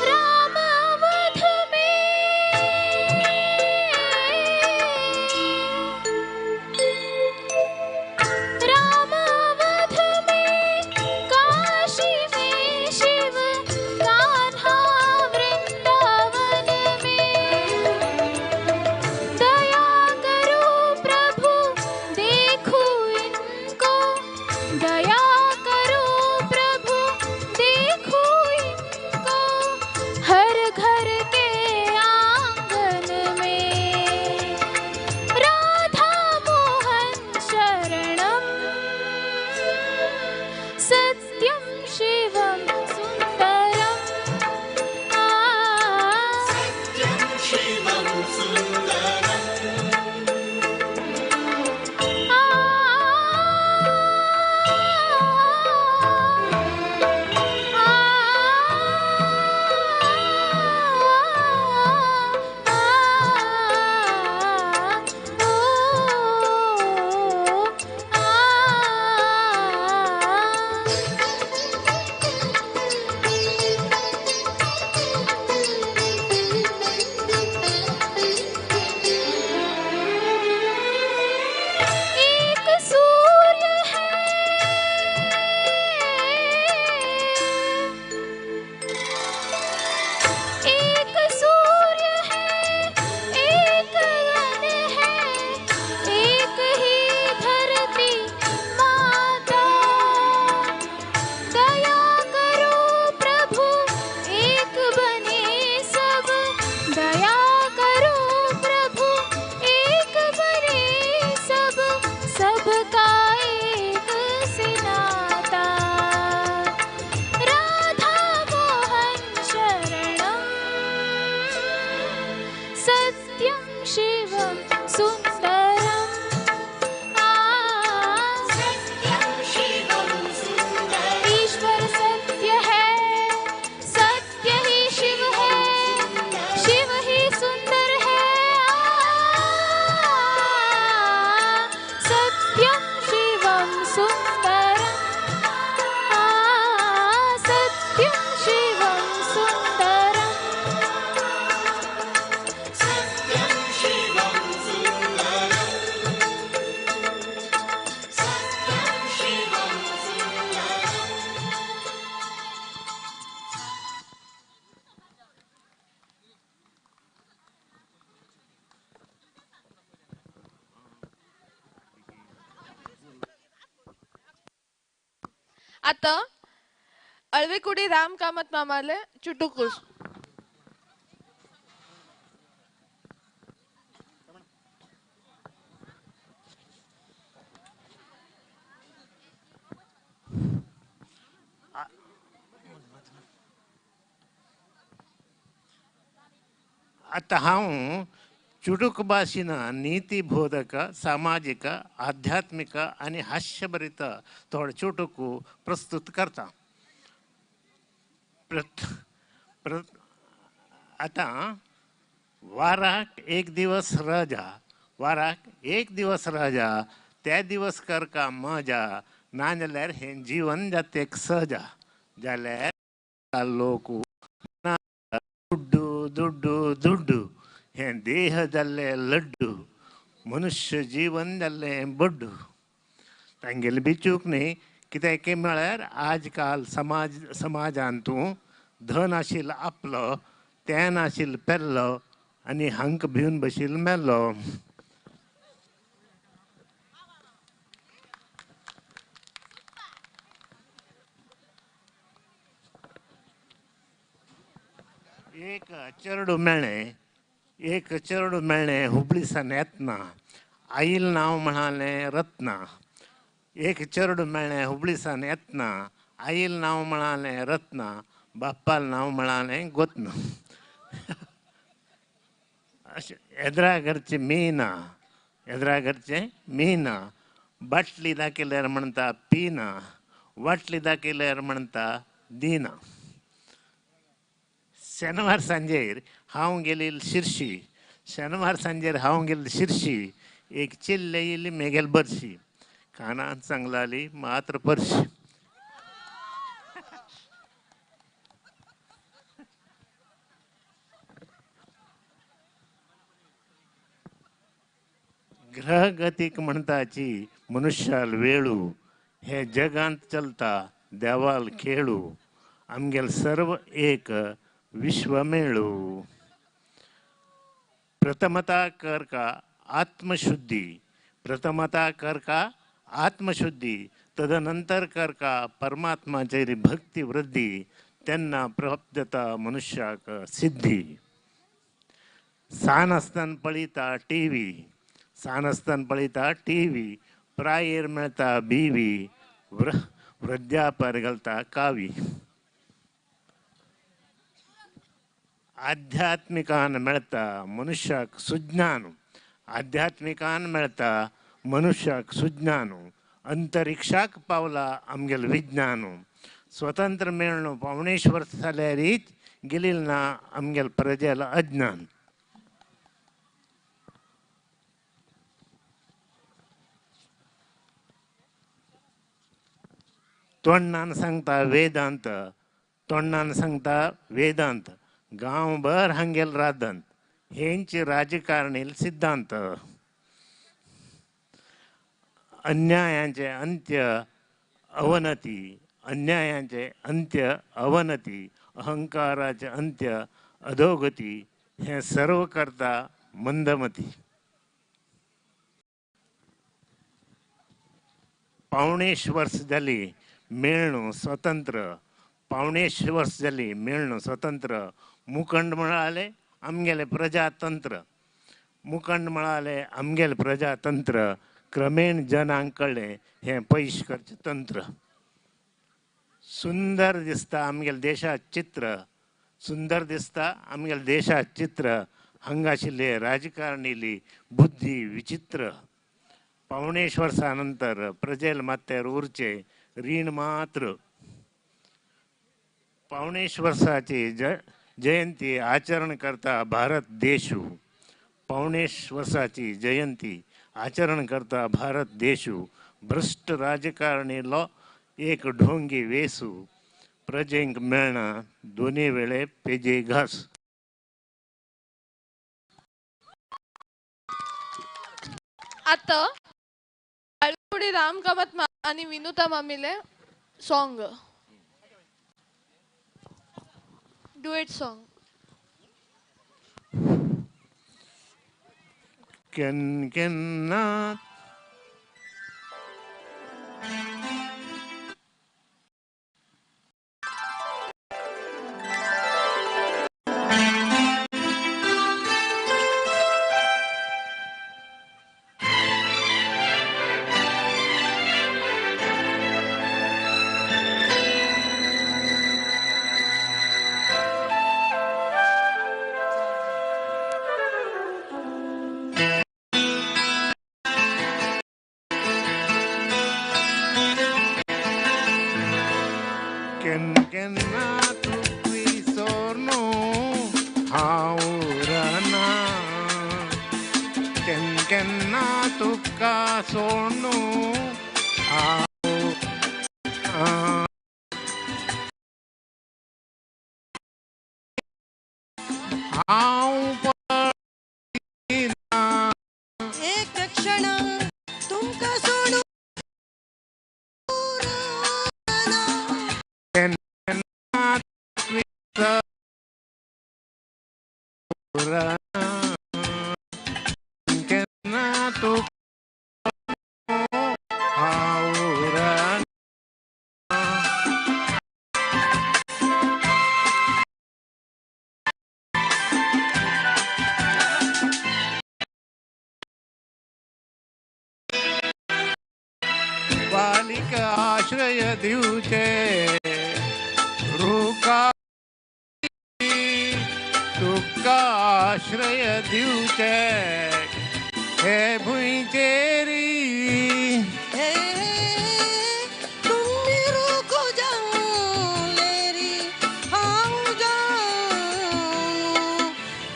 राम अवध में राम अवध में काशी में शिव कान्हा वृंदावन में। दया करो प्रभु देखो इनको, दया करो प्रभु देखो इनको, हर घर के आंगन में। राधा मोहन शरणम, सत्यम शिवम सुंदरम। आ सत्यम शिवम सुंदरम, आ एक सूर्य है, एक सूर्य है, एक गगन है, एक ही धरती माता। दया करो प्रभु एक बने सब, दया करो प्रभु एक बने सब, सबका एक से नाता। राधा मोहन शरणम, सत्यम शिवम सुंदरम। आ सत्यम शिवम सुंदरम। ईश्वर सत्य है, सत्य ही शिव है, शिव ही सुंदर है। सत्यम शिवम सुंदरम, आ सत्यम शिवम सुंदरम, सत्यम शिवम सुंदरम, सत्यम शिवम सुंदरम। आता अळवेकुडी राम कामत मामाले चुटुकूस. आतां हांव चुडूक भाशेन नीतिबोधक, सामाजीक, आध्यात्मीक आनी हास्यभरीत थोडे चुटूक प्रस्तुत करता. आतां वाराक एक दिवस रजा, वाराक एक दिवस रजा, त्या दिवस करका मजा, ना जाल्यार हें जीवन जातेक सजा, जाल्यार लोक दुड्डू दुड्डू दुड्डू, हें देह जाल्लें लड्डू, मनुष्य जीवन जाल्लें बड्डू. तांगेली बी चूक न्ही, कित्याक म्हळ्यार आज काल समाजान तूं धन आशिल्लो आपलो, तें नाशिल्लो पेल्लो आनी हांक भिवन बशिल्लो मेल्लो. एक चेरडू मेळ्ळें, एक चेरडू मेळ्ळें हुबळी सान येतना, आईल नांव म्हणालें रत्ना. एक चेरडू मेळ्ळें हुबळी सान येतना, आईल नांव म्हणालें रत्ना, बाप्पाल नांव म्हणालें गोत्न. अशें एदरा घरचें मीना, एदरा घरचें मीना, बाटली दाखयल्यार म्हणटा पिना, वाटली दाखयल्यार म्हणटा दिना. शेनवार सांजेर हांव गेली शिरशी, शेनवार सांजेर हांव गेली शिरशी, एक चिल्ले येयली मेगेल बरशी, कानान सांगलाली मात्र परशी. ग्रहगतीक म्हणटाची मनुष्याल वेळू, हे जगांत चलता देवाल खेळू, आमगेल सर्व एक विश्व मेळू. प्रथमता करका आत्मशुद्धी, प्रथमता करका आत्मशुद्धी, तदनंतर करका परमात्माचेर भक्ती वृद्धी, तेन्ना प्राप्त जाता मनुष्याक सिद्धी. सान आसतना पळयता टीव्ही, सान आसतना पळयता टीव्ही, प्रायेर मेळटा बीवी, वृद्धापार घालता कावी. आध्यात्मिकान मेळटा मनुष्याक सुज्ञान, आध्यात्मिकान मेळटा मनुष्याक सुज्ञान, अंतरिक्षाक पावला आमगेल विज्ञान. स्वतंत्र मेळ्ळो 75 वर्स जाल्यारीच गेलील ना आमगेल प्रजेल अज्ञान. तोंडान सांगता वेदांत, तोंडान सांगता वेदांत, गांवभर हांगेल रादंत, हेंच राजकारणी सिद्धांत. अन्यायांचे अंत्य अवनती, अन्यायांचे अंत्य अवनती, अहंकाराचे अंत्य अधोगती, हें सर्व करता मंदमती. 75 वर्स जाली मेळ्ळो स्वतंत्र, 75 वर्स जाली मेळ्ळो स्वतंत्र, मुखंड म्हणाले आमगेलें प्रजातंत्र, मुखंड म्हणाले आमगेलें प्रजातंत्र, क्रमेण जनांक कळ्ळें हें पयश करचें तंत्र. सुंदर दिसता आमगेलें देशाचें चित्र, सुंदर दिसता आमगेलें देशाचें चित्र, हांगा आशिल्ले राजकारणीली बुद्धी विचित्र. 75 वर्सां नंतर प्रजेल माथ्यार उरचें रीण मात्र. 75 वर्साची जयंती आचरण करता भारत देशू, 75 वर्साची जयंती आचरण करता भारत देशू, भ्रश्ट राजकारणीलो एक ढोंगी वेसू, प्रजेंक मेळना दोनी वेळे पेजे घास. आतां आळकुडी राम कामत आनी विनुता मामीले सॉंग, डुएट सॉंग. केन केन्ना केन्ना तुका विसोरनू हांव उरना केन्ना केन्ना तुका सोडनू हांव हांव पळयना एक क्षण तुमकां सोडून केन्ना तुका विसोरना केन्ना तुका हांव उरना. बालिक आश्रय दिवचे रुका तुका आश्रय दिवचे हे भुंयचेरी तुम्ही रुको जावलेरी हांव जावं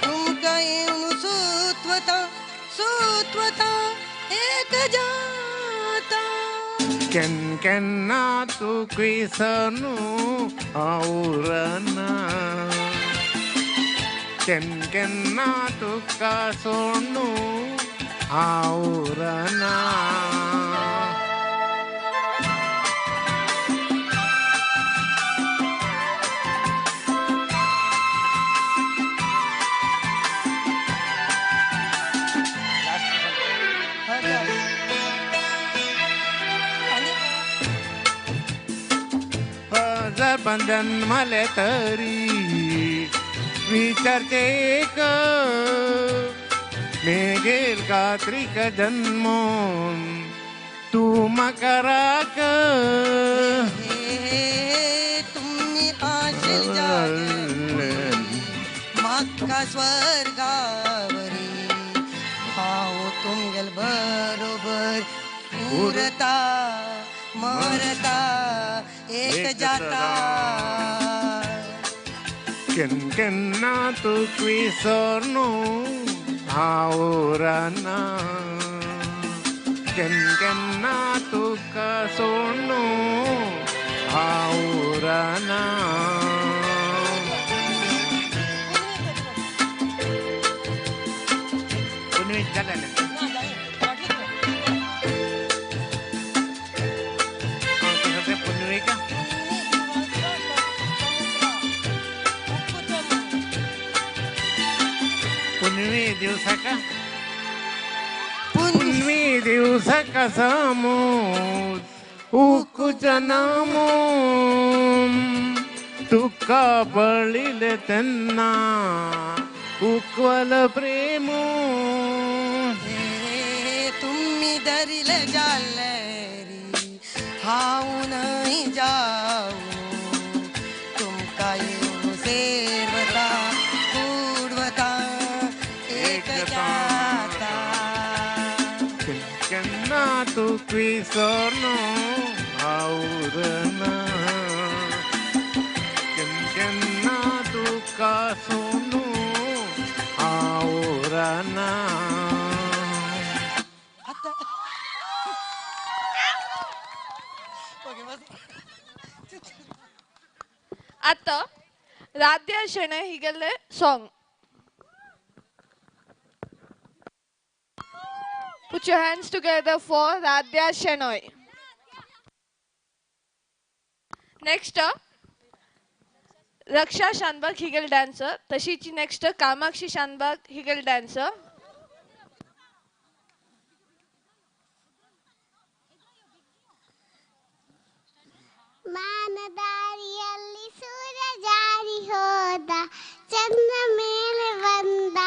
तुमकां येवन सुत्वता सुत्वता एक जाता. केन्ना केन्ना तुका विसरनू हांव उरना केन्ना केन्ना तुका सोडनू हांव उरना. जर बंधन मले तरी विचारते एक मेगेल कात्रिक जन्मोन तू म्हाका राख. तुम्ही आशिल जागे म्हाका स्वर्गावरी हांव तुमगेल बरोबर उरता मरता एक जाता. केन्ना केन्ना तुका विसरनू हांव उरना केन्ना केन्ना तुका सोडनू हांव उरना. पुनवीत जालें न्ही? कसं ते पुनवी का? पुनवी दिवसाका पुनवी दिवसाका समोर उकुचनामो तुका पळिले तेन्ना उकवल प्रेमो. तुम्ही धरिले जालेरी हांव न्हय जावं तुमकां येवन सेरवता कुडवता एक जाता. केन्ना तुका विसरनू हांव उरना केन्ना केन्ना तुका सोडनू हांव उरना. आतां राध्या शेणै हिगेले song. Put your hands together for Radhya Shenoy. Next, Raksha Shanbhag हिगेल dancer. तशीच नेक्स्ट कामाक्षी शानबाग हिगेल डान्सर. ಮಾನದಾರಿಯಲ್ಲಿ ಸೂರ್ಯ ಜಾರಿ ಹೋದ ಚಂದ್ರ ಮೇಲೆ ಬಂದ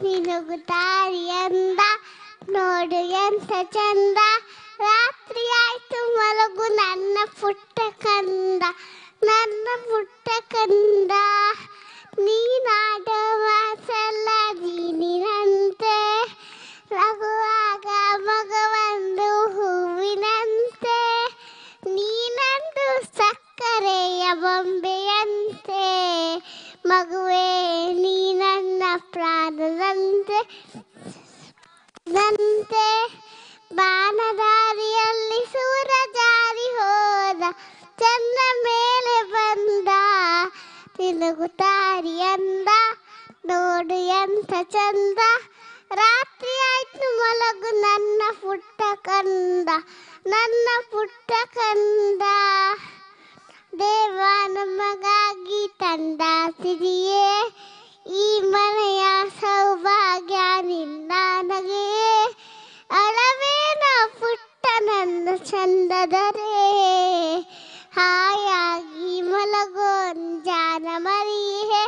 ನಿನಗುತ್ತಾರಿ ಅಂದ ನೋಡು ಎಂಥ ಚಂದ ರಾತ್ರಿ ಆಯ್ತು ಮಲಗು ನನ್ನ ಪುಟ್ಟ ಕಂದ ನನ್ನ ಪುಟ್ಟ ಕಂದ ನೀನಾಡುವ ಸಲ ನೀನಿನಂತೆ ನಗುವಾಗ ಮಗವೊಂದು ಹೂವಿನಂತೆ ನೀನಂದು ಸಕ್ಕರೆಯ ಬೊಂಬೆ. ಕಂದ, ನನ್ನ ಪುಟ್ಟ ಕಂದ, ದೇವ ನಮಗಾಗಿ ತಂದ ಸಿರಿಯೇ, ಈ ಮನೆಯ ಸೌಭಾಗ್ಯ ನಿನ್ನ ನಗೆಯೇ, ಅಳವೇನ ಪುಟ್ಟ ನನ್ನ ಚಂದದರೆ, ಹಾಯಾಗಿ ಮಲಗೋ ಜಾನ ಮರಿಯೇ,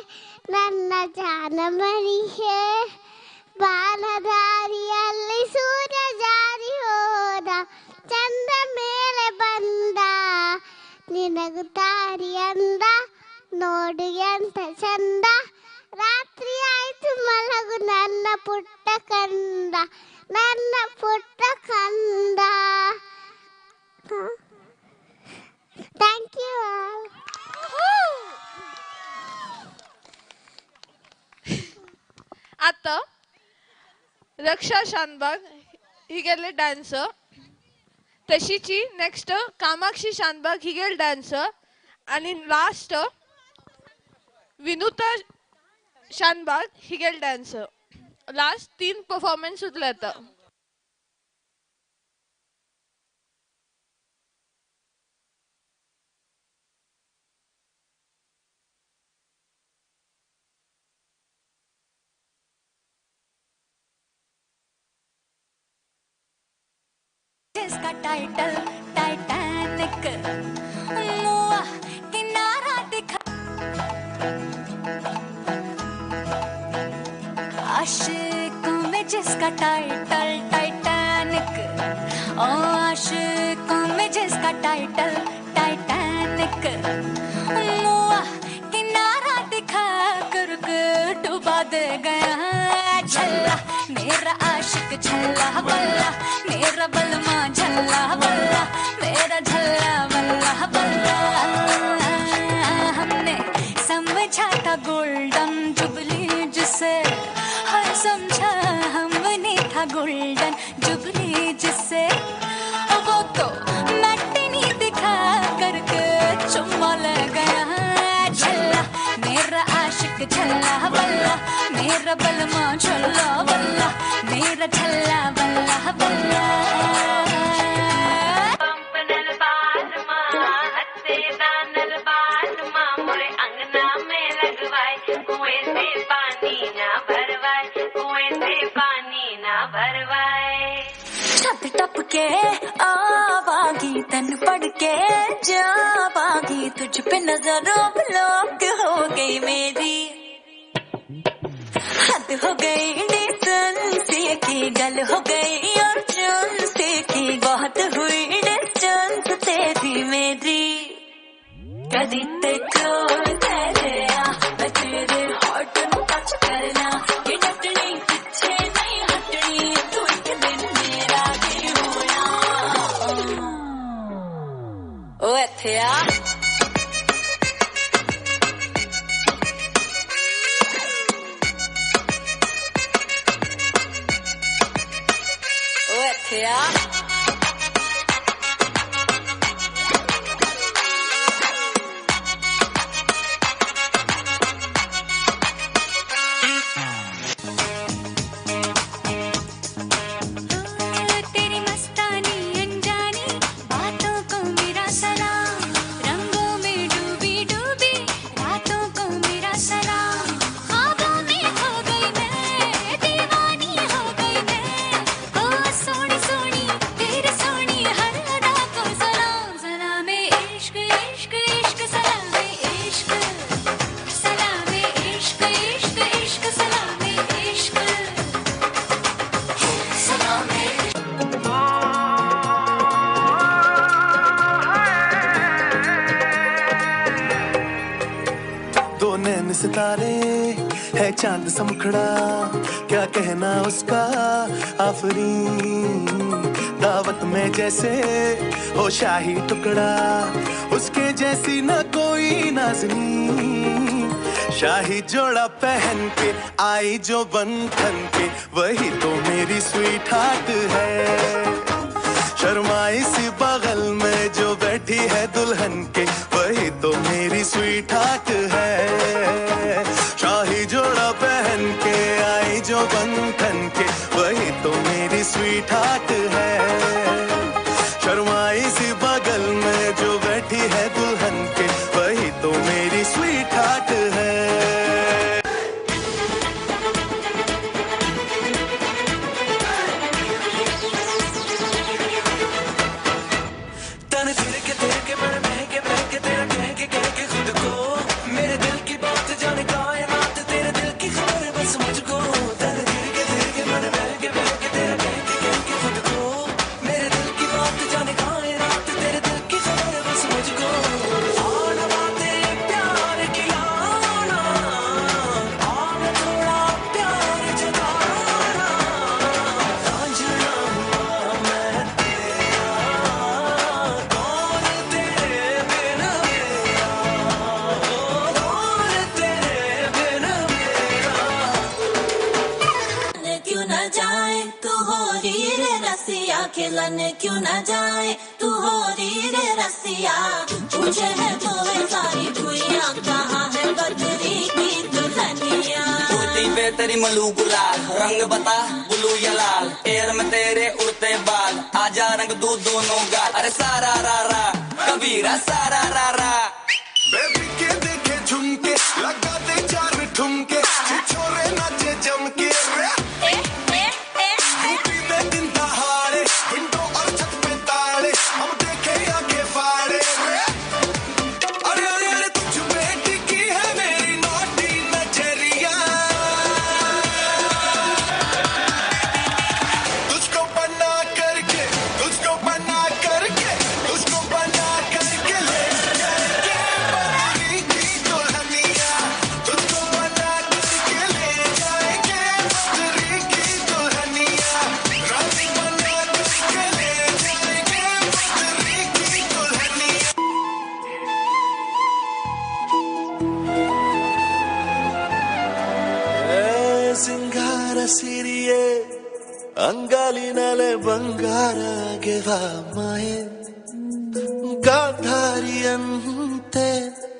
ನನ್ನ ಜಾನ ಮರಿಯೇ. ಬಾಲದಾರಿಯಲ್ಲಿ ಸೂರ್ಯ ಜಾರಿ ಹೋದ, ಚಂದ ಮೇಲೆ ಬಂದ, ನಿನಗು ತಾರಿ ಅಂದ, ನೋಡು ಎಂತ ಚಂದ, ರಾತ್ರಿ ಆಯ್ತು ಮಲಗು ನನ್ನ ಪುಟ್ಟ ಕಂದ, ನನ್ನ ಪುಟ್ಟ ಕಂದ. Thank you all. आतां रक्षा शानबाग ही गेले डान्सर, तशीची नेक्स्ट कामाक्षी शानबाग ही गेले डान्सर, आणि लास्ट विनुता शानबाग ही गेले डान्सर. लास्ट 3 परफॉर्मन्स उरले आतां. जिसका टाइटल टाइटैनिक, मुआ किनारा दिखा, आशिकों में जिसका टाइटल टाइटैनिक, ओ आशिकों में जिसका टाइटल टाइटैनिक, मुआ किनारा दिखा कर डुबा दे गया। झल्ला मेरा आशिक झल्ला बल्ला, मेरा बलमा झल्ला बल्ला, मेरा झल्ला बल्ला बल्ला। हमने समझा था गोल्डन जुबली जिसे, हर समझा हमने था गोल्डन जुबली जिसे, वो तो मैटनी दिखा करके चुम्मा ले गया। झल्ला मेरा आशिक झल्ला बल्ला, मेरा बलमा झल्ला बल्ला, मेरा झल्ला बल्ला बल्ला। छत टप के आवागी, तन पड़ के जावागी, तुझ पे नजरों ब्लॉक हो गई मेरी, हद हो गई डिस्टेंस की, गल हो गई और चांस की, बहुत हुई डिस्टेंस तेरी मेरी। कदी ते क्लोज आ, मैं तेरे हार्ट नूं टच करना, ये डटनी पिछे नहीं हटनी, तू एक दिन मेरा ही होना। ओ इत्थे आ। ओ इत्थे आ। तेरी मस्तानी अनजानी बातों को मेरा सलाम, रंगों में डूबी डूबी रातों को मेरा सलाम, ख्वाबों में खो गई मैं, दीवानी हो गई मैं, ओ सोनी सोनी तेरे सोनी हर अदा को सलाम। सलामे इश्क इश्क इश्क, सलामे इश्क, सलामे इश्क इश्क इश्क, सलामे इश्क, सलामे। दो नैन सितारे है चांद सा मुखड़ा, क्या कहना उसका आफरीन, दावत में जैसे हो शाही टुकड़ा, उसके जैसी ना कोई नाज़नीन, शाही जोड़ा पहन के आई जो बंधन के, वही तो मेरी स्वीट हार्ट है, शर्माई सी बगल में जो बैठी है दुल्हन के, वही तो मेरी स्वीट हार्ट है, शाही जोड़ा पहन के आई जो बंधन के, वही तो मेरी स्वीट हार्ट है। बन क्यों न जाए तू हो री रे रसिया। पूछे है तो वे सारी भुइयां कहाँ है बदरी की दुल्हनिया। कुर्ती पे तेरी मलू गुलाल, रंग बता ब्लू या लाल, एयर में तेरे उड़ते बाल, आजा रंग दू दोनों गाल। अरे सारा रा रा कबीरा सारा रा रा। बेबी के देखे झुमके, लगा दे चार ठुमके, छोरे नाचे जमके रे। यूपी में दिन दहाड़े, विंडो और छत पे ताड़े, हम देखे आके फाड़े रे। अरे अरे अरे तुझ पे टिकी है मेरी नौटी नजरिया, तुझको बना करके, तुझको बना करके, तुझको बना करके ले जाएंगे बदरी की दुल्हनिया, तुझको बना करके ले जाएंगे बदरी की दुल्हनिया, रानी बना करके ले जाएंगे बदरी की दुल्हनिया। ಸಿಂಗಾರ ಸಿರಿಯೇ ಅಂಗಾಲಿನಲೆ ಬಂಗಾರಗೆವ ಮಾಯೆ, ಗಾಂಧಾರಿಯಂತೆ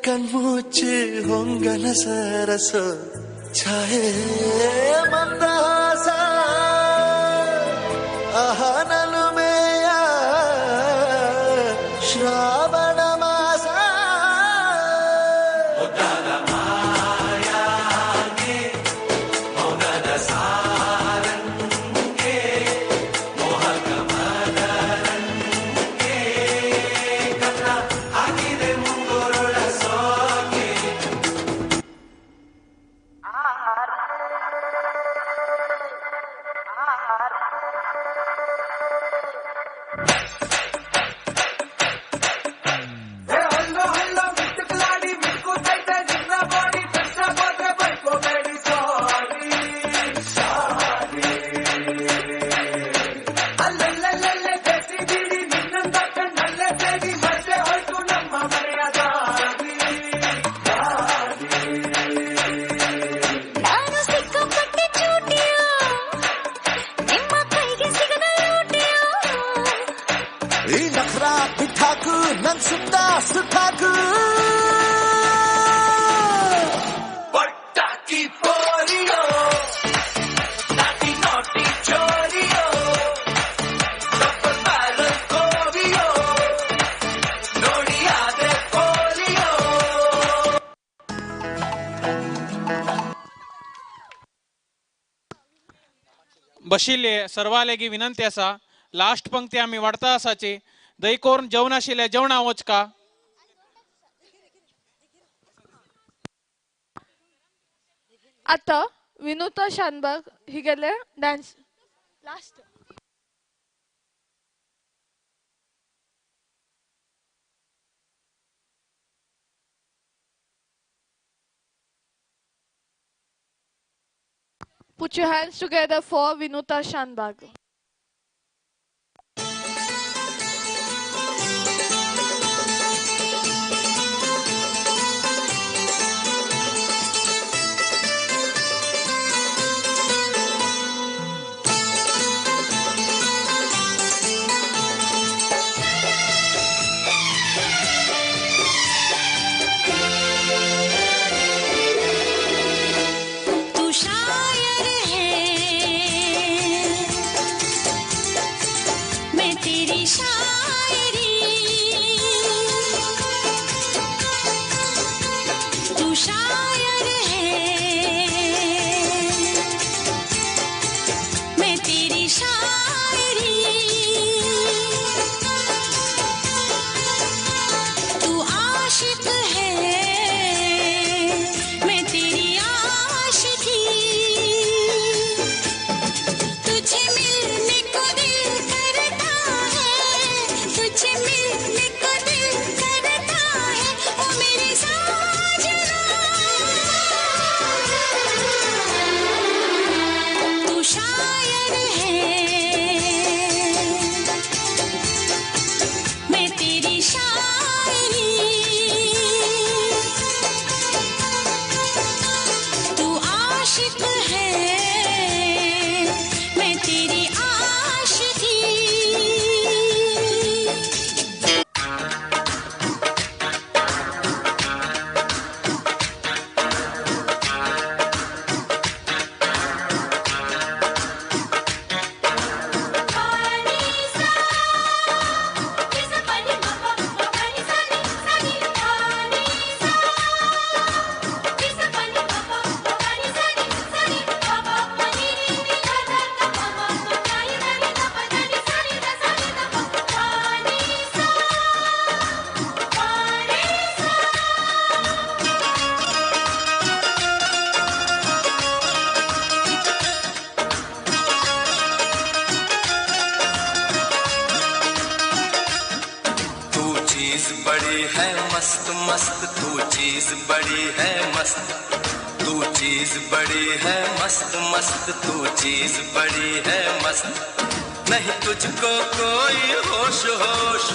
ಕಣ್ಮುಚ್ಚಿ ಹೊಂಗನ ಸರಸ ಛಾಯೆ, ಮಂದಹಾಸ ಅಹನಲುಮೆಯ ಶ್ರಾವಣ ಮಾಸ. ನಾನು ಸಿಕ್ಕಾಪಟ್ಟೆ ಚೂಟಿಯ, ನಿಮ್ಮ ಕೈಗೆ ಸಿಗದ ಲೂಟಿಯ. ಈ ನಖರಾ ಬಿಟ್ಟಾಕು ನನ್ ಸುತ್ತ ಸುತ್ತಾಕು, ಪಟಾಕಿ ಪೋರಿಯೋ ನಾಟಿ ನಾಟಿ ಚೋರಿಯೋ, ಡಬಲ್ ಬ್ಯಾರಲ್ ಕೋವಿಯೋ, ನೋಡಿ ಆದ್ರೆ ಪೋಲಿಯೋ. बशिल्ले सर्वालेगी विनंती आसा, लास्ट पंक्ती आमी वाडता आसाची, दयकोरून जेवण आशिल्ले जेवणा वचका. आता विनुता शानबाग ही गेले dance last. Put your hands together for Vinuta Shanbag. तू शायर है, मैं तेरी शायरी। तू शायर है, मैं तेरी शायरी। तू आशिक है, मैं तेरी आशिकी। तुझे मिलने को दिल करता है, तुझे चीज बड़ी है मस्त मस्त, तू चीज बड़ी है मस्त, तू चीज बड़ी है मस्त मस्त, तू चीज बड़ी है मस्त। नहीं तुझको कोई होश होश,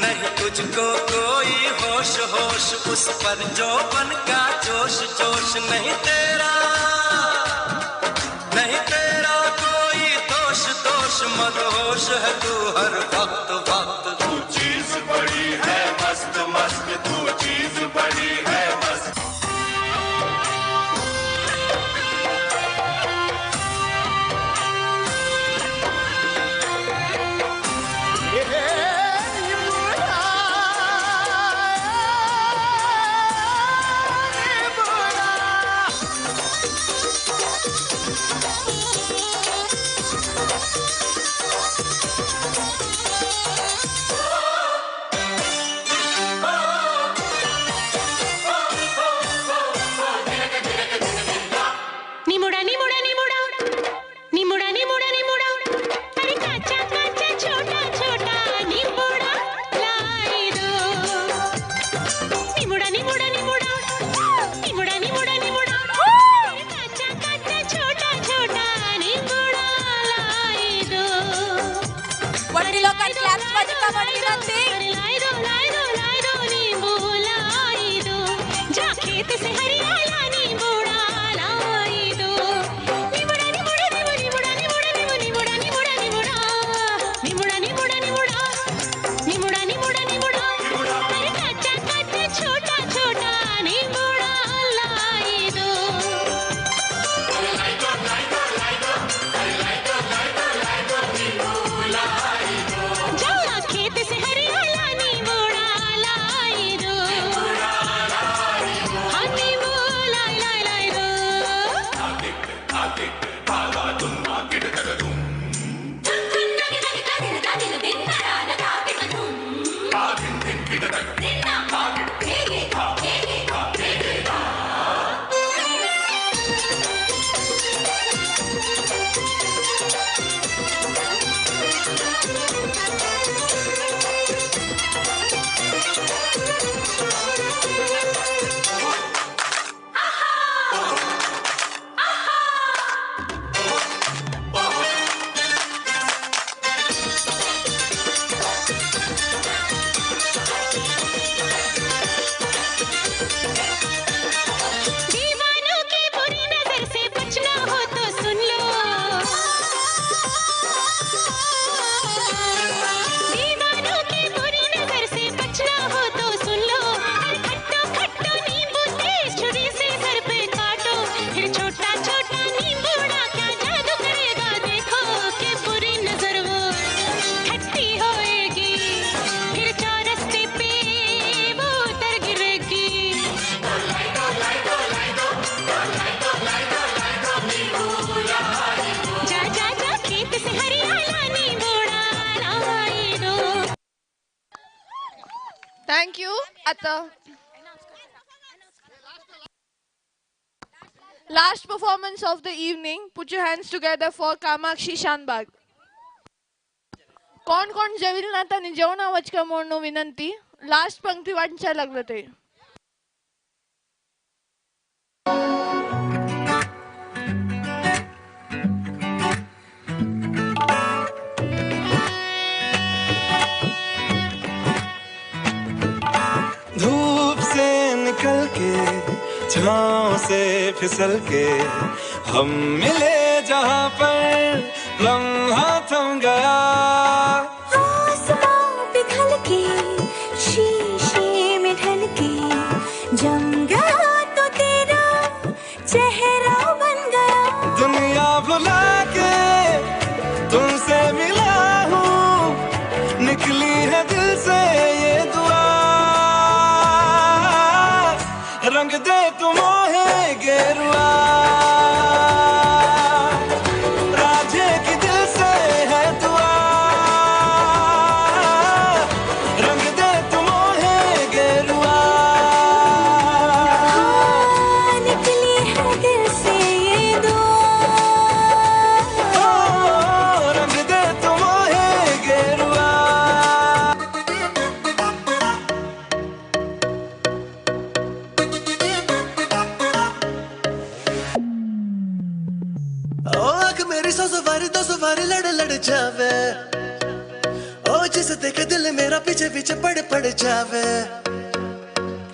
नहीं तुझको कोई होश होश, उस पर जोबन का जोश जोश। नहीं तेरा, नहीं तेरा कोई दोष दोष, मदहोश है तू हर वक्त वक्त। तू चीज बड़ी है मस्त मस्त, तू चीज बड़ी है मस्त। निमुड़ा निमुड़ा निमुड़ा निमुड़ा निमुड़ा निमुड़ा, अरे काचा काचा छोटा छोटा निमुड़ा लाई दो। निमुड़ा निमुड़ा निमुड़ा निमुड़ा निमुड़ा निमुड़ा, अरे काचा काचा छोटा छोटा निमुड़ा लाई दो। वडील लोकांनी क्लॅप्स वाजवता म्हणून विनंती। अरे लाई दो लाई दो लाई दो नींबू लाई दो, जा खेत से हरियाला नींबूड़ा लाई दो। निमुड़ा निमुड़ा निमुड़ा निमुड़ा निमुड़ा निमुड़ा निमुड़ा निमुड़ा निमुड़ा निमुड़ा निमुड़ा निमुड़ा निमुड़ा, अरे काचा काचा छोटा छोटा नींबूड़ा लाई दो। जा खेत से हरियाला नींबूड़ा लाई दो। हाँ नींबू लाई लाई लाई दो। दीवानों की बुरी नजर से बचना हो तो सुन लो, दीवानों की बुरी नजर से बचना हो तो सुन लो। अरे खट्टो खट्टो नींबू तेज छुरी से घर पे काटो, फिर छोटा छोटा नींबूड़ा क्या जादू करेगा देखो कि बुरी नजर वो खट्टी होएगी, फिर चौरस्ते पे वो उतर गिरेगी। जा जा जा खेत से हरियाला नींबूड़ा लाई दो। Thank you. आता last performance of the evening, put your hands together for Kamakshi Shanbhag. कोण कोण जेविल ना तांणी जेवणा वचका म्हणून विनंती। लास्ट पंक्ती वांटच्या लागलं ते। धूप से निकल के छाँव से फिसल के हम मिले जहाँ पर लम्हा थम गया। आसमां पिघल के शीशे में ढल के जम गया तो तेरा चेहरा बन गया। दुनिया भुला के तुमसे मिला हूँ, निकली है दिल से ये दुआ। रंग दे तुम है गेरुआ, राधे की दिल से है दुआ। रंग दे तुम है गेरुआ, हाँ निकली है दिल से ये दुआ। ओ, रंग दे जिसे देख दिल मेरा पीछे पीछे पड़ पड़ जावे।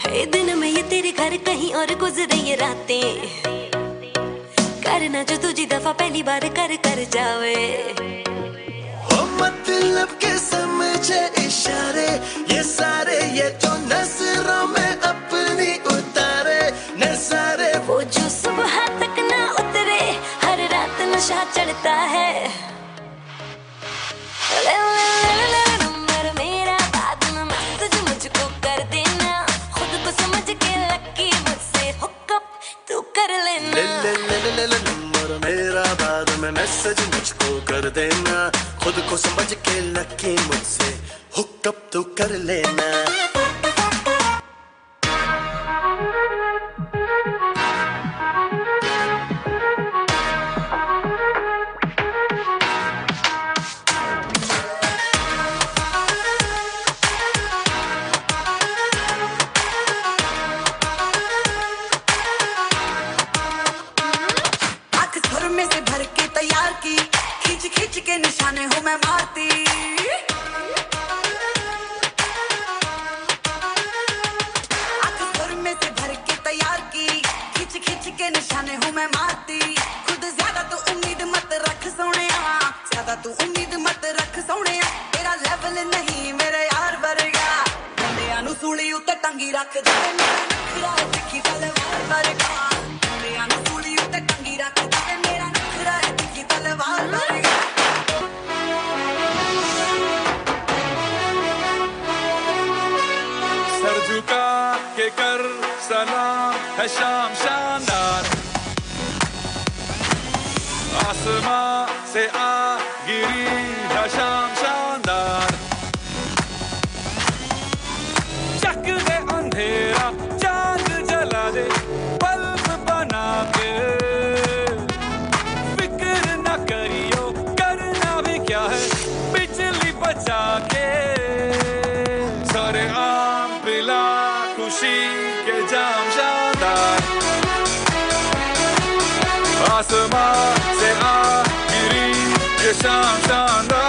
हे दिन में ये तेरे घर कहीं और गुजरे ये रातें, करना जो तुझी दफा पहली बार कर कर जावे। ओ मतलब के समझे इशारे ये सारे, ये तो नजरों में अपनी उतारे नजारे। वो जो सुबह तक ना उतरे, हर रात नशा चढ़ता है। ले ले ले ले नंबर मेरा, बाद में मैसेज मुझको कर देना, खुद को समझ के लकी मुझसे हुकअप तू कर लेना। ले ले ले ले ले नंबर मेरा, बाद में मैसेज मुझको कर देना, खुद को समझ के लकी मुझसे हुकअप तू कर लेना। निशाने हूँ मैं मारती, आँख सुरमे से भर के तैयार की, खिंच खिंच के निशाने हूँ मैं मारती। खुद ज्यादा तू उम्मीद मत रख सोनिया, ज्यादा तू उम्मीद मत रख सोनिया, तेरा लेवल नहीं मेरे यार वर्गा। मुंडिया नू सूली उत्ते टंगी रख दे, मेरा नखरा तिखी तलवार वर्गा। मुंडिया नू सूली उत्ते टंगी रख दे, मेरा नखरा तिखी तलवार वर्गा। सर झुका के कर सलाम है शाम शानदार, आसमां से आ गिरी है शाम शानदार। चक दे अंधेरा चांद जला दे बल्ब बना के, फिक्र न करियो करना भी क्या है बिजली बचा के। सारे आम पिला खुशी के जाम शानदार, आसमां से आ गिरी ये शाम शानदार।